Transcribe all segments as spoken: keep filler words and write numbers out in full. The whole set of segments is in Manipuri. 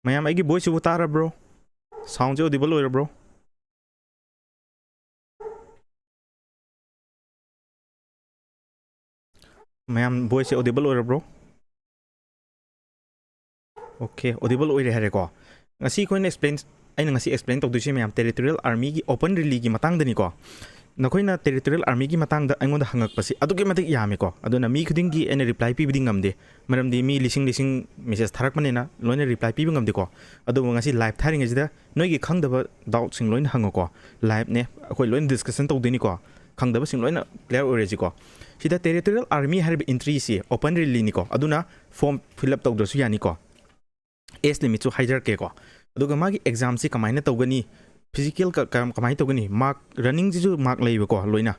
ꯃꯌꯥꯝ, ꯑꯩꯒꯤ ꯚꯣꯏꯁꯁꯤꯕꯨ ꯇꯥꯔꯕ꯭ꯔꯣ? ꯁꯥꯎꯟꯁꯦ ꯑꯣꯗꯤꯕꯜ ꯑꯣꯏꯔꯕ꯭ꯔꯣ? ꯃꯌꯥꯝ, ꯚꯣꯏꯁꯁꯦ ꯑꯣꯗꯤꯕꯜ ꯑꯣꯏꯔꯕ꯭ꯔꯣ? ꯑꯣꯀꯦ, ꯑꯣꯗꯤꯕꯜ ꯑꯣꯏꯔꯦ ꯍꯥꯏꯔꯦꯀꯣ꯫ ꯉꯁꯤ ꯑꯩꯈꯣꯏꯅ ꯑꯦꯛꯁꯄ꯭ꯂꯦꯟ ꯑꯩꯅ ꯉꯁꯤ ꯑꯦꯛꯁꯄ꯭ꯂꯦꯟ ꯇꯧꯗꯣꯏꯁꯦ, ꯃꯌꯥꯝ, ꯇꯦꯔꯤꯇꯣꯔꯤꯌꯦꯜ ꯑꯥꯔꯃꯤꯒꯤ ꯑꯣꯄꯟ ꯔꯦꯂꯤꯒꯤ ꯃꯇꯥꯡꯗꯅꯤꯀꯣ꯫ ꯅꯈꯣꯏꯅ ꯇꯦꯔꯤꯇꯣꯔꯤꯌꯦꯜ ꯑꯥꯔꯃꯤꯒꯤ ꯃꯇꯥꯡꯗ ꯑꯩꯉꯣꯟꯗ ꯍꯪꯉꯛꯄꯁꯤ ꯑꯗꯨꯛꯀꯤ ꯃꯇꯤꯛ ꯌꯥꯝꯃꯤꯀꯣ꯫ ꯑꯗꯨꯅ ꯃꯤ ꯈꯨꯗꯤꯡꯒꯤ ꯑꯩꯅ ꯔꯤꯄ꯭ꯂꯥꯏ ꯄꯤꯕꯗꯤ ꯉꯝꯗꯦ, ꯃꯔꯝꯗꯤ ꯃꯤ ꯂꯤꯁꯤꯡ ꯂꯤꯁꯤꯡ ꯃꯦꯁꯦꯖ ꯊꯥꯔꯛꯄꯅꯤꯅ ꯂꯣꯏꯅ ꯔꯤꯄ꯭ꯂꯥꯏ ꯄꯤꯕ ꯉꯝꯗꯦꯀꯣ꯫ ꯑꯗꯨꯕꯨ ꯉꯁꯤ ꯂꯥꯏꯚ ꯊꯥꯔꯤꯉꯩꯁꯤꯗ ꯅꯣꯏꯒꯤ ꯈꯪꯗꯕ ꯗꯥꯎꯠꯁꯤꯡ ꯂꯣꯏꯅ ꯍꯪꯉꯣꯀꯣ꯫ ꯂꯥꯏꯚꯅꯦ, ꯑꯩꯈꯣꯏ ꯂꯣꯏꯅ ꯗꯤꯁꯀꯁꯟ ꯇꯧꯗꯣꯏꯅꯤꯀꯣ꯫ ꯈꯪꯗꯕꯁꯤꯡ ꯂꯣꯏꯅ ꯀ꯭ꯂꯤꯌꯥꯔ ꯑꯣꯏꯔꯁꯤꯀꯣ꯫ ꯁꯤꯗ ꯇꯦꯔꯤꯇꯣꯔꯤꯌꯦꯜ ꯑꯥꯔꯃꯤ ꯍꯥꯏꯔꯤꯕ ꯑꯦꯟꯇ꯭ꯔꯤꯁꯤ ꯑꯣꯄꯟ ꯔꯦꯂꯤꯅꯤꯀꯣ, ꯑꯗꯨꯅ ꯐꯣꯔꯝ ꯐꯤꯜ ꯑꯞ ꯇꯧꯗ꯭ꯔꯁꯨ ꯌꯥꯅꯤꯀꯣ꯫ ꯑꯦꯖ ꯂꯤꯃꯤꯠꯁꯨ ꯍꯥꯏꯖꯔꯛꯀꯦꯀꯣ꯫ ꯑꯗꯨꯒ ꯃꯥꯒꯤ ꯑꯦꯛꯖꯥꯝꯁꯤ ꯀꯃꯥꯏꯅ ꯇꯧꯒꯅꯤ, ꯐꯤꯖꯤꯀꯦꯜ ꯀ-, ꯀ-, ꯀꯃꯥꯏꯅ ꯇꯧꯒꯅꯤ, ꯃꯥꯔꯛ, ꯔꯟꯅꯤꯡꯁꯤꯁꯨ ꯃꯥꯔꯛ ꯂꯩꯕꯀꯣ ꯂꯣꯏꯅ꯫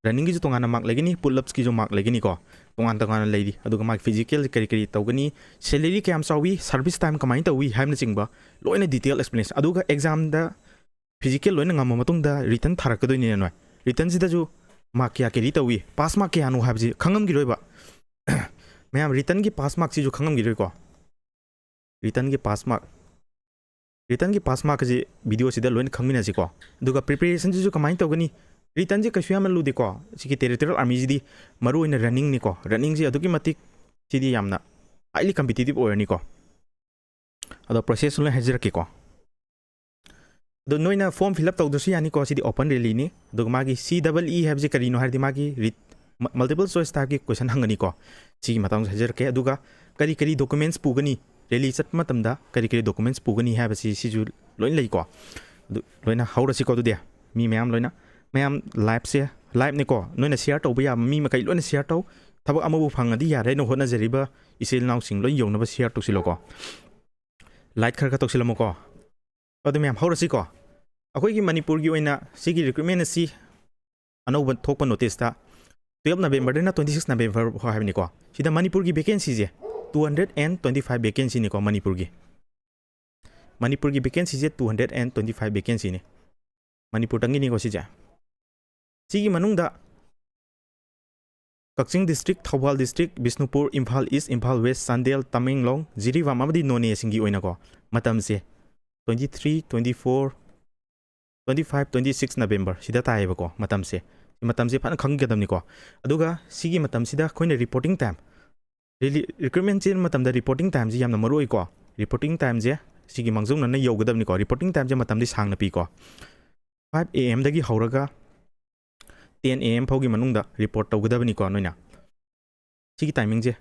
ꯔꯟꯅꯤꯡꯒꯤꯁꯨ ꯇꯣꯉꯥꯟꯅ ꯃꯥꯔꯛ ꯂꯩꯒꯅꯤ, ꯄꯨꯜ ꯑꯞꯁꯀꯤꯁꯨ ꯃꯥꯔꯛ ꯂꯩꯒꯅꯤꯀꯣ, ꯇꯣꯉꯥꯟ ꯇꯣꯉꯥꯟꯅ ꯂꯩꯔꯤ꯫ ꯑꯗꯨꯒ ꯃꯥꯒꯤ ꯐꯤꯖꯤꯀꯦꯜ ꯀꯔꯤ ꯀꯔꯤ ꯇꯧꯒꯅꯤ, ꯁꯦꯂꯔꯤ ꯀꯌꯥꯝ ꯆꯥꯎꯏ, ꯁꯥꯔꯚꯤꯁ ꯇꯥꯏꯝ ꯀꯃꯥꯏꯅ ꯇꯧꯏ ꯍꯥꯏꯕꯅꯆꯤꯡꯕ ꯂꯣꯏꯅ ꯗꯤꯇꯦꯜ ꯑꯦꯛꯁꯄ꯭ꯂꯦꯅꯦꯁꯟ꯫ ꯑꯗꯨꯒ ꯑꯦꯛꯖꯥꯝꯗ ꯐꯤꯖꯤꯀꯦꯜ ꯂꯣꯏꯅ ꯉꯝꯃ ꯃꯇꯨꯡꯗ ꯔꯤꯇꯟ ꯊꯥꯔꯛꯀꯗꯣꯏꯅꯤꯅ ꯅꯣꯏ꯫ ꯔꯤꯇꯟꯁꯤꯗꯁꯨ ꯃꯥꯔꯛ ꯀꯌꯥ ꯀꯦꯔꯤ ꯇꯧꯏ, ꯄꯥꯁ ꯃꯥꯔꯛ ꯀꯌꯥꯅꯣ ꯍꯥꯏꯕꯁꯤ ꯈꯪꯉꯝꯈꯤꯔꯣꯏꯕ꯫ ꯃꯌꯥꯝ, ꯔꯤꯇꯟꯒꯤ ꯄꯥꯁ ꯃꯥꯔꯛꯁꯤꯁꯨ ꯈꯪꯉꯝꯈꯤꯔꯣꯏꯀꯣ꯫ ꯔꯤꯇꯟꯒꯤ ꯄꯥꯁ ꯃꯥꯔꯛ, ꯔꯤꯇꯟꯒꯤ ꯄꯥꯁ ꯃꯥꯔꯛ ꯑꯁꯤ ꯚꯤꯗꯤꯑꯣꯁꯤꯗ ꯂꯣꯏꯅ ꯈꯪꯃꯤꯟꯅꯁꯤꯀꯣ꯫ ꯑꯗꯨꯒ ꯄ꯭ꯔꯤꯄꯦꯔꯦꯁꯟꯁꯤꯁꯨ ꯀꯃꯥꯏꯅ ꯇꯧꯒꯅꯤ? ꯔꯤꯇꯟꯁꯤ ꯀꯩꯁꯨ ꯌꯥꯝꯅ ꯂꯨꯗꯦꯀꯣ꯫ ꯁꯤꯒꯤ ꯇꯦꯔꯤꯇꯣꯔꯤꯌꯦꯜ ꯑꯥꯔꯃꯤꯁꯤꯗꯤ ꯃꯔꯨ ꯑꯣꯏꯅ ꯔꯟꯅꯤꯡꯅꯤꯀꯣ꯫ ꯔꯟꯅꯤꯡꯁꯤ ꯑꯗꯨꯛꯀꯤ ꯃꯇꯤꯛ ꯁꯤꯗꯤ ꯌꯥꯝꯅ ꯍꯥꯏꯂꯤ ꯀꯝꯄꯤꯇꯤꯇꯤꯞ ꯑꯣꯏꯔꯅꯤꯀꯣ꯫ ꯑꯗꯣ ꯄ꯭ꯔꯣꯁꯦꯁꯁꯨ ꯂꯣꯏ ꯍꯥꯏꯖꯔꯛꯀꯦꯀꯣ꯫ ꯑꯗꯣ ꯅꯣꯏꯅ ꯐꯣꯔꯝ ꯐꯤꯜ ꯑꯞ ꯇꯧꯗ꯭ꯔꯁꯨ ꯌꯥꯅꯤꯀꯣ꯫ ꯁꯤꯗꯤ ꯑꯣꯄꯟ ꯔꯦꯂꯤꯅꯤ꯫ ꯑꯗꯨꯒ ꯃꯥꯒꯤ ꯁꯤ ꯗꯕꯜ ꯏ ꯍꯥꯏꯕꯁꯤ ꯀꯔꯤꯅꯣ ꯍꯥꯏꯔꯗꯤ ꯃꯥꯒꯤ ꯔꯤꯠ-, ꯃ-, ꯃꯜꯇꯤꯄꯜ ꯆꯣꯏꯁ ꯇꯥꯏꯞꯀꯤ ꯀꯣꯏꯁꯟ ꯍꯪꯒꯅꯤꯀꯣ꯫ ꯁꯤꯒꯤ ꯃꯇꯥꯡꯗ ꯍꯥꯏꯖꯔꯛꯀꯦ꯫ ꯑꯗꯨꯒ ꯀꯔꯤ ꯀꯔꯤ ꯗꯣꯀꯨꯃꯦꯟꯠꯁ ꯄꯨꯒꯅꯤ, ꯔꯦꯂꯤ ꯆꯠꯄ ꯃꯇꯝꯗ ꯀꯔꯤ ꯀꯔꯤ ꯗꯣꯀꯨꯃꯦꯟꯠꯁ ꯄꯨꯒꯅꯤ ꯍꯥꯏꯕꯁꯤ ꯁꯤꯁꯨ ꯂꯣꯏ ꯂꯩꯀꯣ꯫ ꯑꯗꯨ ꯂꯣꯏꯅ ꯍꯧꯔꯁꯤꯀꯣ꯫ ꯑꯗꯨꯗꯤ ꯃꯤ ꯃꯌꯥꯝ ꯂꯣꯏꯅ, ꯃꯌꯥꯝ, ꯂꯥꯏꯚꯁꯦ, ꯂꯥꯏꯚꯅꯤꯀꯣ, ꯅꯣꯏꯅ ꯁꯤꯌꯥꯔ ꯇꯧꯕ ꯌꯥꯕ ꯃꯤ ꯃꯈꯩ ꯂꯣꯏꯅ ꯁꯤꯌꯥꯔ ꯇꯧ꯫ ꯊꯕꯛ ꯑꯃꯕꯨ ꯐꯪꯉꯗꯤ ꯌꯥꯔꯦ ꯍꯥꯏꯅ ꯍꯣꯠꯅꯖꯔꯤꯕ ꯏꯆꯤꯜ ꯏꯅꯥꯎꯁꯤꯡ ꯂꯣꯏ ꯌꯧꯅꯕ ꯁꯤꯌꯥꯔ ꯇꯧꯁꯤꯜꯂꯣꯀꯣ꯫ ꯂꯥꯏꯛ ꯈꯔ ꯈꯔ ꯇꯧꯁꯤꯜꯂꯝꯃꯨꯀꯣ꯫ ꯑꯗꯨ ꯃꯌꯥꯝ ꯍꯧꯔꯁꯤꯀꯣ꯫ ꯑꯩꯈꯣꯏꯒꯤ ꯃꯅꯤꯄꯨꯔꯒꯤ ꯑꯣꯏꯅ ꯁꯤꯒꯤ ꯔꯤꯀ꯭ꯔꯨꯠꯃꯦꯟ ꯑꯁꯤ ꯑꯅꯧꯕ ꯊꯣꯛꯄ ꯅꯣꯇꯤꯁꯇ twelve Novemberꯗꯩꯅ twenty six November ꯐꯥꯎ ꯍꯥꯏꯕꯅꯤꯀꯣ꯫ ꯁꯤꯗ ꯃꯅꯤꯄꯨꯔꯒꯤ ꯚꯦꯀꯦꯟꯁꯤꯁꯦ two hundred and twenty five ꯚꯦꯀꯦꯟꯁꯤꯅꯤꯀꯣ ꯃꯅꯤꯄꯨꯔꯒꯤ꯫ ꯃꯅꯤꯄꯨꯔꯒꯤ ꯚꯦꯀꯦꯟꯁꯤꯁꯦ two hundred and twenty five ꯚꯦꯀꯦꯟꯁꯤꯅꯤ꯫ ꯃꯅꯤꯄꯨꯔꯗꯪꯒꯤꯅꯤꯀꯣ ꯁꯤꯁꯦ꯫ ꯁꯤꯒꯤ ꯃꯅꯨꯡꯗ ꯀꯛꯆꯤꯡ district, Thoubal district, Bishnupur, Imphal East, Imphal West, Chandel, Tamenglong, Jiribam ꯑꯃꯗꯤ ꯅꯣꯅꯦꯁꯤꯡꯒꯤ ꯑꯣꯏꯅꯀꯣ ꯃꯇꯝꯁꯦ twenty three, twenty four, twenty five, twenty six November ꯁꯤꯗ ꯇꯥꯏꯌꯦꯕꯀꯣ ꯃꯇꯝꯁꯦ꯫ ꯃꯇꯝꯁꯦ ꯐꯖꯅ ꯈꯪꯒꯗꯕꯅꯤꯀꯣ꯫ ꯑꯗꯨꯒ ꯁꯤꯒꯤ ꯃꯇꯝꯁꯤꯗ ꯑꯩꯈꯣꯏꯅ reporting time, recruitment ꯆꯦꯟꯕ ꯃꯇꯝꯗ reporting timeꯁꯤ ꯌꯥꯝꯅ ꯃꯔꯨ ꯑꯣꯏꯀꯣ꯫ Reporting timeꯁꯦ ꯁꯤꯒꯤ ꯃꯥꯡꯖꯧꯅꯅ ꯌꯧꯒꯗꯕꯅꯤꯀꯣ꯫ Reporting timeꯁꯦ ꯃꯇꯝꯗꯤ ꯁꯥꯡꯅ ꯄꯤꯀꯣ꯫ Five A M ꯗꯒꯤ ꯍꯧꯔꯒ ten A M ꯐꯥꯎꯒꯤ ꯃꯅꯨꯡꯗ report ꯇꯧꯒꯗꯕꯅꯤꯀꯣ ꯅꯣꯏꯅ ꯁꯤꯒꯤ timingꯁꯦ꯫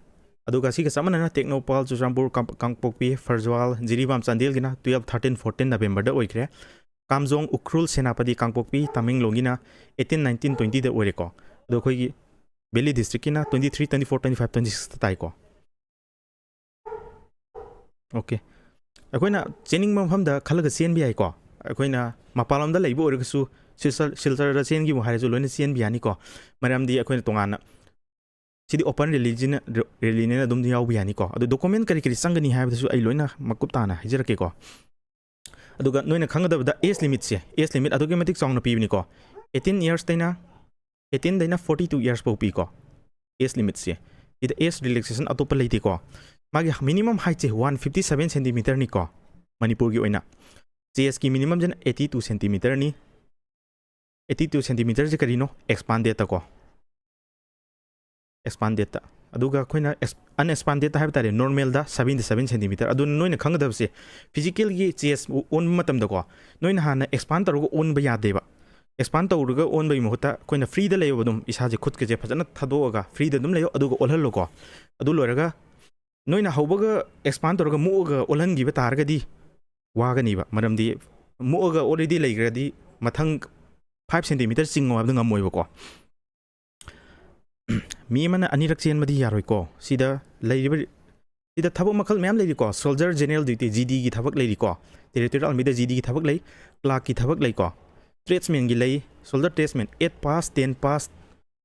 ꯑꯗꯨꯒ ꯁꯤꯒ ꯆꯞ ꯃꯥꯟꯅꯅ ꯇꯦꯡꯅꯧꯄꯜ, ꯆꯨꯔꯆꯥꯟꯄꯨꯔ, ꯀꯥꯡ-, ꯀꯥꯡꯄꯣꯛꯄꯤ, Pherzawl, Jiribam, ꯆꯥꯟꯗꯦꯜꯒꯤꯅ twelve, thirteen, fourteen Novemberꯗ ꯑꯣꯏꯈ꯭ꯔꯦ꯫ ꯀꯥꯝꯖꯣꯡ, ꯎꯈ꯭ꯔꯨꯜ, ꯁꯦꯅꯥꯄꯇꯤ, ꯀꯥꯡꯄꯣꯛꯄꯤ, ꯇꯃꯦꯡꯂꯣꯡꯒꯤꯅ eighteen, nineteen, twentyꯗ ꯑꯣꯏꯔꯦꯀꯣ꯫ ꯑꯗꯣ ꯑꯩꯈꯣꯏꯒꯤ Valley districtꯀꯤꯅ twenty three, twenty four, twenty five, twenty sixꯇ ꯇꯥꯏꯀꯣ꯫ Okay, ꯑꯩꯈꯣꯏꯅ ꯆꯦꯟꯅꯤꯡꯕ ꯃꯐꯝꯗ ꯈꯜꯂꯒ ꯆꯦꯟꯕ ꯌꯥꯏꯀꯣ꯫ ꯑꯩꯈꯣꯏꯅ ꯃꯄꯥꯟꯂꯣꯝꯗ ꯂꯩꯕ ꯑꯣꯏꯔꯒꯁꯨ ꯁꯤꯜꯆꯔ, ꯁꯤꯜꯆꯔꯗ ꯆꯦꯟꯈꯤꯕ ꯍꯥꯏꯔꯁꯨ ꯂꯣꯏꯅ ꯆꯦꯟꯕ ꯌꯥꯅꯤꯀꯣ꯫ ꯃꯔꯝꯗꯤ ꯑꯩꯈꯣꯏꯅ ꯇꯣꯉꯥꯟꯅ ꯁꯤꯗꯤ open rallyꯁꯤꯅ, rallyꯅꯤꯅ ꯑꯗꯨꯝ ꯌꯥꯎꯕ ꯌꯥꯅꯤꯀꯣ꯫ ꯑꯗꯣ document ꯀꯔꯤ ꯀꯔꯤ ꯆꯪꯒꯅꯤ ꯍꯥꯏꯕꯗꯨꯁꯨ ꯑꯩ ꯂꯣꯏꯅ ꯃꯀꯨꯞ ꯇꯥꯅ ꯍꯥꯏꯖꯔꯛꯀꯦꯀꯣ꯫ ꯑꯗꯨꯒ ꯅꯣꯏꯅ ꯈꯪꯒꯗꯕꯗ age limitꯁꯦ, age limit ꯑꯗꯨꯛꯀꯤ ꯃꯇꯤꯛ ꯆꯥꯎꯅ ꯄꯤꯕꯅꯤꯀꯣ꯫ Eighteen yearsꯇꯩꯅ, eighteen ꯗꯩꯅ forty two years ꯐꯥꯎ ꯄꯤꯀꯣ age limitꯁꯦ꯫ ꯁꯤꯗ age relaxation ꯑꯇꯣꯞꯄ ꯂꯩꯇꯦꯀꯣ꯫ ꯃꯥꯒꯤ minimum heightꯁꯦ one fifty seven centimeterꯅꯤꯀꯣ꯫ ꯃꯅꯤꯄꯨꯔꯒꯤ ꯑꯣꯏꯅ chestꯀꯤ minimumꯁꯤꯅ eighty two centimeterꯅꯤ꯫ Eighty two centimeterꯁꯦ ꯀꯔꯤꯅꯣ? Expandedꯇꯀꯣ꯫ Expandedꯇ꯫ ꯑꯗꯨꯒ ꯑꯩꯈꯣꯏꯅ ex-, unexpandedꯇ ꯍꯥꯏꯕ ꯇꯥꯔꯦ, normalꯗ seventy seven centimeter꯫ ꯑꯗꯨꯅ ꯅꯣꯏꯅ ꯈꯪꯒꯗꯕꯁꯦ, physicalꯒꯤ chest ꯑꯣꯟꯕ ꯃꯇꯝꯗꯀꯣ, ꯅꯣꯏꯅ ꯍꯥꯟꯅ expand ꯇꯧꯔꯒ ꯑꯣꯟꯕ ꯌꯥꯗꯦꯕ꯫ Expand ꯇꯧꯔꯒ ꯑꯣꯟꯕꯒꯤ ꯃꯍꯨꯠꯇ ꯑꯩꯈꯣꯏꯅ freeꯗ ꯂꯩꯌꯣꯕ, ꯑꯗꯨꯝ ꯏꯁꯥꯁꯦ ꯈꯨꯠꯀꯁꯦ ꯐꯖꯅ ꯊꯥꯗꯣꯛꯑꯒ freeꯗ ꯑꯗꯨꯝ ꯂꯩꯌꯣ, ꯑꯗꯨꯒ ꯑꯣꯜꯍꯜꯂꯣꯀꯣ꯫ ꯑꯗꯨ ꯂꯣꯏꯔꯒ ꯅꯣꯏꯅ ꯍꯧꯕꯒ expand ꯇꯧꯔꯒ ꯃꯨꯛꯑꯒ ꯑꯣꯜꯍꯟꯈꯤꯕ ꯇꯥꯔꯒꯗꯤ ꯋꯥꯒꯅꯤꯕ, ꯃꯔꯝꯗꯤ ꯃꯨꯛꯑꯒ already ꯂꯩꯈ꯭ꯔꯗꯤ ꯃꯊꯪ five centimeter ꯆꯤꯡꯉꯣ ꯍꯥꯏꯕꯗꯣ ꯉꯝꯃꯣꯏꯕꯀꯣ꯫ ꯃꯤ ꯑꯃꯅ ꯑꯅꯤꯔꯛ ꯆꯦꯟꯕꯗꯤ ꯌꯥꯔꯣꯏꯀꯣ꯫ ꯁꯤꯗ ꯂꯩꯔꯤꯕ, ꯁꯤꯗ ꯊꯕꯛ ꯃꯈꯜ ꯃꯌꯥꯝ ꯂꯩꯔꯤꯀꯣ꯫ Soldier General Duty, GDꯒꯤ ꯊꯕꯛ ꯂꯩꯔꯤꯀꯣ꯫ Territorial Armyꯗ GDꯒꯤ ꯊꯕꯛ ꯂꯩ, clerkꯀꯤ ꯊꯕꯛ ꯂꯩꯀꯣ, tradesmanꯒꯤ ꯂꯩ, soldier tradesman, eight pass, ten pass,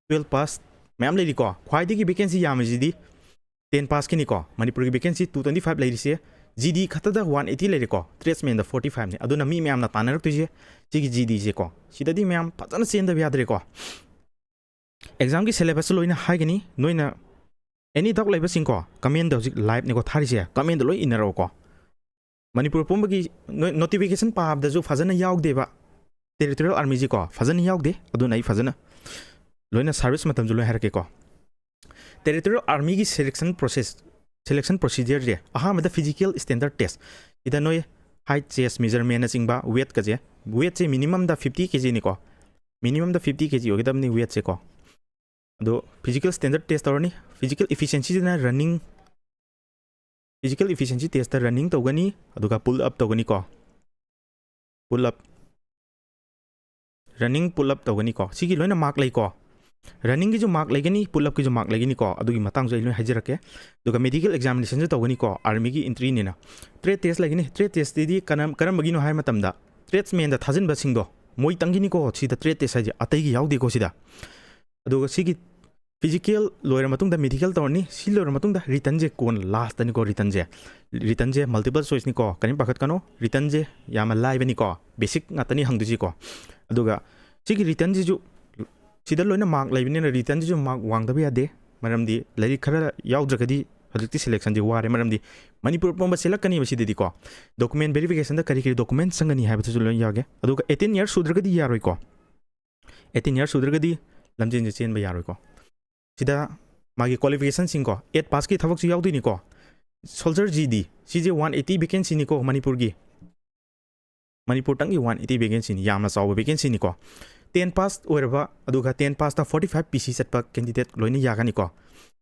twelve pass ꯃꯌꯥꯝ ꯂꯩꯔꯤꯀꯣ꯫ ꯈ꯭ꯋꯥꯏꯗꯒꯤ vacancy ꯌꯥꯝꯃꯤꯁꯤꯗꯤ ten passꯀꯤꯅꯤꯀꯣ꯫ ꯃꯅꯤꯄꯨꯔꯒꯤ vacancy two twenty five ꯂꯩꯔꯤꯁꯦ, GD ꯈꯛꯇꯗ one eighty ꯂꯩꯔꯦꯀꯣ, tradesmanꯗ forty fiveꯅꯤ꯫ ꯑꯗꯨꯅ ꯃꯤ ꯃꯌꯥꯝꯅ ꯇꯥꯟꯅꯔꯛꯇꯣꯏꯁꯦ ꯁꯤꯒꯤ GDꯁꯦꯀꯣ꯫ ꯁꯤꯗꯗꯤ ꯃꯌꯥꯝ ꯐꯖꯅ ꯆꯦꯟꯗꯕ ꯌꯥꯗ꯭ꯔꯦꯀꯣ꯫ ꯑꯦꯛꯖꯥꯝꯒꯤ ꯁꯦꯂꯦꯕꯁꯁꯨ ꯂꯣꯏꯅ ꯍꯥꯏꯒꯅꯤ꯫ ꯅꯣꯏꯅ ꯑꯦꯅꯤ ꯗꯥꯎꯠ ꯂꯩꯕꯁꯤꯡꯀꯣ, ꯀꯃꯦꯟꯗ ꯍꯧꯖꯤꯛ ꯂꯥꯏꯞꯅꯤꯀꯣ ꯊꯥꯔꯤꯁꯦ, ꯀꯃꯦꯟꯗ ꯂꯣꯏ ꯏꯟꯅꯔꯛꯑꯣꯀꯣ꯫ ꯃꯅꯤꯄꯨꯔ ꯄꯨꯝꯕꯒꯤ ꯅꯣꯏ ꯅꯣꯇꯤꯐꯤꯀꯦꯁꯟ ꯄꯥꯕꯗꯁꯨ ꯐꯖꯅ ꯌꯥꯎꯗꯦꯕ, ꯇꯦꯔꯤꯇꯣꯔꯤꯌꯦꯜ ꯑꯥꯔꯃꯤꯁꯤꯀꯣ ꯐꯖꯅ ꯌꯥꯎꯗꯦ꯫ ꯑꯗꯨꯅ ꯑꯩ ꯐꯖꯅ ꯂꯣꯏꯅ ꯁꯥꯔꯚꯤꯁ ꯃꯇꯝꯁꯨ ꯂꯣꯏ ꯍꯥꯏꯔꯛꯀꯦꯀꯣ꯫ ꯇꯦꯔꯤꯇꯣꯔꯤꯌꯦꯜ ꯑꯥꯔꯃꯤꯒꯤ ꯁꯦꯂꯦꯛꯁꯟ ꯄ꯭ꯔꯣꯁꯦꯁ, ꯁꯦꯂꯦꯛꯁꯟ ꯄ꯭ꯔꯣꯁꯤꯖꯔꯁꯦ, ꯑꯍꯥꯟꯕꯗ ꯐꯤꯖꯤꯀꯦꯜ ꯁ꯭ꯇꯦꯟꯗꯔꯠ ꯇꯦꯁ꯫ ꯁꯤꯗ ꯅꯣꯏ ꯍꯥꯏꯠ, ꯆꯦꯁ ꯃꯦꯖꯔꯃꯦꯟꯅꯆꯤꯡꯕ, ꯋꯦꯠꯀꯁꯦ, ꯋꯦꯠꯁꯦ ꯃꯤꯅꯤꯃꯝꯗ ꯐꯤꯐꯇꯤ ꯀꯦ ꯖꯤꯅꯤꯀꯣ, ꯃꯤꯅꯤꯃꯝꯗ ꯐꯤꯐꯇꯤ ꯀꯦ ꯖꯤ ꯑꯣꯏꯒꯗꯕꯅꯤ ꯋꯦꯠꯁꯦꯀꯣ꯫ ꯑꯗꯣ ꯐꯤꯖꯤꯀꯦꯜ ꯁ꯭ꯇꯦꯟꯗꯔꯠ ꯇꯦꯁ ꯇꯧꯔꯅꯤ꯫ ꯐꯤꯖꯤꯀꯦꯜ ꯏꯐꯤꯁꯤꯌꯦꯟꯁꯤꯁꯤꯅ running, physical efficiency test running ꯇꯧꯒꯅꯤ, ꯑꯗꯨꯒ ꯄꯨꯜ ꯑꯞ ꯇꯧꯒꯅꯤꯀꯣ꯫ Pull up, running pull up ꯇꯧꯒꯅꯤꯀꯣ꯫ ꯁꯤꯒꯤ ꯂꯣꯏꯅ ꯃꯥꯔꯛ ꯂꯩꯀꯣ꯫ ꯔꯟꯅꯤꯡꯒꯤꯁꯨ ꯃꯥꯔꯛ ꯂꯩꯒꯅꯤ, ꯄꯨꯜ ꯑꯞꯀꯤꯁꯨ ꯃꯥꯔꯛ ꯂꯩꯒꯅꯤꯀꯣ꯫ ꯑꯗꯨꯒꯤ ꯃꯇꯥꯡꯁꯨ ꯑꯩ ꯂꯣꯏ ꯍꯥꯏꯖꯔꯛꯀꯦ꯫ ꯑꯗꯨꯒ ꯃꯦꯗꯤꯀꯦꯜ ꯑꯦꯛꯖꯥꯃꯤꯅꯦꯁꯟꯁꯨ ꯇꯧꯒꯅꯤꯀꯣ, ꯑꯥꯔꯃꯤꯒꯤ ꯑꯦꯟꯇ꯭ꯔꯤꯅꯤꯅ꯫ ꯇ꯭ꯔꯦꯠ ꯇꯦꯁ ꯂꯩꯒꯅꯤ꯫ ꯇ꯭ꯔꯦꯠ ꯇꯦꯁꯇꯗꯤ ꯀꯔꯝ-, ꯀꯔꯝꯕꯒꯤꯅꯣ ꯍꯥꯏꯕ ꯃꯇꯝꯗ, ꯇ꯭ꯔꯦꯠꯁꯃꯦꯟꯗ ꯊꯥꯖꯤꯟꯕꯁꯤꯡꯗꯣ, ꯃꯣꯏꯇꯪꯒꯤꯅꯤꯀꯣ ꯁꯤꯗ ꯇ꯭ꯔꯦꯠ ꯇꯦꯁ ꯍꯥꯏꯁꯦ, ꯑꯇꯩꯒꯤ ꯌꯥꯎꯗꯦꯀꯣ ꯁꯤꯗ꯫ ꯑꯗꯨꯒ ꯁꯤꯒꯤ ꯐꯤꯖꯤꯀꯦꯜ ꯂꯣꯏꯔ ꯃꯇꯨꯡꯗ ꯃꯦꯗꯤꯀꯦꯜ ꯇꯧꯔꯅꯤ꯫ ꯁꯤ ꯂꯣꯏꯔ ꯃꯇꯨꯡꯗ ꯔꯤꯇꯟꯁꯦ ꯀꯣꯟ ꯂꯥꯁꯇꯅꯤꯀꯣ꯫ ꯔꯤꯇꯟꯁꯦ, ꯔꯤꯇꯟꯁꯦ ꯃꯜꯇꯤꯄꯜ ꯆꯣꯏꯁꯅꯤꯀꯣ, ꯀꯔꯤꯝ ꯄꯥꯈꯠꯀꯅꯣ꯫ ꯔꯤꯇꯟꯁꯦ ꯌꯥꯝꯅ ꯂꯥꯏꯕꯅꯤꯀꯣ, ꯕꯦꯁꯤꯛ ꯉꯥꯛꯇꯅꯤ ꯍꯪꯗꯣꯏꯁꯤꯀꯣ꯫ ꯑꯗꯨꯒ ꯁꯤꯒꯤ ꯔꯤꯇꯟꯁꯤꯁꯨ, ꯁꯤꯗ ꯂꯣꯏꯅ ꯃꯥꯔꯛ ꯂꯩꯕꯅꯤꯅ ꯔꯤꯇꯟꯁꯤꯁꯨ ꯃꯥꯔꯛ ꯋꯥꯡꯗꯕ ꯌꯥꯗꯦ꯫ ꯃꯔꯝꯗꯤ ꯂꯥꯏꯔꯤꯛ ꯈꯔ ꯌꯥꯎꯗ꯭ꯔꯒꯗꯤ ꯍꯧꯖꯤꯛꯇꯤ ꯁꯦꯂꯦꯛꯁꯟꯁꯦ ꯋꯥꯔꯦ꯫ ꯃꯔꯝꯗꯤ ꯃꯅꯤꯄꯨꯔ ꯄꯨꯝꯕ ꯆꯦꯜꯂꯛꯀꯅꯤꯕ ꯁꯤꯗꯗꯤꯀꯣ꯫ ꯗꯣꯀꯨꯃꯦꯟ ꯚꯦꯔꯤꯐꯤꯀꯦꯁꯟꯗ ꯀꯔꯤ ꯀꯔꯤ ꯗꯣꯀꯨꯃꯦꯟ ꯆꯪꯒꯅꯤ ꯍꯥꯏꯕꯗꯨꯁꯨ ꯂꯣꯏꯅ ꯌꯥꯎꯒꯦ꯫ ꯑꯗꯨꯒ ꯑꯩꯠꯇꯤꯟ ꯌꯔꯁ ꯁꯨꯗ꯭ꯔꯒꯗꯤ ꯌꯥꯔꯣꯏꯀꯣ꯫ ꯑꯩꯠꯇꯤꯟ ꯌꯔꯁ ꯁꯨꯗ꯭ꯔꯒꯗꯤ ꯂꯝꯖꯦꯟꯁꯦ ꯆꯦꯟꯕ ꯌꯥꯔꯣꯏꯀꯣ꯫ ꯁꯤꯗ ꯃꯥꯒꯤ ꯀ꯭ꯋꯥꯂꯤꯐꯤꯀꯦꯁꯟꯁꯤꯡꯀꯣ, ꯑꯦꯠ ꯄꯥꯁꯀꯤ ꯊꯕꯛꯁꯨ ꯌꯥꯎꯗꯣꯏꯅꯤꯀꯣ꯫ ꯁꯣꯜꯖꯔ ꯖꯤ ꯗꯤ, ꯁꯤꯁꯦ ꯋꯥꯟ ꯑꯩꯠꯇꯤ ꯚꯦꯀꯦꯟꯁꯤꯅꯤꯀꯣ ꯃꯅꯤꯄꯨꯔꯒꯤ꯫ ꯃꯅꯤꯄꯨꯔꯇꯪꯒꯤ ꯋꯥꯟ ꯑꯩꯠꯇꯤ ꯚꯦꯀꯦꯟꯁꯤꯅꯤ, ꯌꯥꯝꯅ ꯆꯥꯎꯕ ꯚꯦꯀꯦꯟꯁꯤꯅꯤꯀꯣ꯫ ꯇꯦꯟ ꯄꯥꯁ ꯑꯣꯏꯔꯕ, ꯑꯗꯨꯒ ꯇꯦꯟ ꯄꯥꯁꯇ ꯐꯣꯔꯇꯤ ꯐꯥꯏꯚ ꯄꯤ ꯁꯤ ꯆꯠꯄ ꯀꯦꯟꯗꯤꯗꯦꯠ ꯂꯣꯏꯅ ꯌꯥꯒꯅꯤꯀꯣ꯫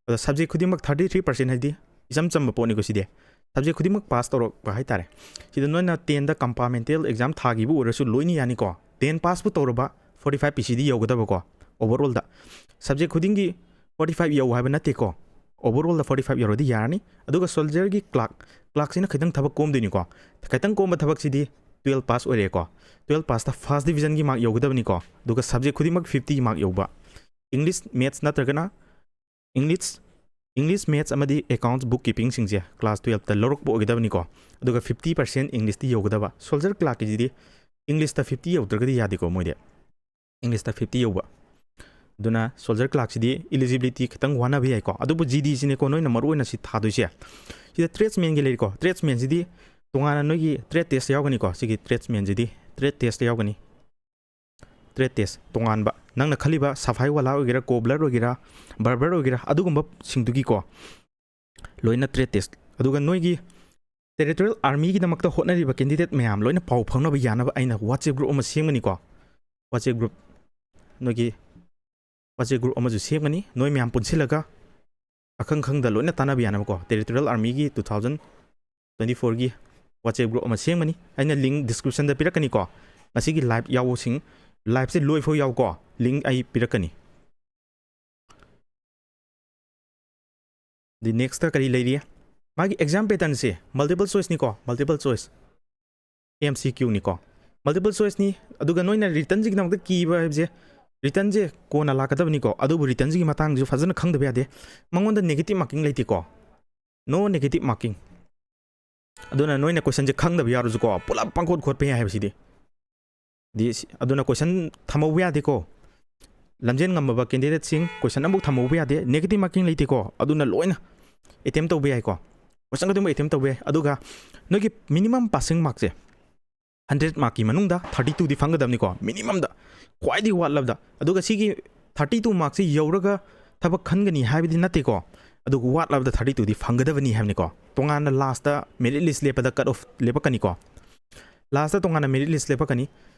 ꯑꯗꯣ ꯁꯕꯖꯦꯛ ꯈꯨꯗꯤꯡꯃꯛ ꯊꯥꯔꯇꯤ ꯊ꯭ꯔꯤ ꯄꯥꯔꯁꯦꯟ ꯍꯥꯏꯗꯤ ꯏꯆꯝ ꯆꯝꯕ ꯄꯣꯠꯅꯤꯀꯣ ꯁꯤꯗꯤ꯫ ꯁꯕꯖꯦꯛ ꯈꯨꯗꯤꯡꯃꯛ ꯄꯥꯁ ꯇꯧꯔꯛꯄ ꯍꯥꯏꯇꯥꯔꯦ꯫ ꯁꯤꯗ ꯅꯣꯏꯅ ꯇꯦꯟꯗ ꯀꯝꯄꯥꯔꯃꯦꯟꯇꯦꯜ ꯑꯦꯛꯖꯥꯝ ꯊꯥꯈꯤꯕ ꯑꯣꯏꯔꯁꯨ ꯂꯣꯏꯅ ꯌꯥꯅꯤꯀꯣ꯫ ꯇꯦꯟ ꯄꯥꯁꯄꯨ ꯇꯧꯔꯕ ꯐꯣꯔꯇꯤ ꯐꯥꯏꯚ ꯄꯤ ꯁꯤꯗꯤ ꯌꯧꯒꯗꯕꯀꯣ꯫ ꯑꯣꯚꯔꯑꯣꯜꯗ ꯁꯕꯖꯦꯛ ꯈꯨꯗꯤꯡꯒꯤ ꯐꯣꯔꯇꯤ ꯐꯥꯏꯚ ꯌꯧ ꯍꯥꯏꯕ ꯅꯠꯇꯦꯀꯣ꯫ ꯑꯣꯚꯔꯑꯣꯜꯗ ꯐꯣꯔꯇꯤ ꯐꯥꯏꯚ ꯌꯧꯔꯗꯤ ꯌꯥꯔꯅꯤ꯫ ꯑꯗꯨꯒ ꯁꯣꯜꯖꯔꯒꯤ ꯀ꯭ꯂꯥꯔꯛ, ꯀ꯭ꯂꯥꯔꯛꯁꯤꯅ ꯈꯤꯇꯪ ꯊꯕꯛ ꯀꯣꯝꯗꯣꯏꯅꯤꯀꯣ꯫ ꯈꯤꯇꯪ ꯀꯣꯝꯕ ꯊꯕꯛꯁꯤꯗꯤ ꯇꯨꯌꯦꯜꯞ ꯄꯥꯁ ꯑꯣꯏꯔꯦꯀꯣ꯫ ꯇꯨꯌꯦꯜꯞ ꯄꯥꯁꯇ ꯐꯥꯔꯁ ꯗꯤꯕꯤꯖꯟꯒꯤ ꯃꯥꯔꯛ ꯌꯧꯒꯗꯕꯅꯤꯀꯣ꯫ ꯑꯗꯨꯒ ꯁꯕꯖꯦꯛ ꯈꯨꯗꯤꯡꯃꯛ ꯐꯤꯐꯇꯤ ꯃꯥꯔꯛ ꯌꯧꯕ꯫ ꯏꯪꯂꯤꯁ, ꯃꯦꯠꯁ ꯅꯠꯇ꯭ꯔꯒꯅ ꯏꯪꯂꯤꯁ, ꯏꯪꯂꯤꯁ, ꯃꯦꯠꯁ ꯑꯃꯗꯤ ꯑꯦꯀꯥꯎꯟꯠꯁ ꯕꯨꯛ ꯀꯤꯄꯤꯡꯁꯤꯡꯁꯦ ꯀ꯭ꯂꯥꯁ ꯇꯨꯌꯦꯜꯞꯇ ꯂꯧꯔꯛꯄ ꯑꯣꯏꯒꯗꯕꯅꯤꯀꯣ꯫ ꯑꯗꯨꯒ ꯐꯤꯐꯇꯤ ꯄꯥꯔꯁꯦꯟ ꯏꯪꯂꯤꯁꯇꯤ ꯌꯧꯒꯗꯕ꯫ ꯁꯣꯜꯖꯔ ꯀ꯭ꯂꯥꯔꯛꯀꯤꯁꯤꯗꯤ ꯏꯪꯂꯤꯁꯇ ꯐꯤꯐꯇꯤ ꯌꯧꯗ꯭ꯔꯒꯗꯤ ꯌꯥꯗꯦꯀꯣ ꯃꯣꯏꯗꯤ꯫ ꯏꯪꯂꯤꯁꯇ ꯐꯤꯐꯇꯤ ꯌꯧꯕ꯫ ꯑꯗꯨꯅ ꯁꯣꯜꯖꯔ ꯀ꯭ꯂꯥꯔꯛꯁꯤꯗꯤ ꯏꯂꯤꯖꯤꯕꯤꯂꯤꯇꯤ ꯈꯤꯇꯪ ꯋꯥꯅꯕ ꯌꯥꯏꯀꯣ꯫ ꯑꯗꯨꯕꯨ ꯖꯤ ꯗꯤꯁꯤꯅꯦꯀꯣ ꯅꯣꯏꯅ ꯃꯔꯨ ꯑꯣꯏꯅ ꯁꯤ ꯊꯥꯗꯣꯏꯁꯦ꯫ ꯁꯤꯗ ꯇ꯭ꯔꯦꯠꯁꯃꯦꯟꯒꯤ ꯂꯩꯔꯤꯀꯣ, ꯇ꯭ꯔꯦꯠꯁꯃꯦꯟꯁꯤꯗꯤ ꯇꯣꯉꯥꯟꯅ ꯅꯣꯏꯒꯤ ꯇ꯭ꯔꯦꯠ ꯇꯦꯁ ꯌꯥꯎꯒꯅꯤꯀꯣ꯫ ꯁꯤꯒꯤ ꯇ꯭ꯔꯦꯠꯁꯃꯦꯟꯁꯤꯗꯤ ꯇ꯭ꯔꯦꯠ ꯇꯦꯁꯇ ꯌꯥꯎꯒꯅꯤ꯫ ꯇ꯭ꯔꯦꯠ ꯇꯦꯁ ꯇꯣꯉꯥꯟꯕ, ꯅꯪꯅ ꯈꯜꯂꯤꯕ ꯁꯐꯥꯏ ꯋꯥꯂꯥ ꯑꯣꯏꯒꯦꯔꯥ, ꯀꯣꯕꯂꯔ ꯑꯣꯏꯒꯦꯔꯥ, ꯕꯥꯔꯕꯔ ꯑꯣꯏꯒꯦꯔꯥ, ꯑꯗꯨꯒꯨꯝꯕꯁꯤꯡꯗꯨꯒꯤꯀꯣ ꯂꯣꯏꯅ ꯇ꯭ꯔꯦꯠ ꯇꯦꯁ꯫ ꯑꯗꯨꯒ ꯅꯣꯏꯒꯤ ꯇꯦꯔꯤꯇꯣꯔꯤꯌꯦꯜ ꯑꯥꯔꯃꯤꯒꯤꯗꯃꯛꯇ ꯍꯣꯠꯅꯔꯤꯕ ꯀꯦꯟꯗꯤꯗꯦꯠ ꯃꯌꯥꯝ ꯂꯣꯏꯅ ꯄꯥꯎ ꯐꯥꯎꯅꯕ ꯌꯥꯅꯕ ꯑꯩꯅ WhatsApp ꯒ꯭ꯔꯨꯞ ꯑꯃ ꯁꯦꯝꯒꯅꯤꯀꯣ꯫ WhatsApp ꯒ꯭ꯔꯨꯞ, ꯅꯣꯏꯒꯤ WhatsApp ꯒ꯭ꯔꯨꯞ ꯑꯃꯁꯨ ꯁꯦꯝꯒꯅꯤ꯫ ꯅꯣꯏ ꯃꯌꯥꯝ ꯄꯨꯟꯁꯤꯜꯂꯒ ꯑꯈꯪ ꯈꯪꯗ ꯂꯣꯏꯅ ꯇꯥꯟꯅꯕ ꯌꯥꯅꯕꯀꯣ꯫ ꯇꯦꯔꯤꯇꯣꯔꯤꯌꯦꯜ ꯑꯥꯔꯃꯤꯒꯤ ꯇꯨ ꯊꯥꯎꯖꯟ ꯇ꯭ꯋꯦꯟꯇꯤ ꯐꯣꯔꯒꯤ WhatsApp ꯒ꯭ꯔꯨꯞ ꯑꯃ ꯁꯦꯝꯒꯅꯤ꯫ ꯑꯩꯅ ꯂꯤꯡ ꯗꯤꯁꯀ꯭ꯔꯤꯞꯁꯟꯗ ꯄꯤꯔꯛꯀꯅꯤꯀꯣ꯫ ꯉꯁꯤꯒꯤ ꯂꯥꯏꯚ ꯌꯥꯎꯕꯁꯤꯡ, ꯂꯥꯏꯚꯁꯦ ꯂꯣꯏꯐꯥꯎ ꯌꯥꯎꯀꯣ, ꯂꯤꯡ ꯑꯩ ꯄꯤꯔꯛꯀꯅꯤ꯫ ꯗꯤ ꯅꯦꯛꯁꯇ ꯀꯔꯤ ꯂꯩꯔꯤ? ꯃꯥꯒꯤ ꯑꯦꯛꯖꯥꯝ ꯄꯦꯇꯔꯟꯁꯦ ꯃꯜꯇꯤꯄꯜ ꯆꯣꯏꯁꯅꯤꯀꯣ, ꯃꯜꯇꯤꯄꯜ ꯆꯣꯏꯁ, ꯑꯦꯝ ꯁꯤ ꯀ꯭ꯌꯨꯅꯤꯀꯣ꯫ ꯃꯜꯇꯤꯄꯜ ꯆꯣꯏꯁꯅꯤ꯫ ꯑꯗꯨꯒ ꯅꯣꯏꯅ ꯔꯤꯇꯟꯁꯤꯒꯤꯗꯃꯛꯇ ꯀꯤꯕ ꯍꯥꯏꯕꯁꯦ, ꯔꯤꯇꯟꯁꯦ ꯀꯣꯟꯅ ꯂꯥꯛꯀꯗꯕꯅꯤꯀꯣ꯫ ꯑꯗꯨꯕꯨ ꯔꯤꯇꯟꯁꯤꯒꯤ ꯃꯇꯥꯡꯁꯤꯁꯨ ꯐꯖꯅ ꯈꯪꯗꯕ ꯌꯥꯗꯦ꯫ ꯃꯉꯣꯟꯗ ꯅꯦꯒꯦꯇꯤꯞ ꯃꯥꯔꯀꯤꯡ ꯂꯩꯇꯦꯀꯣ, ꯅꯣ ꯅꯦꯒꯦꯇꯤꯞ ꯃꯥꯔꯀꯤꯡ꯫ ꯑꯗꯨꯅ ꯅꯣꯏꯅ ꯀꯣꯏꯁꯟꯁꯦ ꯈꯪꯗꯕ ꯌꯥꯔꯁꯨꯀꯣ, ꯄꯨꯂꯞ ꯄꯪꯈꯣꯠ ꯈꯣꯠꯄ ꯌꯥꯏ ꯍꯥꯏꯕꯁꯤꯗꯤ꯫ ꯗꯤ ꯁꯤ-, ꯑꯗꯨꯅ ꯀꯣꯏꯁꯟ ꯊꯝꯍꯧꯕ ꯌꯥꯗꯦꯀꯣ꯫ ꯂꯝꯖꯦꯟ ꯉꯝꯃꯕ ꯀꯦꯟꯗꯤꯗꯦꯠꯁꯤꯡ ꯀꯣꯏꯁꯟ ꯑꯃꯐꯥꯎ ꯊꯝꯍꯧꯕ ꯌꯥꯗꯦ, ꯅꯦꯒꯦꯇꯤꯞ ꯃꯥꯔꯀꯤꯡ ꯂꯩꯇꯦꯀꯣ꯫ ꯑꯗꯨꯅ ꯂꯣꯏꯅ ꯑꯦꯇꯦꯝ ꯇꯧꯕ ꯌꯥꯏꯀꯣ꯫ ꯀꯣꯏꯁꯟ ꯈꯨꯗꯤꯡꯃꯛ ꯑꯦꯇꯦꯝ ꯇꯧꯕ ꯌꯥꯏ꯫ ꯑꯗꯨꯒ ꯅꯣꯏꯒꯤ ꯃꯤꯅꯤꯃꯝ ꯄꯥꯁꯤꯡ ꯃꯥꯔꯛꯁꯦ ꯍꯟꯗ꯭ꯔꯦꯠ ꯃꯥꯔꯛꯀꯤ ꯃꯅꯨꯡꯗ ꯊꯥꯔꯇꯤ ꯇꯨꯗꯤ ꯐꯪꯒꯗꯕꯅꯤꯀꯣ, ꯃꯤꯅꯤꯃꯝꯗ, ꯈ꯭ꯋꯥꯏꯗꯒꯤ ꯋꯥꯠꯂꯕꯗ꯫ ꯑꯗꯨꯒ ꯁꯤꯒꯤ ꯊꯥꯔꯇꯤ ꯇꯨ ꯃꯥꯔꯛꯁꯦ ꯌꯧꯔꯒ ꯊꯕꯛ ꯈꯟꯒꯅꯤ ꯍꯥꯏꯕꯗꯤ ꯅꯠꯇꯦꯀꯣ, ꯑꯗꯨꯒ ꯋꯥꯠꯂꯕꯗ ꯊꯥꯔꯇꯤ ꯇꯨꯗꯤ ꯐꯪꯒꯗꯕꯅꯤ ꯍꯥꯏꯕꯅꯤꯀꯣ꯫ ꯇꯣꯉꯥꯟꯅ ꯂꯥꯁꯇ ꯃꯦꯔꯤꯠ ꯂꯤꯁ ꯂꯦꯞꯄꯗ ꯀꯠ ꯑꯣꯐ ꯂꯦꯞꯄꯛꯀꯅꯤꯀꯣ꯫ ꯂꯥꯁꯇ ꯇꯣꯉꯥꯟꯅ ꯃꯦꯔꯤꯠ ꯂꯤꯁ ꯂꯦꯞꯄꯛꯀꯅꯤ꯫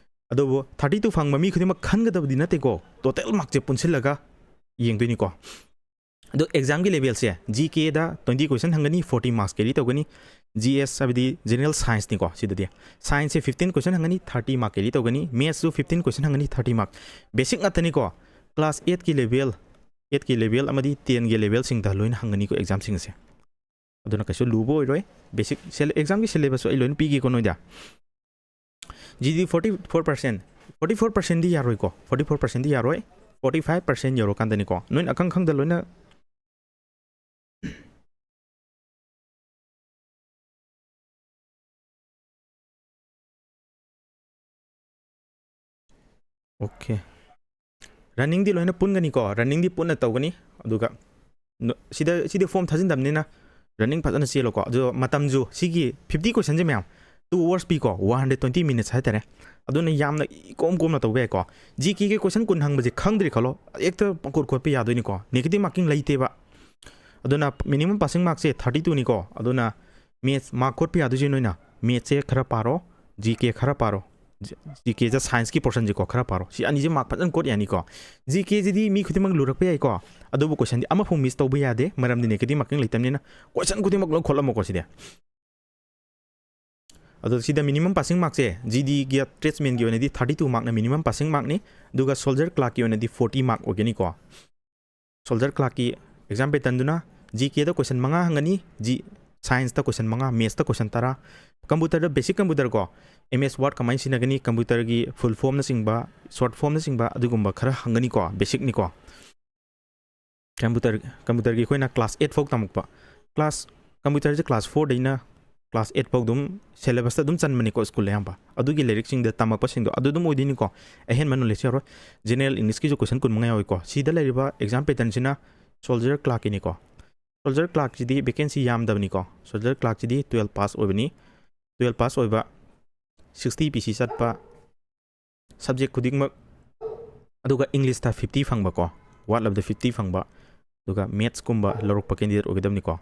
ꯑꯗꯨꯕꯨ ꯊꯥꯔꯇꯤ ꯇꯨ ꯐꯪꯕ ꯃꯤ ꯈꯨꯗꯤꯡꯃꯛ ꯈꯟꯒꯗꯕꯗꯤ ꯅꯠꯇꯦꯀꯣ, ꯇꯣꯇꯦꯜ ꯃꯥꯔꯛꯁꯦ ꯄꯨꯟꯁꯤꯜꯂꯒ ꯌꯦꯡꯗꯣꯏꯅꯤꯀꯣ꯫ ꯑꯗꯣ ꯑꯦꯛꯖꯥꯝꯒꯤ ꯂꯦꯚꯦꯜꯁꯦ ꯖꯤ ꯀꯦꯗ ꯇ꯭ꯋꯦꯟꯇꯤ ꯀꯣꯏꯁꯟ ꯍꯪꯒꯅꯤ, ꯐꯣꯔꯇꯤ ꯃꯥꯔꯛꯁ ꯀꯦꯔꯤ ꯇꯧꯒꯅꯤ꯫ ꯖꯤ ꯑꯦꯁ ꯍꯥꯏꯕꯗꯤ ꯖꯦꯅꯔꯦꯜ ꯁꯥꯏꯟꯁꯅꯤꯀꯣ꯫ ꯁꯤꯗꯗꯤ ꯁꯥꯏꯟꯁꯁꯦ ꯐꯤꯐꯇꯤꯟ ꯀꯣꯏꯁꯟ ꯍꯪꯒꯅꯤ, ꯊꯥꯔꯇꯤ ꯃꯥꯔꯛ ꯀꯦꯔꯤ ꯇꯧꯒꯅꯤ꯫ ꯃꯦꯠꯁꯁꯨ ꯐꯤꯐꯇꯤꯟ ꯀꯣꯏꯁꯟ ꯍꯪꯒꯅꯤ, ꯊꯥꯔꯇꯤ ꯃꯥꯔꯛ꯫ ꯕꯦꯁꯤꯛ ꯉꯥꯛꯇꯅꯤꯀꯣ, ꯀ꯭ꯂꯥꯁ ꯑꯩꯠꯀꯤ ꯂꯦꯚꯦꯜ, ꯑꯩꯠꯀꯤ ꯂꯦꯚꯦꯜ ꯑꯃꯗꯤ ꯇꯦꯟꯒꯤ ꯂꯦꯚꯦꯜꯁꯤꯡꯗ ꯂꯣꯏꯅ ꯍꯪꯒꯅꯤꯀꯣ ꯑꯦꯛꯖꯥꯝꯁꯤꯡ ꯑꯁꯦ꯫ ꯑꯗꯨꯅ ꯀꯩꯁꯨ ꯂꯨꯕ ꯑꯣꯏꯔꯣꯏ꯫ ꯕꯦꯁꯤꯛ ꯑꯦꯛꯖꯥꯝꯒꯤ ꯁꯤꯂꯦꯕꯁꯁꯨ ꯑꯩ ꯂꯣꯏꯅ ꯄꯤꯒꯦꯀꯣ ꯅꯣꯏꯗ꯫ G D forty four percent, forty four ꯄꯥꯔꯁꯦꯟꯗꯤ ꯌꯥꯔꯣꯏꯀꯣ, ꯐꯣꯔꯇꯤ ꯐꯣꯔ ꯄꯥꯔꯁꯦꯟꯗꯤ ꯌꯥꯔꯣꯏ꯫ ꯐꯣꯔꯇꯤ ꯐꯥꯏꯚ ꯄꯥꯔꯁꯦꯟ ꯌꯧꯔꯀꯥꯟꯗꯅꯤꯀꯣ, ꯅꯣꯏꯅ ꯑꯈꯪ ꯈꯪꯗ ꯂꯣꯏꯅ꯫ ꯑꯣꯀꯦ꯫ ꯔꯟꯅꯤꯡꯗꯤ ꯂꯣꯏꯅ ꯄꯨꯟꯒꯅꯤꯀꯣ, ꯔꯟꯅꯤꯡꯗꯤ ꯄꯨꯟꯅ ꯇꯧꯒꯅꯤ꯫ ꯑꯗꯨꯒ ꯅ-, ꯁꯤꯗ, ꯁꯤꯗꯤ ꯐꯣꯝ ꯊꯥꯖꯤꯟꯗꯕꯅꯤꯅ ꯔꯟꯅꯤꯡ ꯐꯖꯅ ꯆꯦꯜꯂꯣꯀꯣ꯫ ꯑꯗꯣ ꯃꯇꯝꯁꯨ ꯁꯤꯒꯤ ꯐꯤꯐꯇꯤ ꯀꯣꯏꯁꯟꯁꯦ ꯃꯌꯥꯝ, ꯇꯨ ꯑꯋꯥꯔꯁ ꯄꯤꯀꯣ, ꯋꯥꯟ ꯍꯟꯗ꯭ꯔꯦꯠ ꯇ꯭ꯋꯦꯟꯇꯤ ꯃꯤꯅꯤꯠꯁ ꯍꯥꯏꯇꯥꯔꯦ꯫ ꯑꯗꯨꯅ ꯌꯥꯝꯅ ꯏꯀꯣꯝ ꯀꯣꯝꯅ ꯇꯧꯕ ꯌꯥꯏꯀꯣ꯫ ꯖꯤ ꯀꯦꯒꯤ ꯀꯣꯏꯁꯟ ꯀꯨꯟ ꯍꯪꯕꯁꯦ ꯈꯪꯗ꯭ꯔꯤ ꯈꯜꯂꯣ, ꯍꯦꯛꯇ ꯄꯪꯈꯣꯠ ꯈꯣꯠꯄ ꯌꯥꯗꯣꯏꯅꯤꯀꯣ, ꯅꯦꯒꯦꯇꯤꯚ ꯃꯥꯔꯀꯤꯡ ꯂꯩꯇꯦꯕ꯫ ꯑꯗꯨꯅ ꯃꯤꯅꯤꯃꯝ ꯄꯥꯁꯤꯡ ꯃꯥꯔꯛꯁꯦ ꯊꯥꯔꯇꯤ ꯇꯨꯅꯤꯀꯣ꯫ ꯑꯗꯨꯅ ꯃꯦꯠꯁ ꯃꯥꯔꯛ ꯈꯣꯠꯄ ꯌꯥꯗꯣꯏꯁꯦ ꯅꯣꯏꯅ ꯃꯦꯠꯁꯁꯦ ꯈꯔ ꯄꯥꯔꯣ, ꯖꯤ ꯀꯦ ꯈꯔ ꯄꯥꯔꯣ꯫ ꯖꯤ ꯀꯦꯁꯦ, ꯁꯥꯏꯟꯁꯀꯤ ꯄꯣꯔꯁꯟꯁꯦꯀꯣ, ꯈꯔ ꯄꯥꯔꯣ꯫ ꯁꯤ ꯑꯅꯤꯁꯦ ꯃꯥꯔꯛ ꯐꯖꯅ ꯀꯣꯠ ꯌꯥꯅꯤꯀꯣ꯫ ꯖꯤ ꯀꯦꯁꯤꯗꯤ ꯃꯤ ꯈꯨꯗꯤꯡꯃꯛ ꯂꯨꯔꯛꯄ ꯌꯥꯏꯀꯣ, ꯑꯗꯨꯕꯨ ꯀꯣꯏꯁꯟꯗꯤ ꯑꯃꯐꯥꯎ ꯃꯤꯁ ꯇꯧꯕ ꯌꯥꯗꯦ, ꯃꯔꯝꯗꯤ ꯅꯦꯒꯦꯇꯤꯚ ꯃꯥꯔꯀꯤꯡ ꯂꯩꯇꯕꯅꯤꯅ꯫ ꯀꯣꯏꯁꯟ ꯈꯨꯗꯤꯡꯃꯛ ꯂꯣꯏ ꯈꯣꯠꯂꯝꯃꯣꯀꯣ ꯁꯤꯗꯤ꯫ ꯑꯗꯣ ꯁꯤꯗ ꯃꯤꯅꯤꯃꯝ ꯄꯥꯁꯤꯡ ꯃꯥꯔꯛꯁꯦ ꯖꯤ ꯗꯤꯒꯤ ꯇ꯭ꯔꯦꯗꯁꯃꯦꯟꯒꯤ ꯑꯣꯏꯅꯗꯤ ꯊꯥꯔꯇꯤ ꯇꯨ ꯃꯥꯔꯛꯅ ꯃꯤꯅꯤꯃꯝ ꯄꯥꯁꯤꯡ ꯃꯥꯔꯛꯅꯤ, ꯑꯗꯨꯒ ꯁꯣꯜꯖꯔ ꯀ꯭ꯂꯥꯔꯛꯀꯤ ꯑꯣꯏꯅꯗꯤ ꯐꯣꯔꯇꯤ ꯃꯥꯔꯛ ꯑꯣꯏꯒꯅꯤꯀꯣ꯫ ꯁꯣꯜꯖꯔ ꯀ꯭ꯂꯥꯔꯛꯀꯤ ꯑꯦꯛꯖꯥꯝ ꯄꯦꯇꯔꯟꯗꯨꯅ ꯖꯤ ꯀꯦꯗ ꯀꯣꯏꯁꯟ ꯃꯉꯥ ꯍꯪꯒꯅꯤ, ꯖꯤ, ꯁꯥꯏꯟꯁꯇ ꯀꯣꯏꯁꯟ ꯃꯉꯥ, ꯃꯦꯠꯁꯇ ꯀꯣꯏꯁꯟ ꯇꯔꯥ, ꯀꯝꯄ꯭ꯌꯨꯇꯔꯗ, ꯕꯦꯁꯤꯛ ꯀꯝꯄ꯭ꯌꯨꯇꯔ ꯀꯣ, ꯑꯦꯝ ꯑꯦꯁ ꯋꯥꯔꯗ ꯀꯃꯥꯏꯅ ꯁꯤꯖꯤꯟꯅꯒꯅꯤ, ꯀꯝꯄ꯭ꯌꯨꯇꯔꯒꯤ ꯐꯨꯜ ꯐꯣꯝꯅꯆꯤꯡꯕ, ꯁꯣꯔꯠ ꯐꯣꯝꯅꯆꯤꯡꯕ ꯑꯗꯨꯒꯨꯝꯕ ꯈꯔ ꯍꯪꯒꯅꯤꯀꯣ, ꯕꯦꯁꯤꯛꯅꯤꯀꯣ꯫ ꯀꯝꯄ꯭ꯌꯨꯇꯔ, ꯀꯝꯄ꯭ꯌꯨꯇꯔꯒꯤ ꯑꯩꯈꯣꯏꯅ ꯀ꯭ꯂꯥꯁ ꯑꯩꯠ ꯐꯥꯎ ꯇꯝꯃꯛꯄ, ꯀ꯭ꯂꯥꯁ, ꯀꯝꯄ꯭ꯌꯨꯇꯔꯁꯦ ꯀ꯭ꯂꯥꯁ ꯐꯣꯔꯗꯩꯅ ꯀ꯭ꯂꯥꯁ ꯑꯩꯠ ꯐꯥꯎ ꯑꯗꯨꯝ ꯁꯦꯂꯦꯕꯁꯇ ꯑꯗꯨꯝ ꯆꯟꯕꯅꯤꯀꯣ ꯁ꯭ꯀꯨꯜ ꯑꯌꯥꯝꯕ꯫ ꯑꯗꯨꯒꯤ ꯂꯥꯏꯔꯤꯛꯁꯤꯡꯗ ꯇꯝꯃꯛꯄꯁꯤꯡꯗꯣ ꯑꯗꯨ ꯑꯗꯨꯝ ꯑꯣꯏꯗꯣꯏꯅꯤꯀꯣ꯫ ꯑꯍꯦꯟꯕ ꯅꯣꯂꯦꯖ ꯌꯥꯎꯔꯣꯏ꯫ ꯖꯦꯅꯔꯦꯜ ꯏꯪꯂꯤꯁꯀꯤꯁꯨ ꯀꯣꯏꯁꯟ ꯀꯨꯟ ꯃꯉꯥ ꯌꯥꯎꯏꯀꯣ꯫ ꯁꯤꯗ ꯂꯩꯔꯤꯕ ꯑꯦꯛꯖꯥꯝ ꯄꯦꯇꯔꯟꯁꯤꯅ ꯁꯣꯜꯖꯔ ꯀ꯭ꯂꯥꯔꯛꯀꯤꯅꯤꯀꯣ꯫ ꯁꯣꯜꯖꯔ ꯀ꯭ꯂꯥꯔꯛꯁꯤꯗꯤ ꯚꯦꯀꯦꯟꯁꯤ ꯌꯥꯝꯗꯕꯅꯤꯀꯣ꯫ ꯁꯣꯜꯖꯔ ꯀ꯭ꯂꯥꯔꯛꯁꯤꯗꯤ ꯇꯨꯌꯦꯜꯞ ꯄꯥꯁ ꯑꯣꯏꯕꯅꯤ꯫ ꯇꯨꯌꯦꯜꯞ ꯄꯥꯁ ꯑꯣꯏꯕ, ꯁꯤꯛꯁꯇꯤ ꯄꯤ ꯁꯤ ꯆꯠꯄ, ꯁꯕꯖꯦꯛ ꯈꯨꯗꯤꯡꯃꯛ, ꯑꯗꯨꯒ ꯏꯪꯂꯤꯁꯇ ꯐꯤꯐꯇꯤ ꯐꯪꯕꯀꯣ, ꯋꯥꯠꯂꯕꯗ ꯐꯤꯐꯇꯤ ꯐꯪꯕ, ꯑꯗꯨꯒ ꯃꯦꯠꯁꯀꯨꯝꯕ ꯂꯧꯔꯛꯄ ꯀꯦꯟꯗꯤꯗꯦꯠ ꯑꯣꯏꯒꯗꯕꯅꯤꯀꯣ꯫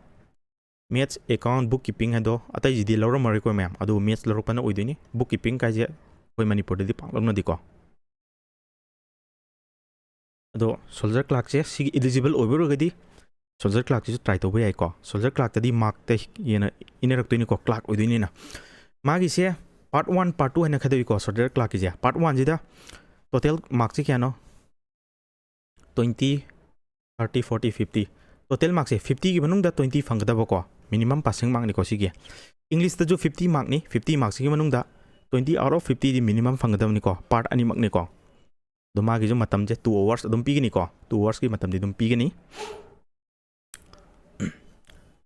ꯃꯦꯠꯁ, ꯑꯦꯀꯥꯎꯟ, ꯕꯨꯛ ꯀꯤꯄꯤꯡ ꯍꯥꯏꯗꯣ ꯑꯇꯩꯁꯤꯗꯤ ꯂꯧꯔꯝꯃꯔꯣꯏꯀꯣ ꯃꯌꯥꯝ, ꯑꯗꯨꯕꯨ ꯃꯦꯠꯁ ꯂꯧꯔꯛꯄꯅ ꯑꯣꯏꯗꯣꯏꯅꯤ꯫ ꯕꯨꯛ ꯀꯤꯄꯤꯡ ꯀꯥꯏꯁꯦ ꯑꯩꯈꯣꯏ ꯃꯅꯤꯄꯨꯔꯗꯗꯤ ꯄꯥꯛ ꯂꯧꯅꯗꯦꯀꯣ꯫ ꯑꯗꯣ ꯁꯣꯜꯖꯔ ꯀ꯭ꯂꯥꯔꯛꯁꯦ ꯁꯤꯒꯤ ꯏꯂꯤꯖꯤꯕꯜ ꯑꯣꯏꯕ ꯑꯣꯏꯔꯒꯗꯤ ꯁꯣꯜꯖꯔ ꯀ꯭ꯂꯥꯔꯛꯁꯤꯁꯨ ꯇ꯭ꯔꯥꯏ ꯇꯧꯕ ꯌꯥꯏꯀꯣ꯫ ꯁꯣꯜꯖꯔ ꯀ꯭ꯂꯥꯔꯛꯇꯗꯤ ꯃꯥꯔꯛꯇ ꯍꯦꯟꯅ ꯏꯟꯅꯔꯛꯇꯣꯏꯅꯤꯀꯣ, ꯀ꯭ꯂꯥꯔꯛ ꯑꯣꯏꯗꯣꯏꯅꯤꯅ꯫ ꯃꯥꯒꯤꯁꯦ ꯄꯥꯔꯠ ꯋꯥꯟ, ꯄꯥꯔꯠ ꯇꯨ ꯍꯥꯏꯅ ꯈꯥꯏꯗꯣꯛꯏꯀꯣ ꯁꯣꯜꯖꯔ ꯀ꯭ꯂꯥꯔꯛꯀꯤꯁꯦ꯫ ꯄꯥꯔꯠ ꯋꯥꯟꯁꯤꯗ ꯇꯣꯇꯦꯜ ꯃꯥꯔꯛꯁꯦ ꯀꯌꯥꯅꯣ? Twenty, thirty, forty, fifty. Total ꯃꯥꯔꯛꯁꯦ ꯐꯤꯐꯇꯤꯒꯤ ꯃꯅꯨꯡꯗ ꯇ꯭ꯋꯦꯟꯇꯤ ꯐꯪꯒꯗꯕꯀꯣ, ꯃꯤꯅꯤꯃꯝ ꯄꯥꯁꯤꯡ ꯃꯥꯔꯛꯅꯤꯀꯣ ꯁꯤꯒꯤ꯫ ꯏꯪꯂꯤꯁꯇꯁꯨ ꯐꯤꯐꯇꯤ ꯃꯥꯔꯛꯅꯤ, ꯐꯤꯐꯇꯤ ꯃꯥꯔꯛꯁꯤꯒꯤ ꯃꯅꯨꯡꯗ ꯇ꯭ꯋꯦꯟꯇꯤ ꯑꯥꯎꯠ ꯑꯣꯐ ꯐꯤꯐꯇꯤꯗꯤ ꯃꯤꯅꯤꯃꯝ ꯐꯪꯒꯗꯕꯅꯤꯀꯣ, ꯄꯥꯔꯠ ꯑꯅꯤꯃꯛꯅꯤꯀꯣ꯫ ꯑꯗꯣ ꯃꯥꯒꯤꯁꯨ ꯃꯇꯝꯁꯦ ꯇꯨ ꯑꯋꯥꯔꯁ ꯑꯗꯨꯝ ꯄꯤꯒꯅꯤꯀꯣ, ꯇꯨ ꯑꯋꯥꯔꯁꯀꯤ ꯃꯇꯝꯗꯤ ꯑꯗꯨꯝ ꯄꯤꯒꯅꯤ꯫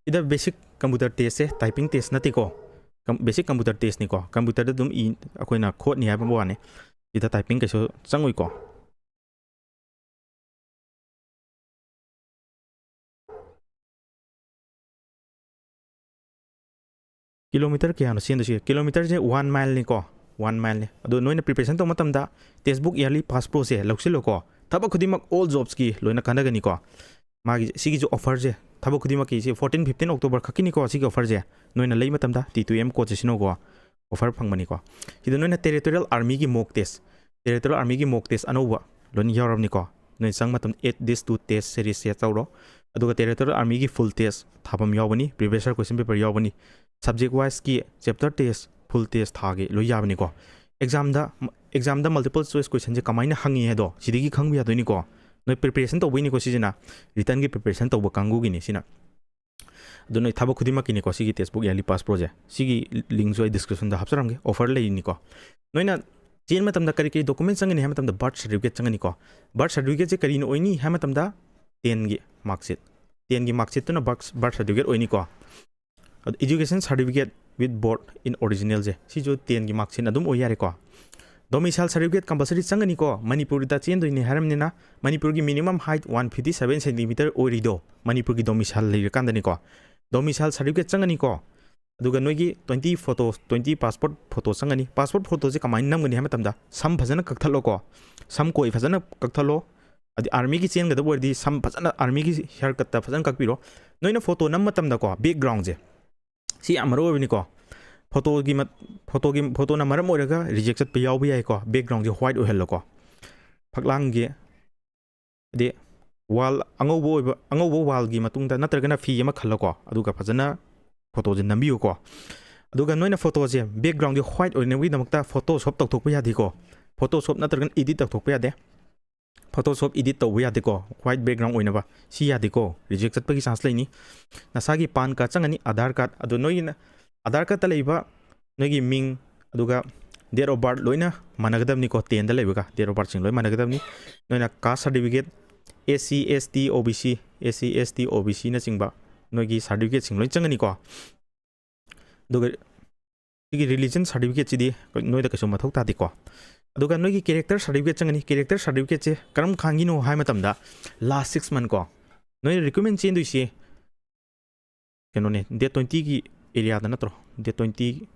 ꯁꯤꯗ ꯕꯦꯁꯤꯛ ꯀꯝꯄ꯭ꯌꯨꯇꯔ ꯇꯦꯁꯁꯦ, ꯇꯥꯏꯄꯤꯡ ꯇꯦꯁ ꯅꯠꯇꯦꯀꯣ, ꯕꯦꯁꯤꯛ ꯀꯝꯄ꯭ꯌꯨꯇꯔ ꯇꯦꯁꯅꯤꯀꯣ꯫ ꯀꯝꯄ꯭ꯌꯨꯇꯔꯗ ꯑꯗꯨꯝ ꯏ-, ꯑꯩꯈꯣꯏꯅ ꯈꯣꯠꯅꯤ ꯍꯥꯏꯕ ꯋꯥꯅꯤ, ꯁꯤꯗ ꯇꯥꯏꯄꯤꯡ ꯀꯩꯁꯨ ꯆꯪꯉꯣꯏꯀꯣ꯫ ꯀꯤꯂꯣꯃꯤꯇꯔ ꯀꯌꯥꯅꯣ ꯆꯦꯟꯗꯣꯏꯁꯦ? ꯀꯤꯂꯣꯃꯤꯇꯔꯁꯦ ꯋꯥꯟ ꯃꯥꯏꯜꯅꯤꯀꯣ, ꯋꯥꯟ ꯃꯥꯏꯜꯅꯤ꯫ ꯑꯗꯣ ꯅꯣꯏꯅ ꯄ꯭ꯔꯤꯄꯦꯔꯦꯁꯟ ꯇꯧꯕ ꯃꯇꯝꯗ ꯇꯦꯛꯁꯕꯨꯛ ꯏꯌꯥꯔꯂꯤ ꯄꯥꯁ ꯄ꯭ꯔꯣꯁꯦ ꯂꯧꯁꯤꯜꯂꯣꯀꯣ꯫ ꯊꯕꯛ ꯈꯨꯗꯤꯡꯃꯛ ꯑꯣꯜ ꯖꯣꯕꯁꯀꯤ ꯂꯣꯏꯅ ꯀꯥꯟꯅꯒꯅꯤꯀꯣ꯫ ꯃꯥꯒꯤ ꯁꯤꯒꯤꯁꯨ ꯑꯣꯐꯔꯁꯦ ꯊꯕꯛ ꯈꯨꯗꯤꯡꯃꯛꯀꯤ ꯁꯤ ꯐꯣꯔꯇꯤꯟ ꯐꯤꯐꯇꯤꯟ ꯑꯣꯛꯇꯣꯕꯔ ꯈꯛꯀꯤꯅꯤꯀꯣ꯫ ꯁꯤꯒꯤ ꯑꯣꯐꯔꯁꯦ ꯅꯣꯏꯅ ꯂꯩ ꯃꯇꯝꯗ ꯇꯤ ꯇꯨ ꯑꯦꯝ ꯀꯣꯗꯁꯦ ꯁꯤꯖꯤꯟꯅꯧꯀꯣ, ꯑꯣꯐꯔ ꯐꯪꯕꯅꯤꯀꯣ꯫ ꯁꯤꯗ ꯅꯣꯏꯅ ꯇꯦꯔꯤꯇꯣꯔꯤꯌꯦꯜ ꯑꯥꯔꯃꯤꯒꯤ ꯃꯣꯛ ꯇꯦꯁ, ꯇꯦꯔꯤꯇꯣꯔꯤꯌꯦꯜ ꯑꯥꯔꯃꯤꯒꯤ ꯃꯣꯛ ꯇꯦꯁ ꯑꯅꯧꯕ ꯂꯣꯏꯅ ꯌꯥꯎꯔꯕꯅꯤꯀꯣ꯫ ꯅꯣꯏ ꯆꯪꯕ ꯃꯇꯝꯗ add this to test series ꯁꯦ ꯇꯧꯔꯣ꯫ ꯑꯗꯨꯒ ꯇꯦꯔꯤꯇꯣꯔꯤꯌꯦꯜ ꯑꯥꯔꯃꯤꯒꯤ ꯐꯨꯜ ꯇꯦꯁ ꯊꯥꯐꯝ ꯌꯥꯎꯕꯅꯤ, ꯄ꯭ꯔꯤꯚꯤꯌꯁ ꯏꯌꯔ ꯀꯣꯏꯁꯟ ꯄꯦꯄꯔ ꯌꯥꯎꯕꯅꯤ꯫ ꯁꯕꯖꯦꯛ ꯋꯥꯏꯁꯀꯤ ꯆꯦꯞꯇꯔ ꯇꯦꯁ, ꯐꯨꯜ ꯇꯦꯁ ꯊꯥꯒꯤ ꯂꯣꯏ ꯌꯥꯕꯅꯤꯀꯣ꯫ ꯑꯦꯛꯖꯥꯝꯗ, ꯑꯦꯛꯖꯥꯝꯗ ꯃꯜꯇꯤꯄꯜ ꯆꯣꯏꯁ ꯀꯣꯏꯁꯟꯁꯦ ꯀꯃꯥꯏꯅ ꯍꯪꯉꯤ ꯍꯥꯏꯗꯣ ꯁꯤꯗꯒꯤ ꯈꯪꯕ ꯌꯥꯗꯣꯏꯅꯤꯀꯣ꯫ ꯅꯣꯏ ꯄ꯭ꯔꯤꯄꯦꯔꯦꯁꯟ ꯇꯧꯕꯩꯅꯤꯀꯣ ꯁꯤꯁꯤꯅ, ꯔꯤꯇꯟꯒꯤ ꯄ꯭ꯔꯤꯄꯦꯔꯦꯁꯟ ꯇꯧꯕ ꯀꯥꯡꯕꯨꯒꯤꯅꯤ ꯁꯤꯅ꯫ ꯑꯗꯨ ꯅꯣꯏ ꯊꯕꯛ ꯈꯨꯗꯤꯡꯃꯛꯀꯤꯅꯤꯀꯣ ꯁꯤꯒꯤ ꯇꯦꯛꯁꯕꯨꯛ ꯏꯌꯥꯔꯂꯤ ꯄꯥꯁ ꯄ꯭ꯔꯣꯁꯦ꯫ ꯁꯤꯒꯤ ꯂꯤꯡꯁꯨ ꯑꯩ ꯗꯤꯁꯀ꯭ꯔꯤꯞꯁꯟꯗ ꯍꯥꯞꯆꯔꯝꯒꯦ, ꯑꯣꯐꯔ ꯂꯩꯔꯤꯅꯤꯀꯣ꯫ ꯅꯣꯏꯅ ꯆꯦꯟꯕ ꯃꯇꯝꯗ ꯀꯔꯤ ꯀꯔꯤ ꯗꯣꯀꯨꯃꯦꯟ ꯆꯪꯒꯅꯤ ꯍꯥꯏꯕ ꯃꯇꯝꯗ ꯕꯥꯔꯊ ꯁꯥꯔꯇꯤꯐꯤꯀꯦꯠ ꯆꯪꯒꯅꯤꯀꯣ꯫ ꯕꯥꯔꯊ ꯁꯥꯔꯇꯤꯐꯤꯀꯦꯠꯁꯦ ꯀꯔꯤꯅ ꯑꯣꯏꯅꯤ ꯍꯥꯏꯕ ꯃꯇꯝꯗ ꯇꯦꯟꯒꯤ ꯃꯥꯔꯛꯁꯤꯠ, ꯇꯦꯟꯒꯤ ꯃꯥꯔꯛꯁꯤꯠꯇꯨꯅ ꯕꯥꯔꯊ, ꯕꯥꯔꯊ ꯁꯥꯔꯇꯤꯐꯤꯀꯦꯠ ꯑꯣꯏꯅꯤꯀꯣ꯫ ꯑꯗꯨ education certificate with board in original ꯁꯦ ꯁꯤꯁꯨ ꯇꯦꯟꯒꯤ ꯃꯥꯔꯛꯁꯤꯠ ꯑꯗꯨꯝ ꯑꯣꯏ ꯌꯥꯔꯦꯀꯣ꯫ ꯗꯣꯃꯤꯁꯥꯏꯜ ꯁꯥꯔꯇꯤꯐꯤꯀꯦꯠ ꯀꯝꯄꯜꯁꯔꯤ ꯆꯪꯒꯅꯤꯀꯣ, ꯃꯅꯤꯄꯨꯔꯗ ꯆꯦꯟꯗꯣꯏꯅꯤ ꯍꯥꯏꯔꯕꯅꯤꯅ꯫ ꯃꯅꯤꯄꯨꯔꯒꯤ minimum height one fifty seven centimetre ꯑꯣꯏꯔꯤꯗꯣ ꯃꯅꯤꯄꯨꯔꯒꯤ ꯗꯣꯃꯤꯁꯥꯏꯜ ꯂꯩꯔꯀꯥꯟꯗꯅꯤꯀꯣ꯫ ꯗꯣꯃꯤꯁꯥꯏꯜ ꯁꯥꯔꯇꯤꯐꯤꯀꯦꯠ ꯆꯪꯒꯅꯤꯀꯣ꯫ ꯑꯗꯨꯒ ꯅꯣꯏꯒꯤ twenty photo, twenty passport photo ꯆꯪꯒꯅꯤ꯫ ꯄꯥꯁꯄꯣꯔꯠ ꯐꯣꯇꯣꯁꯦ ꯀꯃꯥꯏꯅ ꯅꯝꯒꯅꯤ ꯍꯥꯏꯕ ꯃꯇꯝꯗ ꯁꯝ ꯐꯖꯅ ꯀꯛꯊꯠꯂꯣꯀꯣ, ꯁꯝ ꯀꯣꯏ ꯐꯖꯅ ꯀꯛꯊꯠꯂꯣ꯫ ꯑꯗꯩ ꯑꯥꯔꯃꯤꯒꯤ ꯆꯦꯟꯒꯗꯕ ꯑꯣꯏꯔꯗꯤ ꯁꯝ ꯐꯖꯅ, ꯑꯥꯔꯃꯤꯒꯤ ꯍꯤꯌꯥꯔ ꯀꯠꯇ ꯐꯖꯅ ꯀꯛꯄꯤꯔꯣ꯫ ꯅꯣꯏꯅ ꯐꯣꯇꯣ ꯅꯝꯕ ꯃꯇꯝꯗꯀꯣ, ꯕꯦꯛꯒ꯭ꯔꯥꯎꯟꯁꯦ ꯁꯤ ꯌꯥꯝ ꯃꯔꯨ ꯑꯣꯏꯕꯅꯤꯀꯣ꯫ ꯐꯣꯇꯣꯒꯤ ꯃꯠ-, ꯐꯣꯇꯣꯒꯤ, ꯐꯣꯇꯣꯅ ꯃꯔꯝ ꯑꯣꯏꯔꯒ ꯔꯤꯖꯦꯛ ꯆꯠꯄ ꯌꯥꯎꯕ ꯌꯥꯏꯀꯣ꯫ ꯕꯦꯛꯒ꯭ꯔꯥꯎꯟꯁꯦ ꯋꯥꯏꯠ ꯑꯣꯏꯍꯜꯂꯣꯀꯣ꯫ ꯐꯛꯂꯥꯡꯒꯤ, ꯍꯥꯏꯗꯤ ꯋꯥꯜ ꯑꯉꯧꯕ ꯑꯣꯏꯕ, ꯑꯉꯧꯕ ꯋꯥꯜꯒꯤ ꯃꯇꯨꯡꯗ ꯅꯠꯇ꯭ꯔꯒꯅ ꯐꯤ ꯑꯃ ꯈꯜꯂꯣꯀꯣ, ꯑꯗꯨꯒ ꯐꯖꯅ ꯐꯣꯇꯣꯁꯦ ꯅꯝꯕꯤꯌꯨꯀꯣ꯫ ꯑꯗꯨꯒ ꯅꯣꯏꯅ ꯐꯣꯇꯣꯁꯦ ꯕꯦꯛꯒ꯭ꯔꯥꯎꯟꯒꯤ ꯋꯥꯏꯠ ꯑꯣꯏꯅꯕꯒꯤꯗꯃꯛꯇ ꯐꯣꯇꯣꯁꯣꯞ ꯇꯧꯊꯣꯛꯄ ꯌꯥꯗꯦꯀꯣ꯫ ꯐꯣꯇꯣꯁꯣꯞ ꯅꯠꯇ꯭ꯔꯒꯅ ꯏꯗꯤꯠ ꯇꯧꯊꯣꯛꯄ ꯌꯥꯗꯦ꯫ ꯐꯣꯇꯣꯁꯣꯞ ꯏꯗꯤꯠ ꯇꯧꯕ ꯌꯥꯗꯦꯀꯣ, ꯋꯥꯏꯠ ꯕꯦꯛꯒ꯭ꯔꯥꯎꯟ ꯑꯣꯏꯅꯕ꯫ ꯁꯤ ꯌꯥꯗꯦꯀꯣ, ꯔꯤꯖꯦꯛ ꯆꯠꯄꯒꯤ ꯆꯥꯟꯁ ꯂꯩꯅꯤ꯫ ꯅꯁꯥꯒꯤ ꯄꯥꯟ ꯀꯥꯔꯗ ꯆꯪꯒꯅꯤ, ꯑꯙꯥꯔ ꯀꯥꯔꯗ꯫ ꯑꯗꯣ ꯅꯣꯏꯒꯤꯅ ꯑꯙꯥꯔ ꯀꯥꯔꯗꯇ ꯂꯩꯕ ꯅꯣꯏꯒꯤ ꯃꯤꯡ, ꯑꯗꯨꯒ date of birth ꯂꯣꯏꯅ ꯃꯥꯟꯅꯒꯗꯕꯅꯤꯀꯣ, ꯇꯦꯟꯗ ꯂꯩꯕꯒ date of birth ꯁꯤꯡ ꯂꯣꯏ ꯃꯥꯟꯅꯒꯗꯕꯅꯤ꯫ ꯅꯣꯏꯅ ꯀꯥꯁ ꯁꯥꯔꯇꯤꯐꯤꯀꯦꯠ, ꯑꯦꯁ ꯁꯤ, ꯑꯦꯁ ꯇꯤ, ꯑꯣ ꯕꯤ ꯁꯤ, ꯑꯦꯁ ꯁꯤ, ꯑꯦꯁ ꯇꯤ, ꯑꯣ ꯕꯤ ꯁꯤꯅꯆꯤꯡꯕ ꯅꯣꯏꯒꯤ ꯁꯥꯔꯇꯤꯐꯤꯀꯦꯠꯁꯤꯡ ꯂꯣꯏ ꯆꯪꯒꯅꯤꯀꯣ꯫ ꯑꯗꯨꯒ ꯁꯤꯒꯤ ꯔꯤꯂꯤꯖꯟ ꯁꯥꯔꯇꯤꯐꯤꯀꯦꯠꯁꯤꯗꯤ ꯅꯣꯏꯗ ꯀꯩꯁꯨ ꯃꯊꯧ ꯇꯥꯗꯦꯀꯣ꯫ ꯑꯗꯨꯒ ꯅꯣꯏꯒꯤ ꯀꯦꯔꯦꯛꯇꯔ ꯁꯥꯔꯇꯤꯐꯤꯀꯦꯠ ꯆꯪꯒꯅꯤ꯫ ꯀꯦꯔꯦꯛꯇꯔ ꯁꯥꯔꯇꯤꯐꯤꯀꯦꯠꯁꯦ ꯀꯔꯝ ꯀꯥꯟꯒꯤꯅꯣ ꯍꯥꯏꯕ ꯃꯇꯝꯗ, ꯂꯥꯁ ꯁꯤꯛꯁ ꯃꯟꯊ ꯀꯣ, ꯅꯣꯏꯅ ꯔꯤꯀ꯭ꯔꯨꯠꯃꯦꯟ ꯆꯦꯟꯗꯣꯏꯁꯦ ꯀꯩꯅꯣꯅꯦ, ꯗꯦꯠ ꯇ꯭ꯋꯦꯟꯇꯤꯒꯤ ꯑꯦꯔꯤꯌꯥꯗ ꯅꯠꯇ꯭ꯔꯣ? ꯗꯦꯠ ꯇ꯭ꯋꯦꯟꯇꯤ,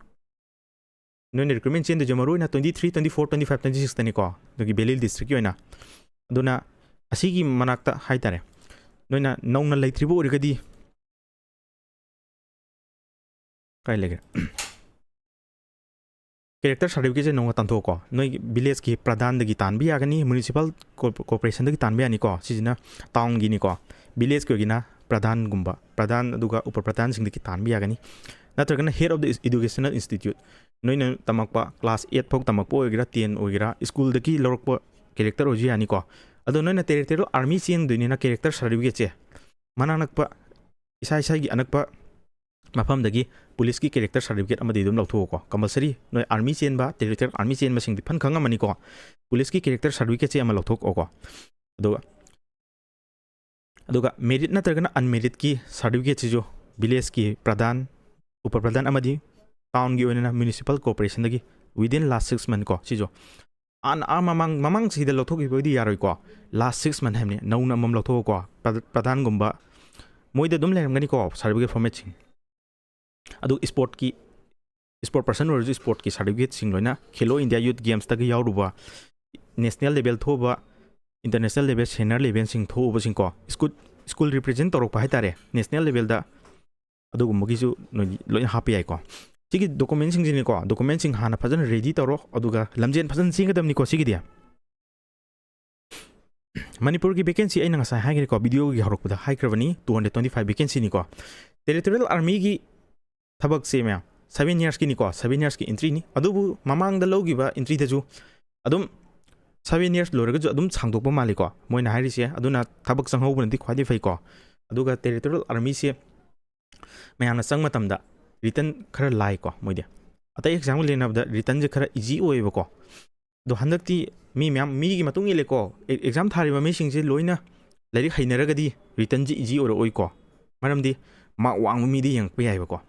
ꯅꯣꯏꯅ ꯔꯤꯀ꯭ꯔꯨꯠꯃꯦꯟ ꯆꯦꯟꯗꯣꯏꯁꯦ ꯃꯔꯨ ꯑꯣꯏꯅ twenty three, twenty four, twenty five, twenty ꯁꯤꯛꯁꯇꯅꯤꯀꯣ, ꯑꯗꯨꯒꯤ ꯚꯦꯂꯤ ꯗꯤꯁꯇ꯭ꯔꯤꯛꯀꯤ ꯑꯣꯏꯅ꯫ ꯑꯗꯨꯅ ꯑꯁꯤꯒꯤ ꯃꯅꯥꯛꯇ ꯍꯥꯏꯇꯥꯔꯦ, ꯅꯣꯏꯅ ꯅꯧꯅ ꯂꯩꯇ꯭ꯔꯤꯕ ꯑꯣꯏꯔꯒꯗꯤ, ꯀꯥꯏ ꯂꯩꯈ꯭ꯔꯦ? ꯀꯦꯔꯦꯛꯇꯔ ꯁꯥꯔꯇꯤꯐꯤꯀꯦꯠꯁꯦ ꯅꯧꯅ ꯇꯥꯟꯊꯣꯛꯑꯣꯀꯣ꯫ ꯅꯣꯏ ꯚꯤꯂꯦꯖꯀꯤ ꯄ꯭ꯔꯙꯥꯟꯗꯒꯤ ꯇꯥꯟꯕ ꯌꯥꯒꯅꯤ, ꯃ꯭ꯌꯨꯅꯤꯁꯤꯄꯥꯜ ꯀꯣꯔꯄꯣꯔꯦꯁꯟꯗꯒꯤ ꯇꯥꯟꯕ ꯌꯥꯅꯤꯀꯣ꯫ ꯁꯤꯁꯤꯅ ꯇꯥꯎꯟꯒꯤꯅꯤꯀꯣ꯫ ꯚꯤꯂꯦꯖꯀꯤ ꯑꯣꯏꯒꯦꯅ ꯄ꯭ꯔꯙꯥꯟꯒꯨꯝꯕ, ꯄ꯭ꯔꯙꯥꯟ ꯑꯗꯨꯒ ꯎꯄ ꯄ꯭ꯔꯙꯥꯟꯁꯤꯡꯗꯒꯤ ꯇꯥꯟꯕ ꯌꯥꯒꯅꯤ꯫ ꯅꯠꯇ꯭ꯔꯒꯅ head of the educational institute, ꯅꯣꯏꯅ ꯇꯝꯃꯛꯄ ꯀ꯭ꯂꯥꯁ ꯑꯩꯠ ꯐꯥꯎ ꯇꯝꯃꯛꯄ ꯑꯣꯏꯒꯦꯔꯥ, ꯇꯦꯟ ꯑꯣꯏꯒꯦꯔꯥ, ꯁ꯭ꯀꯨꯜꯗꯒꯤ ꯂꯧꯔꯛꯄ ꯀꯦꯔꯦꯛꯇꯔ ꯑꯣꯏꯔꯁꯨ ꯌꯥꯅꯤꯀꯣ꯫ ꯑꯗꯣ ꯅꯣꯏꯅ ꯇꯦꯔꯤꯇꯣꯔꯤꯌꯦꯜ ꯑꯥꯔꯃꯤ ꯆꯦꯟꯗꯣꯏꯅꯤꯅ ꯀꯦꯔꯦꯛꯇꯔ ꯁꯥꯔꯇꯤꯐꯤꯀꯦꯠꯁꯦ ꯃꯅꯥꯛ ꯅꯛꯄ, ꯏꯁꯥ ꯏꯁꯥꯒꯤ ꯑꯅꯛꯄ ꯃꯐꯝꯗꯒꯤ ꯄꯨꯂꯤꯁꯀꯤ ꯀꯦꯔꯦꯛꯇꯔ ꯁꯥꯔꯇꯤꯐꯤꯀꯦꯠ ꯑꯃꯗꯤ ꯑꯗꯨꯝ ꯂꯧꯊꯣꯛꯑꯣꯀꯣ꯫ ꯀꯝꯄꯜꯁꯔꯤ ꯅꯣꯏ ꯑꯥꯔꯃꯤ ꯆꯦꯟꯕ, ꯇꯦꯔꯤꯇꯣꯔꯤꯌꯦꯜ ꯑꯥꯔꯃꯤ ꯆꯦꯟꯕꯁꯤꯡꯗꯤ ꯐꯟ ꯈꯪꯉꯝꯃꯅꯤꯀꯣ꯫ ꯄꯨꯂꯤꯁꯀꯤ ꯀꯦꯔꯦꯛꯇꯔ ꯁꯥꯔꯇꯤꯐꯤꯀꯦꯠꯁꯦ ꯑꯃ ꯂꯧꯊꯣꯛꯑꯣꯀꯣ꯫ ꯑꯗꯨꯒ, ꯑꯗꯨꯒ ꯃꯦꯔꯤꯠ ꯅꯠꯇ꯭ꯔꯒꯅ ꯑꯟꯃꯦꯔꯤꯠꯀꯤ ꯁꯥꯔꯇꯤꯐꯤꯀꯦꯠꯁꯤꯁꯨ ꯚꯤꯂꯦꯖꯀꯤ ꯄ꯭ꯔꯙꯥꯟ, ꯎꯄ ꯄ꯭ꯔꯙꯥꯟ ꯑꯃꯗꯤ ꯇꯥꯎꯟꯒꯤ ꯑꯣꯏꯅ municipal ꯀꯣꯔꯄꯣꯔꯦꯁꯟꯗꯒꯤ within last six month ꯀꯣ, ꯁꯤꯁꯨ ꯑꯥ, ꯑꯥ, ꯃꯃꯥꯡ, ꯃꯃꯥꯡ ꯆꯍꯤꯗ ꯂꯧꯊꯣꯛꯈꯤꯕꯗꯤ ꯌꯥꯔꯣꯏꯀꯣ꯫ ꯂꯥꯁ ꯁꯤꯛꯁ ꯃꯟꯊ ꯍꯥꯏꯕꯅꯤ, ꯅꯧꯅ ꯑꯃꯃꯝ ꯂꯧꯊꯣꯛꯑꯣꯀꯣ꯫ ꯄ꯭ꯔ-, ꯄ꯭ꯔꯙꯥꯟꯒꯨꯝꯕ ꯃꯣꯏꯗ ꯑꯗꯨꯝ ꯂꯩꯔꯝꯒꯅꯤꯀꯣ ꯁꯥꯔꯇꯤꯐꯤꯀꯦꯠ ꯐꯣꯔꯃꯦꯠꯁꯤꯡ꯫ ꯑꯗꯨ ꯏꯁꯄꯣꯔꯠꯀꯤ, ꯏꯁꯄꯣꯔꯠ ꯄꯔꯁꯟ ꯑꯣꯏꯔꯁꯨ ꯏꯁꯄꯣꯔꯠꯀꯤ ꯁꯥꯔꯇꯤꯐꯤꯀꯦꯠꯁꯤꯡ ꯂꯣꯏꯅ ꯈꯦꯂꯣ ꯏꯟꯗꯤꯌꯥ ꯌꯨꯠ ꯒꯦꯝꯁꯇꯒ ꯌꯥꯎꯔꯨꯕ, ꯅꯦꯁꯅꯦꯜ ꯂꯦꯚꯦꯜ ꯊꯣꯛꯎꯕ, ꯏꯟꯇꯔꯅꯦꯁꯅꯦꯜ ꯂꯦꯚꯦꯜ, ꯁꯦꯅꯤꯌꯔ ꯂꯦꯚꯦꯜꯁꯤꯡ ꯊꯣꯛꯎꯕꯁꯤꯡꯀꯣ, ꯁ꯭ꯀꯨꯜ, ꯁ꯭ꯀꯨꯜ ꯔꯤꯄ꯭ꯔꯖꯦꯟ ꯇꯧꯔꯛꯄ ꯍꯥꯏꯇꯥꯔꯦ ꯅꯦꯁꯅꯦꯜ ꯂꯦꯚꯦꯜꯗ, ꯑꯗꯨꯒꯨꯝꯕꯒꯤꯁꯨ ꯅꯣꯏ ꯂꯣꯏꯅ ꯍꯥꯞꯄ ꯌꯥꯏꯀꯣ꯫ ꯁꯤꯒꯤ ꯗꯣꯀꯨꯃꯦꯟꯁꯤꯡꯁꯤꯅꯤꯀꯣ, ꯗꯣꯀꯨꯃꯦꯟꯁꯤꯡ ꯍꯥꯟꯅ ꯐꯖꯅ ꯔꯦꯗꯤ ꯇꯧꯔꯣ, ꯑꯗꯨꯒ ꯂꯝꯖꯦꯟ ꯐꯖꯅ ꯆꯦꯟꯒꯗꯕꯅꯤꯀꯣ ꯁꯤꯒꯤꯗꯤ꯫ ꯃꯅꯤꯄꯨꯔꯒꯤ ꯚꯦꯀꯦꯟꯁꯤ ꯑꯩꯅ ꯉꯁꯥꯏ ꯍꯥꯏꯈ꯭ꯔꯦꯀꯣ, ꯚꯤꯗꯤꯑꯣꯒꯤ ꯍꯧꯔꯛꯄꯗ ꯍꯥꯏꯈ꯭ꯔꯕꯅꯤ, two hundred twenty five ꯚꯦꯀꯦꯟꯁꯤꯅꯤꯀꯣ꯫ Territorial ꯑꯥꯔꯃꯤꯒꯤ ꯊꯕꯛꯁꯦ ꯃꯌꯥꯝ, ꯁꯚꯦꯟ ꯌꯔꯁꯀꯤꯅꯤꯀꯣ, ꯁꯚꯦꯟ ꯌꯔꯁꯀꯤ ꯑꯦꯟꯇ꯭ꯔꯤꯅꯤ꯫ ꯑꯗꯨꯕꯨ ꯃꯃꯥꯡꯗ ꯂꯧꯈꯤꯕ ꯑꯦꯟꯇ꯭ꯔꯤꯗꯁꯨ ꯑꯗꯨꯝ ꯁꯚꯦꯟ ꯌꯔꯁ ꯂꯣꯏꯔꯒꯁꯨ ꯑꯗꯨꯝ ꯁꯥꯡꯗꯣꯛꯄ ꯃꯥꯜꯂꯤꯀꯣ, ꯃꯣꯏꯅ ꯍꯥꯏꯔꯤꯁꯦ꯫ ꯑꯗꯨꯅ ꯊꯕꯛ ꯆꯪꯍꯧꯕꯅꯗꯤ ꯈ꯭ꯋꯥꯏꯗꯒꯤ ꯐꯩꯀꯣ꯫ ꯑꯗꯨꯒ ꯇꯦꯔꯤꯇꯣꯔꯤꯌꯦꯜ ꯑꯥꯔꯃꯤꯁꯦ ꯃꯌꯥꯝꯅ ꯆꯪꯕ ꯃꯇꯝꯗ ꯔꯤꯇꯟ ꯈꯔ ꯂꯥꯏꯀꯣ ꯃꯣꯏꯗꯤ꯫ ꯑꯇꯩ ꯑꯦꯛꯖꯥꯝꯒ ꯌꯦꯡꯅꯕꯗ ꯔꯤꯇꯟꯁꯦ ꯈꯔ ꯏꯖꯤ ꯑꯣꯏꯌꯦꯕꯀꯣ꯫ ꯑꯗꯣ ꯍꯟꯗꯛꯇꯤ ꯃꯤ ꯃꯌꯥꯝ, ꯃꯤꯒꯤ ꯃꯇꯨꯡ ꯏꯜꯂꯦꯀꯣ꯫ ꯑꯦ-, ꯑꯦꯛꯖꯥꯝ ꯊꯥꯔꯤꯕ ꯃꯤꯁꯤꯡꯁꯦ ꯂꯣꯏꯅ ꯂꯥꯏꯔꯤꯛ ꯍꯩꯅꯔꯒꯗꯤ ꯔꯤꯇꯟꯁꯦ ꯏꯖꯤ ꯑꯣꯏꯔꯛꯑꯣꯏꯀꯣ꯫ ꯃꯔꯝꯗꯤ ꯃꯥꯔꯛ ꯋꯥꯡꯕ ꯃꯤꯗꯤ ꯌꯦꯡꯉꯛꯄ ꯌꯥꯏꯕꯀꯣ꯫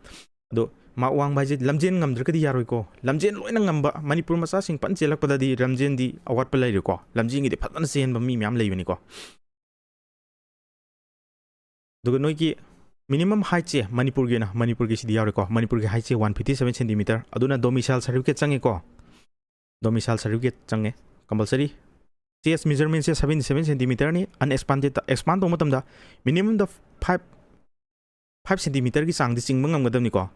ꯑꯗꯣ ꯃꯥꯔꯛ ꯋꯥꯡꯕ ꯍꯥꯏꯁꯦ ꯂꯝꯖꯦꯟ ꯉꯝꯗ꯭ꯔꯒꯗꯤ ꯌꯥꯔꯣꯏꯀꯣ꯫ ꯂꯝꯖꯦꯟ ꯂꯣꯏꯅ ꯉꯝꯕ ꯃꯅꯤꯄꯨꯔ ꯃꯆꯥꯁꯤꯡ ꯐꯖꯅ ꯆꯦꯜꯂꯛꯄꯗꯗꯤ ꯂꯝꯖꯦꯟꯗꯤ ꯑꯋꯥꯠꯄ ꯂꯩꯔꯣꯏꯀꯣ꯫ ꯂꯝꯖꯦꯟꯒꯤꯗꯤ ꯐꯖꯅ ꯆꯦꯟꯕ ꯃꯤ ꯃꯌꯥꯝ ꯂꯩꯕꯅꯤꯀꯣ꯫ ꯑꯗꯨꯒ ꯅꯣꯏꯒꯤ Minimum height ꯁꯦ ꯃꯅꯤꯄꯨꯔꯒꯤ ꯑꯣꯏꯅ, ꯃꯅꯤꯄꯨꯔꯒꯤ ꯁꯤꯗꯤ ꯌꯥꯎꯔꯦꯀꯣ, ꯃꯅꯤꯄꯨꯔꯒꯤ height ꯁꯦ one fifty seven centimeter, ꯑꯗꯨꯅ domicile certificate ꯆꯪꯉꯦꯀꯣ, domicile certificate ꯆꯪꯉꯦ compulsory꯫ Chest measurement ꯁꯦ seventy seven centimeter ꯅꯤ, unexpanded, expand ꯇꯧꯕ ꯃꯇꯝꯗ minimum ꯗ five five centimeter ꯒꯤ ꯆꯥꯡꯗꯤ ꯆꯤꯡꯕ ꯉꯝꯒꯗꯕꯅꯤꯀꯣ꯫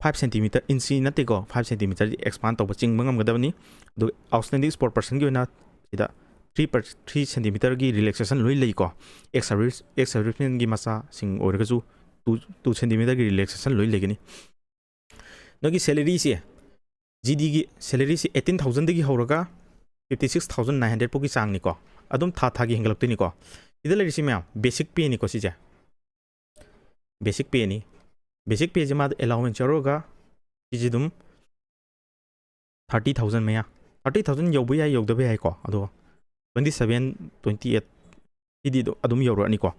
Five centimeter, inch ꯅꯠꯇꯦꯀꯣ, five centimeter ꯗꯤ expand ꯇꯧꯕ, ꯆꯤꯡꯕ ꯉꯝꯒꯗꯕꯅꯤ꯫ ꯑꯗꯨ outstanding sport person ꯒꯤ ꯑꯣꯏꯅ ꯁꯤꯗ three per, three centimeter ꯒꯤ relaxation ꯂꯣꯏ ꯂꯩꯀꯣ꯫ Ex service, ex serviceman ꯒꯤ ꯃꯆꯥꯁꯤꯡ ꯑꯣꯏꯔꯒꯁꯨ two, two centimeter ꯒꯤ relaxation ꯂꯣꯏ ꯂꯩꯒꯅꯤ꯫ ꯅꯣꯏꯒꯤ salary ꯁꯦ, G D ꯒꯤ salary ꯁꯦ eighteen thousand ꯗꯒꯤ ꯍꯧꯔꯒ fifty six thousand nine hundred ꯐꯥꯎꯒꯤ ꯆꯥꯡꯅꯤꯀꯣ꯫ ꯑꯗꯨꯝ ꯊꯥ ꯊꯥꯒꯤ ꯍꯦꯟꯒꯠꯂꯛꯇꯣꯏꯅꯤꯀꯣ꯫ ꯁꯤꯗ ꯂꯩꯔꯤꯁꯤ ꯃꯌꯥꯝ basic pay ꯅꯤꯀꯣ ꯁꯤꯁꯦ꯫ Basic pay ꯅꯤ꯫ Basic pay ꯁꯦ ꯃꯥꯗ allowance ꯌꯥꯎꯔꯒ ꯁꯤꯁꯦ ꯑꯗꯨꯝ thirty thousand ꯃꯌꯥ, thirty thousand ꯌꯧꯕ ꯌꯥꯏ, ꯌꯧꯗꯕ ꯌꯥꯏꯀꯣ꯫ ꯑꯗꯣ twenty seven, twenty eight ꯁꯤꯗꯤ ꯑꯗꯨ-, ꯑꯗꯨꯝ ꯌꯧꯔꯛꯑꯅꯤꯀꯣ꯫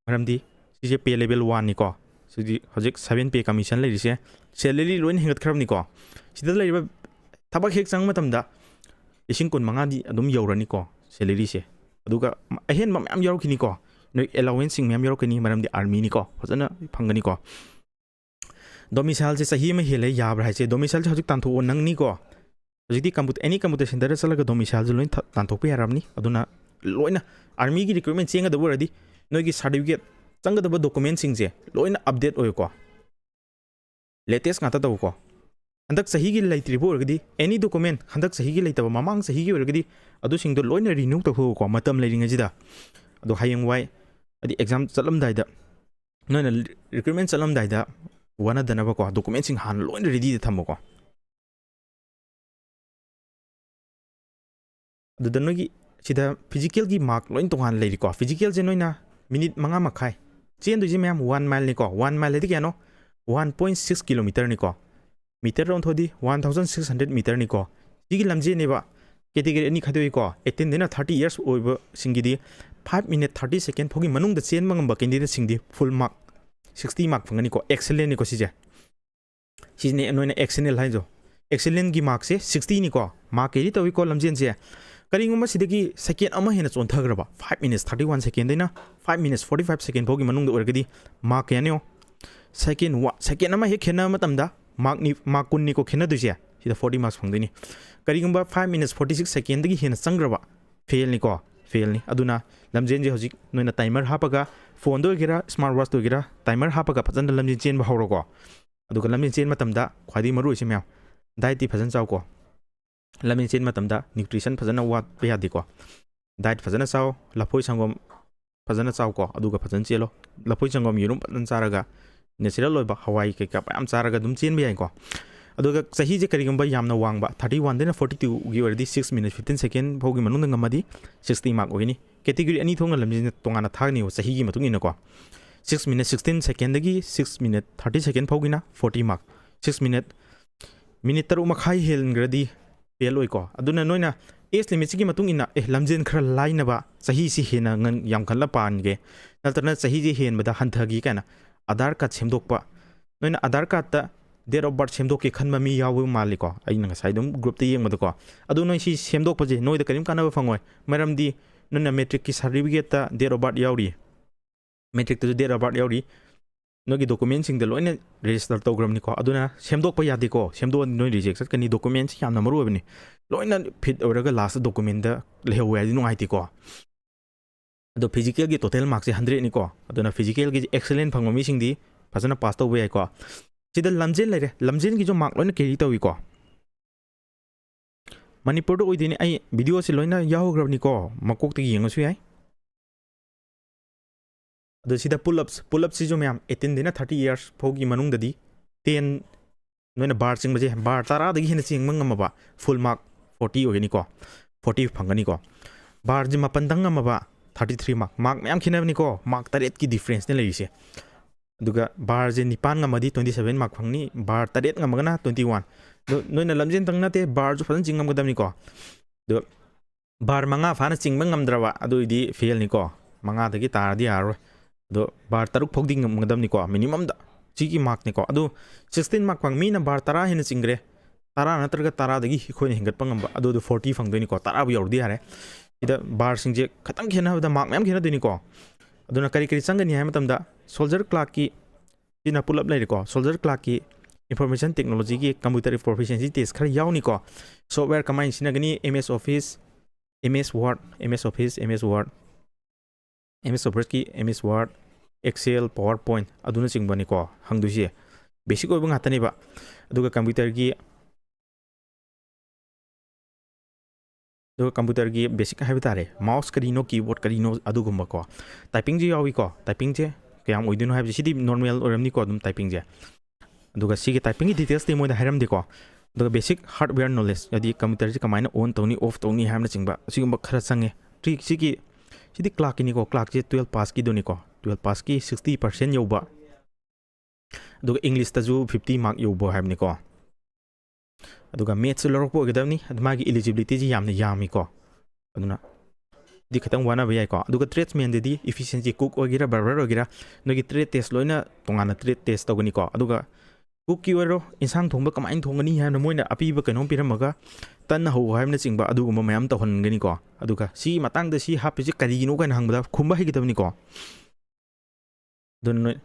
ꯃꯔꯝꯗꯤ ꯁꯤꯁꯦ pay level one ꯅꯤꯀꯣ꯫ ꯁꯤꯗꯤ ꯍꯧꯖꯤꯛ seven pay commission ꯂꯩꯔꯤꯁꯦ꯫ Salary ꯂꯣꯏꯅ ꯍꯦꯟꯒꯠꯈ꯭ꯔꯕꯅꯤꯀꯣ꯫ ꯁꯤꯗ ꯂꯩꯔꯤꯕ ꯊꯕꯛ ꯍꯦꯛ ꯆꯪꯕ ꯃꯇꯝꯗ ꯂꯤꯁꯤꯡ ꯀꯨꯟ ꯃꯉꯥꯗꯤ ꯑꯗꯨꯝ ꯌꯧꯔꯅꯤꯀꯣ salary ꯁꯦ꯫ ꯑꯗꯨꯒ ꯑꯍꯦꯟꯕ ꯃꯌꯥꯝ ꯌꯥꯎꯔꯛꯈꯤꯅꯤꯀꯣ꯫ ꯅꯣꯏ allowance ꯁꯤꯡ ꯃꯌꯥꯝ ꯌꯥꯎꯔꯛꯀꯅꯤ, ꯃꯔꯝꯗꯤ army ꯅꯤꯀꯣ, ꯐꯖꯅ ꯐꯪꯒꯅꯤꯀꯣ꯫ Domicile ꯁꯦ ꯆꯍꯤ ꯑꯃ ꯍꯦꯜꯂꯦ, ꯌꯥꯕ꯭ꯔꯥ ꯍꯥꯏꯁꯦ? Domicile ꯁꯦ ꯍꯧꯖꯤꯛ ꯇꯥꯟꯊꯣꯛꯑꯣ ꯅꯪꯅꯤꯀꯣ꯫ ꯍꯧꯖꯤꯛꯇꯤ computer, any computer center ꯗ ꯆꯠꯂꯒ domicile ꯁꯦ ꯂꯣꯏꯅ ꯊ-, ꯇꯥꯟꯊꯣꯛꯄ ꯌꯥꯔꯕꯅꯤ꯫ ꯑꯗꯨꯅ ꯂꯣꯏꯅ army ꯒꯤ recruitment ꯆꯦꯟꯒꯗꯕ ꯑꯣꯏꯔꯗꯤ ꯅꯣꯏꯒꯤ certificate, ꯆꯪꯒꯗꯕ document ꯁꯤꯡꯁꯦ ꯂꯣꯏꯅ update ꯑꯣꯏꯌꯨꯀꯣ꯫ Latest ꯉꯥꯛꯇ ꯇꯧꯀꯣ꯫ ꯍꯟꯗꯛ ꯆꯍꯤꯒꯤ ꯂꯩꯇ꯭ꯔꯤꯕ ꯑꯣꯏꯔꯒꯗꯤ, any document ꯍꯟꯗꯛ ꯆꯍꯤꯒꯤ ꯂꯩꯇꯕ, ꯃꯃꯥꯡ ꯆꯍꯤꯒꯤ ꯑꯣꯏꯔꯒꯗꯤ ꯑꯗꯨꯁꯤꯡꯗꯣ ꯂꯣꯏꯅ renew ꯇꯧꯊꯣꯛꯎꯀꯣ ꯃꯇꯝ ꯂꯩꯔꯤꯉꯩꯁꯤꯗ꯫ ꯑꯗꯣ ꯍꯌꯦꯡꯋꯥꯏ, ꯍꯥꯏꯗꯤ exam ꯆꯠꯂꯝꯗꯥꯏꯗ, ꯅꯣꯏꯅ recruitment ꯆꯠꯂꯝꯗꯥꯏꯗ ꯋꯥꯅꯗꯅꯕꯀꯣ, document ꯁꯤꯡ ꯍꯥꯟꯅ ꯂꯣꯏꯅ ready ꯗ ꯊꯝꯃꯨꯀꯣ꯫ ꯑꯗꯨꯗ ꯅꯣꯏꯒꯤ ꯁꯤꯗ physical ꯒꯤ mark ꯂꯣꯏ ꯇꯣꯉꯥꯟꯅ ꯂꯩꯔꯤꯀꯣ꯫ Physical ꯁꯦ ꯅꯣꯏꯅ minute ꯃꯉꯥ ꯃꯈꯥꯏ ꯆꯦꯟꯗꯣꯏꯁꯦ ꯃꯌꯥꯝ, one mile ꯅꯤꯀꯣ꯫ One mile ꯍꯥꯏꯗꯤ ꯀꯌꯥꯅꯣ? One point six kilometer ꯅꯤꯀꯣ꯫ Meter ꯗ ꯑꯣꯟꯊꯣꯛꯑꯗꯤ one thousand six hundred meter ꯅꯤꯀꯣ꯫ ꯁꯤꯒꯤ ꯂꯝꯖꯦꯜꯅꯦꯕ꯫ Category ꯑꯅꯤ ꯈꯥꯏꯗꯣꯛꯏꯀꯣ꯫ Eighteen ꯗꯩꯅ thirty years ꯑꯣꯏꯕꯁꯤꯡꯒꯤꯗꯤ five minute thirty second ꯐꯥꯎꯒꯤ ꯃꯅꯨꯡꯗ ꯆꯦꯟꯕ ꯉꯝꯕ candidate ꯁꯤꯡꯗꯤ full mark, sixty mark ꯐꯪꯒꯅꯤꯀꯣ꯫ Excellent ꯅꯤꯀꯣ ꯁꯤꯁꯦ꯫ ꯁꯤꯅꯦ ꯅꯣꯏꯅ excellent ꯍꯥꯏꯗꯣ꯫ Excellent ꯒꯤ mark ꯁꯦ sixty ꯅꯤꯀꯣ꯫ Mark carry ꯇꯧꯏꯀꯣ ꯂꯝꯖꯦꯜꯁꯦ꯫ ꯀꯔꯤꯒꯨꯝꯕ ꯁꯤꯗꯒꯤ ꯁꯦꯀꯦꯟ ꯑꯃ ꯍꯦꯟꯅ ꯆꯣꯟꯊꯈ꯭ꯔꯕ, five minutes thirty one second ꯗꯩꯅ five minutes forty five second ꯐꯥꯎꯒꯤ ꯃꯅꯨꯡꯗ ꯑꯣꯏꯔꯒꯗꯤ, ꯃꯥꯔꯛ ꯀꯌꯥꯅꯣ? ꯁꯦꯀꯦꯟ ꯋꯥ ꯁꯦꯀꯦꯟ ꯑꯃ ꯍꯦꯛ ꯈꯦꯠꯅꯕ ꯃꯇꯝꯗ ꯃꯥꯔꯛꯅꯤ, ꯃꯥꯔꯛ ꯀꯨꯟꯅꯤꯀꯣ ꯈꯦꯠꯅꯗꯣꯏꯁꯦ꯫ ꯁꯤꯗ forty marks ꯐꯪꯗꯣꯏꯅꯤ꯫ ꯀꯔꯤꯒꯨꯝꯕ five minutes forty six second ꯗꯒꯤ ꯍꯦꯟꯅ ꯆꯪꯈ꯭ꯔꯕ, ꯐꯦꯜꯅꯤꯀꯣ, ꯐꯦꯜꯅꯤ꯫ ꯑꯗꯨꯅ ꯂꯝꯖꯦꯟꯁꯦ ꯍꯧꯖꯤꯛ ꯅꯣꯏꯅ timer ꯍꯥꯞꯄꯒ, ꯐꯣꯟꯗ ꯑꯣꯏꯒꯦꯔꯥ smart watch ꯇ ꯑꯣꯏꯒꯦꯔꯥ, timer ꯍꯥꯞꯄꯒ ꯐꯖꯅ ꯂꯝꯖꯦꯟ ꯆꯦꯟꯕ ꯍꯧꯔꯣꯀꯣ꯫ ꯑꯗꯨꯒ ꯂꯝꯖꯦꯟ ꯆꯦꯟꯕ ꯃꯇꯝꯗ ꯈ꯭ꯋꯥꯏꯗꯒꯤ ꯃꯔꯨ ꯑꯣꯏꯁꯦ ꯃꯌꯥꯝ, diet ꯇꯤ ꯐꯖꯅ ꯆꯥꯎꯀꯣ꯫ ꯂꯝꯖꯦꯟ ꯆꯦꯟꯕ ꯃꯇꯝꯗ nutrition ꯐꯖꯅ ꯋꯥꯠꯄ ꯌꯥꯗꯦꯀꯣ꯫ Diet ꯐꯖꯅ ꯆꯥꯎ, ꯂꯐꯣꯏ ꯁꯪꯒꯣꯝ ꯐꯖꯅ ꯆꯥꯎꯀꯣ, ꯑꯗꯨꯒ ꯐꯖꯅ ꯆꯦꯜꯂꯣ꯫ ꯂꯐꯣꯏ ꯁꯪꯒꯣꯝ, ꯌꯦꯔꯨꯝ ꯐꯖꯅ ꯆꯥꯔꯒ, natural ꯑꯣꯏꯕ ꯍꯋꯥꯏ ꯀꯩꯀꯥ ꯃꯌꯥꯝ ꯆꯥꯔꯒ ꯑꯗꯨꯝ ꯆꯦꯟꯕ ꯌꯥꯏꯀꯣ꯫ ꯑꯗꯨꯒ ꯆꯍꯤꯁꯦ ꯀꯔꯤꯒꯨꯝꯕ ꯌꯥꯝꯅ ꯋꯥꯡꯕ, thirty one ꯗꯩꯅ forty two ꯒꯤ ꯑꯣꯏꯔꯗꯤ, six minute fifteen second ꯐꯥꯎꯒꯤ ꯃꯅꯨꯡꯗ ꯉꯝꯃꯗꯤ, sixty mark ꯑꯣꯏꯒꯅꯤ꯫ Category ꯑꯅꯤ ꯊꯣꯛꯅ ꯂꯝꯖꯦꯟꯁꯦ ꯇꯣꯉꯥꯟꯅ ꯊꯥꯒꯅꯤꯕ ꯆꯍꯤꯒꯤ ꯃꯇꯨꯡ ꯏꯟꯅꯀꯣ꯫ Six minute sixteen second ꯗꯒꯤ six minute thirty second ꯐꯥꯎꯒꯤꯅ forty mark꯫ Six minute, minute ꯇꯔꯨꯛ ꯃꯈꯥꯏ ꯍꯦꯟꯈ꯭ꯔꯗꯤ ꯐꯦꯜ ꯑꯣꯏꯀꯣ꯫ ꯑꯗꯨꯅ ꯅꯣꯏꯅ age limit ꯁꯤꯒꯤ ꯃꯇꯨꯡ ꯏꯟꯅ, ꯑꯦ, ꯂꯝꯖꯦꯟ ꯈꯔ ꯂꯥꯏꯅꯕ, ꯆꯍꯤꯁꯤ ꯍꯦꯟꯅ ꯉꯟ-, ꯌꯥꯝꯈꯠꯂ ꯄꯥꯟꯒꯦ, ꯅꯠꯇ꯭ꯔꯒꯅ ꯆꯍꯤꯁꯦ ꯍꯦꯟꯕꯗ ꯍꯟꯊꯒꯦ ꯀꯥꯏꯅ ꯑꯙꯥꯔ ꯀꯥꯔꯗ ꯁꯦꯝꯗꯣꯛꯄ, ꯅꯣꯏꯅ ꯑꯙꯥꯔ ꯀꯥꯔꯗꯇ date of birth ꯁꯦꯝꯗꯣꯛꯀꯦ ꯈꯟꯕ ꯃꯤ ꯌꯥꯎꯕ ꯃꯥꯜꯂꯤꯀꯣ, ꯑꯩꯅ ꯉꯁꯥꯏ ꯑꯗꯨꯝ group ꯇ ꯌꯦꯡꯕꯗꯀꯣ꯫ ꯑꯗꯨ ꯅꯣꯏ ꯁꯤ ꯁꯦꯝꯗꯣꯛꯄꯁꯦ ꯅꯣꯏꯗ ꯀꯔꯤꯝ ꯀꯥꯟꯅꯕ ꯐꯪꯉꯣꯏ, ꯃꯔꯝꯗꯤ ꯅꯣꯏꯅ matric ꯀꯤ certificate ꯇ date of birth ꯌꯥꯎꯔꯤ, matric ꯇꯁꯨ date of birth ꯌꯥꯎꯔꯤ, ꯅꯣꯏꯒꯤ document ꯁꯤꯡꯗ ꯂꯣꯏꯅ register ꯇꯧꯈ꯭ꯔꯕꯅꯤꯀꯣ꯫ ꯑꯗꯨꯅ ꯁꯦꯝꯗꯣꯛꯄ ꯌꯥꯗꯦꯀꯣ, ꯁꯦꯝꯗꯣꯛꯑꯗꯤ ꯅꯣꯏ reject ꯆꯠꯀꯅꯤ꯫ Document ꯁꯤ ꯌꯥꯝꯅ ꯃꯔꯨ ꯑꯣꯏꯕꯅꯤ, ꯂꯣꯏꯅ fit ꯑꯣꯏꯔꯒ last ꯗ document ꯗ ꯂꯩꯍꯧꯋꯦ ꯍꯥꯏꯗꯤ ꯅꯨꯡꯉꯥꯏꯇꯦꯀꯣ꯫ ꯑꯗꯣ physical ꯒꯤ total mark ꯁꯦ hundred ꯅꯤꯀꯣ, ꯑꯗꯨꯅ physical ꯒꯤ excellent ꯐꯪꯕ ꯃꯤꯁꯤꯡꯗꯤ ꯐꯖꯅ pass ꯇꯧꯕ ꯌꯥꯏꯀꯣ꯫ ꯁꯤꯗ ꯂꯝꯖꯦꯟ ꯂꯩꯔꯦ, ꯂꯝꯖꯦꯟꯒꯤꯁꯨ mark ꯂꯣꯏꯅ carry ꯇꯧꯏꯀꯣ꯫ ꯃꯅꯤꯄꯨꯔꯗ ꯑꯣꯏꯗꯣꯏꯅꯤ, ꯑꯩ video ꯁꯦ ꯂꯣꯏꯅ ꯌꯥꯎꯈ꯭ꯔꯕꯅꯤꯀꯣ, ꯃꯀꯣꯛꯇꯒꯤ ꯌꯦꯡꯉꯁꯨ ꯌꯥꯏ꯫ ꯑꯗꯣ ꯁꯤꯗ pull ups, pull ups ꯁꯤꯁꯨ ꯃꯌꯥꯝ eighteen ꯗꯩꯅ thirty years ꯐꯥꯎꯒꯤ ꯃꯅꯨꯡꯗꯗꯤ ten, ꯅꯣꯏꯅ bar ꯆꯤꯡꯕꯁꯦ, bar ꯇꯔꯥꯗꯒꯤ ꯍꯦꯟꯅ ꯆꯤꯡꯕ ꯉꯝꯃꯕ full mark forty ꯑꯣꯏꯒꯅꯤꯀꯣ, forty ꯐꯪꯒꯅꯤꯀꯣ꯫ Bar ꯁꯦ ꯃꯥꯄꯟꯗꯪ ꯉꯝꯃꯕ thirty three mark, mark ꯃꯌꯥꯝ ꯈꯦꯠꯅꯕꯅꯤꯀꯣ, mark ꯇꯔꯦꯠꯀꯤ difference ꯅꯦ ꯂꯩꯔꯤꯁꯦ꯫ ꯑꯗꯨꯒ bar ꯁꯦ ꯅꯤꯄꯥꯟ ꯉꯝꯃꯗꯤ twenty seven mark ꯐꯪꯅꯤ, bar ꯇꯔꯦꯠ ꯉꯝꯃꯒꯅ twenty one꯫ ꯑꯗꯣ ꯅꯣꯏꯅ ꯂꯝꯖꯦꯟꯇꯪ ꯅꯠꯇꯦ, bar ꯁꯨ ꯐꯖꯅ ꯆꯤꯡ ꯉꯝꯒꯗꯕꯅꯤꯀꯣ꯫ ꯑꯗꯣ bar ꯃꯉꯥ ꯐꯥꯅ ꯆꯤꯡꯕ ꯉꯝꯗ꯭ꯔꯕ, ꯑꯗꯨ ꯑꯣꯏꯗꯤ fail ꯅꯤꯀꯣ, ꯃꯉꯥꯗꯒꯤ ꯇꯥꯔꯗꯤ ꯌꯥꯔꯔꯣꯏ꯫ ꯑꯗꯣ bar ꯇꯔꯨꯛ ꯐꯥꯎꯗꯤ ꯉꯝꯒꯗꯕꯅꯤꯀꯣ, minimum ꯗ꯫ ꯁꯤꯒꯤ mark ꯅꯤꯀꯣ꯫ ꯑꯗꯨ sixteen mark ꯐꯪ ꯃꯤꯅ bar ꯇꯔꯥ ꯍꯦꯟꯅ ꯆꯤꯡꯈ꯭ꯔꯦ, ꯇꯔꯥ ꯅꯠꯇ꯭ꯔꯒ ꯇꯔꯥꯗꯒꯤ ꯑꯩꯈꯣꯏꯅ ꯍꯦꯟꯒꯠꯄ ꯉꯝꯕ, ꯑꯗꯨꯗꯣ ꯐꯣꯔꯇꯤ ꯐꯪꯗꯣꯏꯅꯤꯀꯣ, ꯇꯔꯥꯕꯨ ꯌꯧꯔꯗꯤ ꯌꯥꯔꯦ꯫ ꯁꯤꯗ ꯕꯥꯔꯁꯤꯡꯁꯦ ꯈꯤꯇꯪ ꯈꯦꯠꯅꯕꯗ ꯃꯥꯔꯛ ꯃꯌꯥꯝ ꯈꯦꯠꯅꯗꯣꯏꯅꯤꯀꯣ꯫ ꯑꯗꯨꯅ ꯀꯔꯤ ꯀꯔꯤ ꯆꯪꯒꯅꯤ ꯍꯥꯏꯕ ꯃꯇꯝꯗ, ꯁꯣꯜꯖꯔ ꯀ꯭ꯂꯥꯔꯛꯀꯤ ꯁꯤꯅ ꯄꯨꯂꯞ ꯂꯩꯔꯦꯀꯣ꯫ ꯁꯣꯜꯖꯔ ꯀ꯭ꯂꯥꯔꯛꯀꯤ ꯏꯟꯐꯣꯔꯃꯦꯁꯟ ꯇꯦꯛꯅꯣꯂꯣꯖꯤꯒꯤ ꯀꯝꯄ꯭ꯌꯨꯇꯔ ꯄ꯭ꯔꯣꯐꯤꯁꯤꯌꯦꯟꯁꯤ ꯇꯦꯁ ꯈꯔ ꯌꯥꯎꯅꯤꯀꯣ꯫ ꯁꯣꯐꯋꯦꯌꯔ ꯀꯃꯥꯏꯅ ꯁꯤꯖꯤꯟꯅꯒꯅꯤ? ꯑꯦꯝ ꯑꯦꯁ ꯑꯣꯐꯤꯁ, ꯑꯦꯝ ꯑꯦꯁ ꯋꯥꯔꯗ, ꯑꯦꯝ ꯑꯦꯁ ꯑꯣꯐꯤꯁ, ꯑꯦꯝ ꯑꯦꯁ ꯋꯥꯔꯗ, ꯑꯦꯝ ꯑꯦꯁ ꯑꯣꯐꯤꯁꯀꯤ ꯑꯦꯝ ꯑꯦꯁ ꯋꯥꯔꯗ, ꯑꯦꯛꯁꯦꯜ, ꯄꯥꯋꯔ ꯄꯣꯏꯟꯠ, ꯑꯗꯨꯅꯆꯤꯡꯕꯅꯤꯀꯣ ꯍꯪꯗꯣꯏꯁꯦ꯫ ꯕꯦꯁꯤꯛ ꯑꯣꯏꯕ ꯉꯥꯛꯇꯅꯦꯕ꯫ ꯑꯗꯨꯒ ꯀꯝꯄ꯭ꯌꯨꯇꯔꯒꯤ ꯑꯗꯨꯒ ꯀꯝꯄ꯭ꯌꯨꯇꯔꯒꯤ ꯕꯦꯁꯤꯛ ꯍꯥꯏꯕ ꯇꯥꯔꯦ, ꯃꯥꯎꯁ ꯀꯔꯤꯅꯣ, ꯀꯤꯕꯣꯔꯗ ꯀꯔꯤꯅꯣ, ꯑꯗꯨꯒꯨꯝꯕꯀꯣ꯫ ꯇꯥꯏꯄꯤꯡꯁꯨ ꯌꯥꯎꯏꯀꯣ꯫ ꯇꯥꯏꯄꯤꯡꯁꯦ ꯀꯌꯥꯝ ꯑꯣꯏꯗꯣꯏꯅꯣ ꯍꯥꯏꯕꯁꯦ, ꯁꯤꯗꯤ ꯅꯣꯔꯃꯦꯜ ꯑꯣꯏꯔꯝꯅꯤꯀꯣ ꯑꯗꯨꯝ ꯇꯥꯏꯄꯤꯡꯁꯦ꯫ ꯑꯗꯨꯒ ꯁꯤꯒꯤ ꯇꯥꯏꯄꯤꯡꯒꯤ ꯗꯤꯇꯦꯜꯁꯇꯤ ꯃꯣꯏꯗ ꯍꯥꯏꯔꯝꯗꯦꯀꯣ꯫ ꯑꯗꯨꯒ ꯕꯦꯁꯤꯛ ꯍꯥꯔꯗꯋꯦꯌꯔ ꯅꯣꯂꯦꯖ, ꯍꯥꯏꯗꯤ ꯀꯝꯄ꯭ꯌꯨꯇꯔꯁꯦ ꯀꯃꯥꯏꯅ ꯑꯣꯟ ꯇꯧꯅꯤ, ꯑꯣꯐ ꯇꯧꯅꯤ ꯍꯥꯏꯕꯅꯆꯤꯡꯕ, ꯑꯁꯤꯒꯨꯝꯕ ꯈꯔ ꯆꯪꯉꯦ꯫ ꯁꯤ-, ꯁꯤꯒꯤ, ꯁꯤꯗꯤ ꯀ꯭ꯂꯥꯔꯛꯀꯤꯅꯤꯀꯣ꯫ ꯀ꯭ꯂꯥꯔꯛꯁꯦ ꯇꯨꯌꯦꯜꯞ ꯄꯥꯁꯀꯤꯗꯨꯅꯤꯀꯣ꯫ ꯇꯨꯌꯦꯜꯞ ꯄꯥꯁꯀꯤ ꯁꯤꯛꯁꯇꯤ ꯄꯥꯔꯁꯦꯟ ꯌꯧꯕ, ꯑꯗꯨꯒ ꯏꯪꯂꯤꯁꯇꯁꯨ ꯐꯤꯐꯇꯤ ꯃꯥꯔꯛ ꯌꯧꯕ ꯍꯥꯏꯕꯅꯤꯀꯣ꯫ ꯑꯗꯨꯒ ꯃꯦꯠꯁꯁꯨ ꯂꯧꯔꯛꯄ ꯑꯣꯏꯒꯗꯕꯅꯤ꯫ ꯑꯗꯨ ꯃꯥꯒꯤ ꯏꯂꯤꯖꯤꯕꯤꯂꯤꯇꯤꯁꯤ ꯌꯥꯝꯅ ꯌꯥꯝꯃꯤꯀꯣ꯫ ꯑꯗꯨꯅ ꯗꯤ ꯈꯤꯇꯪ ꯋꯥꯅꯕ ꯌꯥꯏꯀꯣ꯫ ꯑꯗꯨꯒ ꯇ꯭ꯔꯦꯗꯁꯃꯦꯟꯗꯗꯤ ꯏꯐꯤꯁꯤꯌꯦꯟꯁꯤ, ꯀꯨꯛ ꯑꯣꯏꯒꯦꯔꯥ, ꯕꯥꯔꯕꯔ ꯑꯣꯏꯒꯦꯔꯥ, ꯅꯣꯏꯒꯤ ꯇ꯭ꯔꯦꯗ ꯇꯦꯁ ꯂꯣꯏꯅ ꯇꯣꯉꯥꯟꯅ ꯇ꯭ꯔꯦꯗ ꯇꯦꯁ ꯇꯧꯒꯅꯤꯀꯣ꯫ ꯑꯗꯨꯒ ꯀꯨꯛꯀꯤ ꯑꯣꯏꯔꯣ, ꯏꯟꯁꯥꯡ ꯊꯣꯡꯕ ꯀꯃꯥꯏꯅ ꯊꯣꯡꯒꯅꯤ ꯍꯥꯏꯅ ꯃꯣꯏꯅ ꯑꯄꯤꯕ ꯀꯩꯅꯣꯝ ꯄꯤꯔꯝꯃꯒ, ꯇꯟꯅ ꯍꯧꯕ ꯍꯥꯏꯕꯅꯆꯤꯡꯕ ꯑꯗꯨꯒꯨꯝꯕ ꯃꯌꯥꯝ ꯇꯧꯍꯟꯒꯅꯤꯀꯣ꯫ ꯑꯗꯨꯒ ꯁꯤꯒꯤ ꯃꯇꯥꯡꯗ ꯁꯤ ꯍꯥꯞꯄꯤꯁꯦ ꯀꯔꯤꯒꯤꯅꯣ ꯀꯥꯏꯅ ꯍꯪꯕꯗ ꯈꯨꯝꯕ ꯍꯩꯒꯗꯕꯅꯤꯀꯣ꯫ ꯑꯗꯨꯅ ꯅꯣꯏ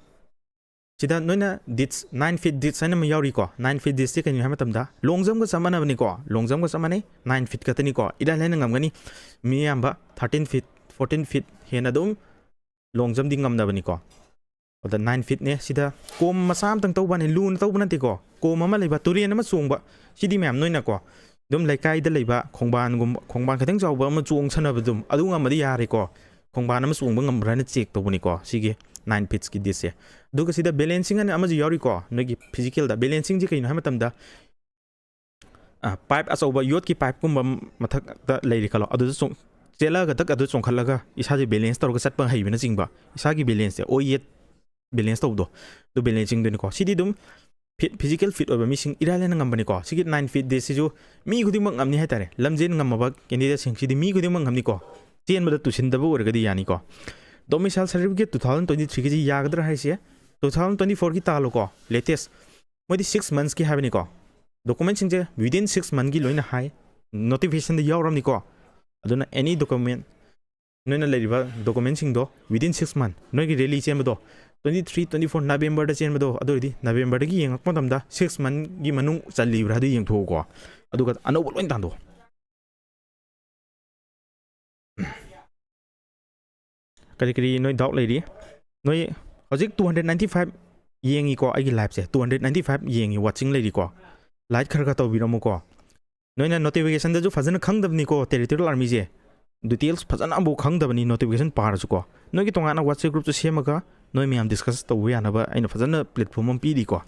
ꯁꯤꯗ ꯅꯣꯏꯅ ꯗꯤꯠꯁ, ꯅꯥꯏꯟ ꯐꯤꯠ ꯗꯤꯠꯁ ꯍꯥꯏꯅ ꯑꯃ ꯌꯥꯎꯔꯤꯀꯣ꯫ ꯅꯥꯏꯟ ꯐꯤꯠ ꯗꯤꯠꯁꯁꯦ ꯀꯩꯅꯣ ꯍꯥꯏꯕ ꯃꯇꯝꯗ, ꯂꯣꯡ ꯖꯝꯒ ꯆꯞ ꯃꯥꯟꯅꯕꯅꯤꯀꯣ꯫ ꯂꯣꯡ ꯖꯝꯒ ꯆꯞ ꯃꯥꯟꯅꯩ, ꯅꯥꯏꯟ ꯐꯤꯠ ꯈꯛꯇꯅꯤꯀꯣ꯫ ꯏꯔꯥꯏ ꯂꯥꯏꯅ ꯉꯝꯒꯅꯤ꯫ ꯃꯤ ꯑꯌꯥꯝꯕ ꯊꯥꯔꯇꯤꯟ ꯐꯤꯠ, ꯐꯣꯔꯇꯤꯟ ꯐꯤꯠ ꯍꯦꯟꯅ ꯑꯗꯨꯝ ꯂꯣꯡ ꯖꯝꯗꯤ ꯉꯝꯅꯕꯅꯤꯀꯣ꯫ ꯑꯗ ꯅꯥꯏꯟ ꯐꯤꯠꯅꯦ꯫ ꯁꯤꯗ ꯀꯣꯝ ꯃꯆꯥ ꯑꯃꯇꯪ ꯇꯧꯕꯅꯤ, ꯂꯨꯅ ꯇꯧꯕ ꯅꯠꯇꯦꯀꯣ꯫ ꯀꯣꯝ ꯑꯃ ꯂꯩꯕ, ꯇꯨꯔꯦꯟ ꯑꯃ ꯆꯣꯡꯕ, ꯁꯤꯗꯤ ꯃꯌꯥꯝ ꯅꯣꯏꯅꯀꯣ ꯑꯗꯨꯝ ꯂꯩꯀꯥꯏꯗ ꯂꯩꯕ ꯈꯣꯡꯕꯥꯟꯒꯨꯝꯕ, ꯈꯣꯡꯕꯥꯟ ꯈꯤꯇꯪ ꯆꯥꯎꯕ ꯑꯃ ꯆꯣꯡ ꯁꯥꯟꯅꯕꯗꯨꯝ, ꯑꯗꯨ ꯉꯝꯃꯗꯤ ꯌꯥꯔꯦꯀꯣ꯫ ꯈꯣꯡꯕꯥꯟ ꯑꯃ ꯆꯣꯡꯕ ꯉꯝꯕ꯭ꯔꯥ ꯍꯥꯏꯅ ꯆꯦꯛ ꯇꯧꯕꯅꯤꯀꯣ, ꯁꯤꯒꯤ ꯅꯥꯏꯟ ꯐꯤꯠꯁꯀꯤ ꯗꯤꯠꯁꯦ꯫ ꯑꯗꯨꯒ ꯁꯤꯗ ꯕꯦꯂꯦꯟꯁꯤꯡ ꯍꯥꯏꯅ ꯑꯃꯁꯨ ꯌꯥꯎꯔꯤꯀꯣ, ꯅꯣꯏꯒꯤ ꯐꯤꯖꯤꯀꯦꯜꯗ꯫ ꯕꯦꯂꯦꯟꯁꯤꯡꯁꯦ ꯀꯩꯅꯣ ꯍꯥꯏꯕ ꯃꯇꯝꯗ, ꯑ, ꯄꯥꯏꯞ ꯑꯆꯧꯕ, ꯌꯣꯠꯀꯤ ꯄꯥꯏꯞꯀꯨꯝꯕ ꯃꯊꯛꯇ ꯂꯩꯔꯦ ꯈꯜꯂꯣ, ꯑꯗꯨꯗ ꯆꯣꯡ-, ꯆꯦꯜꯂꯛꯑꯒ ꯗꯛ ꯑꯗꯨ ꯆꯣꯡꯈꯠꯂꯒ ꯏꯁꯥꯁꯦ ꯕꯦꯂꯦꯟꯁ ꯇꯧꯔꯒ ꯆꯠꯄ ꯍꯩꯕꯅꯆꯤꯡꯕ, ꯏꯁꯥꯒꯤ ꯕꯦꯂꯦꯟꯁꯁꯦ, ꯑꯣꯏ ꯌꯦꯠ ꯕꯦꯂꯦꯟꯁ ꯇꯧꯕꯗꯣ, ꯑꯗꯨ ꯕꯦꯂꯦꯟꯁꯤꯡꯗꯨꯅꯤꯀꯣ꯫ ꯁꯤꯗꯤ ꯑꯗꯨꯝ ꯐꯤꯠ, ꯐꯤꯖꯤꯀꯦꯜ ꯐꯤꯠ ꯑꯣꯏꯕ ꯃꯤꯁꯤꯡ ꯏꯔꯥꯏ ꯂꯥꯏꯅ ꯉꯝꯕꯅꯤꯀꯣ꯫ ꯁꯤꯒꯤ ꯅꯥꯏꯟ ꯐꯤꯠ ꯗꯤꯠꯁꯤꯁꯨ ꯃꯤ ꯈꯨꯗꯤꯡꯃꯛ ꯉꯝꯅꯤ ꯍꯥꯏꯇꯥꯔꯦ꯫ ꯂꯝꯖꯦꯟ ꯉꯝꯃꯕ ꯀꯦꯟꯗꯤꯗꯦꯠꯁꯤꯡꯁꯤꯗꯤ ꯃꯤ ꯈꯨꯗꯤꯡꯃꯛ ꯉꯝꯅꯤꯀꯣ꯫ ꯆꯦꯟꯕꯗ ꯇꯨꯁꯤꯟꯗꯕ ꯑꯣꯏꯔꯒꯗꯤ ꯌꯥꯅꯤꯀꯣ꯫ Domicile certificate two thousand twenty ꯊ꯭ꯔꯤꯒꯤꯁꯤ ꯌꯥꯒꯗ꯭ꯔꯥ ꯍꯥꯏꯁꯦ? ꯇꯨ ꯊꯥꯎꯖꯟ ꯇ꯭ꯋꯦꯟꯇꯤ ꯐꯣꯔꯒꯤ ꯇꯥꯜꯂꯣꯀꯣ, ꯂꯦꯇꯦꯁ꯫ ꯃꯣꯏꯗꯤ ꯁꯤꯛꯁ ꯃꯟꯁꯀꯤ ꯍꯥꯏꯕꯅꯤꯀꯣ꯫ ꯗꯣꯀꯨꯃꯦꯟꯁꯤꯡꯁꯦ within six monthꯀꯤ ꯂꯣꯏꯅ ꯍꯥꯏ, ꯅꯣꯇꯤꯐꯤꯀꯦꯁꯟꯗ ꯌꯥꯎꯔꯝꯅꯤꯀꯣ꯫ ꯑꯗꯨꯅ any document, ꯅꯣꯏꯅ ꯂꯩꯔꯤꯕ ꯗꯣꯀꯨꯃꯦꯟꯁꯤꯡꯗꯣ within six month, ꯅꯣꯏꯒꯤ ꯔꯦꯂꯤ ꯆꯦꯟꯕꯗꯣ twenty three, twenty four Novemberꯗ ꯆꯦꯟꯕꯗꯣ, ꯑꯗꯨ ꯑꯣꯏꯔꯗꯤ Novemberꯗꯒꯤ ꯌꯦꯡꯉꯛꯄ ꯃꯇꯝꯗ six monthꯀꯤ ꯃꯅꯨꯡ ꯆꯜꯂꯤꯕ꯭ꯔꯥ ꯑꯗꯨ ꯌꯦꯡꯊꯣꯛꯎꯀꯣ꯫ ꯑꯗꯨꯒ ꯑꯅꯧꯕ ꯂꯣꯏ ꯇꯥꯟꯊꯣꯛꯑꯣ꯫ ꯀꯔꯤ ꯀꯔꯤ ꯅꯣꯏ ꯗꯥꯎꯠ ꯂꯩꯔꯤ? ꯅꯣꯏ ꯍꯧꯖꯤꯛ two hundred ninety five ꯌꯦꯡꯉꯤꯀꯣ, ꯑꯩꯒꯤ ꯂꯥꯏꯞꯁꯦ two hundred ninety five ꯌꯦꯡꯉꯤ, ꯋꯥꯆꯤꯡ ꯂꯩꯔꯤꯀꯣ, ꯂꯥꯏꯛ ꯈꯔ ꯈꯔ ꯇꯧꯕꯤꯔꯝꯃꯨꯀꯣ꯫ ꯅꯣꯏꯅ ꯅꯣꯇꯤꯐꯤꯀꯦꯁꯟꯗꯁꯨ ꯐꯖꯅ ꯈꯪꯗꯕꯅꯤꯀꯣ, ꯇꯦꯔꯤꯇꯣꯔꯤꯌꯦꯜ ꯑꯥꯔꯃꯤꯁꯦ ꯗꯤꯇꯦꯜꯁ ꯐꯖꯅ ꯑꯃꯐꯥꯎ ꯈꯪꯗꯕꯅꯤ ꯅꯣꯇꯤꯐꯤꯀꯦꯁꯟ ꯄꯥꯔꯁꯨꯀꯣ꯫ ꯅꯣꯏꯒꯤ ꯇꯣꯉꯥꯟꯅ WhatsApp groupꯁꯨ ꯁꯦꯝꯃꯒ ꯅꯣꯏ ꯃꯌꯥꯝ ꯗꯤꯁꯀꯁ ꯇꯧꯕ ꯌꯥꯅꯕ ꯑꯩꯅ ꯐꯖꯅ ꯄ꯭ꯂꯦꯠꯐꯣꯝ ꯑꯃ ꯄꯤꯔꯤꯀꯣ꯫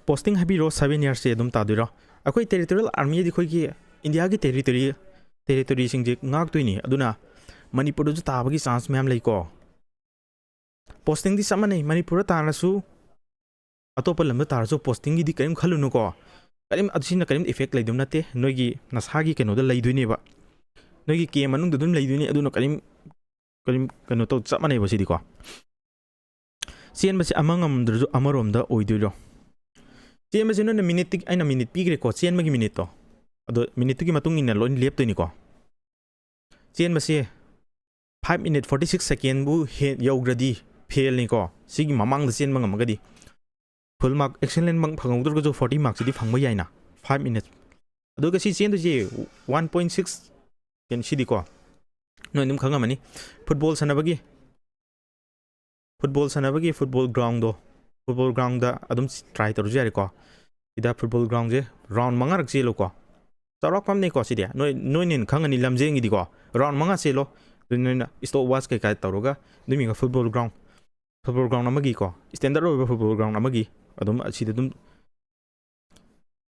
ꯄꯣꯁꯇꯤꯡ ꯍꯥꯏꯕꯤꯔꯣ, seven yearsꯁꯦ ꯑꯗꯨꯝ ꯇꯥꯗꯣꯏꯔꯣ? ꯑꯩꯈꯣꯏ ꯇꯦꯔꯤꯇꯣꯔꯤꯌꯦꯜ ꯑꯥꯔꯃꯤ ꯍꯥꯏꯗꯤ ꯑꯩꯈꯣꯏꯒꯤ ꯏꯟꯗꯤꯌꯥꯒꯤ ꯇꯦꯔꯤꯇꯣꯔꯤ, ꯇꯦꯔꯤꯇꯣꯔꯤꯁꯤꯡꯁꯦ ꯉꯥꯛꯇꯣꯏꯅꯤ꯫ ꯑꯗꯨꯅ ꯃꯅꯤꯄꯨꯔꯗꯁꯨ ꯇꯥꯕꯒꯤ ꯆꯥꯟꯁ ꯃꯌꯥꯝ ꯂꯩꯀꯣ꯫ ꯄꯣꯁꯇꯤꯡꯗꯤ ꯆꯞ ꯃꯥꯟꯅꯩ, ꯃꯅꯤꯄꯨꯔꯗ ꯇꯥꯔꯁꯨ ꯑꯇꯣꯞꯄ ꯂꯝꯗ ꯇꯥꯔꯁꯨ ꯄꯣꯁꯇꯤꯡꯒꯤꯗꯤ ꯀꯔꯤꯝ ꯈꯜꯂꯨꯅꯨꯀꯣ꯫ ꯀꯔꯤꯝ, ꯑꯁꯤꯅ ꯀꯔꯤꯝ ꯏꯐꯦꯛ ꯂꯩꯗꯧ ꯅꯠꯇꯦ, ꯅꯣꯏꯒꯤ ꯅꯁꯥꯒꯤ ꯀꯩꯅꯣꯗ ꯂꯩꯗꯣꯏꯅꯦꯕ, ꯅꯣꯏꯒꯤ ꯀꯦꯝ ꯃꯅꯨꯡꯗ ꯑꯗꯨꯝ ꯂꯩꯗꯣꯏꯅꯤ꯫ ꯑꯗꯨꯅ ꯀꯔꯤꯝ, ꯀꯔꯤꯝ ꯀꯩꯅꯣ ꯇꯧ, ꯆꯞ ꯃꯥꯟꯅꯩꯕ ꯁꯤꯗꯤꯀꯣ꯫ ꯆꯦꯟꯕꯁꯦ ꯑꯃ ꯉꯝꯗ꯭ꯔꯁꯨ ꯑꯃꯔꯣꯝꯗ ꯑꯣꯏꯗꯣꯏꯔꯣ? ꯆꯦꯟꯕꯁꯦ ꯅꯣꯏꯅ ꯃꯤꯅꯤꯠꯇꯤ, ꯑꯩꯅ ꯃꯤꯅꯤꯠ ꯄꯤꯈ꯭ꯔꯦꯀꯣ, ꯆꯦꯟꯕꯒꯤ ꯃꯤꯅꯤꯠꯇꯣ, ꯑꯗꯣ ꯃꯤꯅꯤꯠꯇꯨꯒꯤ ꯃꯇꯨꯡ ꯏꯟꯅ ꯂꯣꯏ ꯂꯦꯞꯇꯣꯏꯅꯤꯀꯣ꯫ ꯆꯦꯟꯕꯁꯦ five minute forty six secondꯕꯨ ꯍꯦ-, ꯌꯧꯈ꯭ꯔꯗꯤ ꯐꯦꯜꯅꯤꯀꯣ꯫ ꯁꯤꯒꯤ ꯃꯃꯥꯡꯗ ꯆꯦꯟꯕ ꯉꯝꯃꯒꯗꯤ full mark, excellent mark ꯐꯪꯍꯧꯗ꯭ꯔꯒꯁꯨ forty markꯁꯤꯗꯤ ꯐꯪꯕ ꯌꯥꯏꯅ, five minute꯫ ꯑꯗꯨꯒ ꯁꯤ ꯆꯦꯟꯗꯣꯏꯁꯦ one point six, ꯀꯩꯅꯣ, ꯁꯤꯗꯤꯀꯣ ꯅꯣꯏ ꯑꯗꯨꯝ ꯈꯪꯉꯝꯃꯅꯤ, ꯐꯨꯠꯕꯣꯜ ꯁꯥꯟꯅꯕꯒꯤ, ꯐꯨꯠꯕꯣꯜ ꯁꯥꯟꯅꯕꯒꯤ ꯐꯨꯠꯕꯣꯜ ꯒ꯭ꯔꯥꯎꯟꯗꯣ, ꯐꯨꯠꯕꯣꯜ ꯒ꯭ꯔꯥꯎꯟꯗ ꯑꯗꯨꯝ ꯇ꯭ꯔꯥꯏ ꯇꯧꯔꯁꯨ ꯌꯥꯔꯦꯀꯣ꯫ ꯁꯤꯗ ꯐꯨꯠꯕꯣꯜ ꯒ꯭ꯔꯥꯎꯟꯁꯦ ꯔꯥꯎꯟ ꯃꯉꯥꯔꯛ ꯆꯦꯜꯂꯨꯀꯣ꯫ ꯆꯥꯎꯔꯥꯛꯄ ꯑꯃꯅꯦꯀꯣ ꯁꯤꯗꯤ, ꯅꯣꯏ, ꯅꯣꯏꯅ ꯍꯦꯟꯅ ꯈꯪꯉꯅꯤ ꯂꯝꯖꯦꯟꯒꯤꯗꯤꯀꯣ꯫ ꯔꯥꯎꯟ ꯃꯉꯥ ꯆꯦꯜꯂꯣ, ꯑꯗꯨ ꯅꯣꯏꯅ ꯏꯁꯇꯣꯞ ꯋꯥꯆ ꯀꯩꯀꯥ ꯇꯧꯔꯒ ꯑꯗꯨꯝ ꯌꯦꯡꯉꯣ꯫ ꯐꯨꯠꯕꯣꯜ ꯒ꯭ꯔꯥꯎꯟ, ꯐꯨꯠꯕꯣꯜ ꯒ꯭ꯔꯥꯎꯟ ꯑꯃꯒꯤꯀꯣ, ꯁ꯭ꯇꯦꯟꯗꯔꯠ ꯑꯣꯏꯕ ꯐꯨꯠꯕꯣꯜ ꯒ꯭ꯔꯥꯎꯟ ꯑꯃꯒꯤ ꯑꯗꯨꯝ ꯑꯁꯤꯗ ꯑꯗꯨꯝ,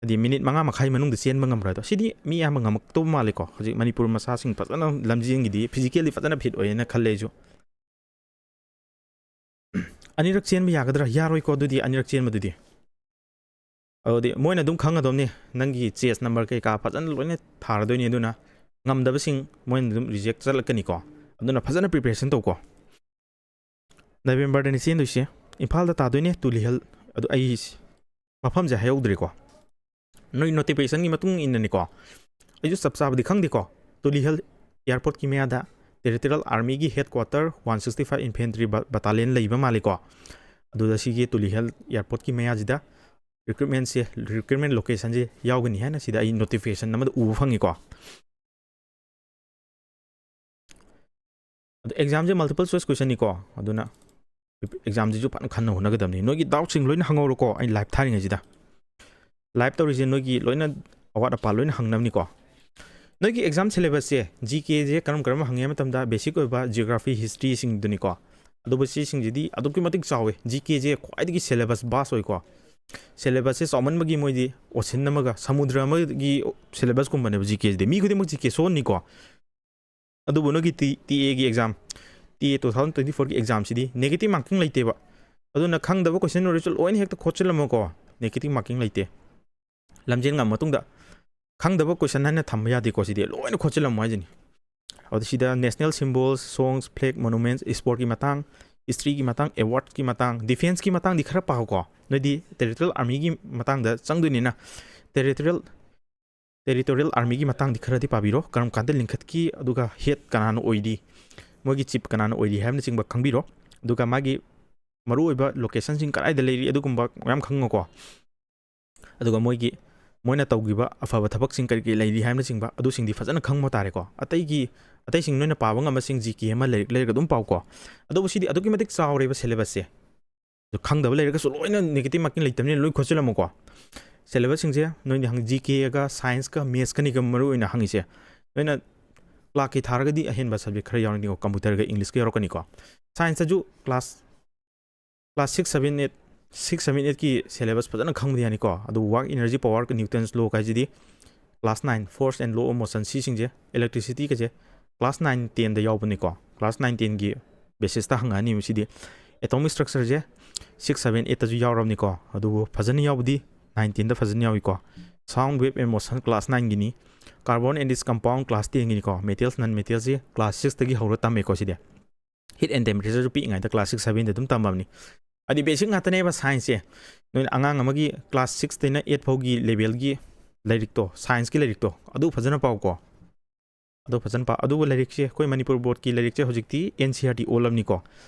ꯍꯥꯏꯗꯤ ꯃꯤꯅꯤꯠ ꯃꯉꯥ ꯃꯈꯥꯏ ꯃꯅꯨꯡꯗ ꯆꯦꯟꯕ ꯉꯝꯕ꯭ꯔꯥ? ꯑꯗꯣ ꯁꯤꯗꯤ ꯃꯤ ꯑꯌꯥꯝꯕ ꯉꯝꯃꯛꯇꯧꯕ ꯃꯥꯜꯂꯦꯀꯣ꯫ ꯍꯧꯖꯤꯛ ꯃꯅꯤꯄꯨꯔ ꯃꯆꯥꯁꯤꯡ ꯐꯖꯅ ꯂꯝꯖꯦꯟꯒꯤꯗꯤ physically ꯐꯖꯅ ꯐꯤꯠ ꯑꯣꯏꯌꯦꯅ ꯈꯜꯂꯦ ꯑꯩꯁꯨ꯫ ꯑꯅꯤꯔꯛ ꯆꯦꯟꯕ ꯌꯥꯒꯗ꯭ꯔꯥ? ꯌꯥꯔꯣꯏꯀꯣ, ꯑꯗꯨꯗꯤ ꯑꯅꯤꯔꯛ ꯆꯦꯟꯕꯗꯨꯗꯤ꯫ ꯑꯗꯨꯗꯤ ꯃꯣꯏꯅ ꯑꯗꯨꯝ ꯈꯪꯒꯗꯧꯅꯤ, ꯅꯪꯒꯤ ꯆꯦꯁ ꯅꯝꯕꯔ ꯀꯩꯀꯥ ꯐꯖꯅ ꯂꯣꯏꯅ ꯊꯥꯔꯗꯣꯏꯅꯤ꯫ ꯑꯗꯨꯅ ꯉꯝꯗꯕꯁꯤꯡ ꯃꯣꯏꯅ ꯑꯗꯨꯝ ꯔꯤꯖꯦꯛ ꯆꯠꯂꯛꯀꯅꯤꯀꯣ꯫ ꯑꯗꯨꯅ ꯐꯖꯅ ꯄ꯭ꯔꯤꯄꯦꯔꯦꯁꯟ ꯇꯧꯀꯣ꯫ ꯅꯕꯦꯝꯕꯔꯗꯅꯤ ꯆꯦꯟꯗꯣꯏꯁꯦ, ꯏꯝꯐꯥꯜꯗ ꯇꯥꯗꯣꯏꯅꯦ, ꯇꯨꯂꯤꯍꯜ꯫ ꯑꯗꯨ ꯑꯩ ꯃꯐꯝꯁꯦ ꯍꯥꯏꯍꯧꯗ꯭ꯔꯤꯀꯣ, ꯅꯣꯏ ꯅꯣꯇꯤꯐꯤꯀꯦꯁꯟꯒꯤ ꯃꯇꯨꯡ ꯏꯟꯅꯅꯤꯀꯣ꯫ ꯑꯩꯁꯨ ꯆꯞ ꯆꯥꯕꯗꯤ ꯈꯪꯗꯦꯀꯣ꯫ ꯇꯨꯂꯤꯍꯜ ꯑꯦꯌꯥꯔꯄꯣꯔꯠꯀꯤ ꯃꯌꯥꯗ ꯇꯦꯔꯤꯇꯣꯔꯤꯌꯦꯜ ꯑꯥꯔꯃꯤꯒꯤ head quarter one sixty five infantry ꯕ-, ꯕꯇꯥꯂꯤꯌꯟ ꯂꯩꯕ ꯃꯥꯜꯂꯤꯀꯣ꯫ ꯑꯗꯨꯗ ꯁꯤꯒꯤ ꯇꯨꯂꯤꯍꯜ ꯑꯦꯌꯥꯔꯄꯣꯔꯠꯀꯤ ꯃꯌꯥꯁꯤꯗ ꯔꯤꯀ꯭ꯔꯨꯠꯃꯦꯟꯁꯦ, ꯔꯤꯀ꯭ꯔꯨꯠꯃꯦꯟ ꯂꯣꯀꯦꯁꯟꯁꯦ ꯌꯥꯎꯒꯅꯤ ꯍꯥꯏꯅ ꯁꯤꯗ ꯑꯩ ꯅꯣꯇꯤꯐꯤꯀꯦꯁꯟ ꯑꯃꯗ ꯎꯕ ꯐꯪꯉꯤꯀꯣ꯫ ꯑꯗꯣ ꯑꯦꯛꯖꯥꯝꯁꯦ ꯃꯜꯇꯤꯄꯜ ꯆꯣꯏꯁ ꯀꯣꯏꯁꯟꯅꯤꯀꯣ, ꯑꯗꯨꯅ ꯑꯦꯛꯖꯥꯝꯁꯤꯁꯨ ꯐꯖꯅ ꯈꯟꯅ ꯍꯣꯠꯅꯒꯗꯕꯅꯤ꯫ ꯅꯣꯏꯒꯤ ꯗꯥꯎꯠꯁꯤꯡ ꯂꯣꯏꯅ ꯍꯪꯍꯧꯔꯣꯀꯣ, ꯑꯩ ꯂꯥꯏꯚ ꯊꯥꯔꯤꯉꯩꯁꯤꯗ꯫ ꯂꯥꯏꯚ ꯇꯧꯔꯤꯁꯦ ꯅꯣꯏꯒꯤ ꯂꯣꯏꯅ ꯑꯋꯥꯠ ꯑꯄꯥ ꯂꯣꯏꯅ ꯍꯪꯅꯕꯅꯤꯀꯣ꯫ ꯅꯣꯏꯒꯤ ꯑꯦꯛꯖꯥꯝ ꯁꯤꯂꯦꯕꯁꯁꯦ ꯖꯤ ꯀꯦꯁꯦ ꯀꯔꯝ ꯀꯔꯝꯕ ꯍꯪꯉꯦ ꯍꯥꯏꯕ ꯃꯇꯝꯗ, ꯕꯦꯁꯤꯛ ꯑꯣꯏꯕ ꯖꯤꯑꯣꯒ꯭ꯔꯥꯐꯤ, ꯍꯤꯁꯇ꯭ꯔꯤꯁꯤꯡꯗꯨꯅꯤꯀꯣ꯫ ꯑꯗꯨꯕꯨ ꯁꯤꯁꯤꯡꯁꯤꯗꯤ ꯑꯗꯨꯛꯀꯤ ꯃꯇꯤꯛ ꯆꯥꯎꯋꯦ꯫ ꯖꯤ ꯀꯦꯁꯦ ꯈ꯭ꯋꯥꯏꯗꯒꯤ ꯁꯤꯂꯦꯕꯁ ꯚꯥꯁ ꯑꯣꯏꯀꯣ꯫ ꯁꯤꯂꯦꯕꯁꯁꯦ ꯆꯥꯎꯃꯟꯕꯒꯤ ꯃꯣꯏꯗꯤ ꯑꯣꯁꯤꯟ ꯑꯃꯒ ꯁꯃꯨꯗ꯭ꯔ ꯑꯃꯒꯤ ꯁꯤꯂꯦꯕꯁꯀꯨꯝꯕꯅꯦꯕ ꯖꯤ ꯀꯦꯁꯤꯗꯤ꯫ ꯃꯤ ꯈꯨꯗꯤꯡꯃꯛ ꯖꯤ ꯀꯦ ꯁꯣꯟꯅꯤꯀꯣ꯫ ꯑꯗꯨꯕꯨ ꯅꯣꯏꯒꯤ ꯇꯤ, ꯇꯤ ꯑꯦꯒꯤ exam, T A two thousand twenty ꯐꯣꯔꯒꯤ ꯑꯦꯛꯖꯥꯝꯁꯤꯗꯤ ꯅꯦꯒꯦꯇꯤꯞ ꯃꯥꯔꯀꯤꯡ ꯂꯩꯇꯦꯕ꯫ ꯑꯗꯨꯅ ꯈꯪꯗꯕ ꯀꯣꯏꯁꯟ ꯑꯣꯏꯔꯁꯨ ꯂꯣꯏꯅ ꯍꯦꯛꯇ ꯈꯣꯠꯆꯤꯜꯂꯝꯃꯣꯀꯣ, ꯅꯦꯒꯦꯇꯤꯞ ꯃꯥꯔꯀꯤꯡ ꯂꯩꯇꯦ꯫ ꯂꯝꯖꯦꯟ ꯉꯝꯃ ꯃꯇꯨꯡꯗ ꯈꯪꯗꯕ ꯀꯣꯏꯁꯟ ꯍꯥꯏꯅ ꯊꯝꯕ ꯌꯥꯗꯦꯀꯣ, ꯁꯤꯗꯤ ꯂꯣꯏꯅ ꯈꯣꯠꯆꯤꯜꯂꯝꯃꯣ ꯍꯥꯏꯁꯤꯅꯤ꯫ ꯑꯗꯨ ꯁꯤꯗ ꯅꯦꯁꯅꯦꯜ ꯁꯤꯝꯕꯣꯜꯁ, ꯁꯣꯡꯁ, ꯐ꯭ꯂꯦꯒ, ꯃꯣꯅꯨꯃꯦꯟꯠꯁ, ꯏꯁꯄꯣꯔꯠꯀꯤ ꯃꯇꯥꯡ, ꯍꯤꯁꯇ꯭ꯔꯤꯒꯤ ꯃꯇꯥꯡ, ꯑꯦꯋꯥꯔꯗꯀꯤ ꯃꯇꯥꯡ, ꯗꯤꯐꯦꯟꯁꯀꯤ ꯃꯇꯥꯡꯗꯤ ꯈꯔ ꯄꯥꯎꯀꯣ꯫ ꯅꯣꯏꯗꯤ ꯇꯦꯔꯤꯇꯣꯔꯤꯌꯦꯜ ꯑꯥꯔꯃꯤꯒꯤ ꯃꯇꯥꯡꯗ ꯆꯪꯗꯣꯏꯅꯤꯅ, ꯇꯦꯔꯤꯇꯣꯔꯤꯌꯦꯜ, ꯇꯦꯔꯤꯇꯣꯔꯤꯌꯦꯜ ꯑꯥꯔꯃꯤꯒꯤ ꯃꯇꯥꯡꯗꯤ ꯈꯔꯗꯤ ꯄꯥꯕꯤꯔꯣ꯫ ꯀꯔꯝ ꯀꯥꯟꯗ ꯂꯤꯡꯈꯠꯈꯤ, ꯑꯗꯨꯒ ꯍꯦꯗ ꯀꯅꯥꯅ ꯑꯣꯏꯔꯤ, ꯃꯣꯏꯒꯤ ꯆꯤꯞ ꯀꯅꯥꯅ ꯑꯣꯏꯔꯤ ꯍꯥꯏꯕꯅꯆꯤꯡꯕ ꯈꯪꯕꯤꯔꯣ꯫ ꯑꯗꯨꯒ ꯃꯥꯒꯤ ꯃꯔꯨꯑꯣꯏꯕ ꯂꯣꯀꯦꯁꯟꯁꯤꯡ ꯀꯗꯥꯏꯗ ꯂꯩꯔꯤ, ꯑꯗꯨꯒꯨꯝꯕ ꯃꯌꯥꯝ ꯈꯪꯉꯣꯀꯣ꯫ ꯑꯗꯨꯒ ꯃꯣꯏꯒꯤ, ꯃꯣꯏꯅ ꯇꯧꯈꯤꯕ ꯑꯐꯕ ꯊꯕꯛꯁꯤꯡ ꯀꯔꯤ ꯀꯔꯤ ꯂꯩꯔꯤ ꯍꯥꯏꯕꯅꯆꯤꯡꯕ, ꯑꯗꯨꯁꯤꯡꯗꯤ ꯐꯖꯅ ꯈꯪꯕ ꯇꯥꯔꯦꯀꯣ꯫ ꯑꯇꯩꯒꯤ, ꯑꯇꯩꯁꯤꯡ ꯅꯣꯏꯅ ꯄꯥꯕ ꯉꯝꯕꯁꯤꯡ ꯖꯤ ꯀꯦ ꯑꯃ ꯂꯩꯔꯛ ꯂꯩꯔꯒ ꯑꯗꯨꯝ ꯄꯥꯎꯀꯣ꯫ ꯑꯗꯨꯕꯨ ꯁꯤꯗꯤ ꯑꯗꯨꯛꯀꯤ ꯃꯇꯤꯛ ꯆꯥꯎꯔꯦꯕ ꯁꯤꯂꯦꯕꯁꯁꯦ꯫ ꯑꯗꯨ ꯈꯪꯗꯕ ꯂꯩꯔꯒꯁꯨ ꯂꯣꯏꯅ ꯅꯦꯒꯦꯇꯤꯞ ꯃꯥꯔꯀꯤꯡ ꯂꯩꯇꯕꯅꯤꯅ ꯂꯣꯏ ꯈꯣꯠꯆꯤꯜꯂꯝꯃꯨꯀꯣ꯫ ꯁꯤꯂꯦꯕꯁꯁꯤꯡꯁꯦ ꯅꯣꯏꯅ ꯍꯪ-, ꯖꯤ ꯀꯦꯒ ꯁꯥꯏꯟꯁꯀ ꯃꯦꯠꯁꯀꯅꯤꯒ ꯃꯔꯨ ꯑꯣꯏꯅ ꯍꯪꯉꯤꯁꯦ꯫ ꯅꯣꯏꯅ ꯀ꯭ꯂꯥꯔꯛꯀꯤ ꯊꯥꯔꯒꯗꯤ ꯑꯍꯦꯟꯕ ꯁꯕꯖꯦꯛ ꯈꯔ ꯌꯥꯎꯔꯅꯤꯀꯣ, ꯀꯝꯄ꯭ꯌꯨꯇꯔꯒ ꯏꯪꯂꯤꯁꯀ ꯌꯥꯎꯔꯛꯀꯅꯤꯀꯣ꯫ ꯁꯥꯏꯟꯁꯇꯁꯨ class, class six, seven, eight, six, seven, ꯑꯩꯠꯀꯤ ꯁꯤꯂꯦꯕꯁ ꯐꯖꯅ ꯈꯪꯕꯗꯤ ꯌꯥꯅꯤꯀꯣ꯫ ꯑꯗꯨꯕꯨ ꯋꯥꯔꯛ ꯏꯅꯔꯖꯤ ꯄꯋꯥꯔꯒ ꯅ꯭ꯌꯨꯇꯟꯁ ꯂꯣ ꯍꯥꯏꯁꯤꯗꯤ class nine, force and law of motion, ꯁꯤꯁꯤꯡꯁꯦ, ꯏꯂꯦꯛꯇ꯭ꯔꯤꯁꯤꯇꯤꯒꯁꯦ ꯀ꯭ꯂꯥꯁ ꯅꯥꯏꯟ, ꯇꯦꯟꯗ ꯌꯥꯎꯕꯅꯤꯀꯣ꯫ ꯀ꯭ꯂꯥꯁ ꯅꯥꯏꯟ, ꯇꯦꯟꯒꯤ ꯕꯦꯁꯤꯁꯇ ꯍꯪꯉꯛꯑꯅꯤ ꯁꯤꯗꯤ꯫ ꯑꯦꯇꯣꯃꯤꯛ ꯁ꯭ꯇ꯭ꯔꯛꯆꯔꯁꯦ ꯁꯤꯛꯁ, ꯁꯚꯦꯟ, ꯑꯩꯠꯇꯁꯨ ꯌꯥꯎꯔꯕꯅꯤꯀꯣ꯫ ꯑꯗꯨꯕꯨ ꯐꯖꯅ ꯌꯥꯎꯕꯗꯤ ꯅꯥꯏꯟ, ꯇꯦꯟꯗ ꯐꯖꯅ ꯌꯥꯎꯏꯀꯣ꯫ Sound wave and motion class ꯅꯥꯏꯟꯒꯤꯅꯤ꯫ Carbon and its compound class ꯇꯦꯟꯒꯤꯅꯤꯀꯣ꯫ Metals, non metals ꯁꯤ ꯀ꯭ꯂꯥꯁ ꯁꯤꯛꯁꯇꯒꯤ ꯍꯧꯔ ꯇꯝꯃꯦꯀꯣ ꯁꯤꯗꯤ꯫ Heat and temperatureꯁꯨ ꯄꯤꯛꯏꯉꯩꯗ ꯀ꯭ꯂꯥꯁ ꯁꯤꯛꯁ, ꯁꯚꯦꯟꯗ ꯑꯗꯨꯝ ꯇꯝꯃꯕꯅꯤ꯫ ꯍꯥꯏꯗꯤ ꯕꯦꯁꯤꯛ ꯉꯥꯛꯇꯅꯦꯕ ꯁꯥꯏꯟꯁꯁꯦ꯫ ꯅꯣꯏꯅ ꯑꯉꯥꯡ ꯑꯃꯒꯤ ꯀ꯭ꯂꯥꯁ ꯁꯤꯛꯁꯇꯩꯅ ꯑꯩꯠ ꯐꯥꯎꯒꯤ ꯂꯦꯚꯦꯜꯒꯤ ꯂꯥꯏꯔꯤꯛꯇꯣ, ꯁꯥꯏꯟꯁꯀꯤ ꯂꯥꯏꯔꯤꯛꯇꯣ, ꯑꯗꯨ ꯐꯖꯅ ꯄꯥꯎꯀꯣ꯫ ꯑꯗꯨ ꯐꯖꯅ ꯄꯥ ꯑꯗꯨꯕꯨ ꯂꯥꯏꯔꯤꯛꯁꯦ, ꯑꯩꯈꯣꯏ ꯃꯅꯤꯄꯨꯔ ꯕꯣꯔꯗꯀꯤ ꯂꯥꯏꯔꯤꯛꯁꯦ ꯍꯧꯖꯤꯛꯇꯤ ꯑꯦꯟ ꯁꯤ ꯑꯥꯔ ꯇꯤ ꯑꯣꯜꯂꯝꯅꯤꯀꯣ꯫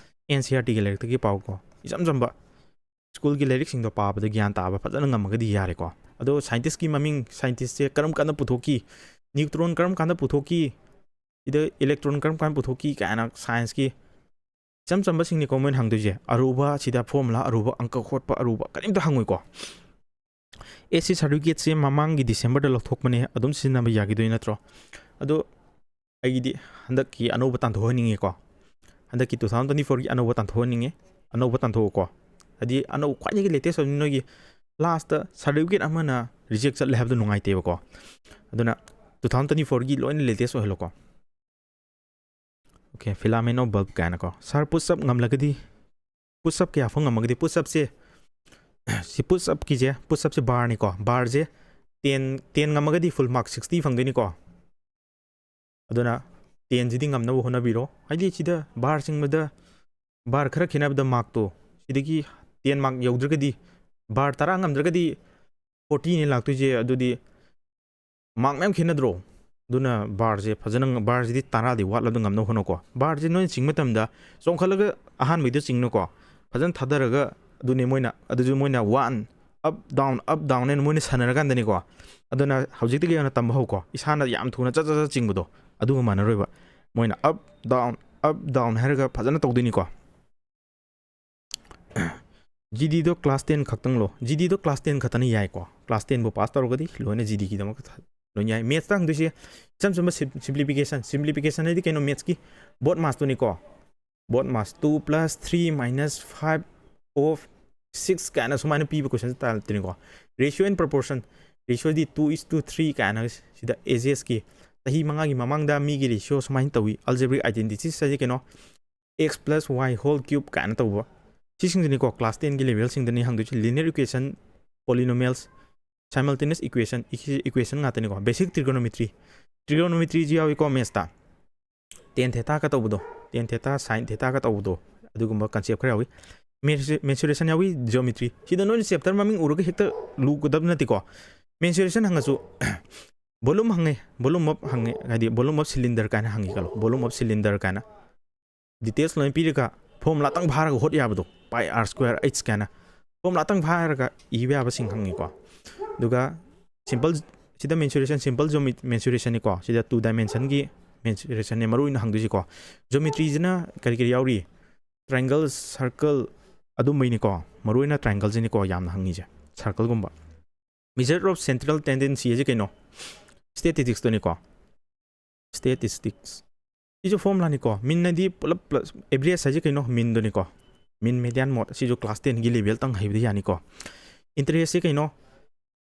ꯑꯦꯟ ꯁꯤ ꯑꯥꯔ ꯇꯤꯒꯤ ꯂꯥꯏꯔꯤꯛꯇꯒꯤ ꯄꯥꯎꯀꯣ꯫ ꯏꯆꯝ ꯆꯝꯕ ꯁ꯭ꯀꯨꯜꯒꯤ ꯂꯥꯏꯔꯤꯛꯁꯤꯡꯗꯣ ꯄꯥꯕꯗ ꯒ꯭ꯌꯥꯟ ꯇꯥꯕ ꯐꯖꯅ ꯉꯝꯃꯒꯗꯤ ꯌꯥꯔꯦꯀꯣ꯫ ꯑꯗꯣ ꯁꯥꯏꯟꯇꯤꯁꯀꯤ ꯃꯃꯤꯡ, ꯁꯥꯏꯟꯇꯤꯁꯁꯦ ꯀꯔꯝ ꯀꯥꯟꯗ ꯄꯨꯊꯣꯛꯈꯤ, ꯅ꯭ꯌꯨꯇ꯭ꯔꯣꯟ ꯀꯔꯝ ꯀꯥꯟꯗ ꯄꯨꯊꯣꯛꯈꯤ, ꯁꯤꯗ ꯏꯂꯦꯛꯇ꯭ꯔꯣꯟ ꯀꯔꯝ ꯀꯥꯟꯗ ꯄꯨꯊꯣꯛꯈꯤ ꯀꯥꯏꯅ ꯁꯥꯏꯟꯁꯀꯤ ꯏꯆꯝ ꯆꯝꯕꯁꯤꯡꯅꯤꯀꯣ ꯃꯣꯏꯅ ꯍꯪꯗꯣꯏꯁꯦ꯫ ꯑꯔꯨꯕ ꯁꯤꯗ ꯐꯣꯔꯃꯨꯂꯥ ꯑꯔꯨꯕ, ꯑꯪꯀ ꯈꯣꯠꯄ ꯑꯔꯨꯕ ꯀꯔꯤꯝꯇ ꯍꯪꯉꯣꯏꯀꯣ꯫ ꯑꯦꯁ ꯁꯤ ꯁꯥꯔꯇꯤꯐꯤꯀꯦꯠꯁꯦ ꯃꯃꯥꯡꯒꯤ ꯗꯤꯁꯦꯝꯕꯔꯗ ꯂꯧꯊꯣꯛꯄꯅꯦ, ꯑꯗꯨꯝ ꯁꯤꯖꯤꯟꯅꯕ ꯌꯥꯈꯤꯗꯣꯏ ꯅꯠꯇ꯭ꯔꯣ? ꯑꯗꯣ ꯑꯩꯒꯤꯗꯤ ꯍꯟꯗꯛꯀꯤ ꯑꯅꯧꯕ ꯇꯥꯟꯊꯣꯛꯍꯟꯅꯤꯡꯉꯦꯀꯣ꯫ ꯍꯟꯗꯛꯀꯤ ꯇꯨ ꯊꯥꯎꯖꯟ ꯇ꯭ꯋꯦꯟꯇꯤ ꯐꯣꯔꯒꯤ ꯑꯅꯧꯕ ꯇꯥꯟꯊꯣꯛꯍꯟꯅꯤꯡꯉꯦ꯫ ꯑꯅꯧꯕ ꯇꯥꯟꯊꯣꯛꯑꯣꯀꯣ꯫ ꯍꯥꯏꯗꯤ ꯑꯅꯧꯕ ꯈ꯭ꯋꯥꯏꯗꯒꯤ ꯂꯦꯇꯦꯁ ꯑꯣꯏꯕ ꯅꯣꯏꯒꯤ ꯂꯥꯁꯇ ꯁꯥꯔꯇꯤꯐꯤꯀꯦꯠ ꯑꯃꯅ ꯔꯤꯖꯦꯛ ꯆꯠꯂꯦ ꯍꯥꯏꯕꯗꯣ ꯅꯨꯡꯉꯥꯏꯇꯦꯕꯀꯣ꯫ ꯑꯗꯨꯅ ꯇꯨ ꯊꯥꯎꯖꯟ ꯇ꯭ꯋꯦꯟꯇꯤ ꯐꯣꯔꯒꯤ ꯂꯣꯏꯅ ꯂꯦꯇꯦꯁ ꯑꯣꯏꯍꯜꯂꯣꯀꯣ꯫ ꯑꯣꯀꯦ, filament of bulb ꯀꯥꯏꯅꯀꯣ꯫ ꯁꯥꯔ, ꯄꯨꯁ ꯑꯞ ꯉꯝꯂꯒꯗꯤ, ꯄꯨꯁ ꯑꯞ ꯀꯌꯥ ꯐꯥꯎ ꯉꯝꯃꯒꯗꯤ, ꯄꯨꯁ ꯑꯞꯁꯦ, ꯁꯤ ꯄꯨꯁ ꯑꯞꯀꯤꯁꯦ, ꯄꯨꯁ ꯑꯞꯁꯦ ꯕꯥꯔꯅꯤꯀꯣ꯫ ꯕꯥꯔꯁꯦ ꯇꯦꯟ, ꯇꯦꯟ ꯉꯝꯃꯒꯗꯤ ꯐꯨꯜ ꯃꯥꯔꯛ ꯁꯤꯛꯁꯇꯤ ꯐꯪꯗꯣꯏꯅꯤꯀꯣ꯫ ꯑꯗꯨꯅ ꯇꯦꯟꯁꯤꯗꯤ ꯉꯝꯅꯕ ꯍꯣꯠꯅꯕꯤꯔꯣ꯫ ꯍꯥꯏꯗꯤ ꯁꯤꯗ ꯕꯥꯔ ꯆꯤꯡꯕꯗ, ꯕꯥꯔ ꯈꯔ ꯈꯦꯠꯅꯕꯗ ꯃꯥꯔꯛꯇꯣ, ꯁꯤꯗꯒꯤ ꯇꯦꯟ ꯃꯥꯔꯛ ꯌꯧꯗ꯭ꯔꯒꯗꯤ, ꯕꯥꯔ ꯇꯔꯥ ꯉꯝꯗ꯭ꯔꯒꯗꯤ ꯐꯣꯔꯇꯤꯅꯦ ꯂꯥꯛꯇꯣꯏꯁꯦ꯫ ꯑꯗꯨꯗꯤ ꯃꯥꯔꯛ ꯃꯌꯥꯝ ꯈꯦꯠꯅꯗ꯭ꯔꯣ? ꯑꯗꯨꯅ ꯕꯥꯔꯁꯦ ꯐꯖꯅ, ꯕꯥꯔꯁꯤꯗꯤ ꯇꯔꯥꯗꯤ ꯋꯥꯠꯂꯕꯗ ꯉꯝꯅꯕ ꯍꯣꯠꯅꯧꯀꯣ꯫ ꯕꯥꯔꯁꯦ ꯅꯣꯏꯅ ꯆꯤꯡꯕ ꯃꯇꯝꯗ ꯆꯣꯡꯈꯠꯂꯒ ꯑꯍꯥꯟꯕꯩꯗꯣ ꯆꯤꯡꯅꯨꯀꯣ꯫ ꯐꯖꯅ ꯊꯥꯗꯔꯒ, ꯑꯗꯨꯅꯦ ꯃꯣꯏꯅ, ꯑꯗꯨꯁꯨ ꯃꯣꯏꯅ one, up down, up down ꯍꯥꯏꯅ ꯃꯣꯏꯅ ꯁꯥꯟꯅꯔꯀꯥꯟꯗꯅꯤꯀꯣ꯫ ꯑꯗꯨꯅ ꯍꯧꯖꯤꯛꯇꯒꯤ ꯍꯧꯅ ꯇꯝꯕ ꯍꯧꯀꯣ꯫ ꯏꯁꯥꯅ ꯌꯥꯝ ꯊꯨꯅ ꯆꯠ ꯆꯠ ꯆꯠ ꯆꯤꯡꯕꯗꯣ ꯑꯗꯨꯒ ꯃꯥꯟꯅꯔꯣꯏꯕ꯫ ꯃꯣꯏꯅ ꯑꯞ ꯗꯥꯎꯟ, ꯑꯞ ꯗꯥꯎꯟ ꯍꯥꯏꯔꯒ ꯐꯖꯅ ꯇꯧꯗꯣꯏꯅꯤꯀꯣ꯫ ꯖꯤ ꯗꯤꯗꯣ ꯀ꯭ꯂꯥꯁ ꯇꯦꯟ ꯈꯛꯇꯪꯂꯣ? ꯖꯤ ꯗꯤꯗꯣ ꯀ꯭ꯂꯥꯁ ꯇꯦꯟ ꯈꯛꯇꯅ ꯌꯥꯏꯀꯣ꯫ ꯀ꯭ꯂꯥꯁ ꯇꯦꯟꯕꯨ ꯄꯥꯁ ꯇꯧꯔꯒꯗꯤ ꯂꯣꯏꯅ ꯖꯤ ꯗꯤꯒꯤꯗꯃꯛꯇ ꯂꯣꯏꯅ ꯌꯥꯏ꯫ ꯃꯦꯠꯁꯇ ꯍꯪꯗꯣꯏꯁꯦ ꯏꯆꯝ ꯆꯝꯕ ꯁꯤꯝ-, ꯁꯤꯝꯄ꯭ꯂꯤꯐꯤꯀꯦꯁꯟ꯫ ꯁꯤꯝꯄ꯭ꯂꯤꯐꯤꯀꯦꯁꯟ ꯍꯥꯏꯗꯤ ꯀꯩꯅꯣ? ꯃꯦꯠꯁꯀꯤ boat ꯃꯥꯁꯇꯨꯅꯤꯀꯣ꯫ Boat mass, two plus three minus five of six ꯀꯥꯏꯅ ꯁꯨꯃꯥꯏꯅ ꯄꯤꯕ ꯀꯣꯏꯁꯟ ꯇꯥꯔꯛꯇꯣꯏꯅꯤꯀꯣ꯫ Ratio and proportion, ꯔꯦꯁꯤꯌꯣꯗꯤ two is to three ꯀꯥꯏꯅ ꯁꯤꯗ ꯑꯦꯖꯦꯁꯀꯤ ꯆꯍꯤ ꯃꯉꯥꯒꯤ ꯃꯃꯥꯡꯗ ꯃꯤꯒꯤ ꯔꯦꯁꯤꯌꯣ ꯁꯨꯃꯥꯏꯅ ꯇꯧꯏ꯫ Algebraic identities ꯍꯥꯏꯗꯤ ꯀꯩꯅꯣ? X plus y whole cube ꯀꯥꯏꯅ ꯇꯧꯕ꯫ ꯁꯤꯁꯤꯡꯁꯤꯅꯤꯀꯣ ꯀ꯭ꯂꯥꯁ ꯇꯦꯟꯒꯤ ꯂꯦꯚꯦꯜꯁꯤꯡꯗꯅꯤ ꯍꯪꯗꯣꯏꯁꯦ꯫ Linear equation, polynomials, simultaneous equation, equation ꯉꯥꯛꯇꯅꯤꯀꯣ꯫ Basic trigonometry, trigonometryꯁꯨ ꯌꯥꯎꯏꯀꯣ ꯃꯦꯠꯁꯇ꯫ Tan theta ꯀ ꯇꯧꯕꯗꯣ, tan theta, sin theta ꯀ ꯇꯧꯕꯗꯣ, ꯑꯗꯨꯒꯨꯝꯕ ꯀꯟꯁꯦꯞ ꯈꯔ ꯌꯥꯎꯏ꯫ mensuration ꯌꯥꯎꯏ, geometry꯫ ꯁꯤꯗ ꯅꯣꯏꯅ chapter ꯃꯃꯤꯡ ꯎꯔꯒ ꯍꯦꯛꯇ ꯂꯨꯒꯗꯕ ꯅꯠꯇꯦꯀꯣ꯫ Mensuration ꯍꯪꯉꯁꯨ volume ꯍꯪꯉꯦ, volume of ꯍꯪꯉꯦ, ꯍꯥꯏꯗꯤ volume of cylinder ꯀꯥꯏꯅ ꯍꯪꯉꯤ ꯈꯜꯂꯣ, volume of cylinder ꯀꯥꯏꯅ꯫ Details ꯂꯣꯏꯅ ꯄꯤꯔꯒ formula ꯇꯪ ꯐꯥꯔꯒ ꯍꯣꯠ ꯌꯥꯕꯗꯣ, pi r square h ꯀꯥꯏꯅ formula ꯇꯪ ꯐꯥꯔꯒ ꯏꯕ ꯌꯥꯕꯁꯤꯡ ꯍꯪꯉꯤꯀꯣ꯫ ꯑꯗꯨꯒ simple, ꯁꯤꯗ mensuration, simple geomet-, mensuration ꯅꯤꯀꯣ꯫ ꯁꯤꯗ two dimension ꯒꯤ mensuration ꯅꯦ ꯃꯔꯨ ꯑꯣꯏꯅ ꯍꯪꯗꯣꯏꯁꯤꯀꯣ꯫ Geometry ꯁꯤꯅ ꯀꯔꯤ ꯀꯔꯤ ꯌꯥꯎꯔꯤ? Triangle, circle, ꯑꯗꯨꯝꯕꯩꯅꯤꯀꯣ꯫ ꯃꯔꯨ ꯑꯣꯏꯅ triangle ꯁꯤꯅꯤꯀꯣ ꯌꯥꯝꯅ ꯍꯪꯉꯤꯁꯦ, circle ꯒꯨꯝꯕ꯫ Measure of central tendency ꯍꯥꯏꯁꯦ ꯀꯩꯅꯣ? Statistics ꯇꯨꯅꯤꯀꯣ꯫ Statistics꯫ ꯁꯤꯁꯨ formula ꯅꯤꯀꯣ꯫ Mean ꯍꯥꯏꯗꯤ ꯄꯨꯂꯞ plus, average ꯍꯥꯏꯁꯦ ꯀꯩꯅꯣ? Mean ꯗꯨꯅꯤꯀꯣ꯫ Mean, median, mode꯫ ꯁꯤꯁꯨ class ten ꯒꯤ level ꯇꯪ ꯍꯩꯕꯗ ꯌꯥꯅꯤꯀꯣ꯫ Interest ꯁꯦ ꯀꯩꯅꯣ?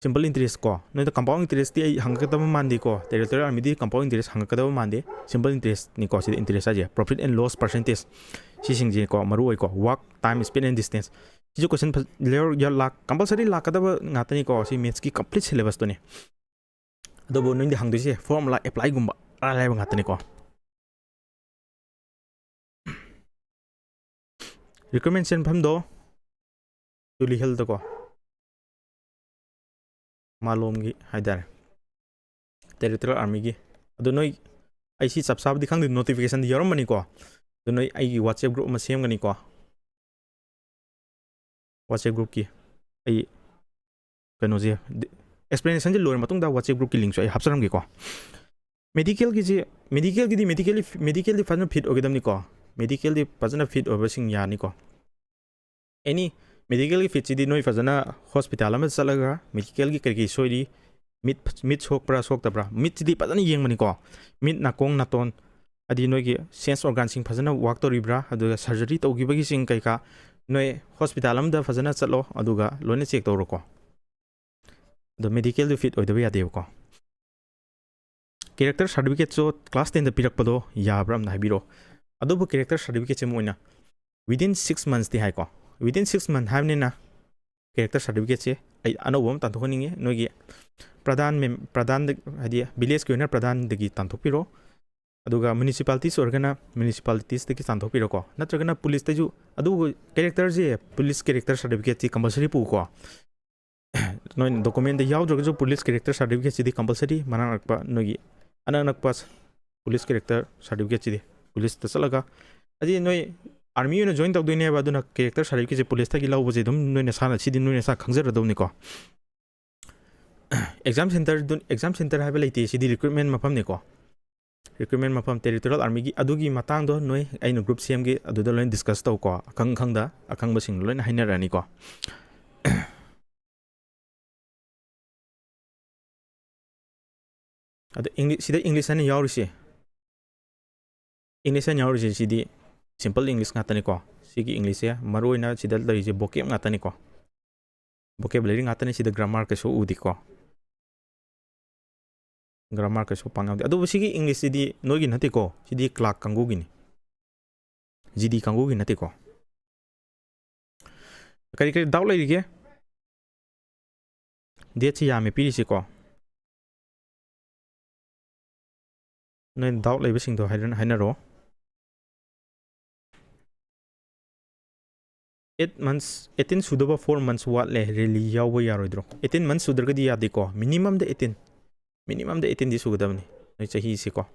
Simple interest ꯀꯣ꯫ ꯅꯣꯏꯗ compound interest ꯇꯤ ꯑꯩ ꯍꯪꯉꯛꯀꯗꯕ ꯃꯥꯟꯗꯦꯀꯣ꯫ Territorial Army ꯗꯤ compound interest ꯍꯪꯉꯛꯀꯗꯕ ꯃꯥꯟꯗꯦ꯫ Simple interest ꯅꯤꯀꯣ ꯁꯤꯗ interest ꯍꯥꯏꯁꯦ꯫ Profit and loss percentage꯫ ꯁꯤꯁꯤꯡꯁꯦꯀꯣ ꯃꯔꯨ ꯑꯣꯏꯀꯣ꯫ Work, time, speed and distance꯫ ꯁꯤꯁꯨ question ꯐ-, ꯂꯥꯛ-, compulsory ꯂꯥꯛꯀꯗꯕ ꯉꯥꯛꯇꯅꯤꯀꯣ꯫ ꯁꯤ maths ꯀꯤ complete syllabus ꯇꯨꯅꯤ꯫ ꯑꯗꯨꯕꯨ ꯅꯣꯏꯗ ꯍꯪꯗꯣꯏꯁꯦ formula apply ꯒꯨꯝꯕ ꯑꯔꯥꯏ ꯑꯔꯥꯏꯕ ꯉꯥꯛꯇꯅꯤꯀꯣ꯫ Recruitment ꯆꯦꯟꯐꯝꯗꯣ Tully Hill ꯗꯀꯣ, ꯃꯥꯂꯣꯝꯒꯤ ꯍꯥꯏꯇꯥꯔꯦ, Territorial Army ꯒꯤ꯫ ꯑꯗꯨ ꯅꯣꯏ, ꯑꯩ ꯁꯤ ꯆꯞ ꯆꯥꯕꯗꯤ ꯈꯪꯗꯦ, notification ꯗꯤ ꯌꯥꯎꯔꯝꯃꯅꯤꯀꯣ꯫ ꯑꯗꯨ ꯅꯣꯏ ꯑꯩꯒꯤ WhatsApp group ꯑꯃ ꯁꯦꯝꯒꯅꯤꯀꯣ꯫ WhatsApp group ꯀꯤ ꯑꯩ ꯀꯩꯅꯣꯁꯦ, explanation ꯁꯦ ꯂꯣꯏꯔ ꯃꯇꯨꯡꯗ WhatsApp group ꯀꯤ link ꯁꯨ ꯑꯩ ꯍꯥꯞꯆꯔꯝꯒꯦꯀꯣ꯫ Medical ꯒꯤꯁꯦ, medical ꯒꯤꯗꯤ, medical ꯗꯤ, medical ꯗꯤ ꯐꯖꯅ fit ꯑꯣꯏꯒꯗꯕꯅꯤꯀꯣ꯫ Medical ꯗꯤ ꯐꯖꯅ fit ꯑꯣꯏꯕꯁꯤꯡ ꯌꯥꯅꯤꯀꯣ꯫ Any medical ꯒꯤ fit ꯁꯤꯗꯤ ꯅꯣꯏ ꯐꯖꯅ hospital ꯑꯃ ꯆꯠꯂꯒ medical ꯒꯤ ꯀꯔꯤ ꯀꯔꯤ ꯁꯣꯏꯔꯤ, ꯃꯤꯠ, ꯃꯤꯠ ꯁꯣꯛꯄ꯭ꯔꯥ ꯁꯣꯛꯇꯕ꯭ꯔꯥ, ꯃꯤꯠꯁꯤꯗꯤ ꯐꯖꯅ ꯌꯦꯡꯕꯅꯤꯀꯣ꯫ ꯃꯤꯠ, ꯅꯥꯀꯣꯡ, ꯅꯥꯇꯣꯟ, ꯍꯥꯏꯗꯤ ꯅꯣꯏꯒꯤ sense organ ꯁꯤꯡ ꯐꯖꯅ work ꯇꯧꯔꯤꯕ꯭ꯔꯥ, ꯑꯗꯨꯒ surgery ꯇꯧꯈꯤꯕꯒꯤꯁꯤꯡ ꯀꯩꯀꯥ ꯅꯣꯏ hospital ꯑꯃꯗ ꯐꯖꯅ ꯆꯠꯂꯣ, ꯑꯗꯨꯒ ꯂꯣꯏꯅ check ꯇꯧꯔꯣꯀꯣ꯫ ꯑꯗꯣ medical ꯗꯨ fit ꯑꯣꯏꯗꯕ ꯌꯥꯗꯦꯕꯀꯣ꯫ Character certificate ꯁꯨ class ten ꯗ ꯄꯤꯔꯛꯄꯗꯣ ꯌꯥꯕ꯭ꯔꯥ ꯑꯝꯇ ꯍꯥꯏꯕꯤꯔꯛꯑꯣ꯫ ꯑꯗꯨꯕꯨ character certificate ꯁꯦ ꯃꯣꯏꯅ within six months ꯇꯤ ꯍꯥꯏꯀꯣ꯫ Within six month ꯍꯥꯏꯕꯅꯤꯅ character certificate ꯁꯦ ꯑꯩ ꯑꯅꯧꯕ ꯑꯃ ꯇꯥꯟꯊꯣꯛꯍꯟꯅꯤꯡꯉꯤ꯫ ꯅꯣꯏꯒꯤ ꯄ꯭ꯔꯙꯥꯟ ꯃꯦꯝ-, ꯄ꯭ꯔꯙꯥꯟꯗ, ꯍꯥꯏꯗꯤ village ꯀꯤ ꯑꯣꯏꯅ ꯄ꯭ꯔꯙꯥꯟꯗꯒꯤ ꯇꯥꯟꯊꯣꯛꯄꯤꯔꯣ꯫ ꯑꯗꯨꯒ municipalities ꯑꯣꯏꯔꯒꯅ municipalitiesꯇꯒꯤ ꯇꯥꯟꯊꯣꯛꯄꯤꯔꯣꯀꯣ, ꯅꯠꯇ꯭ꯔꯒꯅ policeꯇꯁꯨ꯫ ꯑꯗꯨꯕꯨ characterꯁꯦ police character certificateꯁꯤ compulsory ꯄꯨꯀꯣ꯫ ꯅꯣꯏ documentꯇ ꯌꯥꯎꯗ꯭ꯔꯒꯁꯨ police character certificateꯁꯤꯗꯤ compulsory, ꯃꯅꯥꯛ ꯅꯛꯄ ꯅꯣꯏꯒꯤ ꯑꯅꯛ ꯅꯛꯄ police character certificateꯁꯤꯗꯤ policeꯇ ꯆꯠꯂꯒ, ꯍꯥꯏꯗꯤ ꯅꯣꯏ army ꯑꯣꯏꯅ join ꯇꯧꯗꯣꯏꯅꯦꯕ, ꯑꯗꯨꯅ character certificateꯁꯦ policeꯇꯒꯤ ꯂꯧꯕꯁꯦ ꯑꯗꯨꯝ ꯅꯣꯏ ꯅꯁꯥꯅ, ꯁꯤꯗꯤ ꯅꯣꯏ ꯅꯁꯥ ꯈꯪꯖꯔꯗꯧꯅꯤꯀꯣ꯫ Exam centre, exam centre ꯍꯥꯏꯕ ꯂꯩꯇꯦ, ꯁꯤꯗꯤ recruitment ꯃꯐꯝꯅꯤꯀꯣ꯫ Recruitment ꯃꯐꯝ territorial armyꯒꯤ, ꯑꯗꯨꯒꯤ ꯃꯇꯥꯡꯗꯣ ꯅꯣꯏ ꯑꯩꯅ group ꯁꯦꯝꯒꯦ, ꯑꯗꯨꯗ ꯂꯣꯏꯅ discuss ꯇꯧꯀꯣ, ꯑꯈꯪ ꯈꯪꯗ ꯑꯈꯪꯕꯁꯤꯡ ꯂꯣꯏꯅ ꯍꯥꯏꯅꯔꯛꯑꯅꯤꯀꯣ꯫ ꯑꯗꯣ English, ꯁꯤꯗ English ꯍꯥꯏꯅ ꯌꯥꯎꯔꯤꯁꯦ, English ꯍꯥꯏꯅ ꯌꯥꯎꯔꯤꯁꯦ ꯁꯤꯗꯤ simple English ꯉꯥꯛꯇꯅꯤꯀꯣ꯫ ꯁꯤꯒꯤ Englishꯁꯦ ꯃꯔꯨ ꯑꯣꯏꯅ ꯁꯤꯗ ꯂꯩꯔꯤꯁꯦ vocab ꯉꯥꯛꯇꯅꯤꯀꯣ꯫ Vocabulary ꯉꯥꯛꯇꯅꯤ, ꯁꯤꯗ grammar ꯀꯩꯁꯨ ꯎꯗꯦꯀꯣ꯫ Grammar ꯀꯩꯁꯨ ꯄꯥꯡ ꯌꯥꯎꯗꯦ꯫ ꯑꯗꯨꯕꯨ ꯁꯤꯒꯤ Englishꯁꯤꯗꯤ ꯅꯣꯏꯒꯤ ꯅꯠꯇꯦꯀꯣ, ꯁꯤꯗꯤ clerk ꯀꯥꯡꯕꯨꯒꯤꯅꯤ, G D ꯀꯥꯡꯕꯨꯒꯤ ꯅꯠꯇꯦꯀꯣ꯫ ꯀꯔꯤ ꯀꯔꯤ doubt ꯂꯩꯔꯤꯒꯦ? Dateꯁꯤ ꯌꯥꯝꯃꯦ ꯄꯤꯔꯤꯁꯤꯀꯣ꯫ ꯅꯣꯏ doubt ꯂꯩꯕꯁꯤꯡꯗꯣ ꯍꯥꯏꯔ-, ꯍꯥꯏꯅꯔꯣ꯫ Eight months, eighteen ꯁꯨꯗꯕ four months ꯋꯥꯠꯂꯦ, rally ꯌꯥꯎꯕ ꯌꯥꯔꯣꯏꯗ꯭ꯔꯣ? Eighteen months ꯁꯨꯗ꯭ꯔꯒꯗꯤ ꯌꯥꯗꯦꯀꯣ, minimumꯗ eighteen, minimumꯗ eighteenꯗꯤ ꯁꯨꯒꯗꯕꯅꯤ ꯅꯣꯏ ꯆꯍꯤꯁꯤꯀꯣ꯫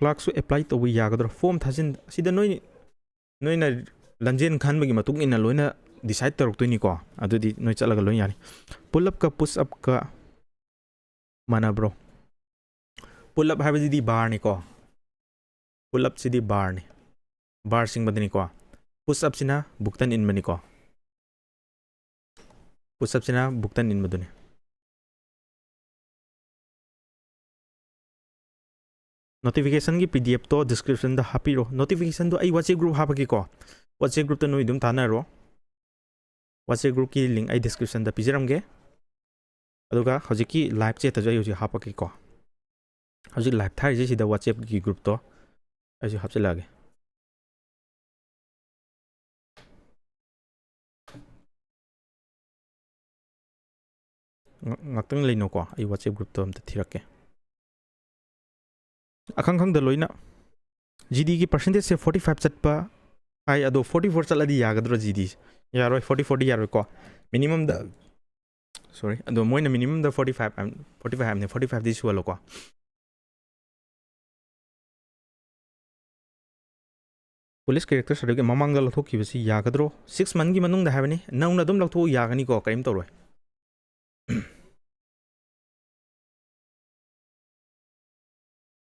Clerkꯁꯨ apply ꯇꯧꯕ ꯌꯥꯒꯗ꯭ꯔꯣ? Form ꯊꯥꯖꯤꯟ-, ꯑꯁꯤꯗ ꯅꯣꯏ, ꯅꯣꯏꯅ ꯂꯝꯖꯦꯟ ꯈꯟꯕꯒꯤ ꯃꯇꯨꯡ ꯏꯟꯅ ꯂꯣꯏꯅ decide ꯇꯧꯔꯛꯇꯣꯏꯅꯤꯀꯣ꯫ ꯑꯗꯨꯗꯤ ꯅꯣꯏ ꯆꯠꯂꯒ ꯂꯣꯏ ꯌꯥꯅꯤ꯫ Pull upꯀ push upꯀ ꯃꯥꯟꯅꯕ꯭ꯔꯣ? Pull up ꯍꯥꯏꯕꯁꯤꯗꯤ barꯅꯤꯀꯣ꯫ Pull upꯁꯤꯗꯤ barꯅꯤ, bar ꯆꯤꯡꯕꯗꯅꯤꯀꯣ꯫ Push upꯁꯤꯅ ꯕꯨꯛꯇꯟ ꯏꯟꯕꯅꯤꯀꯣ꯫ Push upꯁꯤꯅ ꯕꯨꯛꯇꯟ ꯏꯟꯕꯗꯨꯅꯤ꯫ Notificationꯒꯤ P D Fꯇꯣ descriptionꯗ ꯍꯥꯞꯄꯤꯔꯣ꯫ Notificationꯗꯣ ꯑꯩ WhatsApp group ꯍꯥꯞꯄꯛꯀꯦꯀꯣ꯫ WhatsApp groupꯇ ꯅꯣꯏ ꯑꯗꯨꯝ ꯊꯥꯅꯔꯣ꯫ WhatsApp groupꯀꯤ link ꯑꯩ descriptionꯗ ꯄꯤꯖꯔꯝꯒꯦ꯫ ꯑꯗꯨꯒ ꯍꯧꯖꯤꯛꯀꯤ live chatꯇꯁꯨ ꯑꯩ ꯍꯧꯖꯤꯛ ꯍꯥꯞꯄꯛꯀꯦꯀꯣ꯫ ꯍꯧꯖꯤꯛ live ꯊꯥꯔꯤꯁꯦ ꯁꯤꯗ WhatsAppꯀꯤ groupꯇꯣ ꯑꯩꯁꯨ ꯍꯥꯞꯆꯤꯜꯂꯛꯑꯒꯦ꯫ ꯉꯥꯛꯇꯪ ꯂꯩꯅꯣꯀꯣ, ꯑꯩ WhatsApp groupꯇ ꯑꯝꯇ ꯊꯤꯔꯛꯀꯦ꯫ ꯑꯈꯪ ꯈꯪꯗ ꯂꯣꯏꯅ꯫ GDꯒꯤ percentageꯁꯦ forty five ꯆꯠꯄ ꯍꯥꯏ, ꯑꯗꯣ forty four ꯆꯠꯂꯗꯤ ꯌꯥꯒꯗ꯭ꯔꯣ? GDꯁꯦ ꯌꯥꯔꯣꯏ, forty fourꯗꯤ ꯌꯥꯔꯣꯏꯀꯣ꯫ Minimumꯗ, sorry, ꯑꯗꯣ ꯃꯣꯏꯅ minimumꯗ forty five, forty five ꯍꯥꯏꯕꯅꯤ, forty fiveꯗꯤ ꯁꯨꯍꯜꯂꯣꯀꯣ꯫ Police character certificate ꯃꯃꯥꯡꯗ ꯂꯧꯊꯣꯛꯈꯤꯕꯁꯤ ꯌꯥꯒꯗ꯭ꯔꯣ? Six monthꯀꯤ ꯃꯅꯨꯡꯗ ꯍꯥꯏꯕꯅꯤ, ꯅꯧꯅ ꯑꯗꯨꯝ ꯂꯧꯊꯣꯛꯎ, ꯌꯥꯒꯅꯤꯀꯣ, ꯀꯔꯤꯝ ꯇꯧꯔꯣꯏ꯫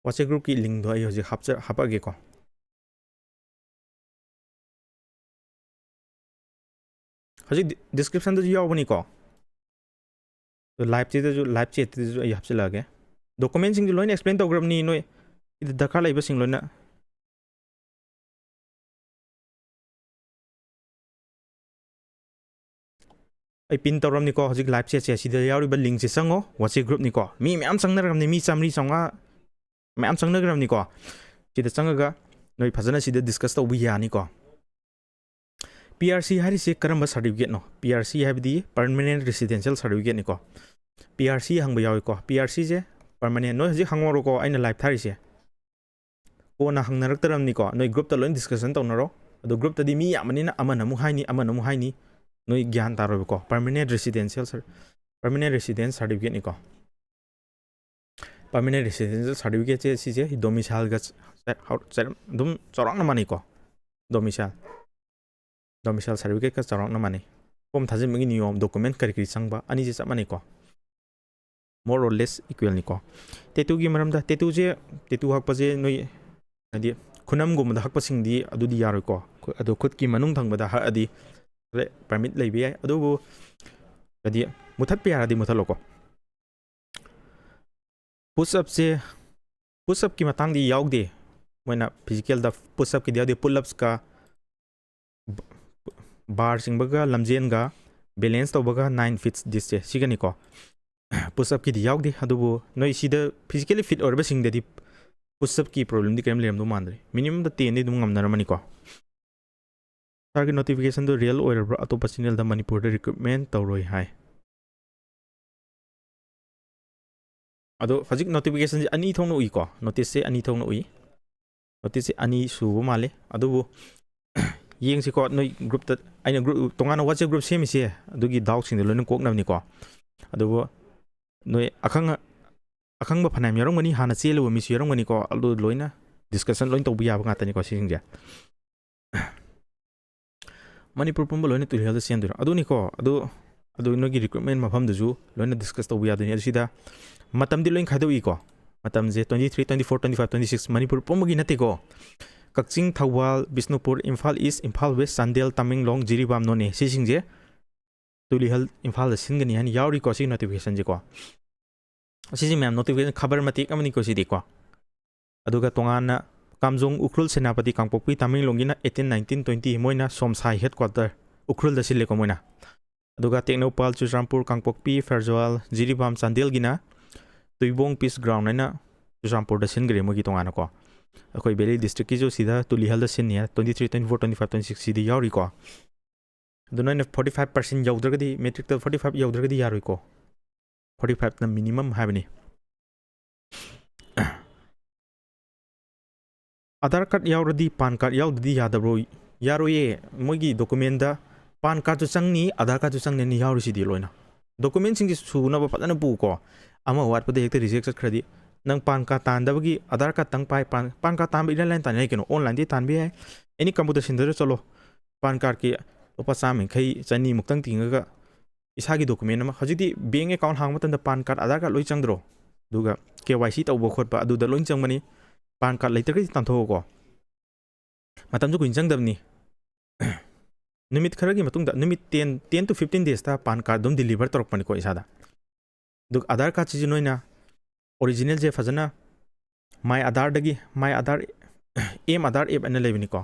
WhatsApp groupꯀꯤ linkꯗꯣ ꯑꯩ ꯍꯧꯖꯤꯛ ꯍꯥꯞꯆ-, ꯍꯥꯄꯛꯑꯒꯦꯀꯣ꯫ ꯍꯧꯖꯤꯛ di-, descriptionꯗꯁꯨ ꯌꯥꯎꯕꯅꯤꯀꯣ꯫ ꯑꯗꯣ liveꯁꯤꯗꯁꯨ, live chatꯇꯁꯨ ꯑꯩ ꯍꯥꯞꯆꯤꯜꯂꯛꯑꯒꯦ꯫ Documentꯁꯤꯡꯁꯨ ꯂꯣꯏꯅ explain ꯇꯧꯈ꯭ꯔꯕꯅꯤ ꯅꯣꯏ꯫ ꯁꯤꯗ ꯗꯔꯀꯥꯔ ꯂꯩꯕꯁꯤꯡ ꯂꯣꯏꯅ ꯑꯩ pin ꯇꯧꯔꯝꯅꯤꯀꯣ꯫ ꯍꯧꯖꯤꯛ live chatꯁꯦ ꯁꯤꯗ ꯌꯥꯎꯔꯤꯕ linkꯁꯦ ꯆꯪꯉꯣ, WhatsApp groupꯅꯤꯀꯣ꯫ ꯃꯤ ꯃꯌꯥꯝ ꯆꯪꯅꯔꯝꯅꯤ, ꯃꯤ ꯆꯥꯝꯃꯔꯤ ꯆꯥꯝꯃꯉꯥ ꯃꯌꯥꯝ ꯆꯪꯅꯈ꯭ꯔꯕꯅꯤꯀꯣ꯫ ꯁꯤꯗ ꯆꯪꯉꯒ ꯅꯣꯏ ꯐꯖꯅ ꯁꯤꯗ discuss ꯇꯧꯕ ꯌꯥꯅꯤꯀꯣ꯫ PRC ꯍꯥꯏꯔꯤꯁꯦ ꯀꯔꯝꯕ certificateꯅꯣ? PRC ꯍꯥꯏꯕꯗꯤ Permanent Residential Certificateꯅꯤꯀꯣ꯫ PRC ꯍꯪꯕ ꯌꯥꯎꯏꯀꯣ꯫ PRCꯁꯦ permanent, ꯅꯣꯏ ꯍꯧꯖꯤꯛ ꯍꯪꯉꯧꯔꯣꯀꯣ, ꯑꯩꯅ live ꯊꯥꯔꯤꯁꯦ꯫ ꯀꯣꯟꯅ ꯍꯪꯅꯔꯛꯇ꯭ꯔꯕꯅꯤꯀꯣ, ꯅꯣꯏ groupꯇ ꯂꯣꯏ discussion ꯇꯧꯅꯔꯣ꯫ ꯑꯗꯣ groupꯇꯗꯤ ꯃꯤ ꯌꯥꯝꯕꯅꯤꯅ ꯑꯃꯅ ꯑꯃꯨꯛ ꯍꯥꯏꯅꯤ, ꯑꯃꯅ ꯑꯃꯨꯛ ꯍꯥꯏꯅꯤ, ꯅꯣꯏ ꯒ꯭ꯌꯥꯟ ꯇꯥꯔꯣꯏꯕꯀꯣ꯫ Permanent Residential cer-, Permanent Residence Certificateꯅꯤꯀꯣ꯫ Permanent Residential Certificateꯁꯦ ꯁꯤꯁꯦ domicileꯒ ꯆ-, ꯆ-, ꯍꯧ-, ꯆ-, ꯑꯗꯨꯝ ꯆꯥꯎꯔꯥꯛꯅ ꯃꯥꯟꯅꯩꯀꯣ꯫ Domicile, domicile certificateꯀ ꯆꯥꯎꯔꯥꯛꯅ ꯃꯥꯟꯅꯩ꯫ Form ꯊꯥꯖꯤꯟꯕꯒꯤ ꯅꯤꯌꯣꯝ, document ꯀꯔꯤ ꯀꯔꯤ ꯆꯪꯕ, ꯑꯅꯤꯁꯦ ꯆꯞ ꯃꯥꯟꯅꯩꯀꯣ꯫ More or less equalꯅꯤꯀꯣ꯫ Tattooꯒꯤ ꯃꯔꯝꯗ, tattooꯁꯦ, tattoo ꯍꯛꯄꯁꯦ ꯅꯣꯏ ꯍꯥꯏꯗꯤ ꯈꯨꯅꯝꯒꯨꯝꯕꯗ ꯍꯛꯄꯁꯤꯡꯗꯤ ꯑꯗꯨꯗꯤ ꯌꯥꯔꯣꯏꯀꯣ꯫ ꯈꯨ-, ꯑꯗꯣ ꯈꯨꯠꯀꯤ ꯃꯅꯨꯡ ꯊꯪꯕꯗ ꯍꯛꯑꯗꯤ permit ꯂꯩꯕ ꯌꯥꯏ꯫ ꯑꯗꯨꯕꯨ ꯍꯥꯏꯗꯤ ꯃꯨꯊꯠꯄ ꯌꯥꯔꯗꯤ ꯃꯨꯊꯠꯂꯣꯀꯣ꯫ Push upꯁꯦ, push upꯀꯤ ꯃꯇꯥꯡꯗꯤ ꯌꯥꯎꯗꯦ꯫ ꯃꯣꯏꯅ physicalꯗ push upꯀꯤꯗꯤ ꯌꯥꯎꯗꯦ꯫ Pull upsꯀ bar ꯆꯤꯡꯕꯒ ꯂꯝꯖꯦꯟꯒ balance ꯇꯧꯕꯒ nine feet distance ꯁꯤꯒꯅꯤꯀꯣ꯫ Push upꯀꯤꯗꯤ ꯌꯥꯎꯗꯦ, ꯑꯗꯨꯕꯨ ꯅꯣꯏ ꯁꯤꯗ physically fit ꯑꯣꯏꯔꯕꯁꯤꯡꯗꯗꯤ push upꯀꯤ problemꯗꯤ ꯀꯔꯤꯝ ꯂꯩꯔꯝꯗꯧ ꯃꯥꯟꯗ꯭ꯔꯦ꯫ Minimumꯗ tenꯗꯤ ꯑꯗꯨꯝ ꯉꯝꯅꯔꯝꯃꯅꯤꯀꯣ꯫ Sirꯒꯤ notificationꯗꯨ real ꯑꯣꯏꯔꯕ꯭ꯔꯥ? ꯑꯇꯣꯞꯄ channelꯗ ꯃꯅꯤꯄꯨꯔꯗ recruitment ꯇꯧꯔꯣꯏ ꯍꯥꯏ꯫ ꯑꯗꯣ ꯍꯧꯖꯤꯛ ꯅꯣꯇꯤꯐꯤꯀꯦꯁꯟꯁꯦ ꯑꯅꯤ ꯊꯣꯛꯅ ꯎꯏꯀꯣ, ꯅꯣꯇꯤꯁꯁꯦ ꯑꯅꯤ ꯊꯣꯛꯅ ꯎꯏ꯫ ꯅꯣꯇꯤꯁꯁꯦ ꯑꯅꯤ ꯁꯨꯕ ꯃꯥꯜꯂꯦ꯫ ꯑꯗꯨꯕꯨ ꯌꯦꯡꯁꯤꯀꯣ, ꯅꯣꯏ ꯒ꯭ꯔꯨꯞꯇ, ꯑꯩꯅ ꯒ꯭ꯔꯨꯞ ꯇꯣꯉꯥꯟꯅ ꯋꯥꯆꯦꯞ ꯒ꯭ꯔꯨꯞ ꯁꯦꯝꯃꯤꯁꯦ ꯑꯗꯨꯒꯤ ꯗꯥꯎꯠꯁꯤꯡꯗꯣ ꯂꯣꯏꯅ ꯀꯣꯛꯅꯕꯅꯤꯀꯣ꯫ ꯑꯗꯨꯕꯨ ꯅꯣꯏ ꯑꯈꯪ ꯑꯈꯪꯕ ꯐꯅꯌꯥꯝ ꯌꯥꯎꯔꯝꯒꯅꯤ, ꯍꯥꯟꯅ ꯆꯦꯜꯂꯨꯕ ꯃꯤꯁꯨ ꯌꯥꯎꯔꯝꯒꯅꯤꯀꯣ꯫ ꯑꯗꯨ ꯂꯣꯏꯅ ꯗꯤꯁꯀꯁꯟ ꯂꯣꯏꯅ ꯇꯧꯕ ꯌꯥꯕ ꯉꯥꯛꯇꯅꯤꯀꯣ ꯁꯤꯁꯤꯡꯁꯦ꯫ ꯃꯅꯤꯄꯨꯔ ꯄꯨꯝꯕ ꯂꯣꯏꯅ ꯇꯨꯂꯤ ꯍꯤꯜꯗ ꯆꯦꯟꯗꯣꯏꯔꯣ? ꯑꯗꯨꯅꯤꯀꯣ, ꯑꯗꯨ ꯑꯗꯨ ꯅꯣꯏꯒꯤ ꯔꯤꯀ꯭ꯔꯨꯠꯃꯦꯟ ꯃꯐꯝꯗꯨꯁꯨ ꯂꯣꯏꯅ ꯗꯤꯁꯀꯁ ꯇꯧꯕ ꯌꯥꯗꯣꯏꯅꯤ꯫ ꯑꯗꯨ ꯁꯤꯗ ꯃꯇꯝꯗꯤ ꯂꯣꯏ ꯈꯥꯏꯗꯣꯛꯏꯀꯣ꯫ ꯃꯇꯝꯁꯦ twenty three, twenty four, twenty five, twenty six, Manipur ꯄꯨꯝꯕꯒꯤ ꯅꯠꯇꯦꯀꯣ꯫ ꯀꯛꯆꯤꯡ, ꯊꯧꯕꯥꯜ, ꯕꯤꯁꯅꯨꯄꯨꯔ, ꯏꯝꯐꯥꯜ ꯏꯁ, ꯏꯝꯐꯥꯜ ꯋꯦꯁ, ꯆꯥꯟꯗꯦꯜ, ꯇꯃꯦꯡꯂꯣꯡ, ꯖꯤꯔꯤꯕꯥꯝ, ꯅꯣꯅꯦ, ꯁꯤꯁꯤꯡꯁꯦ ꯇꯨꯂꯤ ꯍꯤꯜ ꯏꯝꯐꯥꯜꯗ ꯁꯤꯟꯒꯅꯤ ꯍꯥꯏꯅ ꯌꯥꯎꯔꯤꯀꯣ ꯁꯤꯒꯤ ꯅꯣꯇꯤꯐꯤꯀꯦꯁꯟꯁꯦꯀꯣ꯫ ꯑꯁꯤꯁꯤ ꯃꯌꯥꯝ ꯅꯣꯇꯤꯐꯤꯀꯦꯁꯟ ꯈꯕꯔ ꯃꯇꯦꯛ ꯑꯃꯅꯤꯀꯣ ꯁꯤꯗꯤꯀꯣ꯫ ꯑꯗꯨꯒ ꯇꯣꯉꯥꯟꯅ ꯀꯥꯝꯖꯣꯡ, Ukhrul, Senapati, Kangpokpi, ꯇꯃꯦꯡꯂꯣꯡꯒꯤꯅ eighteen, nineteen, twenty, ꯃꯣꯏꯅ ꯁꯣꯝꯁꯥꯏ ꯍꯦꯗꯀ꯭ꯋꯥꯇꯔ ꯎꯈ꯭ꯔꯨꯜꯗ ꯁꯤꯜꯂꯦꯀꯣ ꯃꯣꯏꯅ꯫ ꯑꯗꯨꯒ ꯇꯦꯡꯅꯧꯄꯥꯜ, ꯆꯨꯔꯆꯥꯟꯄꯨꯔ, ꯀꯥꯡꯄꯣꯛꯄꯤ, ꯐꯦꯔꯖ꯭ꯋꯥꯜ, ꯖꯤꯔꯤꯕꯥꯝ, ꯆꯥꯟꯗꯦꯜꯒꯤꯅ ꯇꯨꯏꯕꯣꯡ ꯄꯤꯁ ꯒ꯭ꯔꯥꯎꯟ ꯍꯥꯏꯅ ꯆꯨꯔꯆꯥꯟꯄꯨꯔꯗ ꯁꯤꯟꯈ꯭ꯔꯦ ꯃꯣꯏꯒꯤ ꯇꯣꯉꯥꯟꯅꯀꯣ꯫ ꯑꯩꯈꯣꯏ ꯚꯦꯂꯤ ꯗꯤꯁꯇ꯭ꯔꯤꯛꯀꯤꯁꯨ ꯁꯤꯗ ꯇꯨꯂꯤ ꯍꯤꯜꯗ ꯁꯤꯟꯅꯤ ꯍꯥꯏ, twenty three, twenty four, twenty five, twenty six ꯁꯤꯗꯤ ꯌꯥꯎꯔꯤꯀꯣ꯫ ꯑꯗꯨ ꯅꯣꯏꯅ forty five percent ꯌꯧꯗ꯭ꯔꯒꯗꯤ, ꯃꯦꯇ꯭ꯔꯤꯛꯇ forty five ꯌꯧꯗ꯭ꯔꯒꯗꯤ ꯌꯥꯔꯣꯏꯀꯣ꯫ Forty fiveꯅ minimum ꯍꯥꯏꯕꯅꯤ꯫ ꯑꯙꯥꯔ ꯀꯥꯔꯗ ꯌꯥꯎꯔꯗꯤ ꯄꯥꯟ ꯀꯥꯔꯗ ꯌꯥꯎꯗꯗꯤ ꯌꯥꯗꯕ꯭ꯔꯣ? ꯌꯥꯔꯣꯏꯌꯦ꯫ ꯃꯣꯏꯒꯤ ꯗꯣꯀꯨꯃꯦꯟꯗ ꯄꯥꯟ ꯀꯥꯔꯗꯁꯨ ꯆꯪꯅꯤ, ꯑꯙꯥꯔ ꯀꯥꯔꯗꯁꯨ ꯆꯪꯅꯤ ꯍꯥꯏꯅ ꯌꯥꯎꯔꯤꯁꯤꯗꯤ ꯂꯣꯏꯅ꯫ ꯗꯣꯀꯨꯃꯦꯟꯁꯤꯡꯁꯤ ꯁꯨꯅꯕ ꯐꯖꯅ ꯄꯨꯀꯣ꯫ ꯑꯃ ꯋꯥꯠꯄꯗ ꯍꯦꯛꯇ ꯔꯤꯖꯦꯛ ꯆꯠꯈ꯭ꯔꯗꯤ, ꯅꯪ ꯄꯥꯟ ꯀꯥꯔꯗ ꯇꯥꯟꯗꯕꯒꯤ ꯑꯙꯥꯔ ꯀꯥꯔꯗꯇꯪ ꯄꯥꯏ, ꯄꯥꯟ, ꯄꯥꯟ ꯀꯥꯔꯗ ꯇꯥꯟꯕ ꯏꯔꯥꯏ ꯂꯥꯏꯅ ꯇꯥꯟ ꯌꯥꯏ ꯀꯩꯅꯣ, ꯑꯣꯟꯂꯥꯏꯟꯗꯒꯤ ꯇꯥꯟꯕ ꯌꯥꯏ꯫ ꯑꯦꯅꯤ ꯀꯝꯄ꯭ꯌꯨꯇꯔ ꯁꯦꯟꯇꯔꯗ ꯆꯠꯂꯣ, ꯄꯥꯟ ꯀꯥꯔꯗꯀꯤ ꯂꯨꯄꯥ ꯆꯥꯝꯃ ꯌꯥꯡꯈꯩ, ꯆꯅꯤꯃꯨꯛꯇꯪ ꯇꯤꯡꯉꯒ ꯏꯁꯥꯒꯤ ꯗꯣꯀꯨꯃꯦꯟ ꯑꯃ, ꯍꯧꯖꯤꯛꯇꯤ ꯕꯦꯡ ꯑꯦꯀꯥꯎꯟ ꯍꯥꯡꯕ ꯃꯇꯝꯗ ꯄꯥꯟ ꯀꯥꯔꯗ, ꯑꯙꯥꯔ ꯀꯥꯔꯗ ꯂꯣꯏ ꯆꯪꯗ꯭ꯔꯣ? ꯑꯗꯨꯒ ꯀꯦ ꯋꯥꯏ ꯁꯤ ꯇꯧꯕ ꯈꯣꯠꯄ ꯑꯗꯨꯗ ꯂꯣꯏ ꯆꯪꯕꯅꯤ꯫ ꯄꯥꯟ ꯀꯥꯔꯗ ꯂꯩꯇ꯭ꯔꯒꯗꯤ ꯇꯥꯟꯊꯣꯛꯑꯣꯀꯣ꯫ ꯃꯇꯝꯁꯨ ꯀꯨꯏꯅ ꯆꯪꯗꯕꯅꯤ꯫ ꯅꯨꯃꯤꯠ ꯈꯔꯒꯤ ꯃꯇꯨꯡꯗ, ꯅꯨꯃꯤꯠ ten, ten to fifteen daysꯇ ꯄꯥꯟ ꯀꯥꯔꯗ ꯑꯗꯨꯝ ꯗꯤꯂꯤꯚꯔ ꯇꯧꯔꯛꯄꯅꯤꯀꯣ ꯏꯁꯥꯗ꯫ ꯑꯗꯨꯒ ꯑꯙꯥꯔ ꯀꯥꯔꯗꯁꯤꯁꯨ ꯅꯣꯏꯅ ꯑꯣꯔꯤꯖꯤꯅꯦꯜꯁꯦ ꯐꯖꯅ ꯃꯥꯏ ꯑꯙꯥꯔꯗꯒꯤ, my Aadhaar, M Aadhaar app ꯍꯥꯏꯅ ꯂꯩꯕꯅꯤꯀꯣ꯫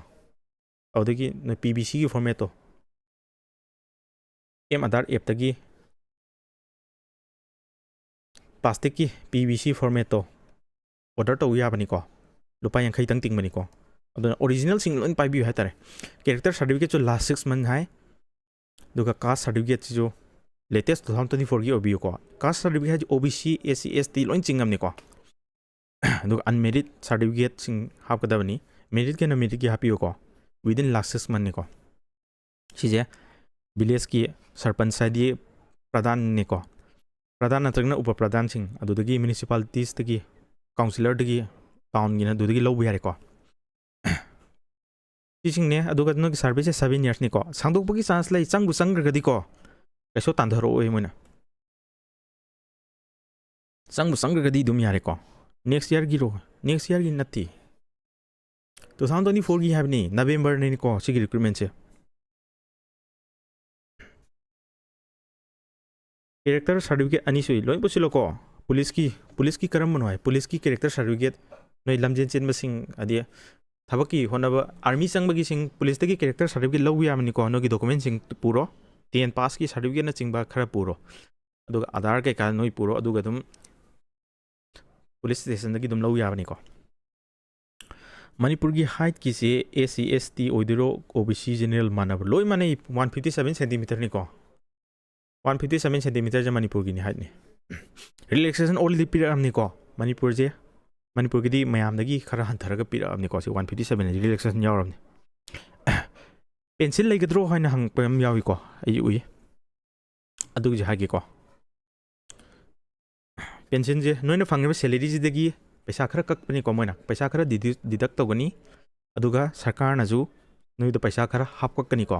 ꯑꯗꯨꯗꯒꯤ ꯅꯣꯏ ꯄꯤ ꯕꯤ ꯁꯤꯒꯤ ꯐꯣꯔꯃꯦꯠꯇꯣ, ꯑꯦꯝ ꯑꯙꯥꯔ ꯑꯦꯞꯇꯒꯤ ꯄ꯭ꯂꯥꯁꯇꯤꯛꯀꯤ ꯄꯤ ꯕꯤ ꯁꯤ ꯐꯣꯔꯃꯦꯠꯇꯣ ꯑꯣꯔꯗꯔ ꯇꯧꯕ ꯌꯥꯕꯅꯤꯀꯣ꯫ ꯂꯨꯄꯥ ꯌꯥꯡꯈꯩꯇꯪ ꯇꯤꯡꯕꯅꯤꯀꯣ꯫ ꯑꯗꯨꯅ ꯑꯣꯔꯤꯖꯤꯅꯦꯜꯁꯤꯡ ꯂꯣꯏ ꯄꯥꯏꯕꯤꯌꯨ ꯍꯥꯏꯇꯥꯔꯦ꯫ ꯀꯦꯔꯦꯛꯇꯔ ꯁꯥꯔꯇꯤꯐꯤꯀꯦꯠꯁꯨ last six month ꯍꯥꯏ, ꯑꯗꯨꯒ ꯀꯥꯁ ꯁꯥꯔꯇꯤꯐꯤꯀꯦꯠꯁꯤꯁꯨ latest two thousand twenty fourꯒꯤ ꯑꯣꯏꯕꯤꯌꯨꯀꯣ꯫ Caste certificate ꯍꯥꯏꯁꯦ O B C, S C, S T ꯂꯣꯏ ꯆꯤꯡꯉꯝꯅꯤꯀꯣ꯫ ꯑꯗꯨꯒ unmarried certificateꯁꯤꯡ ꯍꯥꯞꯀꯗꯕꯅꯤ꯫ Meritꯀꯤꯅ meritꯀꯤ ꯍꯥꯞꯄꯤꯌꯨꯀꯣ, within last six monthꯅꯤꯀꯣ꯫ ꯁꯤꯁꯦ villageꯀꯤ ꯁꯔꯄꯟꯁ ꯍꯥꯏꯗꯤ ꯄ꯭ꯔꯙꯥꯟꯅꯤꯀꯣ, ꯄ꯭ꯔꯙꯥꯟ ꯅꯠꯇ꯭ꯔꯒꯅ ꯎꯄ ꯄ꯭ꯔꯙꯥꯟꯁꯤꯡ, ꯑꯗꯨꯗꯒꯤ municipalitiesꯇꯒꯤ councillorꯗꯒꯤ, townꯒꯤꯅ ꯑꯗꯨꯗꯒꯤ ꯂꯧꯕ ꯌꯥꯔꯦꯀꯣ꯫ ꯁꯤꯁꯤꯡꯅꯦ꯫ ꯑꯗꯨꯒ ꯅꯣꯏꯒꯤ serviceꯁꯦ seven yearsꯅꯤꯀꯣ꯫ ꯁꯥꯡꯗꯣꯛꯄꯒꯤ chance ꯂꯩ, ꯆꯪꯕꯨ ꯆꯪꯈ꯭ꯔꯒꯗꯤꯀꯣ꯫ ꯀꯩꯁꯨ ꯇꯥꯟꯊꯔꯛꯑꯣꯏ ꯃꯣꯏꯅ꯫ ꯆꯪꯕꯨ ꯆꯪꯈ꯭ꯔꯒꯗꯤ ꯑꯗꯨꯝ ꯌꯥꯔꯦꯀꯣ꯫ Next yearꯒꯤꯔꯣ? Next yearꯒꯤ ꯅꯠꯇꯦ, two thousand twenty fourꯒꯤ ꯍꯥꯏꯕꯅꯤ, Novemberꯅꯤꯀꯣ ꯁꯤꯒꯤ recruitmentꯁꯦ꯫ Character certificate ꯑꯅꯤ ꯁꯨꯏ, ꯂꯣꯏ ꯄꯨꯁꯤꯜꯂꯣꯀꯣ꯫ Policeꯀꯤ, policeꯀꯤ ꯀꯔꯝꯕꯅꯣ ꯍꯥꯏ, policeꯀꯤ character certificate, ꯅꯣꯏ ꯂꯝꯖꯦꯟ ꯆꯦꯟꯕꯁꯤꯡ, ꯑꯗꯤ ꯊꯕꯛꯀꯤ ꯍꯣꯠꯅꯕ, army ꯆꯪꯕꯒꯤꯁꯤꯡ policeꯇꯒꯤ character certificate ꯂꯧꯕ ꯌꯥꯕꯅꯤꯀꯣ꯫ ꯅꯣꯏꯒꯤ documentꯁꯤꯡ ꯄꯨꯔꯣ, ten passꯀꯤ certificateꯅꯆꯤꯡꯕ ꯈꯔ ꯄꯨꯔꯣ, ꯑꯗꯨꯒ Aadhaar ꯀꯩꯀꯥ ꯅꯣꯏ ꯄꯨꯔꯣ, ꯑꯗꯨꯒ ꯑꯗꯨꯝ police stationꯗꯒꯤ ꯑꯗꯨꯝ ꯂꯧ ꯌꯥꯕꯅꯤꯀꯣ꯫ ꯃꯅꯤꯄꯨꯔꯒꯤ heightꯀꯤꯁꯦ S C, S T ꯑꯣꯏꯗꯣꯏꯔꯣ, O B C general ꯃꯥꯟꯅꯕ? ꯂꯣꯏ ꯃꯥꯟꯅꯩ, one fifty seven centimeterꯅꯤꯀꯣ꯫ One fifty seven centimeterꯁꯦ ꯃꯅꯤꯄꯨꯔꯒꯤꯅꯤ, heightꯅꯤ꯫ Relaxation already ꯄꯤꯔꯛꯑꯕꯅꯤꯀꯣ ꯃꯅꯤꯄꯨꯔꯁꯦ꯫ ꯃꯅꯤꯄꯨꯔꯒꯤꯗꯤ ꯃꯌꯥꯝꯗꯒꯤ ꯈꯔ ꯍꯟꯊꯔꯒ ꯄꯤꯔꯛꯑꯕꯅꯤꯀꯣ, ꯁꯤ one fifty seven relaxation ꯌꯥꯎꯔꯕꯅꯤ꯫ Pencil ꯂꯩꯒꯗ꯭ꯔꯣ ꯍꯥꯏꯅ ꯍꯪꯉꯛꯄ ꯑꯃ ꯌꯥꯎꯏꯀꯣ, ꯑꯩ ꯎꯏ꯫ ꯑꯗꯨꯒꯤꯁꯦ ꯍꯥꯏꯒꯦꯀꯣ꯫ Pencilꯁꯦ ꯅꯣꯏꯅ ꯐꯪꯉꯤꯕ salaryꯁꯤꯗꯒꯤ ꯄꯩꯁꯥ ꯈꯔ ꯀꯛꯄꯅꯤꯀꯣ, ꯃꯣꯏꯅ ꯄꯩꯁꯥ ꯈꯔ deduct, deduct ꯇꯧꯒꯅꯤ꯫ ꯑꯗꯨꯒ ꯁꯔꯀꯥꯔꯅꯁꯨ ꯅꯣꯏꯗ ꯄꯩꯁꯥ ꯈꯔ ꯍꯥꯞꯀꯛꯀꯅꯤꯀꯣ꯫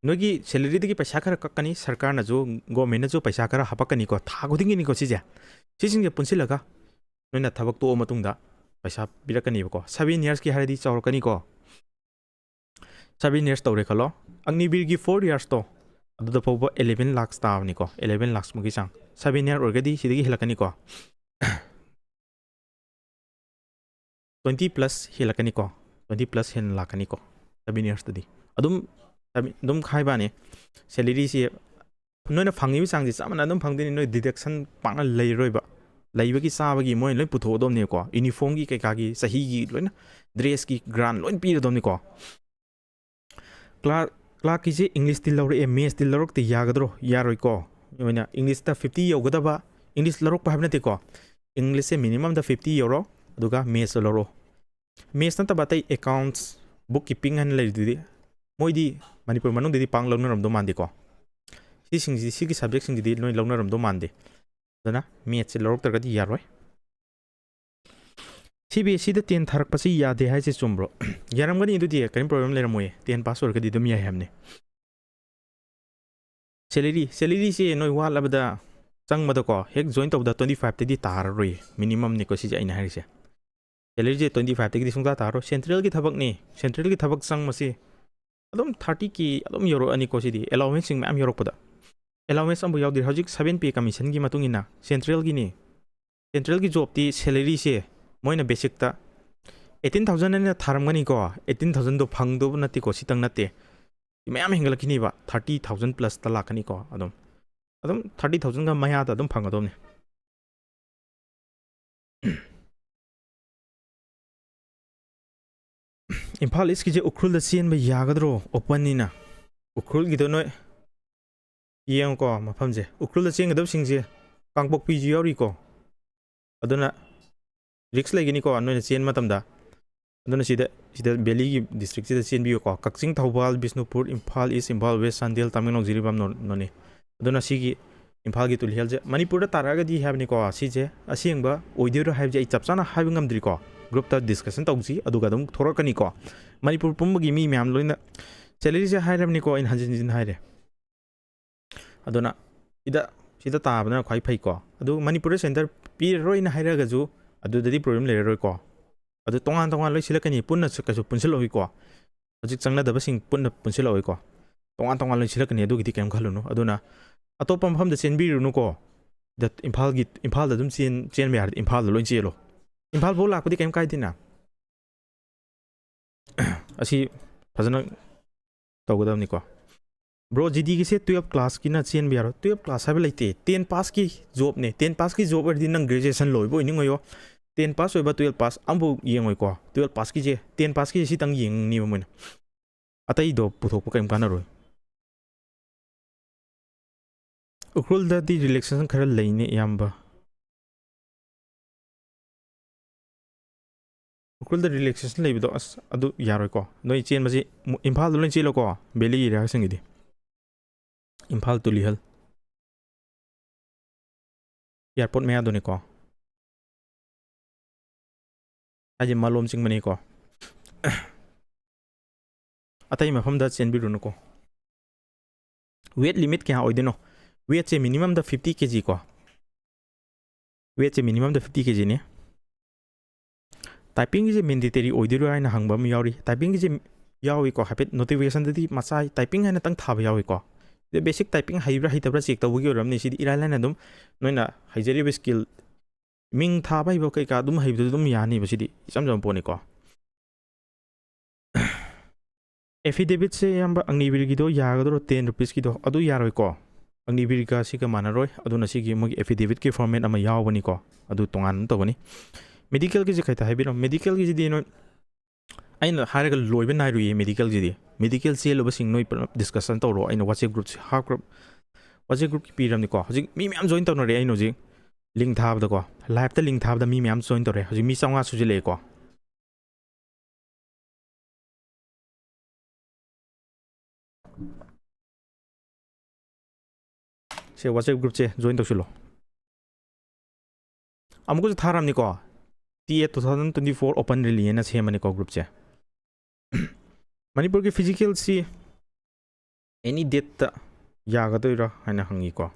ꯅꯣꯏꯒꯤ salaryꯗꯒꯤ ꯄꯩꯁꯥ ꯈꯔ ꯀꯛꯀꯅꯤ, ꯁꯔꯀꯥꯔꯅꯁꯨ, governmentꯅꯁꯨ ꯄꯩꯁꯥ ꯈꯔ ꯍꯥꯞꯄꯛꯀꯅꯤꯀꯣ, ꯊꯥ ꯈꯨꯗꯤꯡꯒꯤꯅꯤꯀꯣ ꯁꯤꯁꯦ꯫ ꯁꯤꯁꯤꯡꯁꯦ ꯄꯨꯟꯁꯤꯜꯂꯒ ꯅꯣꯏꯅ ꯊꯕꯛ ꯇꯣꯛꯑ ꯃꯇꯨꯡꯗ ꯄꯩꯁꯥ ꯄꯤꯔꯛꯀꯅꯦꯕꯀꯣ꯫ Seven yearsꯀꯤ ꯍꯥꯏꯔꯗꯤ ꯆꯥꯎꯔꯛꯀꯅꯤꯀꯣ꯫ Seven years ꯇꯧꯔꯦ ꯈꯜꯂꯣ, ꯑꯒꯅꯤꯕꯤꯔꯒꯤ four yearsꯇꯣ, ꯑꯗꯨꯗ ꯐꯥꯎꯕ eleven lakhs ꯇꯥꯕꯅꯤꯀꯣ, eleven lakhs ꯃꯨꯛꯀꯤ ꯆꯥꯡ꯫ Seven year ꯑꯣꯏꯔꯒꯗꯤ ꯁꯤꯗꯒꯤ ꯍꯦꯜꯂꯛꯀꯅꯤꯀꯣ, twenty plus ꯍꯦꯜꯂꯛꯀꯅꯤꯀꯣ, twenty plus ꯍꯦꯟꯅ ꯂꯥꯛꯀꯅꯤꯀꯣ꯫ Seven yearsꯇꯗꯤ ꯑꯗꯨꯝ, ꯑꯗꯨꯝ ꯍꯥꯏꯕꯅꯦ, salaryꯁꯦ ꯅꯣꯏꯅ ꯐꯪꯉꯤꯕ ꯆꯥꯡꯁꯦ ꯆꯞ ꯃꯥꯟꯅ ꯑꯗꯨꯝ ꯐꯪꯗꯣꯏꯅꯤ꯫ ꯅꯣꯏ deduction ꯄꯥꯛꯅ ꯂꯩꯔꯣꯏꯕ, ꯂꯩꯕꯒꯤ ꯆꯥꯕꯒꯤ ꯃꯣꯏꯅ ꯂꯣꯏ ꯄꯨꯊꯣꯛꯑꯗꯕꯅꯦꯀꯣ꯫ Uniformꯒꯤ ꯀꯩꯀꯥꯒꯤ, ꯆꯍꯤꯒꯤ ꯂꯣꯏꯅ, dressꯀꯤ grant ꯂꯣꯏ ꯄꯤꯔꯗꯕꯅꯤꯀꯣ꯫ Class, ꯀ꯭ꯂꯥꯔꯛꯀꯤꯁꯦ ꯏꯪꯂꯤꯁꯇꯤ ꯂꯧꯔꯛꯑꯦ, ꯃꯦꯠꯁꯇꯤ ꯂꯧꯔꯛꯇꯦ ꯌꯥꯒꯗ꯭ꯔꯣ? ꯌꯥꯔꯣꯏꯀꯣ꯫ ꯑꯩꯈꯣꯏꯅ ꯏꯪꯂꯤꯁꯇ ꯐꯤꯐꯇꯤ ꯌꯧꯒꯗꯕ, ꯏꯪꯂꯤꯁ ꯂꯧꯔꯛꯄ ꯍꯥꯏꯕ ꯅꯠꯇꯦꯀꯣ, ꯏꯪꯂꯤꯁꯁꯦ ꯃꯤꯅꯤꯃꯝꯗ ꯐꯤꯐꯇꯤ ꯌꯧꯔꯣ, ꯑꯗꯨꯒ ꯃꯦꯠꯁꯇ ꯂꯧꯔꯣ꯫ ꯃꯦꯠꯁ ꯅꯠꯇꯕ ꯑꯇꯩ ꯑꯦꯀꯥꯎꯟꯠꯁ, ꯕꯨꯛ ꯀꯤꯄꯤꯡ ꯍꯥꯏꯅ ꯂꯩꯔꯤꯗꯨꯗꯤ, ꯃꯣꯏꯗꯤ ꯃꯅꯤꯄꯨꯔ ꯃꯅꯨꯡꯗꯗꯤ ꯄꯥꯡ ꯂꯧꯅꯔꯝꯗꯧ ꯃꯥꯟꯗꯦꯀꯣ꯫ ꯁꯤꯁꯤꯡꯁꯤ, ꯁꯤꯒꯤ ꯁꯕꯖꯦꯛꯁꯤꯡꯁꯤꯗꯤ ꯅꯣꯏ ꯂꯧꯅꯔꯝꯗꯧ ꯃꯥꯟꯗꯦ꯫ ꯑꯗꯨꯅ ꯃꯦꯠꯁꯁꯦ ꯂꯧꯔꯛꯇ꯭ꯔꯒꯗꯤ ꯌꯥꯔꯣꯏ꯫ ꯁꯤ ꯕꯤ ꯑꯦꯁ ꯁꯤꯗ ꯇꯦꯟ ꯊꯥꯔꯛꯄꯁꯤ ꯌꯥꯗꯦ ꯍꯥꯏꯁꯦ ꯆꯨꯝꯕ꯭ꯔꯣ? ꯌꯥꯔꯝꯒꯅꯤ, ꯑꯗꯨꯗꯤ ꯀꯔꯤꯝ ꯄ꯭ꯔꯣꯕ꯭ꯂꯦꯝ ꯂꯩꯔꯝꯃꯣꯏꯌꯦ, ꯇꯦꯟ ꯄꯥꯁ ꯑꯣꯏꯔꯒꯗꯤ ꯑꯗꯨꯝ ꯌꯥꯏ ꯍꯥꯏꯕꯅꯤ꯫ ꯁꯦꯂꯔꯤ, ꯁꯦꯂꯔꯤꯁꯦ ꯅꯣꯏ ꯋꯥꯠꯂꯕꯗ ꯆꯪꯕꯗꯀꯣ, ꯍꯦꯛ ꯖꯣꯏꯟ ꯇꯧꯕꯗ ꯇ꯭ꯋꯦꯟꯇꯤ ꯐꯥꯏꯚꯇꯗꯤ ꯇꯥꯔꯔꯣꯏꯌꯦ, ꯃꯤꯅꯤꯃꯝꯅꯤꯀꯣ ꯁꯤꯁꯦ ꯑꯩꯅ ꯍꯥꯏꯔꯤꯁꯦ꯫ ꯁꯦꯂꯔꯤꯁꯦ ꯇ꯭ꯋꯦꯟꯇꯤ ꯐꯥꯏꯚꯇꯒꯤꯗꯤ ꯁꯨꯡꯇꯥ ꯇꯥꯔꯔꯣꯏ꯫ ꯁꯦꯟꯇ꯭ꯔꯦꯜꯒꯤ ꯊꯕꯛꯅꯤ, ꯁꯦꯟꯇ꯭ꯔꯦꯜꯒꯤ ꯊꯕꯛ ꯆꯪꯕꯁꯤ ꯑꯗꯨꯝ ꯊꯥꯔꯇꯤ ꯀꯦ ꯑꯗꯨꯝ ꯌꯧꯔꯛꯑꯅꯤꯀꯣ ꯁꯤꯗꯤ, ꯑꯦꯂꯥꯎꯋꯦꯟꯁꯁꯤꯡ ꯃꯌꯥꯝ ꯌꯧꯔꯛꯄꯗ꯫ ꯑꯦꯂꯥꯎꯋꯦꯟꯁ ꯑꯃꯐꯥꯎ ꯌꯥꯎꯗ꯭ꯔꯤ ꯍꯧꯖꯤꯛ, ꯁꯚꯦꯟ ꯄꯦ ꯀꯃꯤꯁꯟꯒꯤ ꯃꯇꯨꯡ ꯏꯟꯅ ꯁꯦꯟꯇ꯭ꯔꯦꯜꯒꯤꯅꯤ꯫ ꯁꯦꯟꯇ꯭ꯔꯦꯜꯒꯤ ꯖꯣꯕꯇꯤ ꯁꯦꯂꯔꯤꯁꯦ ꯃꯣꯏꯅ ꯕꯦꯁꯤꯛꯇ ꯑꯩꯠꯇꯤꯟ ꯊꯥꯎꯖꯟ ꯍꯥꯏꯅ ꯊꯥꯔꯝꯒꯅꯤꯀꯣ꯫ ꯑꯩꯠꯇꯤꯟ ꯊꯥꯎꯖꯟꯗꯣ ꯐꯪꯗꯧꯕ ꯅꯠꯇꯦꯀꯣ, ꯁꯤꯇꯪ ꯅꯠꯇꯦ, ꯃꯌꯥꯝ ꯍꯦꯟꯒꯠꯂꯛꯈꯤꯅꯤꯕ, ꯊꯥꯔꯇꯤ ꯊꯥꯎꯖꯟ ꯄ꯭ꯂꯁꯇ ꯂꯥꯛꯀꯅꯤꯀꯣ꯫ ꯑꯗꯨꯝ, ꯑꯗꯨꯝ ꯊꯥꯔꯇꯤ ꯊꯥꯎꯖꯟꯒ ꯃꯌꯥꯗ ꯑꯗꯨꯝ ꯐꯪꯒꯗꯧꯕꯅꯤ꯫ ꯏꯝꯐꯥꯜ ꯏꯁꯀꯤꯁꯦ ꯎꯈ꯭ꯔꯨꯜꯗ ꯆꯦꯟꯕ ꯌꯥꯒꯗ꯭ꯔꯣ? ꯑꯣꯄꯟꯅꯤꯅ꯫ ꯎꯈ꯭ꯔꯨꯜꯒꯤꯗꯣ ꯅꯣꯏ ꯌꯦꯡꯉꯨꯀꯣ, ꯃꯐꯝꯁꯦ ꯎꯈ꯭ꯔꯨꯜꯗ ꯆꯦꯟꯒꯗꯕꯁꯤꯡꯁꯦ ꯀꯥꯡꯄꯣꯛꯄꯤꯁꯨ ꯌꯥꯎꯔꯤꯀꯣ꯫ ꯑꯗꯨꯅ ꯔꯤꯛꯁ ꯂꯩꯒꯅꯤꯀꯣ ꯅꯣꯏꯅ ꯆꯦꯟꯕ ꯃꯇꯝꯗ꯫ ꯑꯗꯨꯅ ꯁꯤꯗ, ꯁꯤꯗ ꯚꯦꯂꯤꯒꯤ ꯗꯤꯁꯇ꯭ꯔꯤꯛꯁꯤꯗ ꯆꯦꯟꯕꯤꯌꯨꯀꯣ꯫ ꯀꯛꯆꯤꯡ, ꯊꯧꯕꯥꯜ, ꯕꯤꯁꯅꯨꯄꯨꯔ, ꯏꯝꯐꯥꯜ ꯏꯁ, ꯏꯝꯐꯥꯜ ꯋꯦꯁ, ꯆꯥꯟꯗꯦꯜ, ꯇꯃꯦꯡꯂꯣꯡ, ꯖꯤꯔꯤꯕꯥꯝ, ꯅꯣ-, ꯅꯣꯅꯦ꯫ ꯑꯗꯨꯅ ꯁꯤꯒꯤ ꯏꯝꯐꯥꯜꯒꯤ ꯇꯨꯂꯤ ꯍꯦꯜꯁꯦ ꯃꯅꯤꯄꯨꯔꯗ ꯇꯥꯔꯛꯑꯒꯗꯤ ꯍꯥꯏꯕꯅꯤꯀꯣ, ꯁꯤꯁꯦ ꯑꯁꯦꯡꯕ ꯑꯣꯏꯗꯣꯏꯔꯣ ꯍꯥꯏꯕꯁꯦ ꯑꯩ ꯆꯞ ꯆꯥꯅ ꯍꯥꯏꯕ ꯉꯝꯗ꯭ꯔꯤꯀꯣ꯫ ꯒ꯭ꯔꯨꯞꯇ ꯗꯤꯁꯀꯁꯟ ꯇꯧꯁꯤ, ꯑꯗꯨꯒ ꯑꯗꯨꯝ ꯊꯣꯔꯛꯀꯅꯤꯀꯣ꯫ ꯃꯅꯤꯄꯨꯔ ꯄꯨꯝꯕꯒꯤ ꯃꯤ ꯃꯌꯥꯝ ꯂꯣꯏꯅ ꯁꯦꯂꯔꯤꯁꯦ ꯍꯥꯏꯔꯕꯅꯤꯀꯣ, ꯑꯩꯅ ꯍꯟꯖꯤꯟ ꯍꯟꯖꯤꯟ ꯍꯥꯏꯔꯦ꯫ ꯑꯗꯨꯅ ꯁꯤꯗ, ꯁꯤꯗ ꯇꯥꯕꯅ ꯈ꯭ꯋꯥꯏ ꯐꯩꯀꯣ꯫ ꯑꯗꯨ ꯃꯅꯤꯄꯨꯔꯗ ꯁꯦꯟꯇꯔ ꯄꯤꯔꯔꯣꯏꯅ ꯍꯥꯏꯔꯒꯁꯨ ꯑꯗꯨꯗꯗꯤ ꯄ꯭ꯔꯣꯕ꯭ꯂꯦꯝ ꯂꯩꯔꯔꯣꯏꯀꯣ꯫ ꯑꯗꯨ ꯇꯣꯉꯥꯟ ꯇꯣꯉꯥꯟ ꯂꯣꯏ ꯁꯤꯜꯂꯛꯀꯅꯤ, ꯄꯨꯟꯅ ꯀꯩꯁꯨ ꯄꯨꯟꯁꯤꯜꯂꯛꯑꯣꯏꯀꯣ꯫ ꯍꯧꯖꯤꯛ ꯆꯪꯅꯗꯕꯁꯤꯡ ꯄꯨꯟꯅ ꯄꯨꯟꯁꯤꯜꯂꯛꯑꯣꯏꯀꯣ꯫ ꯇꯣꯉꯥꯟ ꯇꯣꯉꯥꯟ ꯂꯣꯏ ꯁꯤꯜꯂꯛꯀꯅꯤ, ꯑꯗꯨꯒꯤꯗꯤ ꯀꯩꯝ ꯈꯜꯂꯨꯅꯨ꯫ ꯑꯗꯨꯅ ꯑꯇꯣꯞꯄ ꯃꯐꯝꯗ ꯆꯦꯟꯕꯤꯔꯨꯅꯨꯀꯣ꯫ ꯗ-, ꯏꯝꯐꯥꯜꯒꯤ, ꯏꯝꯐꯥꯜꯗ ꯑꯗꯨꯝ ꯆꯦꯟ-, ꯆꯦꯟꯕ ꯌꯥꯔꯗꯤ ꯏꯝꯐꯥꯜꯗ ꯂꯣꯏ ꯆꯦꯜꯂꯣ꯫ ꯏꯝꯐꯥꯜ ꯐꯥꯎ ꯂꯥꯛꯄꯗꯤ ꯀꯩꯝ ꯀꯥꯏꯗꯦꯅ꯫ ꯑꯁꯤ ꯐꯖꯅ ꯇꯧꯒꯗꯕꯅꯤꯀꯣ꯫ ꯕ꯭ꯔꯣ, ꯖꯤ ꯗꯤꯒꯤꯁꯦ ꯇꯨꯌꯦꯜꯞ ꯀ꯭ꯂꯥꯁꯀꯤꯅ ꯆꯦꯟꯕ ꯌꯥꯔꯣꯏ? ꯇꯨꯌꯦꯜꯞ ꯀ꯭ꯂꯥꯁ ꯍꯥꯏꯕ ꯂꯩꯇꯦ, ꯇꯦꯟ ꯄꯥꯁꯀꯤ ꯖꯣꯕꯅꯦ꯫ ꯇꯦꯟ ꯄꯥꯁꯀꯤ ꯖꯣꯕ ꯑꯣꯏꯔꯗꯤ ꯅꯪ ꯒ꯭ꯔꯦꯖꯨꯑꯦꯁꯟ ꯂꯣꯏꯕ ꯑꯣꯏꯅꯤꯡꯉꯣꯏꯌꯣ꯫ ꯇꯦꯟ ꯄꯥꯁ ꯑꯣꯏꯕ ꯇꯨꯌꯦꯜꯞ ꯄꯥꯁ ꯑꯃꯐꯥꯎ ꯌꯦꯡꯉꯣꯏꯀꯣ꯫ ꯇꯨꯌꯦꯜꯞ ꯄꯥꯁꯀꯤꯁꯦ, ꯇꯦꯟ ꯄꯥꯁꯀꯤꯁꯦ ꯁꯤꯇꯪ ꯌꯦꯡꯅꯤꯕ ꯃꯣꯏꯅ꯫ ꯑꯇꯩꯗꯣ ꯄꯨꯊꯣꯛꯄ ꯀꯔꯤꯝ ꯀꯥꯟꯅꯔꯣꯏ꯫ ꯎꯈ꯭ꯔꯨꯜꯗꯗꯤ ꯔꯤꯂꯦꯛꯁꯦꯁꯟ ꯈꯔ ꯂꯩꯅꯦ, ꯏꯌꯥꯝꯕ꯫ ꯎꯈ꯭ꯔꯨꯜꯗ ꯔꯤꯂꯦꯛꯁꯦꯁꯟ ꯂꯩꯕꯗꯣ, ꯑꯁ, ꯑꯗꯨ ꯌꯥꯔꯣꯏꯀꯣ꯫ ꯅꯣꯏ ꯆꯦꯟꯕꯁꯤ ꯃꯨ-, ꯏꯝꯐꯥꯜꯗ ꯂꯣꯏ ꯆꯦꯜꯂꯣꯀꯣ, ꯚꯦꯂꯤ ꯑꯦꯔꯤꯌꯥꯁꯤꯡꯒꯤꯗꯤ꯫ ꯏꯝꯐꯥꯜ to ꯂꯤꯍꯜ꯫ ꯑꯦꯌꯥꯔꯄꯣꯔꯠ ꯃꯌꯥꯗꯨꯅꯤꯀꯣ꯫ ꯍꯥꯏꯁꯦ ꯃꯥꯂꯣꯝ ꯆꯤꯡꯕꯅꯤꯀꯣ꯫ ꯑꯇꯩ ꯃꯐꯝꯗ ꯆꯦꯟꯕꯤꯔꯨꯅꯨꯀꯣ꯫ ꯋꯦꯠ ꯂꯤꯃꯤꯠ ꯀꯌꯥ ꯑꯣꯏꯗꯣꯏꯅꯣ? ꯋꯦꯠꯁꯦ ꯃꯤꯅꯤꯃꯝꯗ ꯐꯤꯐꯇꯤ ꯀꯦ ꯖꯤ ꯀꯣ꯫ ꯋꯦꯠꯁꯦ ꯃꯤꯅꯤꯃꯝꯗ ꯐꯤꯐꯇꯤ ꯀꯦ ꯖꯤꯅꯤ꯫ ꯇꯥꯏꯄꯤꯡꯒꯤꯁꯦ ꯃꯦꯟꯗꯦꯇꯔꯤ ꯑꯣꯏꯗꯣꯏꯔꯣ ꯍꯥꯏꯅ ꯍꯪꯕ ꯑꯃ ꯌꯥꯎꯔꯤ꯫ ꯇꯥꯏꯄꯤꯡꯒꯤꯁꯦ ꯌꯥꯎꯏꯀꯣ, ꯍꯥꯏꯐꯦꯠ ꯅꯣꯇꯤꯐꯤꯀꯦꯁꯟꯗꯗꯤ ꯃꯆꯥ ꯇꯥꯏꯄꯤꯡ ꯍꯥꯏꯅꯇꯪ ꯊꯥꯕ ꯌꯥꯎꯏꯀꯣ꯫ ꯑꯗ ꯕꯦꯁꯤꯛ ꯇꯥꯏꯄꯤꯡ ꯍꯩꯕ꯭ꯔꯥ ꯍꯩꯇꯕ꯭ꯔꯥ ꯆꯦꯛ ꯇꯧꯕꯒꯤ ꯑꯣꯏꯔꯝꯅꯤ꯫ ꯁꯤꯗꯤ ꯏꯔꯥꯏ ꯂꯥꯏꯅ ꯑꯗꯨꯝ ꯅꯣꯏꯅ ꯍꯩꯖꯔꯤꯕ ꯁ꯭ꯀꯤꯜ, ꯃꯤꯡ ꯊꯥꯕ ꯍꯩꯕ ꯀꯩꯀꯥ ꯑꯗꯨꯝ ꯍꯩꯕꯗꯨ ꯑꯗꯨꯝ ꯌꯥꯅꯤꯕ꯫ ꯁꯤꯗꯤ ꯏꯆꯝ ꯆꯝꯕ ꯄꯣꯠꯅꯤꯀꯣ꯫ ꯑꯦꯐꯤꯗꯦꯕꯤꯠꯁꯦ, ꯏꯌꯥꯝꯕ, ꯑꯒꯅꯤꯕꯤꯔꯒꯤꯗꯣ ꯌꯥꯒꯗ꯭ꯔꯣ? ꯇꯦꯟ ꯔꯨꯄꯤꯁꯀꯤꯗꯣ ꯑꯗꯨ ꯌꯥꯔꯣꯏꯀꯣ꯫ ꯑꯒꯅꯤꯕꯤꯔꯒ ꯁꯤꯒ ꯃꯥꯟꯅꯔꯣꯏ꯫ ꯑꯗꯨꯅ ꯁꯤꯒꯤ ꯃꯣꯏꯒꯤ ꯑꯦꯐꯤꯗꯦꯕꯤꯠꯀꯤ ꯐꯣꯔꯃꯦꯠ ꯑꯃ ꯌꯥꯎꯕꯅꯤꯀꯣ, ꯑꯗꯨ ꯇꯣꯉꯥꯟꯅ ꯇꯧꯒꯅꯤ꯫ ꯃꯦꯗꯤꯀꯦꯜꯒꯤꯁꯦ ꯈꯤꯇ ꯍꯥꯏꯕꯤꯔꯝꯃꯣ꯫ ꯃꯦꯗꯤꯀꯦꯜꯒꯤꯁꯤꯗꯤ ꯅꯣꯏ, ꯑꯩꯅ ꯍꯥꯏꯔꯒ ꯂꯣꯏꯕ ꯅꯥꯏꯔꯣꯏꯌꯦ꯫ ꯃꯦꯗꯤꯀꯦꯜꯁꯤꯗꯤ, ꯃꯦꯗꯤꯀꯦꯜ ꯆꯦꯜꯂꯨꯕꯁꯤꯡ ꯅꯣꯏ ꯄꯨꯂꯞ ꯗꯤꯁꯀꯁꯟ ꯇꯧꯔꯣ꯫ ꯑꯩꯅ ꯋꯥꯆꯦꯞ ꯒ꯭ꯔꯨꯞꯁꯦ, ꯍꯥꯞ ꯒ꯭ꯔꯨꯞ, ꯋꯥꯆꯦꯞ ꯒ꯭ꯔꯨꯞꯀꯤ ꯄꯤꯔꯝꯅꯤꯀꯣ꯫ ꯍꯧꯖꯤꯛ ꯃꯤ ꯃꯌꯥꯝ ꯖꯣꯏꯟ ꯇꯧꯅꯔꯦ꯫ ꯑꯩꯅ ꯍꯧꯖꯤꯛ ꯂꯤꯡ ꯊꯥꯕꯗꯀꯣ, ꯂꯥꯏꯞꯇ ꯂꯤꯡ ꯊꯥꯕꯗ ꯃꯤ ꯃꯌꯥꯝ ꯖꯣꯏꯟ ꯇꯧꯔꯦ꯫ ꯍꯧꯖꯤꯛ ꯃꯤ ꯆꯥꯝꯃꯉꯥ ꯁꯨꯖꯤꯜꯂꯛꯑꯦꯀꯣ꯫ ꯁꯦ, ꯋꯥꯆꯦꯞ ꯒ꯭ꯔꯨꯞꯁꯦ ꯖꯣꯏꯟ ꯇꯧꯁꯤꯜꯂꯣ꯫ ꯑꯃꯨꯛꯀꯁꯨ ꯊꯥꯔꯝꯅꯤꯀꯣ, T A two thousand twenty four open rally ꯍꯥꯏꯅ ꯁꯦꯝꯃꯅꯤꯀꯣ ꯒ꯭ꯔꯨꯞꯁꯦ꯫ ꯃꯅꯤꯄꯨꯔꯒꯤ ꯐꯤꯖꯤꯀꯦꯜꯁꯤ ꯑꯦꯅꯤ ꯗꯦꯠꯇ ꯌꯥꯒꯗꯣꯏꯔꯥ ꯍꯥꯏꯅ ꯍꯪꯉꯤꯀꯣ꯫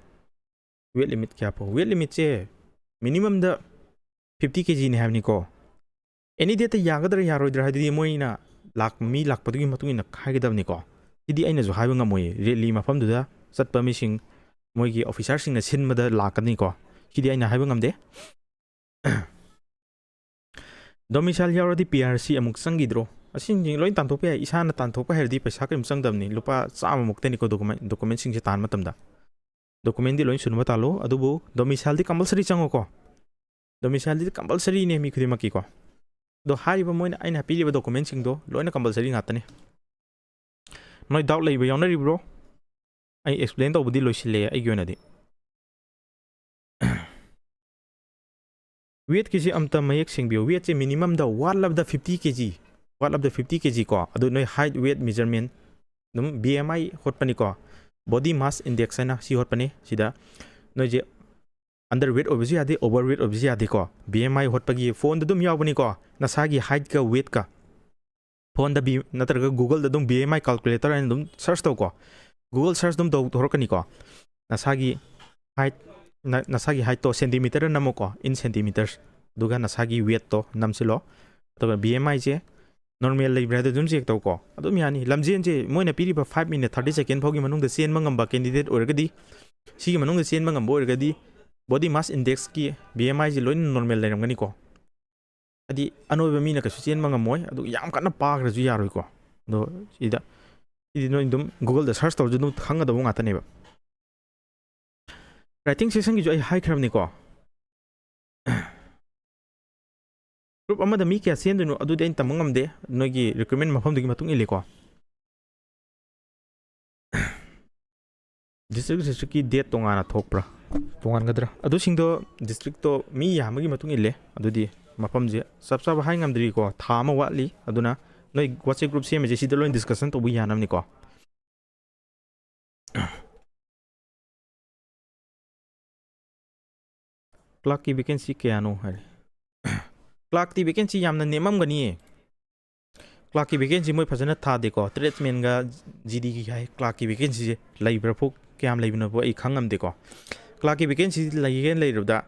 ꯋꯦꯠ ꯂꯤꯃꯤꯠ ꯀꯌꯥ ꯐꯥꯎ? ꯋꯦꯠ ꯂꯤꯃꯤꯠꯁꯦ ꯃꯤꯅꯤꯃꯝꯗ ꯐꯤꯐꯇꯤ ꯀꯦ ꯖꯤꯅꯤ ꯍꯥꯏꯕꯅꯤꯀꯣ꯫ ꯑꯦꯅꯤ ꯗꯦꯠꯇ ꯌꯥꯒꯗ꯭ꯔꯥ ꯌꯥꯔꯣꯏꯗ꯭ꯔꯥ ꯍꯥꯏꯗꯨꯗꯤ ꯃꯣꯏꯅ ꯂꯥꯛ-, ꯃꯤ ꯂꯥꯛꯄꯗꯨꯒꯤ ꯃꯇꯨꯡ ꯏꯟꯅ ꯍꯥꯏꯒꯗꯕꯅꯤꯀꯣ꯫ ꯁꯤꯗꯤ ꯑꯩꯅꯁꯨ ꯍꯥꯏꯕ ꯉꯝꯃꯣꯏꯌꯦ꯫ ꯔꯦꯂꯤ ꯃꯐꯝꯗꯨꯗ ꯆꯠꯄ ꯃꯤꯁꯤꯡ, ꯃꯣꯏꯒꯤ ꯑꯣꯐꯤꯁꯥꯔꯁꯤꯡꯅ ꯁꯤꯟꯕꯗ ꯂꯥꯛꯀꯅꯤꯀꯣ꯫ ꯁꯤꯗꯤ ꯑꯩꯅ ꯍꯥꯏꯕ ꯉꯝꯗꯦ꯫ ꯗꯣꯃꯤꯁꯥꯏꯜ ꯌꯥꯎꯔꯗꯤ ꯄꯤ ꯑꯥꯔ ꯁꯤ ꯑꯃꯨꯛ ꯆꯪꯈꯤꯗ꯭ꯔꯣ? ꯑꯁꯤꯁꯤꯡꯁꯦ ꯂꯣꯏ ꯇꯥꯟꯊꯣꯛꯄ ꯌꯥꯏ꯫ ꯏꯁꯥꯅ ꯇꯥꯟꯊꯣꯛꯄ ꯍꯩꯔꯗꯤ ꯄꯩꯁꯥ ꯀꯔꯤꯝ ꯆꯪꯗꯕꯅꯤ꯫ ꯂꯨꯄꯥ ꯆꯥꯝꯃꯃꯨꯛꯇꯅꯤꯀꯣ ꯗꯣꯀꯨꯃꯦꯟ-, ꯗꯣꯀꯨꯃꯦꯟꯁꯤꯡꯁꯦ ꯇꯥꯟꯕ ꯃꯇꯝꯗ꯫ ꯗꯣꯀꯨꯃꯦꯟꯗꯤ ꯂꯣꯏ ꯁꯨꯅꯕ ꯇꯥꯜꯂꯣ, ꯑꯗꯨꯕꯨ ꯗꯣꯃꯤꯁꯥꯏꯜꯗꯤ ꯀꯝꯄꯜꯁꯔꯤ ꯆꯪꯉꯣꯀꯣ꯫ ꯗꯣꯃꯤꯁꯥꯏꯜꯗꯤ ꯀꯝꯄꯜꯁꯔꯤꯅꯦ ꯃꯤ ꯈꯨꯗꯤꯡꯃꯛꯀꯤꯀꯣ꯫ ꯑꯗꯣ ꯍꯥꯏꯔꯤꯕ ꯃꯣꯏꯅ, ꯑꯩꯅ ꯄꯤꯔꯤꯕ ꯗꯣꯀꯨꯃꯦꯟꯁꯤꯡꯗꯣ ꯂꯣꯏꯅ ꯀꯝꯄꯜꯁꯔꯤ ꯉꯥꯛꯇꯅꯤ꯫ ꯅꯣꯏ ꯗꯥꯎꯠ ꯂꯩꯕ ꯌꯥꯎꯅꯔꯤꯕ꯭ꯔꯣ? ꯑꯩ ꯑꯦꯛꯁꯄ꯭ꯂꯦꯟ ꯇꯧꯕꯗꯤ ꯂꯣꯏꯁꯤꯜꯂꯦ ꯑꯩꯒꯤ ꯑꯣꯏꯅꯗꯤ꯫ ꯋꯦꯠꯀꯤꯁꯤ ꯑꯝꯇ ꯃꯌꯦꯛ ꯁꯦꯡꯕꯤꯌꯨ꯫ ꯋꯦꯠꯁꯦ ꯃꯤꯅꯤꯃꯝꯗ ꯋꯥꯠꯂꯕꯗ fifty K G, ꯋꯥꯠꯂꯕꯗ fifty K G ꯀꯣ꯫ ꯑꯗꯨ ꯅꯣꯏ ꯍꯥꯏꯠ, ꯋꯦꯠ ꯃꯦꯖꯔꯃꯦꯟ ꯑꯗꯨꯝ ꯕꯤ ꯑꯦꯝ ꯑꯥꯏ ꯍꯣꯠꯄꯅꯤꯀꯣ, ꯕꯣꯗꯤ ꯃꯥꯁ ꯏꯟꯗꯦꯛꯁ ꯍꯥꯏꯅ ꯁꯤ ꯍꯣꯠꯄꯅꯤ꯫ ꯁꯤꯗ ꯅꯣꯏꯁꯦ ꯑꯟꯗꯔ ꯋꯦꯠ ꯑꯣꯏꯕꯁꯨ ꯌꯥꯗꯦ, ꯑꯣꯚꯔ ꯋꯦꯠ ꯑꯣꯏꯕꯁꯨ ꯌꯥꯗꯦꯀꯣ꯫ ꯕꯤ ꯑꯦꯝ ꯑꯥꯏ ꯍꯣꯠꯄꯒꯤ ꯐꯣꯟꯗ ꯑꯗꯨꯝ ꯌꯥꯎꯕꯅꯤꯀꯣ, ꯅꯁꯥꯒꯤ ꯍꯥꯏꯠꯀ ꯋꯦꯠꯀ꯫ ꯐꯣꯟꯗ ꯕꯤ ꯅꯠꯇ꯭ꯔꯒ ꯒꯨꯒꯜꯗ ꯑꯗꯨꯝ ꯕꯤ ꯑꯦꯝ ꯑꯥꯏ ꯀꯥꯜꯀꯨꯂꯦꯇꯔ ꯍꯥꯏꯅ ꯑꯗꯨꯝ ꯁꯔꯁ ꯇꯧꯀꯣ꯫ ꯒꯨꯒꯜ ꯁꯔꯁ ꯑꯗꯨꯝ ꯇꯧ ꯊꯣꯔꯛꯀꯅꯤꯀꯣ꯫ ꯅꯁꯥꯒꯤ ꯍꯥꯏꯠ, ꯅ-, ꯅꯁꯥꯒꯤ ꯍꯥꯏꯠꯇꯣ ꯁꯦꯟꯇꯤꯃꯤꯇꯔꯗ ꯅꯝꯃꯣꯀꯣ, in centimeters, ꯑꯗꯨꯒ ꯅꯁꯥꯒꯤ ꯋꯦꯠꯇꯣ ꯅꯝꯁꯤꯜꯂꯣ꯫ ꯑꯗꯨꯒ ꯕꯤ ꯑꯦꯝ ꯑꯥꯏꯁꯦ ꯅꯣꯔꯃꯦꯜ ꯂꯩꯕ꯭ꯔꯥ ꯍꯥꯏꯗꯣ ꯑꯗꯨꯝ ꯆꯦꯛ ꯇꯧꯀꯣ꯫ ꯑꯗꯨꯝ ꯌꯥꯅꯤ꯫ ꯂꯝꯖꯦꯟꯁꯦ ꯃꯣꯏꯅ ꯄꯤꯔꯤꯕ five minute thirty second ꯐꯥꯎꯒꯤ ꯃꯅꯨꯡꯗ ꯆꯦꯟꯕ ꯉꯝꯕ ꯀꯦꯟꯗꯤꯗꯦꯠ ꯑꯣꯏꯔꯒꯗꯤ, ꯁꯤꯒꯤ ꯃꯅꯨꯡꯗ ꯆꯦꯟꯕ ꯉꯝꯕ ꯑꯣꯏꯔꯒꯗꯤ, ꯕꯣꯗꯤ ꯃꯥꯁ ꯏꯟꯗꯦꯛꯁꯀꯤ ꯕꯤ ꯑꯦꯝ ꯑꯥꯏꯁꯦ ꯂꯣꯏꯅ ꯅꯣꯔꯃꯦꯜ ꯂꯩꯔꯝꯒꯅꯤꯀꯣ꯫ ꯍꯥꯏꯗꯤ ꯑꯅꯣꯏꯕ ꯃꯤꯅ ꯀꯩꯁꯨ ꯆꯦꯟꯕ ꯉꯝꯃꯣꯏ, ꯑꯗꯨꯒ ꯌꯥꯝ ꯀꯟꯅ ꯄꯥꯈ꯭ꯔꯁꯨ ꯌꯥꯔꯣꯏꯀꯣ꯫ ꯑꯗꯣ ꯁꯤꯗ, ꯁꯤꯗꯤ ꯅꯣꯏ ꯑꯗꯨꯝ ꯒꯨꯒꯜꯗ ꯁꯔꯁ ꯇꯧꯔꯁꯨ ꯑꯗꯨꯝ ꯈꯪꯒꯗꯕ ꯉꯥꯛꯇꯅꯦꯕ꯫ ꯔꯥꯏꯇꯤꯡ ꯁꯦꯁꯟꯒꯤꯁꯨ ꯑꯩ ꯍꯥꯏꯈ꯭ꯔꯕꯅꯤꯀꯣ꯫ ꯒ꯭ꯔꯨꯞ ꯑꯃꯗ ꯃꯤ ꯀꯌꯥ ꯆꯦꯟꯗꯣꯏꯅꯣ ꯑꯗꯨꯗꯤ ꯑꯩꯅ ꯇꯝꯕ ꯉꯝꯗꯦ, ꯅꯣꯏꯒꯤ ꯔꯤꯀ꯭ꯔꯨꯠꯃꯦꯟ ꯃꯐꯝꯗꯨꯒꯤ ꯃꯇꯨꯡ ꯏꯜꯂꯤꯀꯣ꯫ ꯗꯤꯁꯇ꯭ꯔꯤꯛ ꯗꯤꯁꯇ꯭ꯔꯤꯛꯀꯤ ꯗꯦꯠ ꯇꯣꯉꯥꯟꯅ ꯊꯣꯛꯄ꯭ꯔꯥ? ꯇꯣꯉꯥꯟꯒꯗ꯭ꯔꯥ? ꯑꯗꯨꯁꯤꯡꯗꯣ ꯗꯤꯁꯇ꯭ꯔꯤꯛꯇꯣ ꯃꯤ ꯌꯥꯝꯕꯒꯤ ꯃꯇꯨꯡ ꯏꯜꯂꯦ꯫ ꯑꯗꯨꯗꯤ ꯃꯐꯝꯁꯦ ꯆꯞ ꯆꯥꯕ ꯍꯥꯏ ꯉꯝꯗ꯭ꯔꯤꯀꯣ, ꯊꯥ ꯑꯃ ꯋꯥꯠꯂꯤ꯫ ꯑꯗꯨꯅ ꯅꯣꯏ ꯋꯥꯆꯦꯞ ꯒ꯭ꯔꯨꯞ ꯁꯦꯝꯃꯤꯁꯦ ꯁꯤꯗ ꯂꯣꯏ ꯗꯤꯁꯀꯁꯟ ꯇꯧꯕ ꯌꯥꯅꯕꯅꯤꯀꯣ꯫ ꯀ꯭ꯂꯥꯔꯛꯀꯤ ꯚꯦꯀꯦꯟꯁꯤ ꯀꯌꯥꯅꯣ ꯍꯥꯏꯔꯦ꯫ ꯀ꯭ꯂꯥꯔꯛꯇꯤ ꯚꯦꯀꯦꯟꯁꯤ ꯌꯥꯝꯅ ꯅꯦꯝꯃꯝꯒꯅꯤꯌꯦ꯫ ꯀ꯭ꯂꯥꯔꯛꯀꯤ ꯚꯦꯀꯦꯟꯁꯤ ꯃꯣꯏ ꯐꯖꯅ ꯊꯥꯗꯦꯀꯣ꯫ ꯇ꯭ꯔꯦꯗꯁꯃꯦꯟꯒ ꯖꯤ ꯗꯤꯒꯤ ꯍꯥꯏ, ꯀ꯭ꯂꯥꯔꯛꯀꯤ ꯚꯦꯀꯦꯟꯁꯤꯁꯦ ꯂꯩꯕ꯭ꯔꯥ ꯐꯥꯎ ꯀꯌꯥꯝ ꯂꯩꯕꯅꯣꯕꯨ ꯑꯩ ꯈꯪꯉꯝꯗꯦꯀꯣ꯫ ꯀ꯭ꯂꯥꯔꯛꯀꯤ ꯚꯦꯀꯦꯟꯁꯤ ꯂꯩꯒꯦꯅ ꯂꯩꯔꯕꯗ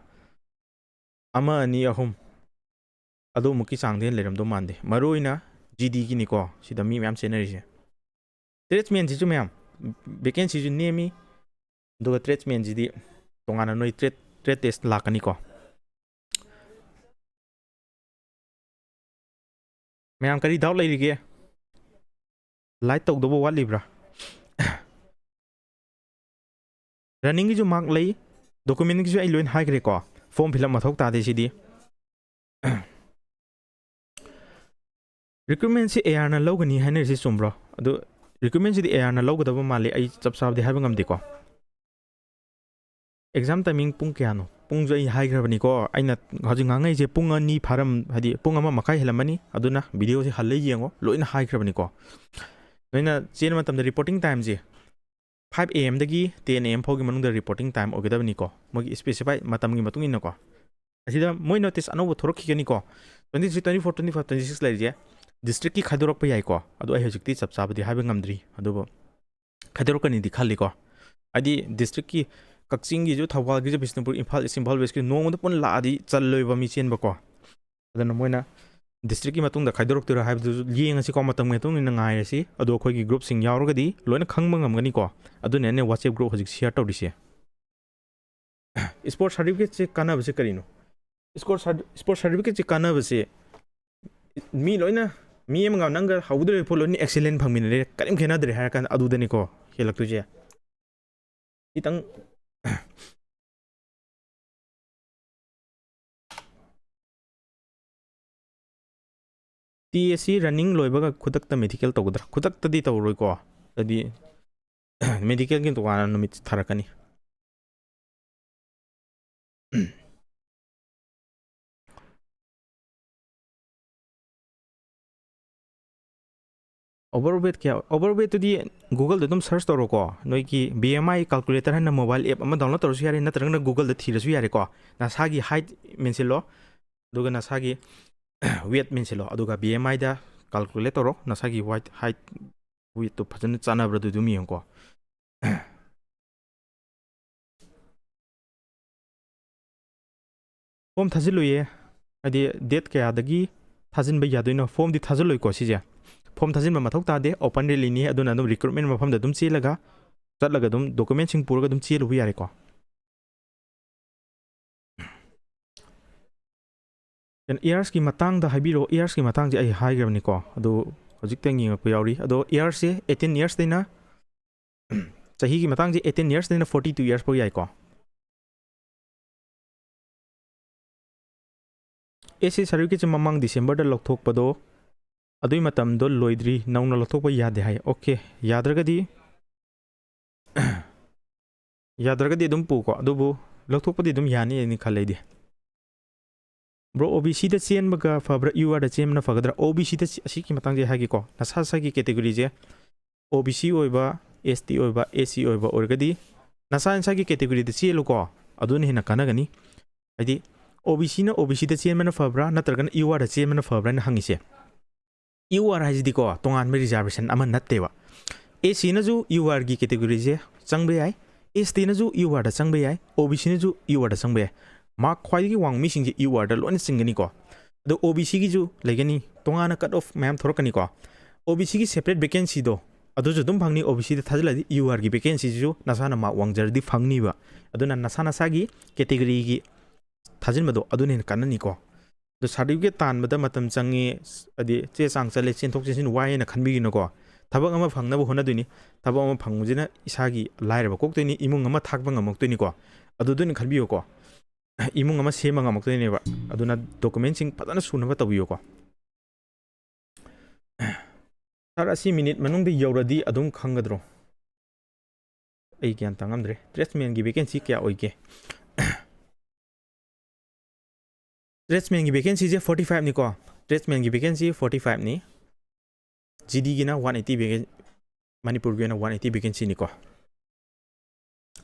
ꯑꯃ, ꯑꯅꯤ, ꯑꯍꯨꯝ ꯑꯗꯨꯃꯨꯛꯀꯤ ꯆꯥꯡꯗ ꯍꯦꯟꯅ ꯂꯩꯔꯝꯗꯧ ꯃꯥꯟꯗꯦ꯫ ꯃꯔꯨ ꯑꯣꯏꯅ ꯖꯤ ꯗꯤꯒꯤꯅꯤꯀꯣ ꯁꯤꯗ ꯃꯤ ꯃꯌꯥꯝ ꯆꯦꯟꯅꯔꯤꯁꯦ꯫ ꯇ꯭ꯔꯦꯗꯁꯃꯦꯟꯁꯤꯁꯨ ꯃꯌꯥꯝ ꯚꯦꯀꯦꯟꯁꯤꯁꯨ ꯅꯦꯝꯃꯤ, ꯑꯗꯨꯒ ꯇ꯭ꯔꯦꯗꯁꯃꯦꯟꯁꯤꯗꯤ ꯇꯣꯉꯥꯟꯅ ꯅꯣꯏ ꯇ꯭ꯔꯦꯗ, ꯇ꯭ꯔꯦꯗ ꯇꯦꯁ ꯂꯥꯛꯀꯅꯤꯀꯣ꯫ ꯃꯌꯥꯝ ꯀꯔꯤ ꯗꯥꯎꯠ ꯂꯩꯔꯤꯒꯦ? ꯂꯥꯏꯠ ꯇꯧꯗꯧꯕ ꯋꯥꯠꯂꯤꯕ꯭ꯔꯥ? ꯔꯟꯅꯤꯡꯒꯤꯁꯨ ꯃꯥꯔꯛ ꯂꯩ, ꯗꯣꯀꯨꯃꯦꯟꯒꯤꯁꯨ ꯑꯩ ꯂꯣꯏꯅ ꯍꯥꯏꯈ꯭ꯔꯦꯀꯣ꯫ ꯐꯣꯔꯝ ꯐꯤꯜ ꯑꯞ ꯃꯊꯧ ꯇꯥꯗꯦ ꯁꯤꯗꯤ꯫ ꯔꯤꯀ꯭ꯔꯨꯠꯃꯦꯟꯁꯤ ꯑꯦ ꯑꯥꯔꯅ ꯂꯧꯒꯅꯤ ꯍꯥꯏꯅꯔꯤꯁꯤ ꯆꯨꯝꯕ꯭ꯔꯣ? ꯑꯗꯨ ꯔꯤꯀ꯭ꯔꯨꯠꯃꯦꯟꯁꯤꯗꯤ ꯑꯦ ꯑꯥꯔꯅ ꯂꯧꯒꯗꯕ ꯃꯥꯜꯂꯤ, ꯑꯩ ꯆꯞ ꯆꯥꯕꯗꯤ ꯍꯥꯏꯕ ꯉꯝꯗꯦꯀꯣ꯫ ꯑꯦꯛꯖꯥꯝ ꯇꯥꯏꯃꯤꯡ ꯄꯨꯡ ꯀꯌꯥꯅꯣ? ꯄꯨꯡꯁꯨ ꯑꯩ ꯍꯥꯏꯈ꯭ꯔꯕꯅꯤꯀꯣ, ꯑꯩꯅ ꯍꯧꯖꯤꯛ ꯉꯥꯡꯉꯛꯏꯁꯦ ꯄꯨꯡ ꯑꯅꯤ ꯐꯥꯔꯝ, ꯍꯥꯏꯗꯤ ꯄꯨꯡ ꯑꯃ ꯃꯈꯥꯏ ꯍꯦꯜꯂꯝꯃꯅꯤ, ꯑꯗꯨꯅ ꯚꯤꯗꯤꯑꯣꯁꯦ ꯍꯜꯂ ꯌꯦꯡꯉꯣ, ꯂꯣꯏꯅ ꯍꯥꯏꯈ꯭ꯔꯕꯅꯤꯀꯣ꯫ ꯅꯣꯏꯅ ꯆꯦꯟꯕ ꯃꯇꯝꯗ ꯔꯤꯄꯣꯔꯇꯤꯡ ꯇꯥꯏꯝꯁꯦ five A M ꯗꯒꯤ ten A M ꯐꯥꯎꯒꯤ ꯃꯅꯨꯡꯗ ꯔꯤꯄꯣꯔꯇꯤꯡ ꯇꯥꯏꯝ ꯑꯣꯏꯒꯗꯕꯅꯤꯀꯣ, ꯃꯣꯏꯒꯤ ꯁ꯭ꯄꯦꯁꯤꯐꯥꯏ ꯃꯇꯝꯒꯤ ꯃꯇꯨꯡ ꯏꯟꯅꯀꯣ꯫ ꯑꯁꯤꯗ ꯃꯣꯏ ꯅꯣꯇꯤꯁ ꯑꯅꯧꯕ ꯊꯣꯔꯛꯈꯤꯒꯅꯤꯀꯣ, twenty three, twenty four, twenty five, twenty six ꯂꯩꯔꯤꯁꯦ꯫ ꯗꯤꯁꯇ꯭ꯔꯤꯛꯀꯤ ꯈꯥꯏꯗꯣꯔꯛꯄ ꯌꯥꯏꯀꯣ, ꯑꯗꯣ ꯑꯩ ꯍꯧꯖꯤꯛꯇꯤ ꯆꯞ ꯆꯥꯕꯗꯤ ꯍꯥꯏꯕ ꯉꯝꯗ꯭ꯔꯤ, ꯑꯗꯨꯕꯨ ꯈꯥꯏꯗꯣꯔꯛꯀꯅꯤꯗꯤ ꯈꯜꯂꯤꯀꯣ꯫ ꯍꯥꯏꯗꯤ ꯗꯤꯁꯇ꯭ꯔꯤꯛꯀꯤ ꯀꯛꯆꯤꯡꯒꯤꯁꯨ, ꯊꯧꯕꯥꯜꯒꯤꯁꯨ, ꯕꯤꯁꯅꯨꯄꯨꯔ, ꯏꯝꯐꯥꯜ ꯏꯁ, ꯏꯝꯐꯥꯜ ꯋꯦꯁꯀꯤ ꯅꯣꯡꯃꯗ ꯄꯨꯟꯅ ꯂꯥꯛꯑꯗꯤ ꯆꯜꯂꯣꯏꯕ ꯃꯤ ꯆꯦꯟꯕꯀꯣ꯫ ꯑꯗꯨꯅ ꯃꯣꯏꯅ ꯗꯤꯁꯇ꯭ꯔꯤꯛꯀꯤ ꯃꯇꯨꯡꯗ ꯈꯥꯏꯗꯣꯔꯛꯇꯣꯏꯔꯥ ꯍꯥꯏꯕꯗꯨꯁꯨ ꯌꯦꯡꯉꯁꯤꯀꯣ, ꯃꯇꯝꯒꯤ ꯃꯇꯨꯡ ꯏꯟꯅ ꯉꯥꯏꯔꯁꯤ꯫ ꯑꯗꯣ ꯑꯩꯈꯣꯏꯒꯤ ꯒ꯭ꯔꯨꯞꯁꯤꯡ ꯌꯥꯎꯔꯒꯗꯤ ꯂꯣꯏꯅ ꯈꯪꯕ ꯉꯝꯒꯅꯤꯀꯣ꯫ ꯑꯗꯨꯅꯅꯦ WhatsApp ꯒ꯭ꯔꯨꯞ ꯍꯧꯖꯤꯛ ꯁꯤꯌꯔ ꯇꯧꯔꯤꯁꯦ꯫ ꯁ꯭ꯄꯣꯔꯠ ꯁꯥꯔꯇꯤꯐꯤꯀꯦꯠꯁꯦ ꯀꯥꯟꯅꯕꯁꯦ ꯀꯔꯤꯅꯣ? ꯁ꯭ꯄꯣꯔꯠ ꯁꯥꯔꯇꯤꯐꯤꯀꯦꯠꯁꯦ ꯀꯥꯟꯅꯕꯁꯦ ꯃꯤ ꯂꯣꯏꯅ, ꯃꯤ ꯑꯃꯒ ꯅꯪꯒ ꯍꯧꯒꯗꯧꯔꯤꯕ ꯄꯣꯠ ꯂꯣꯏꯅ ꯑꯦꯛꯁꯤꯂꯦꯟ ꯐꯪꯃꯤꯟꯅꯔꯦ, ꯀꯔꯤꯝ ꯈꯦꯠꯅꯗ꯭ꯔꯦ ꯍꯥꯏꯔ ꯀꯥꯟꯗ ꯑꯗꯨꯗꯅꯤꯀꯣ ꯍꯦꯜꯂꯛꯇꯣꯏꯁꯦ꯫ ꯈꯤꯇꯪ ꯇꯤ ꯑꯦꯁ ꯁꯤ ꯔꯟꯅꯤꯡ ꯂꯣꯏꯕꯒ ꯈꯨꯗꯛꯇ ꯃꯦꯗꯤꯀꯦꯜ ꯇꯧꯒꯗ꯭ꯔꯥ? ꯈꯨꯗꯛꯇꯗꯤ ꯇꯧꯔꯣꯏꯀꯣ, ꯍꯥꯏꯗꯤ ꯃꯦꯗꯤꯀꯦꯜꯒꯤ ꯇꯣꯉꯥꯟꯅ ꯅꯨꯃꯤꯠ ꯊꯥꯔꯛꯀꯅꯤ꯫ Overweight ꯀꯌꯥ? Overweightꯇꯨꯗꯤ Googleꯗ ꯑꯗꯨꯝ search ꯇꯧꯔꯣꯀꯣ꯫ ꯅꯣꯏꯒꯤ B M I calculator ꯍꯥꯏꯅ mobile app ꯑꯃ download ꯇꯧꯔꯁꯨ ꯌꯥꯔꯦ, ꯅꯠꯇ꯭ꯔꯒꯅ Googleꯗ ꯊꯤꯔꯁꯨ ꯌꯥꯔꯦꯀꯣ꯫ ꯅꯁꯥꯒꯤ height ꯃꯦꯟꯁꯤꯜꯂꯣ, ꯑꯗꯨꯒ ꯅꯁꯥꯒꯤ weight ꯃꯦꯟꯁꯤꯜꯂꯣ, ꯑꯗꯨꯒ B M Iꯗ calculate ꯇꯧꯔꯣ꯫ ꯅꯁꯥꯒꯤ weight, height, weightꯇꯣ ꯐꯖꯅ ꯆꯥꯟꯅꯕ꯭ꯔꯥ ꯑꯗꯨ ꯑꯗꯨꯝ ꯌꯦꯡꯉꯨꯀꯣ꯫ ꯐꯣꯝ ꯊꯥꯖꯤꯜꯂꯨꯏꯌꯦ, ꯍꯥꯏꯗꯤ date ꯀꯌꯥꯗꯒꯤ ꯊꯥꯖꯤꯟꯕ ꯌꯥꯗꯣꯏꯅꯣ? ꯐꯣꯝꯗꯤ ꯊꯥꯖꯤꯜꯂꯣꯏꯀꯣ ꯁꯤꯁꯦ꯫ ꯐꯣꯝ ꯊꯥꯖꯤꯟꯕ ꯃꯊꯧ ꯇꯥꯗꯦ, open rallyꯅꯤ, ꯑꯗꯨꯅ ꯑꯗꯨꯝ recruitment ꯃꯐꯝꯗ ꯑꯗꯨꯝ ꯆꯦꯜꯂꯒ, ꯆꯠꯂꯒ ꯑꯗꯨꯝ documentꯁꯤꯡ ꯄꯨꯔꯒ ꯑꯗꯨꯝ ꯆꯦꯜꯂꯨꯕ ꯌꯥꯔꯦꯀꯣ꯫ Ageꯀꯤ ꯃꯇꯥꯡꯗ ꯍꯥꯏꯕꯤꯔꯛꯑꯣ꯫ Ageꯀꯤ ꯃꯇꯥꯡꯁꯦ ꯑꯩ ꯍꯥꯏꯈ꯭ꯔꯕꯅꯤꯀꯣ, ꯑꯗꯨ ꯍꯧꯖꯤꯛꯇꯪ ꯌꯦꯡꯉꯛꯄ ꯌꯥꯎꯔꯤ꯫ ꯑꯗꯣ ageꯁꯦ eighteen yearsꯇꯩꯅ, ꯆꯍꯤꯒꯤ ꯃꯇꯥꯡꯁꯦ eighteen yearsꯇꯩꯅ forty two years ꯐꯥꯎ ꯌꯥꯏꯀꯣ꯫ SC certificateꯁꯦ ꯃꯃꯥꯡ Decemberꯗ ꯂꯧꯊꯣꯛꯄꯗꯣ ꯑꯗꯨꯒꯤ ꯃꯇꯝꯗꯣ ꯂꯣꯏꯗ꯭ꯔꯤ, ꯅꯧꯅ ꯂꯧꯊꯣꯛꯄ ꯌꯥꯗꯦ ꯍꯥꯏ꯫ ꯑꯣꯀꯦ, ꯌꯥꯗ꯭ꯔꯒꯗꯤ ꯌꯥꯗ꯭ꯔꯒꯗꯤ ꯑꯗꯨꯝ ꯄꯨꯀꯣ, ꯑꯗꯨꯕꯨ ꯂꯧꯊꯣꯛꯄꯗꯤ ꯑꯗꯨꯝ ꯌꯥꯅꯤ ꯍꯥꯏꯅ ꯈꯜꯂꯦ ꯑꯩꯗꯤ꯫ ꯕ꯭ꯔꯣ, ꯑꯣ ꯕꯤ ꯁꯤꯗ ꯆꯦꯟꯕꯒ ꯐꯕ꯭ꯔꯥ, ꯌꯨ ꯑꯥꯔꯗ ꯆꯦꯟꯕꯅ ꯐꯒꯗ꯭ꯔꯥ? ꯑꯣ ꯕꯤ ꯁꯤꯗ, ꯑꯁꯤꯒꯤ ꯃꯇꯥꯡꯁꯦ ꯍꯥꯏꯒꯦꯀꯣ, ꯅꯁꯥ ꯅꯁꯥꯒꯤ ꯀꯦꯇꯦꯒꯣꯔꯤꯁꯦ ꯑꯣ ꯕꯤ ꯁꯤ ꯑꯣꯏꯕ, ꯑꯦꯁ ꯇꯤ ꯑꯣꯏꯕ, ꯑꯦꯁ ꯁꯤ ꯑꯣꯏꯕ ꯑꯣꯏꯔꯒꯗꯤ ꯅꯁꯥ ꯅꯁꯥꯒꯤ ꯀꯦꯇꯦꯒꯣꯔꯤꯗ ꯆꯦꯜꯂꯨꯀꯣ, ꯑꯗꯨꯅ ꯍꯦꯟꯅ ꯀꯥꯟꯅꯒꯅꯤ꯫ ꯍꯥꯏꯗꯤ ꯑꯣ ꯕꯤ ꯁꯤꯅ ꯑꯣ ꯕꯤ ꯁꯤꯗ ꯆꯦꯟꯕꯅ ꯐꯕ꯭ꯔꯥ ꯅꯠꯇ꯭ꯔꯒꯅ ꯌꯨ ꯑꯥꯔꯗ ꯆꯦꯟꯕꯅ ꯐꯕ꯭ꯔꯥ ꯍꯥꯏꯅ ꯍꯪꯉꯤꯁꯦ꯫ ꯌꯨ ꯑꯥꯔ ꯍꯥꯏꯁꯤꯗꯤꯀꯣ ꯇꯣꯉꯥꯟꯕ ꯔꯤꯖꯥꯔꯕꯦꯁꯟ ꯑꯃ ꯅꯠꯇꯦꯕ꯫ ꯑꯦꯁ ꯁꯤꯅꯁꯨ ꯌꯨ ꯑꯥꯔꯒꯤ ꯀꯦꯇꯦꯒꯣꯔꯤꯁꯦ ꯆꯪꯕ ꯌꯥꯏ, ꯑꯦꯁ ꯇꯤꯅꯁꯨ ꯌꯨ ꯑꯥꯔꯗ ꯆꯪꯕ ꯌꯥꯏ, ꯑꯣ ꯕꯤ ꯁꯤꯅꯁꯨ ꯌꯨ ꯑꯥꯔꯗ ꯆꯪꯕ ꯌꯥꯏ꯫ ꯃꯥꯔꯛ ꯈ꯭ꯋꯥꯏꯗꯒꯤ ꯋꯥꯡꯕ ꯃꯤꯁꯤꯡꯁꯦ ꯌꯨ ꯑꯥꯔꯗ ꯂꯣꯏꯅ ꯆꯤꯡꯒꯅꯤꯀꯣ꯫ ꯑꯗꯣ ꯑꯣ ꯕꯤ ꯁꯤꯒꯤꯁꯨ ꯂꯩꯒꯅꯤ, ꯇꯣꯉꯥꯟꯅ ꯀꯠ ꯑꯣꯐ ꯃꯌꯥꯝ ꯊꯣꯔꯛꯀꯅꯤꯀꯣ꯫ ꯑꯣ ꯕꯤ ꯁꯤꯒꯤ ꯁꯦꯄꯔꯦꯠ ꯚꯦꯀꯦꯟꯁꯤꯗꯣ ꯑꯗꯨꯁꯨ ꯑꯗꯨꯝ ꯐꯪꯅꯤ, ꯑꯣ ꯕꯤ ꯁꯤꯗ ꯊꯥꯖꯤꯜꯂꯗꯤ ꯌꯨ ꯑꯥꯔꯒꯤ ꯚꯦꯀꯦꯟꯁꯤꯁꯤꯁꯨ ꯅꯁꯥꯅ ꯃꯥꯔꯛ ꯋꯥꯡꯖꯔꯗꯤ ꯐꯪꯅꯤꯕ꯫ ꯑꯗꯨꯅ ꯅꯁꯥ ꯅꯁꯥꯒꯤ ꯀꯦꯇꯦꯒꯣꯔꯤꯒꯤ ꯊꯥꯖꯤꯟꯕꯗꯣ ꯑꯗꯨꯅ ꯍꯦꯟꯅ ꯀꯥꯟꯅꯅꯤꯀꯣ꯫ ꯑꯗꯣ ꯁꯥꯔꯇꯤꯐꯤꯀꯦꯠ ꯇꯥꯟꯕꯗ ꯃꯇꯝ ꯆꯪꯉꯤ, ꯍꯥꯏꯗꯤ ꯆꯦ ꯆꯥꯡ ꯆꯠꯂꯦ, ꯆꯦꯟꯊꯣꯛ ꯆꯦꯟꯁꯤꯟ ꯋꯥꯏ ꯍꯥꯏꯅ ꯈꯟꯕꯤꯒꯅꯨꯀꯣ꯫ ꯊꯕꯛ ꯑꯃ ꯐꯪꯅꯕ ꯍꯣꯠꯅꯗꯣꯏꯅꯤ꯫ ꯊꯕꯛ ꯑꯃ ꯐꯪꯕꯁꯤꯅ ꯏꯁꯥꯒꯤ ꯂꯥꯏꯔꯕ ꯀꯣꯛꯇꯣꯏꯅꯤ, ꯏꯃꯨꯡ ꯑꯃ ꯊꯥꯛꯄ ꯉꯝꯃꯛꯇꯣꯏꯅꯤꯀꯣ꯫ ꯑꯗꯨꯗ ꯑꯣꯏꯅ ꯈꯟꯕꯤꯌꯨꯀꯣ꯫ ꯏꯃꯨꯡ ꯑꯃ ꯁꯦꯝꯕ ꯉꯝꯃꯛꯇꯣꯏꯅꯦꯕ꯫ ꯑꯗꯨꯅ ꯗꯣꯀꯨꯃꯦꯟꯁꯤꯡ ꯐꯖꯅ ꯁꯨꯅꯕ ꯇꯧꯕꯤꯌꯨꯀꯣ꯫ ꯁꯥꯔ, ꯑꯁꯤ ꯃꯤꯅꯤꯠ ꯃꯅꯨꯡꯗ ꯌꯧꯔꯗꯤ ꯑꯗꯨꯝ ꯈꯪꯒꯗ꯭ꯔꯣ? ꯑꯩ ꯒ꯭ꯌꯥꯟ ꯇꯥ ꯉꯝꯗ꯭ꯔꯦ꯫ ꯇ꯭ꯔꯦꯗꯁꯃꯦꯟꯒꯤ ꯚꯦꯀꯦꯟꯁꯤ ꯀꯌꯥ ꯑꯣꯏꯒꯦ? ꯇ꯭ꯔꯦꯗꯁꯃꯦꯟꯒꯤ ꯚꯦꯀꯦꯟꯁꯤꯁꯦ ꯐꯣꯔꯇꯤ ꯐꯥꯏꯚꯅꯤꯀꯣ꯫ ꯇ꯭ꯔꯦꯗꯁꯃꯦꯟꯒꯤ ꯚꯦꯀꯦꯟꯁꯤ ꯐꯣꯔꯇꯤ ꯐꯥꯏꯚꯅꯤ꯫ ꯖꯤ ꯗꯤꯒꯤꯅ ꯋꯥꯟ ꯑꯩꯠꯇꯤ ꯚꯦꯀꯦꯟ, ꯃꯅꯤꯄꯨꯔꯒꯤ ꯑꯣꯏꯅ ꯋꯥꯟ ꯑꯩꯠꯇꯤ ꯚꯦꯀꯦꯟꯁꯤꯅꯤꯀꯣ꯫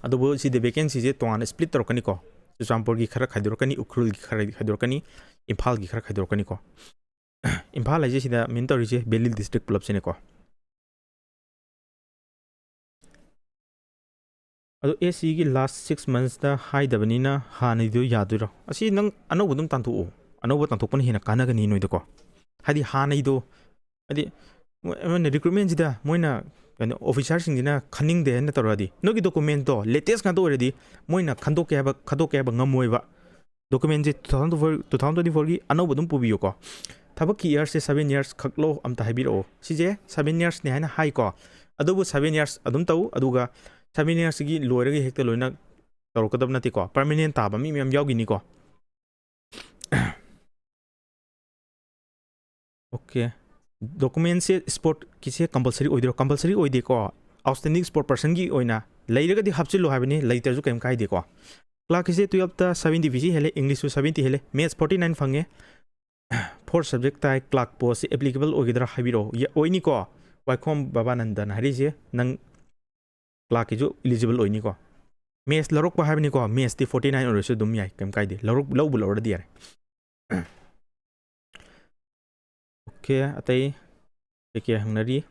ꯑꯗꯨꯕꯨ ꯁꯤꯗ ꯚꯦꯀꯦꯟꯁꯤꯁꯦ ꯇꯣꯉꯥꯟꯅ ꯁ꯭ꯄ꯭ꯂꯤꯠ ꯇꯧꯔꯛꯀꯅꯤꯀꯣ꯫ ꯆꯨꯔꯆꯥꯟꯄꯨꯔꯒꯤ ꯈꯔ ꯈꯥꯏꯗꯣꯔꯛꯀꯅꯤ, ꯎꯈ꯭ꯔꯨꯜꯒꯤ ꯈꯔ ꯈꯥꯏꯗꯣꯔꯛꯀꯅꯤ, ꯏꯝꯐꯥꯜꯒꯤ ꯈꯔ ꯈꯥꯏꯗꯣꯔꯛꯀꯅꯤꯀꯣ꯫ ꯏꯝꯐꯥꯜ ꯍꯥꯏꯁꯦ ꯁꯤꯗ ꯃꯤꯟ ꯇꯧꯔꯤꯁꯦ ꯚꯦꯂꯤ ꯗꯤꯁꯇ꯭ꯔꯤꯛ ꯄꯨꯂꯞꯁꯤꯅꯦꯀꯣ꯫ ꯑꯗꯣ ꯑꯦꯁ ꯁꯤꯒꯤ ꯂꯥꯁ ꯁꯤꯛꯁ ꯃꯟꯁꯇ ꯍꯥꯏꯗꯕꯅꯤꯅ ꯍꯥꯟꯅꯩꯗꯣ ꯌꯥꯗꯣꯏꯔꯣ? ꯑꯁꯤ ꯅꯪ ꯑꯅꯧꯕ ꯑꯗꯨꯝ ꯇꯥꯟꯊꯣꯛꯑꯣ꯫ ꯑꯅꯧꯕ ꯇꯥꯟꯊꯣꯛꯄꯅ ꯍꯦꯟꯅ ꯀꯥꯟꯅꯒꯅꯤ ꯅꯣꯏꯗꯀꯣ꯫ ꯍꯥꯏꯗꯤ ꯍꯥꯟꯅꯩꯗꯣ, ꯍꯥꯏꯗꯤ ꯃꯣꯏ-, ꯃꯣꯏꯅ ꯔꯤꯀ꯭ꯔꯨꯠꯃꯦꯟꯁꯤꯗ ꯃꯣꯏꯅ ꯀꯩꯅꯣ ꯑꯣꯐꯤꯁꯥꯔꯁꯤꯡꯁꯤꯅ ꯈꯟꯅꯤꯡꯗꯦ ꯍꯥꯏꯅ ꯇꯧꯔꯛꯑꯗꯤ ꯅꯣꯏꯒꯤ ꯗꯣꯀꯨꯃꯦꯟꯇꯣ ꯂꯦꯇꯦꯁ ꯉꯥꯛꯇ ꯑꯣꯏꯔꯗꯤ ꯃꯣꯏꯅ ꯈꯟꯗꯣꯛꯀꯦ ꯍꯥꯏꯕ, ꯈꯟꯗꯣꯛꯀꯦ ꯍꯥꯏꯕ ꯉꯝꯃꯣꯏꯕ꯫ ꯗꯣꯀꯨꯃꯦꯟꯁꯦ two thousand twenty four, two thousand twenty ꯐꯣꯔꯒꯤ ꯑꯅꯧꯕ ꯑꯗꯨꯝ ꯄꯨꯕꯤꯌꯨꯀꯣ꯫ ꯊꯕꯛꯀꯤ ꯏꯌꯥꯔꯁꯦ ꯁꯕꯦꯟ ꯏꯌꯥꯔꯁ ꯈꯛꯂꯣ ꯑꯝꯇ ꯍꯥꯏꯕꯤꯔꯛꯑꯣ꯫ ꯁꯤꯁꯦ ꯁꯕꯦꯟ ꯏꯌꯥꯔꯁꯅꯦ ꯍꯥꯏꯅ ꯍꯥꯏꯀꯣ꯫ ꯑꯗꯨꯕꯨ ꯁꯕꯦꯟ ꯏꯌꯥꯔꯁ ꯑꯗꯨꯝ ꯇꯧ, ꯑꯗꯨꯒ ꯁꯕꯦꯟ ꯏꯌꯥꯔꯁꯁꯤꯒꯤ ꯂꯣꯏꯔꯒ ꯍꯦꯛꯇ ꯂꯣꯏꯅ ꯇꯧꯔꯛꯀꯗꯕ ꯅꯠꯇꯦꯀꯣ꯫ ꯄꯔꯃꯤꯅꯦꯟ ꯇꯥꯕ ꯃꯤ ꯃꯌꯥꯝ ꯌꯥꯎꯈꯤꯅꯤꯀꯣ꯫ ꯑꯣꯀꯦ꯫ ꯗꯣꯀꯨꯃꯦꯟꯁꯦ ꯁ꯭ꯄꯣꯔꯠꯀꯤꯁꯦ ꯀꯝꯄꯜꯁꯔꯤ ꯑꯣꯏꯗꯣꯏꯔꯣ? ꯀꯝꯄꯜꯁꯔꯤ ꯑꯣꯏꯗꯦꯀꯣ꯫ ꯑꯥꯎꯠꯁ꯭ꯇꯦꯟꯗꯤꯡ ꯁ꯭ꯄꯣꯔꯠ ꯄꯔꯁꯟꯒꯤ ꯑꯣꯏꯅ ꯂꯩꯔꯒꯗꯤ ꯍꯥꯞꯆꯤꯜꯂꯨ ꯍꯥꯏꯕꯅꯤ, ꯂꯩꯇ꯭ꯔꯁꯨ ꯀꯩꯝ ꯀꯥꯏꯗꯦꯀꯣ꯫ ꯀ꯭ꯂꯥꯔꯛꯀꯤꯁꯦ ꯇꯨꯌꯦꯜꯞꯇ ꯁꯕꯦꯟꯇꯤ ꯄꯤ ꯁꯤ ꯍꯦꯜꯂꯦ, ꯏꯪꯂꯤꯁꯁꯨ ꯁꯕꯦꯟꯇꯤ ꯍꯦꯜꯂꯦ, ꯃꯦꯠꯁ ꯐꯣꯔꯇꯤ ꯅꯥꯏꯟ ꯐꯪꯉꯦ꯫ ꯐꯣꯔ ꯁꯕꯖꯦꯛ ꯇꯥꯏ, ꯀ꯭ꯂꯥꯔꯛ ꯄꯣꯁꯁꯦ ꯑꯦꯄ꯭ꯂꯤꯀꯦꯕꯜ ꯑꯣꯏꯒꯗ꯭ꯔꯥ ꯍꯥꯏꯕꯤꯔꯛꯑꯣ꯫ ꯌꯥ-, ꯑꯣꯏꯅꯤꯀꯣ꯫ ꯋꯥꯏꯈꯣꯝ ꯕꯕꯥꯅꯟꯗꯅ ꯍꯥꯏꯔꯤꯁꯦ ꯅꯪ ꯀ꯭ꯂꯥꯔꯛꯀꯤꯁꯨ ꯏꯂꯤꯖꯤꯕꯜ ꯑꯣꯏꯅꯤꯀꯣ꯫ ꯃꯦꯠꯁ ꯂꯧꯔꯛꯄ ꯍꯥꯏꯕꯅꯤꯀꯣ, ꯃꯦꯠꯁꯇꯤ ꯐꯣꯔꯇꯤ ꯅꯥꯏꯟ ꯑꯣꯏꯔꯁꯨ ꯑꯗꯨꯝ ꯌꯥꯏ, ꯀꯩꯝ ꯀꯥꯏꯗꯦ, ꯂꯧꯔꯛ-, ꯂꯧꯕ ꯂꯧꯔꯗꯤ ꯌꯥꯔꯦ꯫ ꯑꯣꯀꯦ, ꯑꯇꯩ ꯀꯩꯀꯩ ꯍꯪꯅꯔꯤ?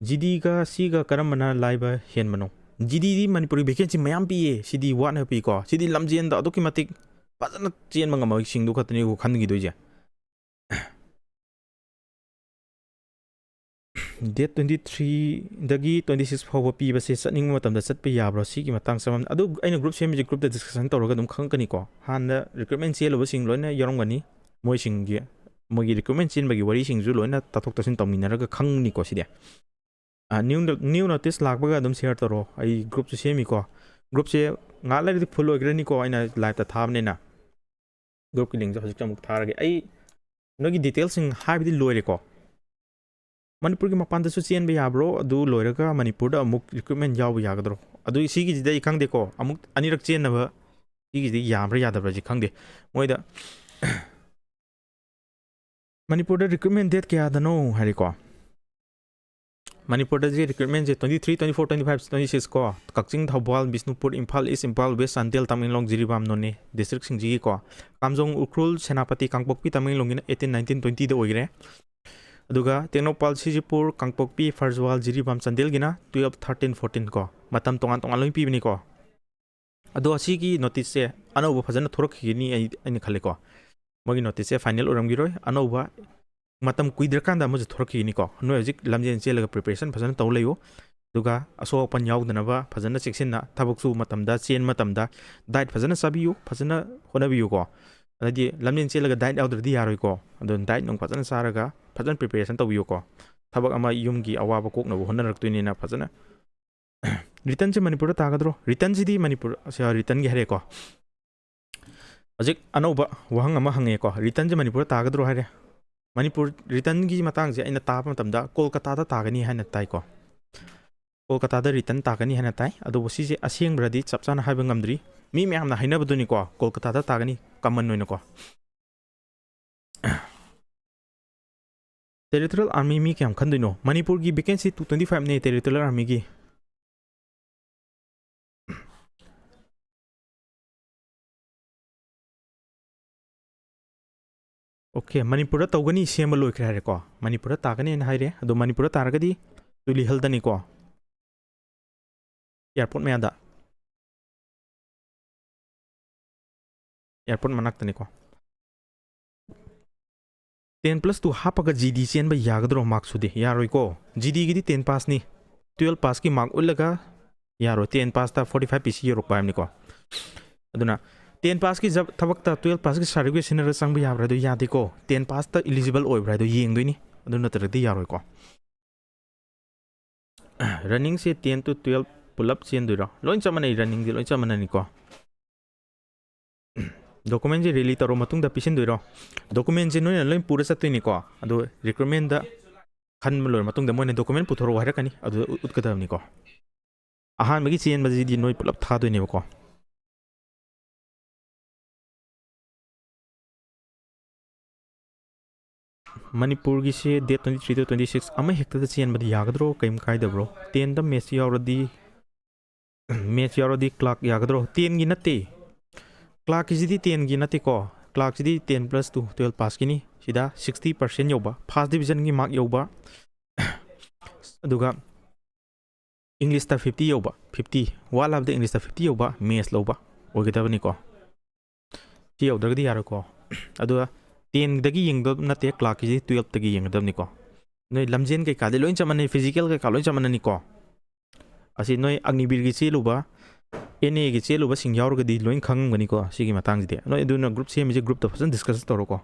ꯖꯤꯗꯤꯒ ꯁꯤꯒ ꯀꯔꯝꯕꯅ ꯂꯥꯏꯕ ꯍꯦꯟꯕꯅꯣ? ꯖꯤꯗꯤꯗꯤ ꯃꯅꯤꯄꯨꯔꯒꯤ ꯚꯦꯀꯦꯟꯁꯤ ꯃꯌꯥꯝ ꯄꯤꯌꯦ, ꯁꯤꯗꯤ ꯋꯥꯠꯅ ꯄꯤꯀꯣ꯫ ꯁꯤꯗꯤ ꯂꯝꯖꯦꯟꯗ ꯑꯗꯨꯛꯀꯤ ꯃꯇꯤꯛ ꯐꯖꯅ ꯆꯦꯟꯕ ꯉꯝꯕꯁꯤꯡꯗꯨ ꯈꯛꯇꯅꯤꯀꯣ ꯈꯟꯈꯤꯗꯣꯏꯁꯦ꯫ ꯗꯦꯠ ꯇ꯭ꯋꯦꯟꯇꯤ ꯊ꯭ꯔꯤꯗꯒꯤ ꯇ꯭ꯋꯦꯟꯇꯤ ꯁꯤꯛꯁ ꯐꯥꯎꯕ ꯄꯤꯕꯁꯦ ꯆꯠꯅꯤꯡꯕ ꯃꯇꯝꯗ ꯆꯠꯄ ꯌꯥꯕ꯭ꯔꯣ? ꯁꯤꯒꯤ ꯃꯇꯥꯡ ꯆꯃꯝ-, ꯑꯗꯨ ꯑꯩꯅ ꯒ꯭ꯔꯨꯞ ꯁꯦꯝꯃꯤꯁꯦ, ꯒ꯭ꯔꯨꯞꯇ ꯗꯤꯁꯀꯁꯟ ꯇꯧꯔꯒ ꯑꯗꯨꯝ ꯈꯪꯉꯛꯀꯅꯤꯀꯣ꯫ ꯍꯥꯟꯅ ꯔꯤꯀ꯭ꯔꯨꯠꯃꯦꯟ ꯆꯦꯜꯂꯨꯕꯁꯤꯡ ꯂꯣꯏꯅ ꯌꯥꯎꯔꯝꯒꯅꯤ, ꯃꯣꯏꯁꯤꯡꯒꯤ, ꯃꯣꯏꯒꯤ ꯔꯤꯀ꯭ꯔꯨꯠꯃꯦꯟ ꯆꯦꯟꯕꯒꯤ ꯋꯥꯔꯤꯁꯤꯡꯁꯨ ꯂꯣꯏꯅ ꯇꯥꯊꯣꯛ ꯇꯥꯁꯤꯟ ꯇꯧꯃꯤꯟꯅꯔꯒ ꯈꯪꯅꯤꯀꯣ ꯁꯤꯗꯤ꯫ ꯑ, ꯅ꯭ꯌꯨ, ꯅ꯭ꯌꯨ ꯅꯣꯇꯤꯁ ꯂꯥꯛꯄꯒ ꯑꯗꯨꯝ ꯁꯤꯌꯔ ꯇꯧꯔꯣ꯫ ꯑꯩ ꯒ꯭ꯔꯨꯞꯁꯨ ꯁꯦꯝꯃꯤꯀꯣ꯫ ꯒ꯭ꯔꯨꯞꯁꯦ ꯉꯥꯏꯍꯥꯛ ꯂꯩꯔꯗꯤ ꯐꯨꯜ ꯑꯣꯏꯈ꯭ꯔꯅꯤꯀꯣ, ꯑꯩꯅ ꯂꯥꯏꯞꯇ ꯊꯥꯕꯅꯤꯅ꯫ ꯒ꯭ꯔꯨꯞꯀꯤ ꯂꯤꯡꯁꯦ ꯍꯧꯖꯤꯛꯇ ꯑꯃꯨꯛ ꯊꯥꯔꯒꯦ꯫ ꯑꯩ ꯅꯣꯏꯒꯤ ꯗꯤꯇꯦꯜꯁꯤꯡ ꯍꯥꯏꯕꯗꯤ ꯂꯣꯏꯔꯦꯀꯣ꯫ ꯃꯅꯤꯄꯨꯔꯒꯤ ꯃꯄꯥꯟꯗꯁꯨ ꯆꯦꯟꯕ ꯌꯥꯕ꯭ꯔꯣ? ꯑꯗꯨ ꯂꯣꯏꯔꯒ ꯃꯅꯤꯄꯨꯔꯗ ꯑꯃꯨꯛ ꯔꯤꯀ꯭ꯔꯨꯠꯃꯦꯟ ꯌꯥꯎꯕ ꯌꯥꯒꯗ꯭ꯔꯣ? ꯑꯗꯨ ꯁꯤꯒꯤꯁꯤꯗ ꯑꯩ ꯈꯪꯗꯦꯀꯣ꯫ ꯑꯃꯨꯛ ꯑꯅꯤꯔꯛ ꯆꯦꯟꯅꯕ ꯁꯤꯒꯤꯁꯤꯗ ꯌꯥꯕ꯭ꯔꯥ ꯌꯥꯗꯕ꯭ꯔꯥꯁꯤ ꯈꯪꯗꯦ꯫ ꯃꯣꯏꯗ ꯃꯅꯤꯄꯨꯔꯗ ꯔꯤꯀ꯭ꯔꯨꯠꯃꯦꯟ ꯗꯦꯠ ꯀꯌꯥꯗꯅꯣ ꯍꯥꯏꯔꯦꯀꯣ꯫ ꯃꯅꯤꯄꯨꯔꯗꯗꯤ ꯔꯤꯀ꯭ꯔꯨꯠꯃꯦꯟꯁꯦ twenty three, twenty four, twenty five, twenty six ꯀꯣ꯫ ꯀꯛꯆꯤꯡ, ꯊꯧꯕꯥꯜ, ꯕꯤꯁꯅꯨꯄꯨꯔ, ꯏꯝꯐꯥꯜ ꯏꯁ, ꯏꯝꯐꯥꯜ ꯋꯦꯁ, ꯆꯥꯟꯗꯦꯜ, ꯇꯃꯦꯡꯂꯣꯡ, ꯖꯤꯔꯤꯕꯥꯝ, ꯅꯣꯅꯦ ꯗꯤꯁꯇ꯭ꯔꯤꯛꯁꯤꯡꯁꯤꯒꯤꯀꯣ꯫ ꯀꯥꯝꯖꯣꯡ, ꯎꯈ꯭ꯔꯨꯜ, ꯁꯦꯅꯥꯄꯇꯤ, ꯀꯥꯡꯄꯣꯛꯄꯤ, ꯇꯃꯦꯡꯂꯣꯡꯒꯤꯅ ꯑꯩꯠꯇꯤꯟ, ꯅꯥꯏꯟꯇꯤꯟ, ꯇ꯭ꯋꯦꯟꯇꯤꯗ ꯑꯣꯏꯈ꯭ꯔꯦ꯫ ꯑꯗꯨꯒ ꯇꯦꯡꯅꯧꯄꯥꯜ, ꯁꯤꯖꯤꯄꯨꯔ, ꯀꯥꯡꯄꯣꯛꯄꯤ, ꯐꯔꯖꯋꯥꯜ, ꯖꯤꯔꯤꯕꯥꯝ, ꯆꯥꯟꯗꯦꯜꯒꯤꯅ ꯇꯨꯌꯦꯜꯞ, ꯊꯥꯔꯇꯤꯟ, ꯐꯣꯔꯇꯤꯟ ꯀꯣ꯫ ꯃꯇꯝ ꯇꯣꯉꯥꯟ ꯇꯣꯉꯥꯟ ꯂꯣꯏ ꯄꯤꯕꯅꯤꯀꯣ꯫ ꯑꯗꯣ ꯑꯁꯤꯒꯤ ꯅꯣꯇꯤꯁꯁꯦ ꯑꯅꯧꯕ ꯐꯖꯅ ꯊꯣꯔꯛꯈꯤꯒꯅꯤ ꯑꯩ, ꯑꯩꯅ ꯈꯜꯂꯦꯀꯣ꯫ ꯃꯣꯏꯒꯤ ꯅꯣꯇꯤꯁꯁꯦ ꯐꯥꯏꯅꯦꯜ ꯑꯣꯏꯔꯝꯈꯤꯔꯣꯏ, ꯑꯅꯧꯕ ꯃꯇꯝ ꯀꯨꯏꯗ꯭ꯔꯀꯥꯟꯗ ꯑꯃꯁꯨ ꯊꯣꯔꯛꯈꯤꯒꯅꯤꯀꯣ꯫ ꯅꯣꯏ ꯍꯧꯖꯤꯛ ꯂꯝꯖꯦꯟ ꯆꯦꯜꯂꯒ ꯄ꯭ꯔꯤꯄꯦꯔꯦꯁꯟ ꯐꯖꯅ ꯇꯧ ꯂꯩꯌꯨ꯫ ꯑꯗꯨꯒ ꯑꯁꯣꯛ ꯑꯄꯟ ꯌꯥꯎꯗꯅꯕ ꯐꯖꯅ ꯆꯦꯛꯁꯤꯟꯅ ꯊꯕꯛ ꯁꯨꯕ ꯃꯇꯝꯗ, ꯆꯦꯟꯕ ꯃꯇꯝꯗ ꯗꯥꯏꯠ ꯐꯖꯅ ꯆꯥꯕꯤꯌꯨ, ꯐꯖꯅ ꯍꯣꯠꯅꯕꯤꯌꯨꯀꯣ꯫ ꯑꯗꯩꯗꯤ ꯂꯝꯖꯦꯟ ꯆꯦꯜꯂꯒ ꯗꯥꯏꯠ ꯌꯥꯎꯗ꯭ꯔꯗꯤ ꯌꯥꯔꯣꯏꯀꯣ꯫ ꯑꯗꯨꯅ ꯗꯥꯏꯠ ꯅꯨꯡ ꯐꯖꯅ ꯆꯥꯔꯒ ꯐꯖꯅ ꯄ꯭ꯔꯤꯄꯦꯔꯦꯁꯟ ꯇꯧꯕꯤꯌꯨꯀꯣ꯫ ꯊꯕꯛ ꯑꯃ ꯌꯨꯝꯒꯤ ꯑꯋꯥꯕ ꯀꯣꯛꯅꯕ ꯍꯣꯠꯅꯔꯛꯇꯣꯏꯅꯤꯅ ꯐꯖꯅ ꯔꯤꯇꯟꯁꯦ ꯃꯅꯤꯄꯨꯔꯗ ꯇꯥꯒꯗ꯭ꯔꯣ? ꯔꯤꯇꯟꯁꯤꯗꯤ ꯃꯅꯤꯄꯨꯔ, ꯁꯤ, ꯔꯤꯇꯟꯒꯤ ꯍꯥꯏꯔꯦꯀꯣ꯫ ꯍꯧꯖꯤꯛ ꯑꯅꯧꯕ ꯋꯥꯍꯪ ꯑꯃ ꯍꯪꯉꯦꯀꯣ, ꯔꯤꯇꯟꯁꯦ ꯃꯅꯤꯄꯨꯔꯗ ꯇꯥꯒꯗ꯭ꯔꯣ ꯍꯥꯏꯔꯦ꯫ ꯃꯅꯤꯄꯨꯔ ꯔꯤꯇꯟꯒꯤ ꯃꯇꯥꯡꯁꯦ ꯑꯩꯅ ꯇꯥꯕ ꯃꯇꯝꯗ ꯀꯣꯜꯀꯇꯥꯗ ꯇꯥꯒꯅꯤ ꯍꯥꯏꯅ ꯇꯥꯏꯀꯣ꯫ ꯀꯣꯜꯀꯇꯥꯗ ꯔꯤꯇꯟ ꯇꯥꯒꯅꯤ ꯍꯥꯏꯅ ꯇꯥꯏ꯫ ꯑꯗꯨꯕꯨ ꯁꯤꯁꯦ ꯑꯁꯦꯡꯕ꯭ꯔꯗꯤ ꯆꯞ ꯆꯥꯅ ꯍꯥꯏꯕ ꯉꯝꯗ꯭ꯔꯤ꯫ ꯃꯤ ꯃꯌꯥꯝꯅ ꯍꯥꯏꯅꯕꯗꯨꯅꯤꯀꯣ, ꯀꯣꯜꯀꯇꯥꯗ ꯇꯥꯒꯅꯤ, ꯀꯃꯟ ꯑꯣꯏꯅꯀꯣ꯫ Territorial Army ꯃꯤ ꯀꯌꯥꯝ ꯈꯟꯗꯣꯏꯅꯣ? ꯃꯅꯤꯄꯨꯔꯒꯤ vacancy two twenty five ꯅꯦ Territorial Army ꯒꯤ꯫ Okay, ꯃꯅꯤꯄꯨꯔꯗ ꯇꯧꯒꯅꯤ, ꯁꯦꯝꯕ ꯂꯣꯏꯈ꯭ꯔꯦ ꯍꯥꯏꯔꯦꯀꯣ꯫ ꯃꯅꯤꯄꯨꯔꯗ ꯇꯥꯒꯅꯤꯅ ꯍꯥꯏꯔꯦ꯫ ꯑꯗꯣ ꯃꯅꯤꯄꯨꯔꯗ ꯇꯥꯔꯒꯗꯤ ꯇꯨꯂꯤꯍꯜꯗꯅꯤꯀꯣ, airport ꯃꯌꯥꯗ꯫ Airport ꯃꯅꯥꯛꯇꯅꯤꯀꯣ꯫ Ten plus two ꯍꯥꯞꯄꯒ G D ꯆꯦꯟꯕ ꯌꯥꯒꯗ꯭ꯔꯣ? Mark ꯁꯨꯗꯦ, ꯌꯥꯔꯣꯏꯀꯣ꯫ G D ꯒꯤꯗꯤ ten pass ꯅꯤ, twelve pass ꯀꯤ mark ꯎꯠꯂꯒ ꯌꯥꯔꯣꯏ꯫ Ten pass ꯇ forty five P C ꯌꯧꯔꯛꯄ ꯍꯥꯏꯕꯅꯤꯀꯣ꯫ ꯑꯗꯨꯅ ten pass ꯀꯤ ꯖꯕ-, ꯊꯕꯛꯇ twelve pass ꯀꯤ certificate ꯁꯤꯖꯤꯟꯅꯔꯒ ꯆꯪꯕ ꯌꯥꯕ꯭ꯔꯥ? ꯑꯗꯨ ꯌꯥꯗꯦꯀꯣ, ten pass ꯇ eligible ꯑꯣꯏꯕ꯭ꯔꯥ ꯍꯥꯏꯗꯣ ꯌꯦꯡꯗꯣꯏꯅꯤ, ꯑꯗꯨ ꯅꯠꯇ꯭ꯔꯒꯗꯤ ꯌꯥꯔꯣꯏꯀꯣ꯫ Running say ten to twelve ꯄꯨꯂꯞ ꯆꯦꯟꯗꯣꯏꯔꯣ? ꯂꯣꯏ ꯆꯞ ꯃꯥꯟꯅꯩ, running ꯗꯤ ꯂꯣꯏ ꯆꯞ ꯃꯥꯟꯅꯅꯤꯀꯣ꯫ Document ꯁꯦ rally ꯇꯧꯔ ꯃꯇꯨꯡꯗ ꯄꯤꯁꯤꯟꯗꯣꯏꯔꯣ? Document ꯁꯦ ꯅꯣꯏꯅ ꯂꯣꯏ ꯄꯨꯔ ꯆꯠꯇꯣꯏꯅꯤꯀꯣ꯫ ꯑꯗꯣ recruitment ꯗ ꯈꯟꯕ ꯂꯣꯏꯔ ꯃꯇꯨꯡꯗ ꯃꯣꯏꯅ document ꯄꯨꯊꯣꯔꯛꯑꯣ ꯍꯥꯏꯔꯛꯀꯅꯤ, ꯑꯗꯨꯗ ꯎꯠ-, ꯎꯠꯀꯗꯕꯅꯤꯀꯣ꯫ ꯑꯍꯥꯟꯕꯒꯤ ꯆꯦꯟꯕꯁꯤꯗꯤ ꯅꯣꯏ ꯄꯨꯂꯞ ꯊꯥꯗꯣꯏꯅꯦꯕꯀꯣ꯫ ꯃꯅꯤꯄꯨꯔꯒꯤꯁꯦ date twenty three to twenty six ꯑꯃ ꯍꯦꯛꯇꯗ ꯆꯦꯟꯕꯗꯤ ꯌꯥꯒꯗ꯭ꯔꯣ? ꯀꯩꯝ ꯀꯥꯏꯗꯕ꯭ꯔꯣ? Ten ꯗ match ꯌꯥꯎꯔꯗꯤ, match ꯌꯥꯎꯔꯗꯤ clerk ꯌꯥꯒꯗ꯭ꯔꯣ? Ten ꯒꯤ ꯅꯠꯇꯦ, clerk ꯀꯤꯁꯤꯗꯤ ten ꯒꯤ ꯅꯠꯇꯦꯀꯣ꯫ Clerk ꯁꯤꯗꯤ ten plus two, twelve pass ꯀꯤꯅꯤ꯫ ꯁꯤꯗ sixty percent ꯌꯧꯕ, first division ꯒꯤ mark ꯌꯧꯕ, ꯑꯗꯨꯒ English ꯇ fifty ꯌꯧꯕ, fifty, ꯋꯥꯠꯂꯕꯗ English ꯇ fifty ꯌꯧꯕ, maths ꯂꯧꯕ ꯑꯣꯏꯒꯗꯕꯅꯤꯀꯣ꯫ ꯁꯤ ꯌꯧꯗ꯭ꯔꯒꯗꯤ ꯌꯥꯔꯣꯏꯀꯣ꯫ ꯑꯗꯨꯒ ten ꯗꯒꯤ ꯌꯦꯡꯒꯗꯕ ꯅꯠꯇꯦ, clerk ꯀꯤꯁꯤ twelve ꯇꯒꯤ ꯌꯦꯡꯒꯗꯕꯅꯤꯀꯣ꯫ ꯅꯣꯏ ꯂꯝꯖꯦꯟ ꯀꯩꯀꯥꯗꯤ ꯂꯣꯏ ꯆꯞ ꯃꯥꯟꯅꯩ, physical ꯀꯩꯀꯥ ꯂꯣꯏ ꯆꯞ ꯃꯥꯟꯅꯅꯤꯀꯣ꯫ ꯑꯁꯤ ꯅꯣꯏ ꯑꯒꯅꯤꯕꯤꯔꯒꯤ ꯆꯦꯜꯂꯨꯕ, N A ꯒꯤ ꯆꯦꯜꯂꯨꯕꯁꯤꯡ ꯌꯥꯎꯔꯒꯗꯤ ꯂꯣꯏ ꯈꯪꯉꯝꯒꯅꯤꯀꯣ ꯁꯤꯒꯤ ꯃꯇꯥꯡꯁꯤꯗꯤ꯫ ꯅꯣꯏ ꯑꯗꯨꯅ group ꯁꯦꯝꯃꯤꯁꯦ group ꯇ ꯐꯖꯅ discuss ꯇꯧꯔꯣꯀꯣ꯫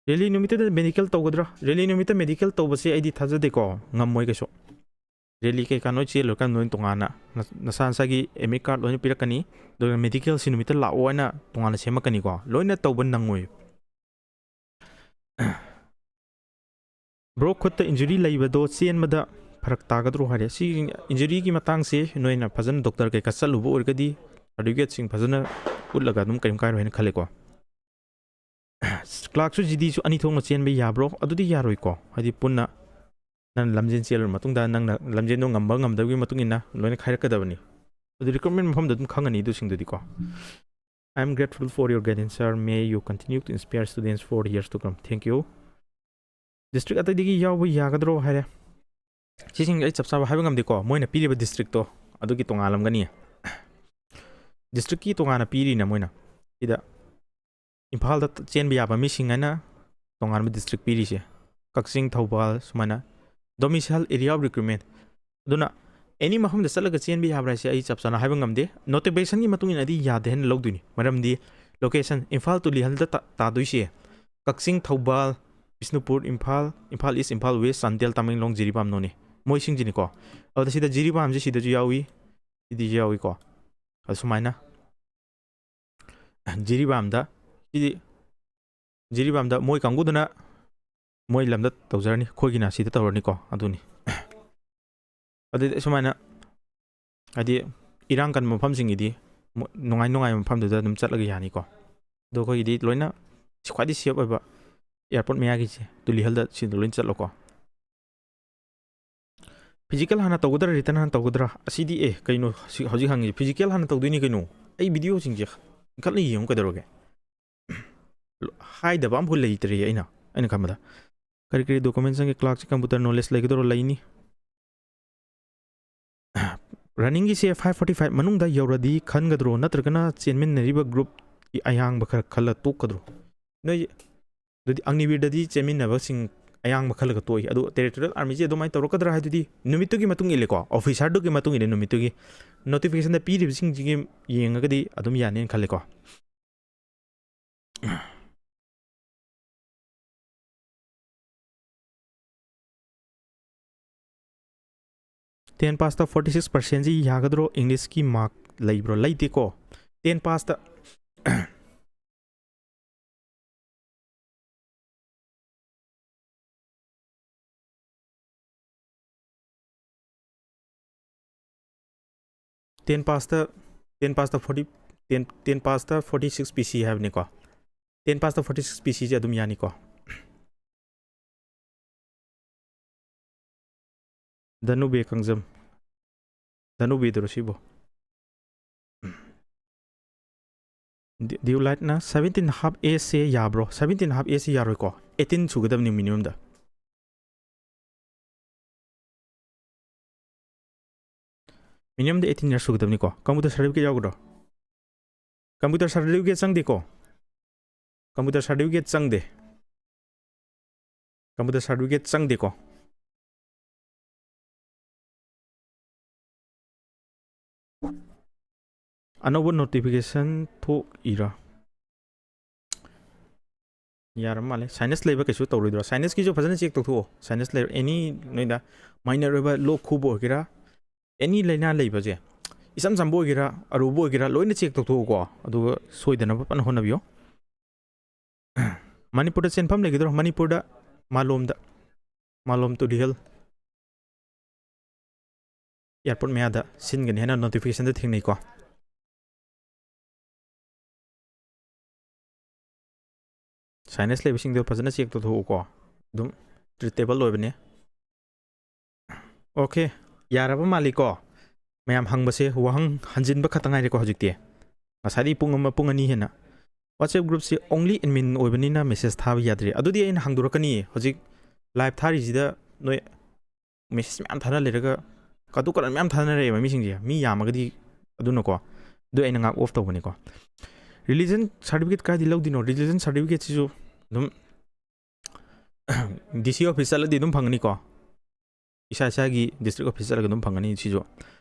Rally ꯅꯨꯃꯤꯠꯇꯨꯗ medical ꯇꯧꯒꯗ꯭ꯔꯥ? Rally ꯅꯨꯃꯤꯠꯇ medical ꯇꯧꯕꯁꯦ ꯑꯩꯗꯤ ꯊꯥꯖꯗꯦꯀꯣ, ꯉꯝꯃꯣꯏ ꯀꯩꯁꯨ꯫ Rally ꯀꯩꯀꯥ ꯅꯣꯏ ꯆꯦꯜꯂꯨꯔꯀꯥꯟꯗ ꯅꯣꯏ ꯇꯣꯉꯥꯟꯅ ꯅ-, ꯅꯁꯥ ꯅꯁꯥꯒꯤ admit card ꯂꯣꯏꯅ ꯄꯤꯔꯛꯀꯅꯤ, ꯑꯗꯨꯒ medical ꯁꯤ ꯅꯨꯃꯤꯠꯇ ꯂꯥꯛꯑꯣ ꯍꯥꯏꯅ ꯇꯣꯉꯥꯟꯅ ꯁꯦꯝꯃꯛꯀꯅꯤꯀꯣ꯫ ꯂꯣꯏꯅ ꯇꯧꯕ ꯅꯪꯉꯣꯏ꯫ ꯕ꯭ꯔꯣ, ꯈꯨꯠꯇ ꯏꯟꯖꯨꯔꯤ ꯂꯩꯕꯗꯣ ꯆꯦꯟꯕꯗ ꯐꯔꯛ ꯇꯥꯒꯗ꯭ꯔꯣ ꯍꯥꯏꯔꯦ꯫ ꯁꯤ ꯏꯟꯖꯨꯔꯤꯒꯤ ꯃꯇꯥꯡꯁꯦ ꯅꯣꯏꯅ ꯐꯖꯅ ꯗꯣꯛꯇꯔ ꯀꯩꯀꯥ ꯆꯠꯂꯨꯕ ꯑꯣꯏꯔꯒꯗꯤ ꯁꯥꯔꯇꯤꯐꯤꯀꯦꯠꯁꯤꯡ ꯐꯖꯅ ꯎꯠꯂꯒ ꯑꯗꯨꯝ ꯀꯔꯤꯝ ꯀꯥꯏꯔꯣꯏ ꯍꯥꯏꯅ ꯈꯜꯂꯦꯀꯣ꯫ ꯀ꯭ꯂꯥꯔꯛꯁꯨ ꯖꯤꯗꯤꯁꯨ ꯑꯅꯤ ꯊꯣꯛꯅ ꯆꯦꯟꯕ ꯌꯥꯕ꯭ꯔꯣ? ꯑꯗꯨꯗꯤ ꯌꯥꯔꯣꯏꯀꯣ꯫ ꯍꯥꯏꯗꯤ ꯄꯨꯟꯅ ꯅꯪ ꯂꯝꯖꯦꯟ ꯆꯦꯜꯂꯨꯔ ꯃꯇꯨꯡꯗ ꯅꯪꯅ ꯂꯝꯖꯦꯟꯗꯣ ꯉꯝꯕ ꯉꯝꯗꯕꯒꯤ ꯃꯇꯨꯡ ꯏꯟꯅ ꯂꯣꯏꯅ ꯈꯥꯏꯔꯛꯀꯗꯕꯅꯤ꯫ ꯑꯗꯨ ꯔꯤꯀ꯭ꯔꯨꯠꯃꯦꯟ ꯃꯐꯝꯗ ꯑꯗꯨꯝ ꯈꯪꯒꯅꯤ ꯑꯗꯨꯁꯤꯡꯗꯨꯗꯤꯀꯣ꯫ I am grateful for your guidance, sir. May you continue to inspire students for years to come. Thank you. District ꯑꯇꯩꯗꯒꯤ ꯌꯥꯎꯕ ꯌꯥꯒꯗ꯭ꯔꯣ ꯍꯥꯏꯔꯦ꯫ ꯁꯤꯁꯤꯡ ꯑꯩ ꯆꯞ ꯆꯥꯕ ꯍꯥꯏꯕ ꯉꯝꯗꯦꯀꯣ, ꯃꯣꯏꯅ ꯄꯤꯔꯤꯕ ꯗꯤꯁꯇ꯭ꯔꯤꯛꯇꯣ ꯑꯗꯨꯒꯤ ꯇꯣꯉꯥꯜꯂꯝꯒꯅꯤ꯫ ꯗꯤꯁꯇ꯭ꯔꯤꯛꯀꯤ ꯇꯣꯉꯥꯟꯅ ꯄꯤꯔꯤꯅ ꯃꯣꯏꯅ ꯁꯤꯗ ꯏꯝꯐꯥꯜꯗ ꯆꯦꯟꯕ ꯌꯥꯕ ꯃꯤꯁꯤꯡ ꯍꯥꯏꯅ ꯇꯣꯉꯥꯟꯕ ꯗꯤꯁꯇ꯭ꯔꯤꯛ ꯄꯤꯔꯤꯁꯦ꯫ ꯀꯛꯆꯤꯡ, ꯊꯧꯕꯥꯜ ꯁꯨꯃꯥꯏꯅ domicile area of recruitment꯫ ꯑꯗꯨꯅ ꯑꯦꯅꯤ ꯃꯐꯝꯗ ꯆꯠꯂꯒ ꯆꯦꯟꯕ ꯌꯥꯕ꯭ꯔꯥ ꯍꯥꯏꯁꯦ ꯑꯩ ꯆꯞ ꯆꯥꯅ ꯍꯥꯏꯕ ꯉꯝꯗꯦ꯫ ꯅꯣꯇꯤꯐꯤꯀꯦꯁꯟꯒꯤ ꯃꯇꯨꯡ ꯏꯟꯅꯗꯤ ꯌꯥꯗꯦ ꯍꯥꯏꯅ ꯂꯧꯗꯣꯏꯅꯤ꯫ ꯃꯔꯝꯗꯤ ꯂꯣꯀꯦꯁꯟ ꯏꯝꯐꯥꯜ to ꯂꯤꯍꯜꯗ ꯇꯥ-, ꯇꯥꯗꯣꯏꯁꯦ ꯀꯛꯆꯤꯡ, ꯊꯧꯕꯥꯜ, ꯕꯤꯁꯅꯨꯄꯨꯔ, ꯏꯝꯐꯥꯜ, ꯏꯝꯐꯥꯜ ꯏꯁ, ꯏꯝꯐꯥꯜ ꯋꯦꯁ, ꯆꯥꯟꯗꯦꯜ, ꯇꯃꯦꯡꯂꯣꯡ, ꯖꯤꯔꯤꯕꯥꯝ, ꯅꯣꯅꯦ, ꯃꯣꯏꯁꯤꯡꯁꯤꯅꯤꯀꯣ꯫ ꯑꯗꯨꯗ ꯁꯤꯗ ꯖꯤꯔꯤꯕꯥꯝꯁꯦ ꯁꯤꯗꯁꯨ ꯌꯥꯎꯏ, ꯁꯤꯗꯁꯨ ꯌꯥꯎꯏꯀꯣ꯫ ꯑꯗꯨ ꯁꯨꯃꯥꯏꯅ ꯖꯤꯔꯤꯕꯥꯝꯗ, ꯁꯤꯗꯤ ꯖꯤꯔꯤꯕꯥꯝꯗ ꯃꯣꯏ ꯀꯥꯡꯕꯨꯗꯨꯅ ꯃꯣꯏ ꯂꯝꯗ ꯇꯧꯖꯔꯅꯤ, ꯑꯩꯈꯣꯏꯒꯤꯅ ꯁꯤꯗ ꯇꯧꯔꯅꯤꯀꯣ꯫ ꯑꯗꯨꯅꯤ꯫ ꯑꯗꯨꯗꯤ ꯁꯨꯃꯥꯏꯅ ꯍꯥꯏꯗꯤ ꯏꯔꯥꯡ ꯀꯟꯕ ꯃꯐꯝꯁꯤꯡꯒꯤꯗꯤ ꯃꯣ-, ꯅꯨꯡꯉꯥꯏ ꯅꯨꯡꯉꯥꯏꯕ ꯃꯐꯝꯗꯨꯗ ꯑꯗꯨꯝ ꯆꯠꯂꯒ ꯌꯥꯅꯤꯀꯣ꯫ ꯑꯗꯣ ꯑꯩꯈꯣꯏꯒꯤꯗꯤ ꯂꯣꯏꯅ ꯈ꯭ꯋꯥꯏꯗꯒꯤ ꯁꯦꯐ ꯑꯣꯏꯕ ꯑꯦꯌꯥꯔꯄꯣꯔꯠ ꯃꯌꯥꯒꯤꯁꯦ ꯇꯨꯂꯤꯍꯜꯗ ꯁꯤꯗ ꯂꯣꯏꯅ ꯆꯠꯂꯣꯀꯣ꯫ ꯐꯤꯖꯤꯀꯦꯜ ꯍꯥꯟꯅ ꯇꯧꯒꯗ꯭ꯔꯥ, ꯔꯤꯇꯟ ꯍꯥꯟꯅ ꯇꯧꯒꯗ꯭ꯔꯥ? ꯑꯁꯤꯗꯤ ꯑꯦ, ꯀꯩꯅꯣ ꯁꯤ ꯍꯧꯖꯤꯛ ꯍꯪꯉꯤꯁꯦ? ꯐꯤꯖꯤꯀꯦꯜ ꯍꯥꯟꯅ ꯇꯧꯗꯣꯏꯅꯤ ꯀꯩꯅꯣ꯫ ꯑꯩ ꯚꯤꯗꯤꯑꯣꯁꯤꯡꯁꯦ ꯏꯟꯈꯠꯂ ꯌꯦꯡꯉꯨ ꯀꯩꯗꯧꯔꯒꯦ? ꯍꯥꯏꯗꯕ ꯑꯃꯐꯥꯎ ꯂꯩꯇ꯭ꯔꯦ ꯑꯩꯅ, ꯑꯩꯅ ꯈꯟꯕꯗ꯫ ꯀꯔꯤ ꯀꯔꯤ ꯗꯣꯀꯨꯃꯦꯟ ꯆꯪꯒꯦ? ꯀ꯭ꯂꯥꯔꯛꯁꯦ ꯀꯝꯄ꯭ꯌꯨꯇꯔ ꯅꯣꯂꯦꯖ ꯂꯩꯒꯗꯧꯔꯣ? ꯂꯩꯅꯤ꯫ ꯔꯟꯅꯤꯡꯒꯤꯁꯦ five forty five ꯃꯅꯨꯡꯗ ꯌꯧꯔꯗꯤ ꯈꯟꯒꯗ꯭ꯔꯣ, ꯅꯠꯇ꯭ꯔꯒꯅ ꯆꯦꯟꯃꯤꯟꯅꯔꯤꯕ ꯒ꯭ꯔꯨꯞꯀꯤ ꯑꯌꯥꯡꯕ ꯈꯔ ꯈꯜꯂ ꯇꯣꯛꯀꯗ꯭ꯔꯣ? ꯅꯣꯏ ꯑꯗꯨꯗꯤ ꯑꯒꯅꯤꯕꯤꯔꯗꯗꯤ ꯆꯦꯟꯃꯤꯟꯅꯕꯁꯤꯡ ꯑꯌꯥꯡꯕ ꯈꯜꯂꯒ ꯇꯣꯛꯏ꯫ ꯑꯗꯨ ꯇꯦꯔꯤꯇꯣꯔꯤꯌꯦꯜ ꯑꯥꯔꯃꯤꯁꯦ ꯑꯗꯨꯃꯥꯏꯅ ꯇꯧꯔꯛꯀꯗ꯭ꯔꯥ ꯍꯥꯏꯗꯨꯗꯤ ꯅꯨꯃꯤꯠꯇꯨꯒꯤ ꯃꯇꯨꯡ ꯏꯜꯂꯦꯀꯣ, ꯑꯣꯐꯤꯁꯥꯔꯗꯨꯒꯤ ꯃꯇꯨꯡ ꯏꯜꯂꯦ꯫ ꯅꯨꯃꯤꯠꯇꯨꯒꯤ ꯅꯣꯇꯤꯐꯤꯀꯦꯁꯟꯗ ꯄꯤꯔꯤꯕꯁꯤꯡꯁꯤꯒꯤ ꯌꯦꯡꯉꯒꯗꯤ ꯑꯗꯨꯝ ꯌꯥꯅꯤꯅ ꯈꯜꯂꯦꯀꯣ꯫ ꯇꯦꯟ ꯄꯥꯁꯇ forty six percentꯁꯤ ꯌꯥꯒꯗ꯭ꯔꯣ? ꯏꯪꯂꯤꯁꯀꯤ ꯃꯥꯔꯛ ꯂꯩꯕ꯭ꯔꯣ? ꯂꯩꯇꯦꯀꯣ꯫ ꯇꯦꯟ ꯄꯥꯁꯇ ten passꯇ ten passꯇ forty ten ten passꯇ forty six P C ꯍꯥꯏꯕꯅꯤꯀꯣ. Ten passꯇ forty six P Cꯁꯦ ꯑꯗꯨꯝ ꯌꯥꯅꯤꯀꯣ. ꯙꯅꯨꯕꯤ ꯀꯥꯡꯖꯝ, ꯙꯅꯨꯕꯤꯗꯨꯔꯣ ꯁꯤꯕꯣ? ꯗꯤꯌꯨ ꯂꯥꯏꯠꯅ seventeen half age ꯁꯦ ꯌꯥꯕ꯭ꯔꯣ? Seventeen half age ꯁꯦ ꯌꯥꯔꯣꯏꯀꯣ. Eighteen ꯁꯨꯒꯗꯕꯅꯤ minimumꯗ. Minimumꯗ eighteen years ꯁꯨꯒꯗꯕꯅꯤꯀꯣ. Computer certificate ꯌꯥꯎꯒꯗ꯭ꯔꯣ? Computer certificate ꯆꯪꯗꯦꯀꯣ. Computer certificate ꯆꯪꯗꯦ. Computer certificate ꯆꯪꯗꯦꯀꯣ. ꯑꯅꯧꯕ notification ꯊꯣꯛꯏꯔꯥ? ꯌꯥꯔ ꯃꯥꯜꯂꯦ. Sinus ꯂꯩꯕ ꯀꯩꯁꯨ ꯇꯧꯔꯣꯏꯗ꯭ꯔꯣ? Sinusꯀꯤꯁꯨ ꯐꯖꯅ check ꯇꯧꯊꯣꯛꯑꯣ. Sinus ꯂꯩꯕ, any ꯅꯣꯏꯗ minor ꯑꯣꯏꯕ ꯂꯣꯛ ꯈꯨꯕ ꯑꯣꯏꯒꯦꯔꯥ, any ꯂꯥꯏꯅꯥ ꯂꯩꯕꯁꯦ, ꯏꯆꯝ ꯆꯝꯕ ꯑꯣꯏꯒꯦꯔꯥ, ꯑꯔꯨꯕ ꯑꯣꯏꯒꯦꯔꯥ, ꯂꯣꯏꯅ check ꯇꯧꯊꯣꯛꯑꯣꯀꯣ, ꯑꯗꯨꯒ ꯁꯣꯏꯗꯅꯕ ꯐꯖꯅ ꯍꯣꯠꯅꯕꯤꯌꯣ꯫ ꯃꯅꯤꯄꯨꯔꯗ ꯆꯦꯟꯐꯝ ꯂꯩꯒꯗ꯭ꯔꯣ? ꯃꯅꯤꯄꯨꯔꯗ ꯃꯥꯂꯣꯝꯗ, ꯃꯥꯂꯣꯝ ꯇꯨꯂꯤꯍꯜ airport ꯃꯌꯥꯗ ꯁꯤꯟꯒꯅꯤ ꯍꯥꯏꯅ notificationꯗ ꯊꯦꯡꯅꯩꯀꯣ꯫ Sinus ꯂꯩꯕꯁꯤꯡꯗꯣ ꯐꯖꯅ check ꯇꯧꯊꯣꯛꯎꯀꯣ, ꯑꯗꯨꯝ treatable ꯑꯣꯏꯕꯅꯦ꯫ Okay, ꯌꯥꯔꯕ ꯃꯥꯜꯂꯤꯀꯣ꯫ ꯃꯌꯥꯝ ꯍꯪꯕꯁꯦ, ꯋꯥꯍꯪ ꯍꯟꯖꯤꯟꯕ ꯈꯛꯇ ꯉꯥꯏꯔꯦꯀꯣ ꯍꯧꯖꯤꯛꯇꯤ꯫ ꯉꯁꯥꯏꯗꯤ ꯄꯨꯡ ꯑꯃ, ꯄꯨꯡ ꯑꯅꯤ ꯍꯦꯟꯅ꯫ WhatsApp groupꯁꯤ only admin ꯑꯣꯏꯕꯅꯤꯅ message ꯊꯥꯕ ꯌꯥꯗ꯭ꯔꯤ꯫ ꯑꯗꯨꯗꯤ ꯑꯩꯅ ꯍꯥꯡꯗꯣꯔꯛꯀꯅꯤ꯫ ꯍꯧꯖꯤꯛ live ꯊꯥꯔꯤꯁꯤꯗ ꯅꯣꯏ message ꯃꯌꯥꯝ ꯊꯥꯅ ꯂꯩꯔꯒ, ꯀꯇꯨ ꯀꯔꯟ ꯃꯌꯥꯝ ꯊꯥꯅꯔꯛꯑꯦꯕ ꯃꯤꯁꯤꯡꯁꯦ, ꯃꯤ ꯌꯥꯝꯃꯒꯗꯤ꯫ ꯑꯗꯨꯅꯀꯣ, ꯑꯗꯨ ꯑꯩꯅ ꯉꯥꯛ off ꯇꯧꯕꯅꯤꯀꯣ꯫ Religion certificate ꯀꯥꯏꯗꯤ ꯂꯧꯗꯣꯏꯅꯣ? Religion certificateꯁꯤꯁꯨ ꯑꯗꯨꯝ DC office ꯆꯠꯂꯗꯤ ꯑꯗꯨꯝ ꯐꯪꯒꯅꯤꯀꯣ꯫ ꯏꯁꯥ ꯏꯁꯥꯒꯤ district office ꯆꯠꯂꯒ ꯑꯗꯨꯝ ꯐꯪꯒꯅꯤ ꯁꯤꯁꯨ꯫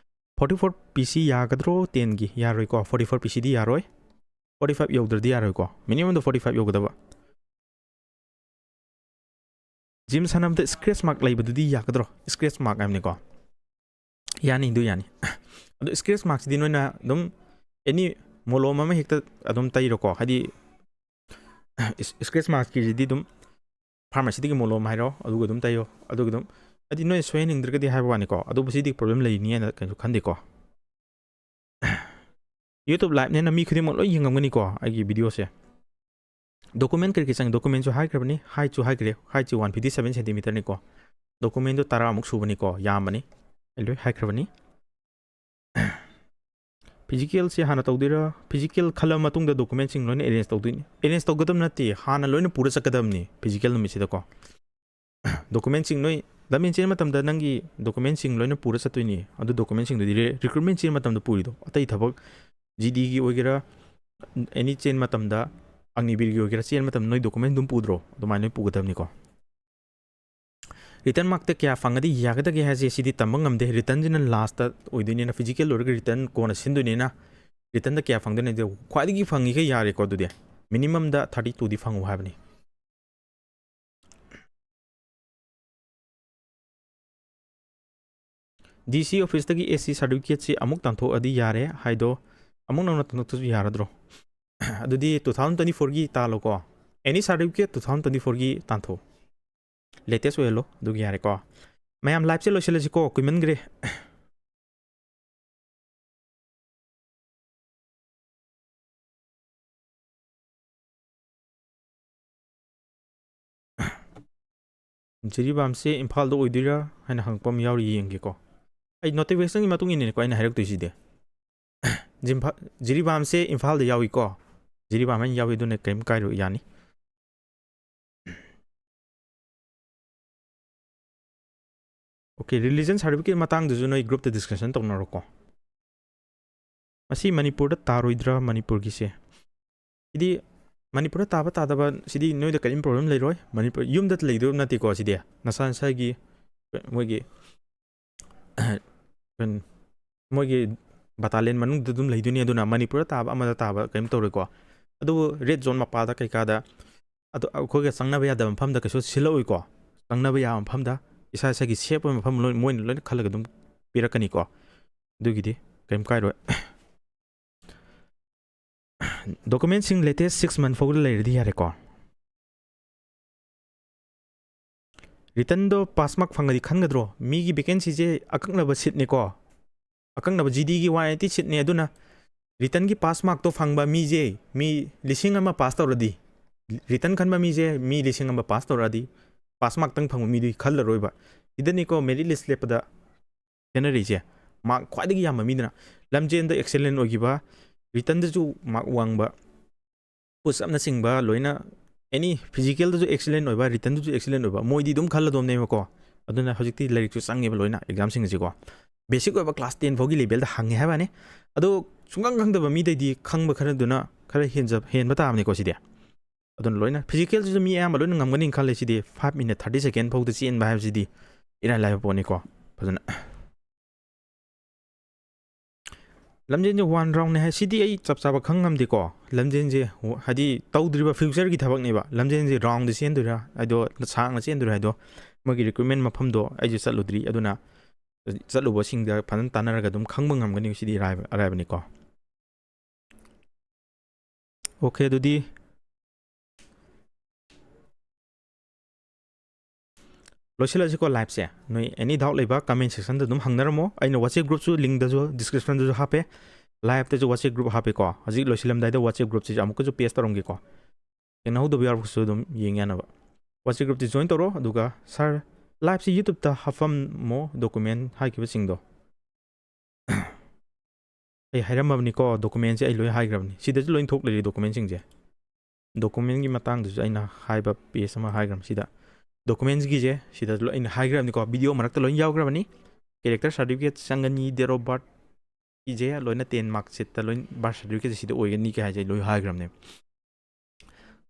Forty four P C ꯌꯥꯒꯗ꯭ꯔꯣ? Tenꯒꯤ ꯌꯥꯔꯣꯏꯀꯣ꯫ Forty four P Cꯗꯤ ꯌꯥꯔꯣꯏ꯫ Forty five ꯌꯧꯗ꯭ꯔꯗꯤ ꯌꯥꯔꯣꯏꯀꯣ꯫ Minimumꯗ forty five ꯌꯧꯒꯗꯕ꯫ Gym ꯁꯥꯟꯅꯕꯗ scratch mark ꯂꯩꯕꯗꯨꯗꯤ ꯌꯥꯒꯗ꯭ꯔꯣ? Scratch mark ꯍꯥꯏꯕꯅꯤꯀꯣ꯫ ꯌꯥꯅꯤ, ꯑꯗꯨ ꯌꯥꯅꯤ꯫ ꯑꯗꯣ scratch markꯁꯤꯗꯤ ꯅꯣꯏꯅ ꯑꯗꯨꯝ any ꯃꯣꯂꯣꯝ ꯑꯃ ꯍꯦꯛꯇ ꯑꯗꯨꯝ ꯇꯩꯔꯣꯀꯣ꯫ ꯍꯥꯏꯗꯤ scratch markꯀꯤꯁꯤꯗꯤ ꯑꯗꯨꯝ pharmacyꯗꯒꯤ ꯃꯣꯂꯣꯝ ꯍꯥꯏꯔꯣ, ꯑꯗꯨꯒ ꯑꯗꯨꯝ ꯇꯩꯌꯣ꯫ ꯑꯗꯨꯒ ꯑꯗꯨꯝ, ꯍꯥꯏꯗꯤ ꯅꯣꯏ ꯁꯣꯏꯍꯟꯅꯤꯡꯗ꯭ꯔꯒꯗꯤ ꯍꯥꯏꯕ ꯋꯥꯅꯤꯀꯣ꯫ ꯑꯗꯨꯕꯨ ꯁꯤꯗꯤ problem ꯂꯩꯅꯤ ꯍꯥꯏꯅ ꯀꯩꯁꯨ ꯈꯟꯗꯦꯀꯣ꯫ YouTube live ꯅꯦꯅ ꯃꯤ ꯈꯨꯗꯤꯡꯃꯛ ꯂꯣꯏ ꯌꯦꯡꯉꯝꯒꯅꯤꯀꯣ ꯑꯩꯒꯤ video ꯁꯦ꯫ Document ꯀꯔꯤ ꯀꯔꯤ ꯆꯪꯉꯤ? Document ꯁꯨ ꯍꯥꯏꯈ꯭ꯔꯕꯅꯤ, height ꯁꯨ ꯍꯥꯏꯈ꯭ꯔꯦ, height ꯁꯤ one fifty seven centimeter ꯅꯤꯀꯣ꯫ Document ꯗꯣ ꯇꯔꯥꯃꯨꯛ ꯁꯨꯕꯅꯤꯀꯣ, ꯌꯥꯝꯕꯅꯤ, ꯑꯩ ꯂꯣꯏ ꯍꯥꯏꯈ꯭ꯔꯕꯅꯤ꯫ Physical ꯁꯦ ꯍꯥꯟꯅ ꯇꯧꯗꯣꯏꯔꯥ? Physical ꯈꯜꯂ ꯃꯇꯨꯡꯗ document ꯁꯤꯡ ꯂꯣꯏꯅ arrange ꯇꯧꯗꯣꯏꯅꯤ꯫ Arrange ꯇꯧꯒꯗꯕ ꯅꯠꯇꯦ, ꯍꯥꯟꯅ ꯂꯣꯏꯅ ꯄꯨꯔ ꯆꯠꯀꯗꯕꯅꯤ physical ꯅꯨꯃꯤꯠꯁꯤꯗꯀꯣ꯫ Document ꯁꯤꯡ ꯅꯣꯏ ꯂꯝꯖꯦꯟ ꯆꯦꯟꯕ ꯃꯇꯝꯗ ꯅꯪꯒꯤ document ꯁꯤꯡ ꯂꯣꯏꯅ ꯄꯨꯔ ꯆꯠꯇꯣꯏꯅꯤ꯫ ꯑꯗꯨ document ꯁꯤꯡꯗꯨꯗꯤ re-, recruitment ꯆꯦꯟꯕ ꯃꯇꯝꯗ ꯄꯨꯔꯤꯗꯣ꯫ ꯑꯇꯩ ꯊꯕꯛ G D ꯒꯤ ꯑꯣꯏꯒꯦꯔꯥ, any ꯆꯦꯟꯕ ꯃꯇꯝꯗ, ꯑꯒꯅꯤꯕꯤꯔꯒꯤ ꯑꯣꯏꯒꯦꯔꯥ, ꯆꯦꯟꯕ ꯃꯇꯝꯗ ꯅꯣꯏ document ꯑꯗꯨꯝ ꯄꯨꯗ꯭ꯔꯣ? ꯑꯗꯨꯃꯥꯏꯅ ꯂꯣꯏ ꯄꯨꯒꯗꯕꯅꯤꯀꯣ꯫ Return mark ꯇ ꯀꯌꯥ ꯐꯪꯉꯗꯤ ꯌꯥꯒꯗꯒꯦ ꯍꯥꯏꯁꯦ ꯁꯤꯗꯤ ꯇꯝꯕ ꯉꯝꯗꯦ꯫ Return ꯁꯤꯅ last ꯇ ꯑꯣꯏꯗꯣꯏꯅꯤꯅ, physical ꯂꯣꯏꯔꯒ return ꯀꯣꯟꯅ ꯁꯤꯟꯗꯣꯏꯅꯤꯅ, return ꯗ ꯀꯌꯥ ꯐꯪꯗꯣꯏꯅꯣ ꯍꯥꯏꯗꯤ ꯈ꯭ꯋꯥꯏꯗꯒꯤ ꯐꯪꯉꯤꯈꯩ ꯌꯥꯔꯦꯀꯣ꯫ ꯑꯗꯨꯗꯤ minimum ꯗ thirty two ꯗꯤ ꯐꯪꯉꯨ ꯍꯥꯏꯕꯅꯤ꯫ D C office ꯇꯒꯤ S C certificate ꯁꯤ ꯑꯃꯨꯛ ꯇꯥꯟꯊꯣꯛꯑꯗꯤ ꯌꯥꯔꯦ ꯍꯥꯏꯗꯣ, ꯑꯃꯨꯛ ꯅꯧꯅ ꯇꯥꯟꯊꯣꯛꯇ꯭ꯔꯁꯨ ꯌꯥꯔꯗ꯭ꯔꯣ? ꯑꯗꯨꯗꯤ two thousand twenty four ꯒꯤ ꯇꯥꯜꯂꯣꯀꯣ, any certificate two thousand twenty four ꯒꯤ ꯇꯥꯟꯊꯣꯛ, latest ꯑꯣꯏꯍꯜꯂꯣ, ꯑꯗꯨꯒꯤ ꯌꯥꯔꯦꯀꯣ꯫ ꯃꯌꯥꯝ live ꯁꯦ ꯂꯣꯏꯁꯤꯜꯂꯁꯤꯀꯣ, ꯀꯨꯏꯃꯟꯈ꯭ꯔꯦ꯫ ꯖꯤꯔꯤꯕꯥꯝꯁꯦ ꯏꯝꯐꯥꯜꯗ ꯑꯣꯏꯗꯣꯏꯔꯥ ꯍꯥꯏꯅ ꯍꯪꯉꯛꯄ ꯑꯃ ꯌꯥꯎꯔꯤ, ꯌꯦꯡꯒꯦꯀꯣ꯫ ꯑꯩ notification ꯒꯤ ꯃꯇꯨꯡ ꯏꯟꯅꯅꯤꯀꯣ ꯑꯩꯅ ꯍꯥꯏꯔꯛꯇꯣꯏꯁꯤꯗꯤ꯫ ꯖꯤꯝꯐꯥ-, ꯖꯤꯔꯤꯕꯥꯝꯁꯦ ꯏꯝꯐꯥꯜꯗ ꯌꯥꯎꯏꯀꯣ꯫ ꯖꯤꯔꯤꯕꯥꯝ ꯍꯥꯏꯅ ꯌꯥꯎꯏ, ꯑꯗꯨꯅ ꯀꯔꯤꯝ ꯀꯥꯏꯔꯣꯏ, ꯌꯥꯅꯤ꯫ OK, religion certificate ꯃꯇꯥꯡꯗꯨꯁꯨ ꯅꯣꯏ group ꯇ discussion ꯇꯧꯅꯔꯣꯀꯣ꯫ ꯃꯁꯤ ꯃꯅꯤꯄꯨꯔꯗ ꯇꯥꯔꯣꯏꯗ꯭ꯔꯥ, ꯃꯅꯤꯄꯨꯔꯒꯤꯁꯦ? ꯁꯤꯗꯤ ꯃꯅꯤꯄꯨꯔꯗ ꯇꯥꯕ ꯇꯥꯗꯕ ꯁꯤꯗꯤ ꯅꯣꯏꯗ ꯀꯔꯤꯝ problem ꯂꯩꯔꯣꯏ꯫ ꯃꯅꯤꯄꯨꯔ, ꯌꯨꯝꯗ ꯂꯩꯗꯣꯏ ꯅꯠꯇꯦꯀꯣ ꯁꯤꯗꯤ, ꯅꯁꯥ ꯅꯁꯥꯒꯤ ꯃꯣꯏꯒꯤ ꯀꯩꯅꯣ, ꯃꯣꯏꯒꯤ battalion ꯃꯅꯨꯡꯗ ꯑꯗꯨꯝ ꯂꯩꯗꯣꯏꯅꯤ꯫ ꯑꯗꯨꯅ ꯃꯅꯤꯄꯨꯔꯗ ꯇꯥꯕ, ꯑꯃꯗ ꯇꯥꯕ ꯀꯔꯤꯝ ꯇꯧꯔꯣꯏꯀꯣ꯫ ꯑꯗꯨꯕꯨ red zone ꯃꯄꯥꯗ ꯀꯩꯀꯥꯗ, ꯑꯗꯣ ꯑꯩꯈꯣꯏꯒ ꯆꯪꯅꯕ ꯌꯥꯗꯕ ꯃꯐꯝꯗ ꯀꯩꯁꯨ ꯁꯤꯜꯂꯛꯑꯣꯏꯀꯣ꯫ ꯆꯪꯅꯕ ꯌꯥꯕ ꯃꯐꯝꯗ, ꯏꯁꯥ ꯏꯁꯥꯒꯤ safe ꯑꯣꯏꯕ ꯃꯐꯝ ꯂꯣꯏ, ꯃꯣꯏꯅ ꯂꯣꯏꯅ ꯈꯜꯂꯒ ꯑꯗꯨꯝ ꯄꯤꯔꯛꯀꯅꯤꯀꯣ꯫ ꯑꯗꯨꯒꯤꯗꯤ ꯀꯔꯤꯝ ꯀꯥꯏꯔꯣꯏ꯫ Document ꯁꯤꯡ latest six month ꯐꯥꯎꯕꯗ ꯂꯩꯔꯗꯤ ꯌꯥꯔꯦꯀꯣ꯫ Written ꯗꯣ pass mark ꯐꯪꯉꯗꯤ ꯈꯟꯒꯗ꯭ꯔꯣ? ꯃꯤꯒꯤ vacancy ꯁꯦ ꯑꯀꯛꯅꯕ seat ꯅꯤꯀꯣ, ꯑꯀꯛꯅꯕ G D ꯒꯤ one eighty seat ꯅꯤ꯫ ꯑꯗꯨꯅ ꯔꯤꯇꯟꯒꯤ ꯄꯥꯁ ꯃꯥꯔꯛꯇꯣ ꯐꯪꯕ ꯃꯤꯁꯦ ꯃꯤ ꯂꯤꯁꯤꯡ ꯑꯃ ꯄꯥꯁ ꯇꯧꯔꯗꯤ, ꯔꯤꯇꯟ ꯈꯟꯕ ꯃꯤꯁꯦ ꯃꯤ ꯂꯤꯁꯤꯡ ꯑꯃ ꯄꯥꯁ ꯇꯧꯔꯛꯑꯗꯤ, ꯄꯥꯁ ꯃꯥꯔꯛꯇꯪ ꯐꯪꯕ ꯃꯤꯗꯨꯒꯤ ꯈꯜꯂꯔꯣꯏꯕ꯫ ꯁꯤꯗꯅꯤꯀꯣ ꯃꯦꯔꯤꯠ ꯂꯤꯁ ꯂꯦꯞꯄꯗ ꯈꯦꯠꯅꯔꯤꯁꯦ꯫ ꯃꯥꯔꯛ ꯈ꯭ꯋꯥꯏꯗꯒꯤ ꯌꯥꯝꯕ ꯃꯤꯗꯨꯅ ꯂꯝꯖꯦꯟꯗ ꯑꯦꯛꯁꯦꯂꯦꯟ ꯑꯣꯏꯈꯤꯕ, ꯔꯤꯇꯟꯗꯁꯨ ꯃꯥꯔꯛ ꯋꯥꯡꯕ, ꯄꯨꯁ ꯑꯞꯅꯆꯤꯡꯕ ꯂꯣꯏꯅ, ꯑꯦꯅꯤ ꯐꯤꯖꯤꯀꯦꯜꯗꯁꯨ ꯑꯦꯛꯁꯦꯂꯦꯟ ꯑꯣꯏꯕ, ꯔꯤꯇꯟꯗꯁꯨ ꯑꯦꯛꯁꯦꯂꯦꯟ ꯑꯣꯏꯕ, ꯃꯣꯏꯗꯤ ꯑꯗꯨꯝ ꯈꯜꯂꯗꯣꯝꯅꯦꯕꯀꯣ꯫ ꯑꯗꯨꯅ ꯍꯧꯖꯤꯛꯇꯤ ꯂꯥꯏꯔꯤꯛꯁꯨ ꯆꯪꯉꯦꯕ ꯂꯣꯏꯅ ꯑꯦꯛꯖꯥꯝꯁꯤꯡꯁꯤꯀꯣ꯫ ꯕꯦꯁꯤꯛ ꯑꯣꯏꯕ ꯀ꯭ꯂꯥꯁ ꯇꯦꯟ ꯐꯥꯎꯒꯤ ꯂꯦꯚꯦꯜꯗ ꯍꯪꯉꯦ ꯍꯥꯏꯕꯅꯤ꯫ ꯑꯗꯣ ꯁꯨꯡꯈꯪ ꯈꯪꯗꯕ ꯃꯤꯗꯩꯗꯤ ꯈꯪꯕ ꯈꯔꯗꯨꯅ ꯈꯔ ꯍꯦꯟꯖ-, ꯍꯦꯟꯕ ꯇꯥꯕꯅꯤꯀꯣ ꯁꯤꯗꯤ꯫ ꯑꯗꯨꯅ ꯂꯣꯏꯅ ꯐꯤꯖꯤꯀꯦꯜꯁꯤꯁꯨ ꯃꯤ ꯑꯌꯥꯝꯕ ꯂꯣꯏꯅ ꯉꯝꯒꯅꯤ ꯈꯜꯂꯦ ꯁꯤꯗꯤ꯫ ꯐꯥꯏꯚ ꯃꯤꯅꯠ ꯊꯥꯔꯇꯤ ꯁꯦꯀꯦꯟ ꯐꯥꯎꯗ ꯆꯦꯟꯕ ꯍꯥꯏꯕꯁꯤꯗꯤ ꯏꯔꯥꯏ ꯂꯥꯏꯕ ꯄꯣꯠꯅꯤꯀꯣ꯫ ꯐꯖꯅ ꯂꯝꯖꯦꯟꯁꯦ ꯋꯥꯟ ꯔꯥꯎꯟꯅꯦ ꯍꯥꯏ, ꯁꯤꯗꯤ ꯑꯩ ꯆꯞ ꯆꯥꯕ ꯈꯪ ꯉꯝꯗꯦꯀꯣ꯫ ꯂꯝꯖꯦꯟꯁꯦ ꯍꯥꯏꯗꯤ ꯇꯧꯗ꯭ꯔꯤꯕ ꯐ꯭ꯌꯨꯆꯔꯒꯤ ꯊꯕꯛꯅꯦꯕ꯫ ꯂꯝꯖꯦꯟꯁꯦ ꯔꯥꯎꯟꯗ ꯆꯦꯟꯗꯣꯏꯔꯥ ꯍꯥꯏꯗꯣ, ꯁꯥꯡꯅ ꯆꯦꯟꯗꯣꯏꯔꯥ ꯍꯥꯏꯗꯣ, ꯃꯣꯏꯒꯤ ꯔꯤꯀ꯭ꯔꯨꯠꯃꯦꯟ ꯃꯐꯝꯗꯣ ꯑꯩꯁꯨ ꯆꯠꯂꯨꯗ꯭ꯔꯤ꯫ ꯑꯗꯨꯅ ꯆꯠꯂꯨꯕꯁꯤꯡꯗ ꯐꯖꯅ ꯇꯥꯟꯅꯔꯒ ꯑꯗꯨꯝ ꯈꯪꯕ ꯉꯝꯒꯅꯤ꯫ ꯁꯤꯗꯤ ꯑꯔꯥꯏꯕ, ꯑꯔꯥꯏꯕꯅꯤꯀꯣ꯫ ꯑꯣꯀꯦ, ꯑꯗꯨꯗꯤ ꯂꯣꯏꯁꯤꯜꯂꯁꯤꯀꯣ ꯂꯥꯏꯞꯁꯦ꯫ ꯅꯣꯏ ꯑꯦꯅꯤ ꯗꯥꯎꯠ ꯂꯩꯕ ꯀꯃꯦꯟ ꯁꯦꯛꯁꯟꯗ ꯑꯗꯨꯝ ꯍꯪꯅꯔꯝꯃꯣ꯫ ꯑꯩꯅ ꯋꯥꯆꯦꯞ ꯒ꯭ꯔꯨꯞꯁꯨ ꯂꯤꯡꯗꯁꯨ, ꯗꯤꯁꯀ꯭ꯔꯤꯞꯁꯟꯗꯁꯨ ꯍꯥꯞꯄꯦ꯫ ꯂꯥꯏꯞꯇꯁꯨ ꯋꯥꯆꯦꯞ ꯒ꯭ꯔꯨꯞ ꯍꯥꯞꯄꯦꯀꯣ꯫ ꯍꯧꯖꯤꯛ ꯂꯣꯏꯁꯤꯜꯂꯝꯗꯥꯏꯗ ꯋꯥꯆꯦꯞ ꯒ꯭ꯔꯨꯞꯁꯤꯁꯨ ꯑꯃꯨꯛꯀꯁꯨ ꯄꯦꯁ ꯇꯧꯔꯝꯒꯦꯀꯣ꯫ ꯊꯦꯡꯅꯍꯧꯗꯕ ꯌꯥꯎꯔꯒꯁꯨ ꯑꯗꯨꯝ ꯌꯦꯡ ꯌꯥꯅꯕ꯫ ꯋꯥꯆꯦꯞ ꯒ꯭ꯔꯨꯞꯇꯤ ꯖꯣꯏꯟ ꯇꯧꯔꯣ꯫ ꯑꯗꯨꯒ ꯁꯥꯔ, ꯂꯥꯏꯞꯁꯤ ꯌꯨꯇ꯭ꯌꯨꯕꯇ ꯍꯥꯞꯄꯝꯃꯣ, ꯗꯣꯀꯨꯃꯦꯟ ꯍꯥꯏꯈꯤꯕꯁꯤꯡꯗꯣ꯫ ꯑꯩ ꯍꯥꯏꯔꯝꯃꯕꯅꯤꯀꯣ, ꯗꯣꯀꯨꯃꯦꯟꯁꯦ ꯑꯩ ꯂꯣꯏ ꯍꯥꯏꯈ꯭ꯔꯕꯅꯤ꯫ ꯁꯤꯗꯁꯨ ꯂꯣꯏ ꯊꯣꯛ ꯂꯩꯔꯦ ꯗꯣꯀꯨꯃꯦꯟꯁꯤꯡꯁꯦ꯫ ꯗꯣꯀꯨꯃꯦꯟꯒꯤ ꯃꯇꯥꯡꯗꯁꯨ ꯑꯩꯅ ꯍꯥꯏꯕ ꯄꯦꯖ ꯑꯃ ꯍꯥꯏꯈ꯭ꯔꯕꯅꯤ꯫ ꯁꯤꯗ ꯗꯣꯀꯨꯃꯦꯟꯁꯀꯤꯁꯦ ꯁꯤꯗꯁꯨ ꯂꯣꯏ ꯑꯩꯅ ꯍꯥꯏꯈ꯭ꯔꯕꯅꯤꯀꯣ, ꯚꯤꯗꯤꯑꯣ ꯃꯔꯛꯇ ꯂꯣꯏ ꯌꯥꯎꯈ꯭ꯔꯕꯅꯤ꯫ ꯀꯦꯔꯦꯛꯇꯔ ꯁꯥꯔꯇꯤꯐꯤꯀꯦꯠ ꯆꯪꯒꯅꯤ, ꯗꯦꯠ ꯑꯣꯐ ꯕꯥꯔꯠꯀꯤꯁꯦ ꯂꯣꯏꯅ ꯇꯦꯟ ꯃꯥꯔꯛ ꯁꯤꯠꯇ ꯂꯣꯏ ꯕꯥꯔꯠ ꯁꯥꯔꯇꯤꯐꯤꯀꯦꯠꯁꯦ ꯁꯤꯗ ꯑꯣꯏꯒꯅꯤ ꯀꯩ ꯍꯥꯏꯁꯦ ꯑꯩ ꯂꯣꯏ ꯍꯥꯏꯈ꯭ꯔꯕꯅꯦ꯫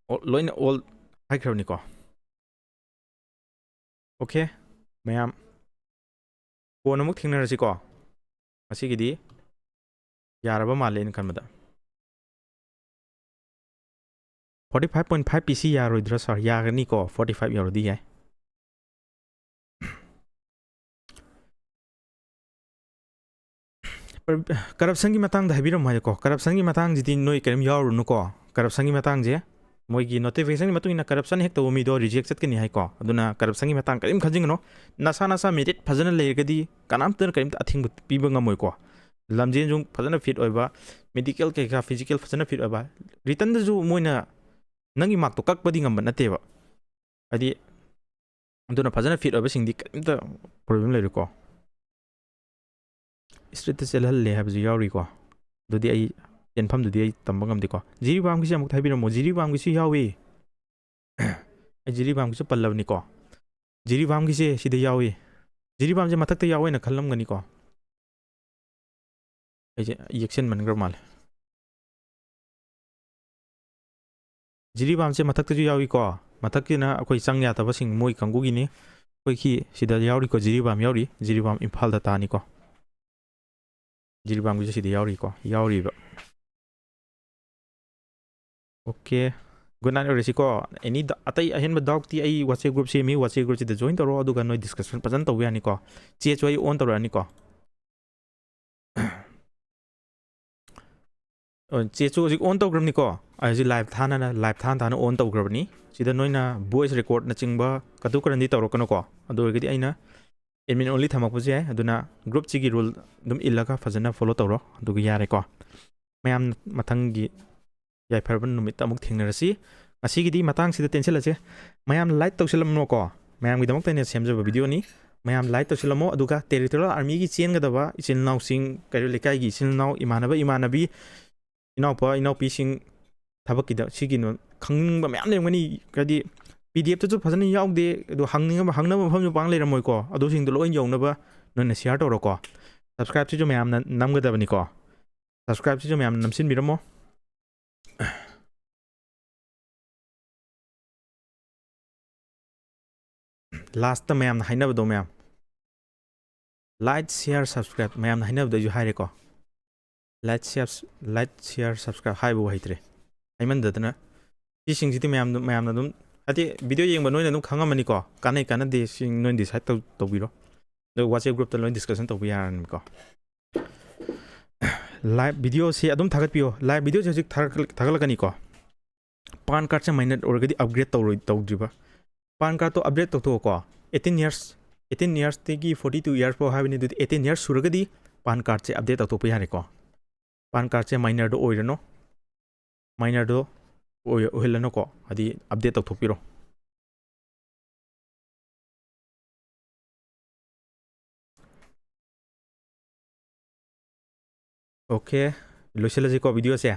ꯑꯣ, ꯂꯣꯏꯅ ꯑꯣꯜ ꯍꯥꯏꯈ꯭ꯔꯕꯅꯤꯀꯣ꯫ ꯑꯣꯀꯦ ꯃꯌꯥꯝ, ꯀꯣꯟꯅ ꯑꯃꯨꯛ ꯊꯦꯡꯅꯔꯁꯤꯀꯣ꯫ ꯉꯁꯤꯒꯤꯗꯤ ꯌꯥꯔꯕ ꯃꯥꯜꯂꯦ ꯑꯩꯅ ꯈꯟꯕꯗ꯫ ꯐꯣꯔꯇꯤ ꯐꯥꯏꯚ ꯄꯣꯏꯟ ꯐꯥꯏꯚ ꯄꯤ ꯁꯤ ꯌꯥꯔꯣꯏꯗ꯭ꯔꯥ ꯁꯥꯔ? ꯌꯥꯒꯅꯤꯀꯣ, ꯐꯣꯔꯇꯤ ꯐꯥꯏꯚ ꯌꯧꯔꯗꯤ ꯌꯥꯏ꯫ ꯀꯔꯞꯁꯟꯒꯤ ꯃꯇꯥꯡꯗ ꯍꯥꯏꯕꯤꯔꯝꯃꯣ ꯍꯥꯏꯌꯦꯀꯣ꯫ ꯀꯔꯞꯁꯟꯒꯤ ꯃꯇꯥꯡꯁꯤꯗꯤ ꯅꯣꯏ ꯀꯔꯤꯝ ꯌꯥꯎꯔꯨꯅꯨꯀꯣ꯫ ꯀꯔꯞꯁꯟꯒꯤ ꯃꯇꯥꯡꯁꯦ ꯃꯣꯏꯒꯤ ꯅꯣꯇꯤꯐꯤꯀꯦꯁꯟꯒꯤ ꯃꯇꯨꯡ ꯏꯟꯅ ꯀꯔꯞꯁꯟ ꯍꯦꯛ ꯇꯧꯕ ꯃꯤꯗꯣ ꯔꯤꯖꯦꯛ ꯆꯠꯀꯅꯤ ꯍꯥꯏꯀꯣ꯫ ꯑꯗꯨꯅ ꯀꯔꯞꯁꯟꯒꯤ ꯃꯇꯥꯡ ꯀꯔꯤꯝ ꯈꯟꯖꯤꯟꯒꯅꯨ꯫ ꯅꯁꯥ ꯅꯁꯥ ꯃꯦꯔꯤꯠ ꯐꯖꯅ ꯂꯩꯔꯒꯗꯤ ꯀꯅꯥꯝꯇꯅ ꯀꯔꯤꯝꯇ ꯑꯊꯤꯡꯕ ꯄꯤꯕ ꯉꯝꯃꯣꯏꯀꯣ꯫ ꯂꯝꯖꯦꯟꯁꯨ ꯐꯖꯅ ꯐꯤꯠ ꯑꯣꯏꯕ, ꯃꯦꯗꯤꯀꯦꯜ ꯀꯩꯀꯥ ꯐꯤꯖꯤꯀꯦꯜ ꯐꯖꯅ ꯐꯤꯠ ꯑꯣꯏꯕ, ꯔꯤꯇꯟꯗꯁꯨ ꯃꯣꯏꯅ ꯅꯪꯒꯤ ꯃꯥꯔꯛꯇꯣ ꯀꯛꯄꯗꯤ ꯉꯝꯕ ꯅꯠꯇꯦꯕ꯫ ꯍꯥꯏꯗꯤ ꯑꯗꯨꯅ ꯐꯖꯅ ꯐꯤꯠ ꯑꯣꯏꯕꯁꯤꯡꯗꯤ ꯀꯔꯤꯝꯇ ꯄ꯭ꯔꯣꯕ꯭ꯂꯦꯝ ꯂꯩꯔꯣꯏꯀꯣ꯫ ꯏꯁꯇ꯭ꯔꯤꯠꯇ ꯆꯦꯜꯍꯜꯂꯦ ꯍꯥꯏꯕꯁꯨ ꯌꯥꯎꯔꯤꯀꯣ꯫ ꯑꯗꯨꯗꯤ ꯑꯩ ꯆꯦꯟꯐꯝꯗꯨꯗꯤ ꯑꯩ ꯇꯝꯕ ꯉꯝꯗꯦꯀꯣ꯫ ꯖꯤꯔꯤꯕꯥꯝꯒꯤꯁꯦ ꯑꯃꯨꯛ ꯍꯥꯏꯕꯤꯔꯝꯃꯣ꯫ ꯖꯤꯔꯤꯕꯥꯝꯒꯤꯁꯨ ꯌꯥꯎꯏ꯫ ꯑꯩ ꯖꯤꯔꯤꯕꯥꯝꯒꯤꯁꯨ ꯄꯜꯂꯕꯅꯤꯀꯣ꯫ ꯖꯤꯔꯤꯕꯥꯝꯒꯤꯁꯦ ꯁꯤꯗ ꯌꯥꯎꯏ꯫ ꯖꯤꯔꯤꯕꯥꯝꯁꯦ ꯃꯊꯛꯇ ꯌꯥꯎꯋꯦꯅ ꯈꯜꯂꯝꯒꯅꯤꯀꯣ꯫ ꯑꯩꯁꯦ ꯌꯦꯛꯁꯤꯟꯃꯟꯈ꯭ꯔ ꯃꯥꯜꯂꯦ꯫ ꯖꯤꯔꯤꯕꯥꯝꯁꯦ ꯃꯊꯛꯇꯁꯨ ꯌꯥꯎꯏꯀꯣ꯫ ꯃꯊꯛꯀꯤꯅ ꯑꯩꯈꯣꯏ ꯆꯪ ꯌꯥꯗꯕꯁꯤꯡ, ꯃꯣꯏ ꯀꯥꯡꯕꯨꯒꯤꯅꯤ꯫ ꯑꯩꯈꯣꯏꯒꯤ ꯁꯤꯗ ꯌꯥꯎꯔꯤꯀꯣ, ꯖꯤꯔꯤꯕꯥꯝ ꯌꯥꯎꯔꯤ꯫ ꯖꯤꯔꯤꯕꯥꯝ ꯏꯝꯐꯥꯜꯗ ꯇꯥꯅꯤꯀꯣ꯫ ꯖꯤꯔꯤꯕꯥꯝꯒꯤꯁꯨ ꯁꯤꯗ ꯌꯥꯎꯔꯤꯀꯣ, ꯌꯥꯎꯔꯤꯕ꯫ ꯑꯣꯀꯦ, ꯒꯨꯗ ꯅꯥꯏꯠ ꯑꯣꯏꯔꯁꯤꯀꯣ꯫ ꯑꯦꯅꯤ ꯑꯇꯩ ꯑꯍꯦꯟꯕ ꯗꯥꯎꯠꯇꯤ ꯑꯩ WhatsApp group ꯁꯦꯝꯃꯤ, WhatsApp group ꯁꯤꯗ join ꯇꯧꯔꯣ, ꯑꯗꯨꯒ ꯅꯣꯏ discussion ꯐꯖꯅ ꯇꯧꯕ ꯌꯥꯅꯤꯀꯣ꯫ ꯆꯦꯁꯨ ꯑꯩ on ꯇꯧꯔꯛꯑꯅꯤꯀꯣ꯫ ꯑꯣ, ꯆꯦꯁꯨ ꯍꯧꯖꯤꯛ on ꯇꯧꯈ꯭ꯔꯕꯅꯤꯀꯣ꯫ ꯑꯩ ꯍꯧꯖꯤꯛ live ꯊꯥꯅꯅ, live ꯊꯥꯅ ꯊꯥꯅ on ꯇꯧꯈ꯭ꯔꯕꯅꯤ꯫ ꯁꯤꯗ ꯅꯣꯏꯅ voice recordꯅꯆꯤꯡꯕ ꯀꯇꯨ ꯀꯔꯟꯗꯤ ꯇꯧꯔꯛꯀꯅꯨꯀꯣ꯫ ꯑꯗꯨ ꯑꯣꯏꯔꯒꯗꯤ ꯑꯩꯅ admin only ꯊꯝꯃꯛꯄꯁꯨ ꯌꯥꯏ꯫ ꯑꯗꯨꯅ group ꯁꯤꯒꯤ rule ꯑꯗꯨꯝ ꯏꯜꯂꯒ ꯐꯖꯅ follow ꯇꯧꯔꯣ, ꯑꯗꯨꯒ ꯌꯥꯔꯦꯀꯣ꯫ ꯃꯌꯥꯝ ꯃꯊꯪꯒꯤ ꯌꯥꯏꯐꯔꯕ ꯅꯨꯃꯤꯠꯇ ꯑꯃꯨꯛ ꯊꯦꯡꯅꯔꯁꯤ꯫ ꯉꯁꯤꯒꯤꯗꯤ ꯃꯇꯥꯡꯁꯤꯗ ꯇꯦꯟꯁꯤꯜꯂꯁꯦ꯫ ꯃꯌꯥꯝ like ꯇꯧꯁꯤꯜꯂꯝꯃꯣꯀꯣ꯫ ꯃꯌꯥꯝꯒꯤꯗꯃꯛꯇ ꯑꯩꯅ ꯁꯦꯝꯖꯕ videoꯅꯤ꯫ ꯃꯌꯥꯝ like ꯇꯧꯁꯤꯜꯂꯝꯃꯣ, ꯑꯗꯨꯒ Territorial Armyꯒꯤ ꯆꯦꯟꯒꯗꯕ ꯏꯆꯤꯜ ꯏꯅꯥꯎꯁꯤꯡ, ꯀꯩꯔꯣꯜ ꯂꯩꯀꯥꯏꯒꯤ ꯏꯆꯤꯜ ꯏꯅꯥꯎ, ꯏꯃꯥꯟꯅꯕ ꯏꯃꯥꯟꯅꯕꯤ, ꯏꯅꯥꯎꯄꯥ ꯏꯅꯥꯎꯄꯤꯁꯤꯡ ꯊꯕꯛꯀꯤꯗ ꯁꯤꯒꯤ ꯅꯣ-, ꯈꯪꯅꯤꯡꯕ ꯃꯌꯥꯝ ꯂꯩꯔꯝꯒꯅꯤ꯫ ꯍꯥꯏꯗꯤ PDFꯇꯁꯨ ꯐꯖꯅ ꯌꯥꯎꯗꯦ, ꯑꯗꯣ ꯍꯪꯅꯤꯡꯉꯕ, ꯍꯪꯅꯕ ꯃꯐꯝꯁꯨ ꯄꯥꯡ ꯂꯩꯔꯝꯃꯣꯏꯀꯣ꯫ ꯑꯗꯨꯁꯤꯡꯗꯣ ꯂꯣꯏ ꯌꯧꯅꯕ ꯅꯣꯏꯅ share ꯇꯧꯔꯣꯀꯣ꯫ Subscribeꯁꯤꯁꯨ ꯃꯌꯥꯝꯅ ꯅꯝꯒꯗꯕꯅꯤꯀꯣ꯫ Subscribeꯁꯤꯁꯨ ꯃꯌꯥꯝꯅ ꯅꯝꯁꯤꯟꯕꯤꯔꯝꯃꯣ꯫ Lastꯇ ꯃꯌꯥꯝꯅ ꯍꯥꯏꯅꯕꯗꯣ, ꯃꯌꯥꯝ like, share, subscribe ꯃꯌꯥꯝꯅ ꯍꯥꯏꯅꯕꯗꯣ ꯑꯩꯁꯨ ꯍꯥꯏꯔꯦꯀꯣ꯫ Like, share, like, share, subscribe ꯍꯥꯏꯕꯕꯨ ꯍꯩꯇ꯭ꯔꯦ, ꯍꯥꯏꯃꯟꯗꯗꯅ꯫ ꯁꯤꯁꯤꯡꯁꯤꯗꯤ ꯃꯌꯥꯝ, ꯃꯌꯥꯝꯅ ꯑꯗꯨꯝ, ꯍꯥꯏꯗꯤ video ꯌꯦꯡꯕ ꯅꯣꯏꯅ ꯑꯗꯨꯝ ꯈꯪꯉꯝꯃꯅꯤꯀꯣ, ꯀꯥꯟꯅꯩ ꯀꯥꯟꯅꯗꯦ ꯁꯤ ꯅꯣꯏꯅ decide ꯇꯧ-, ꯇꯧꯕꯤꯔꯣ꯫ ꯑꯗꯨꯒ WhatsApp groupꯇ ꯂꯣꯏ discussion ꯇꯧꯕ ꯌꯥꯔꯅꯤꯀꯣ꯫ Live videoꯁꯤ ꯑꯗꯨꯝ ꯊꯥꯒꯠꯄꯤꯌꯣ꯫ Live videoꯁꯤ ꯍꯧꯖꯤꯛ ꯊꯥꯒꯠ-, ꯊꯥꯒꯠꯂꯛꯀꯅꯤꯀꯣ꯫ PAN cardꯁꯦ minor ꯑꯣꯏꯔꯒꯗꯤ upgrade ꯇꯧꯔꯣꯏ-, ꯇꯧꯗ꯭ꯔꯤꯕ꯫ PAN cardꯇꯣ upgrade ꯇꯧꯊꯣꯛꯑꯣꯀꯣ꯫ Eighteen years, eighteen yearsꯇꯒꯤ forty two years ꯐꯥꯎ ꯍꯥꯏꯕꯅꯤ꯫ ꯑꯗꯨꯗꯤ eighteen years ꯁꯨꯔꯒꯗꯤ ꯄꯥꯟ ꯀꯥꯔꯠꯁꯦ ꯑꯞꯗꯦꯠ ꯇꯧꯊꯣꯛꯄ ꯌꯥꯔꯦꯀꯣ꯫ ꯄꯥꯟ ꯀꯥꯔꯠꯁꯦ ꯃꯥꯏꯅꯔꯗꯣ ꯑꯣꯏꯔꯅꯨ, ꯃꯥꯏꯅꯔꯗꯣ ꯑꯣꯏ-, ꯑꯣꯏꯍꯜꯂꯅꯨꯀꯣ, ꯍꯥꯏꯗꯤ ꯑꯞꯗꯦꯠ ꯇꯧꯊꯣꯛꯄꯤꯔꯣ꯫ ꯑꯣꯀꯦ, ꯂꯣꯏꯁꯤꯜꯂꯁꯤꯀꯣ ꯚꯤꯗꯤꯑꯣꯁꯦ꯫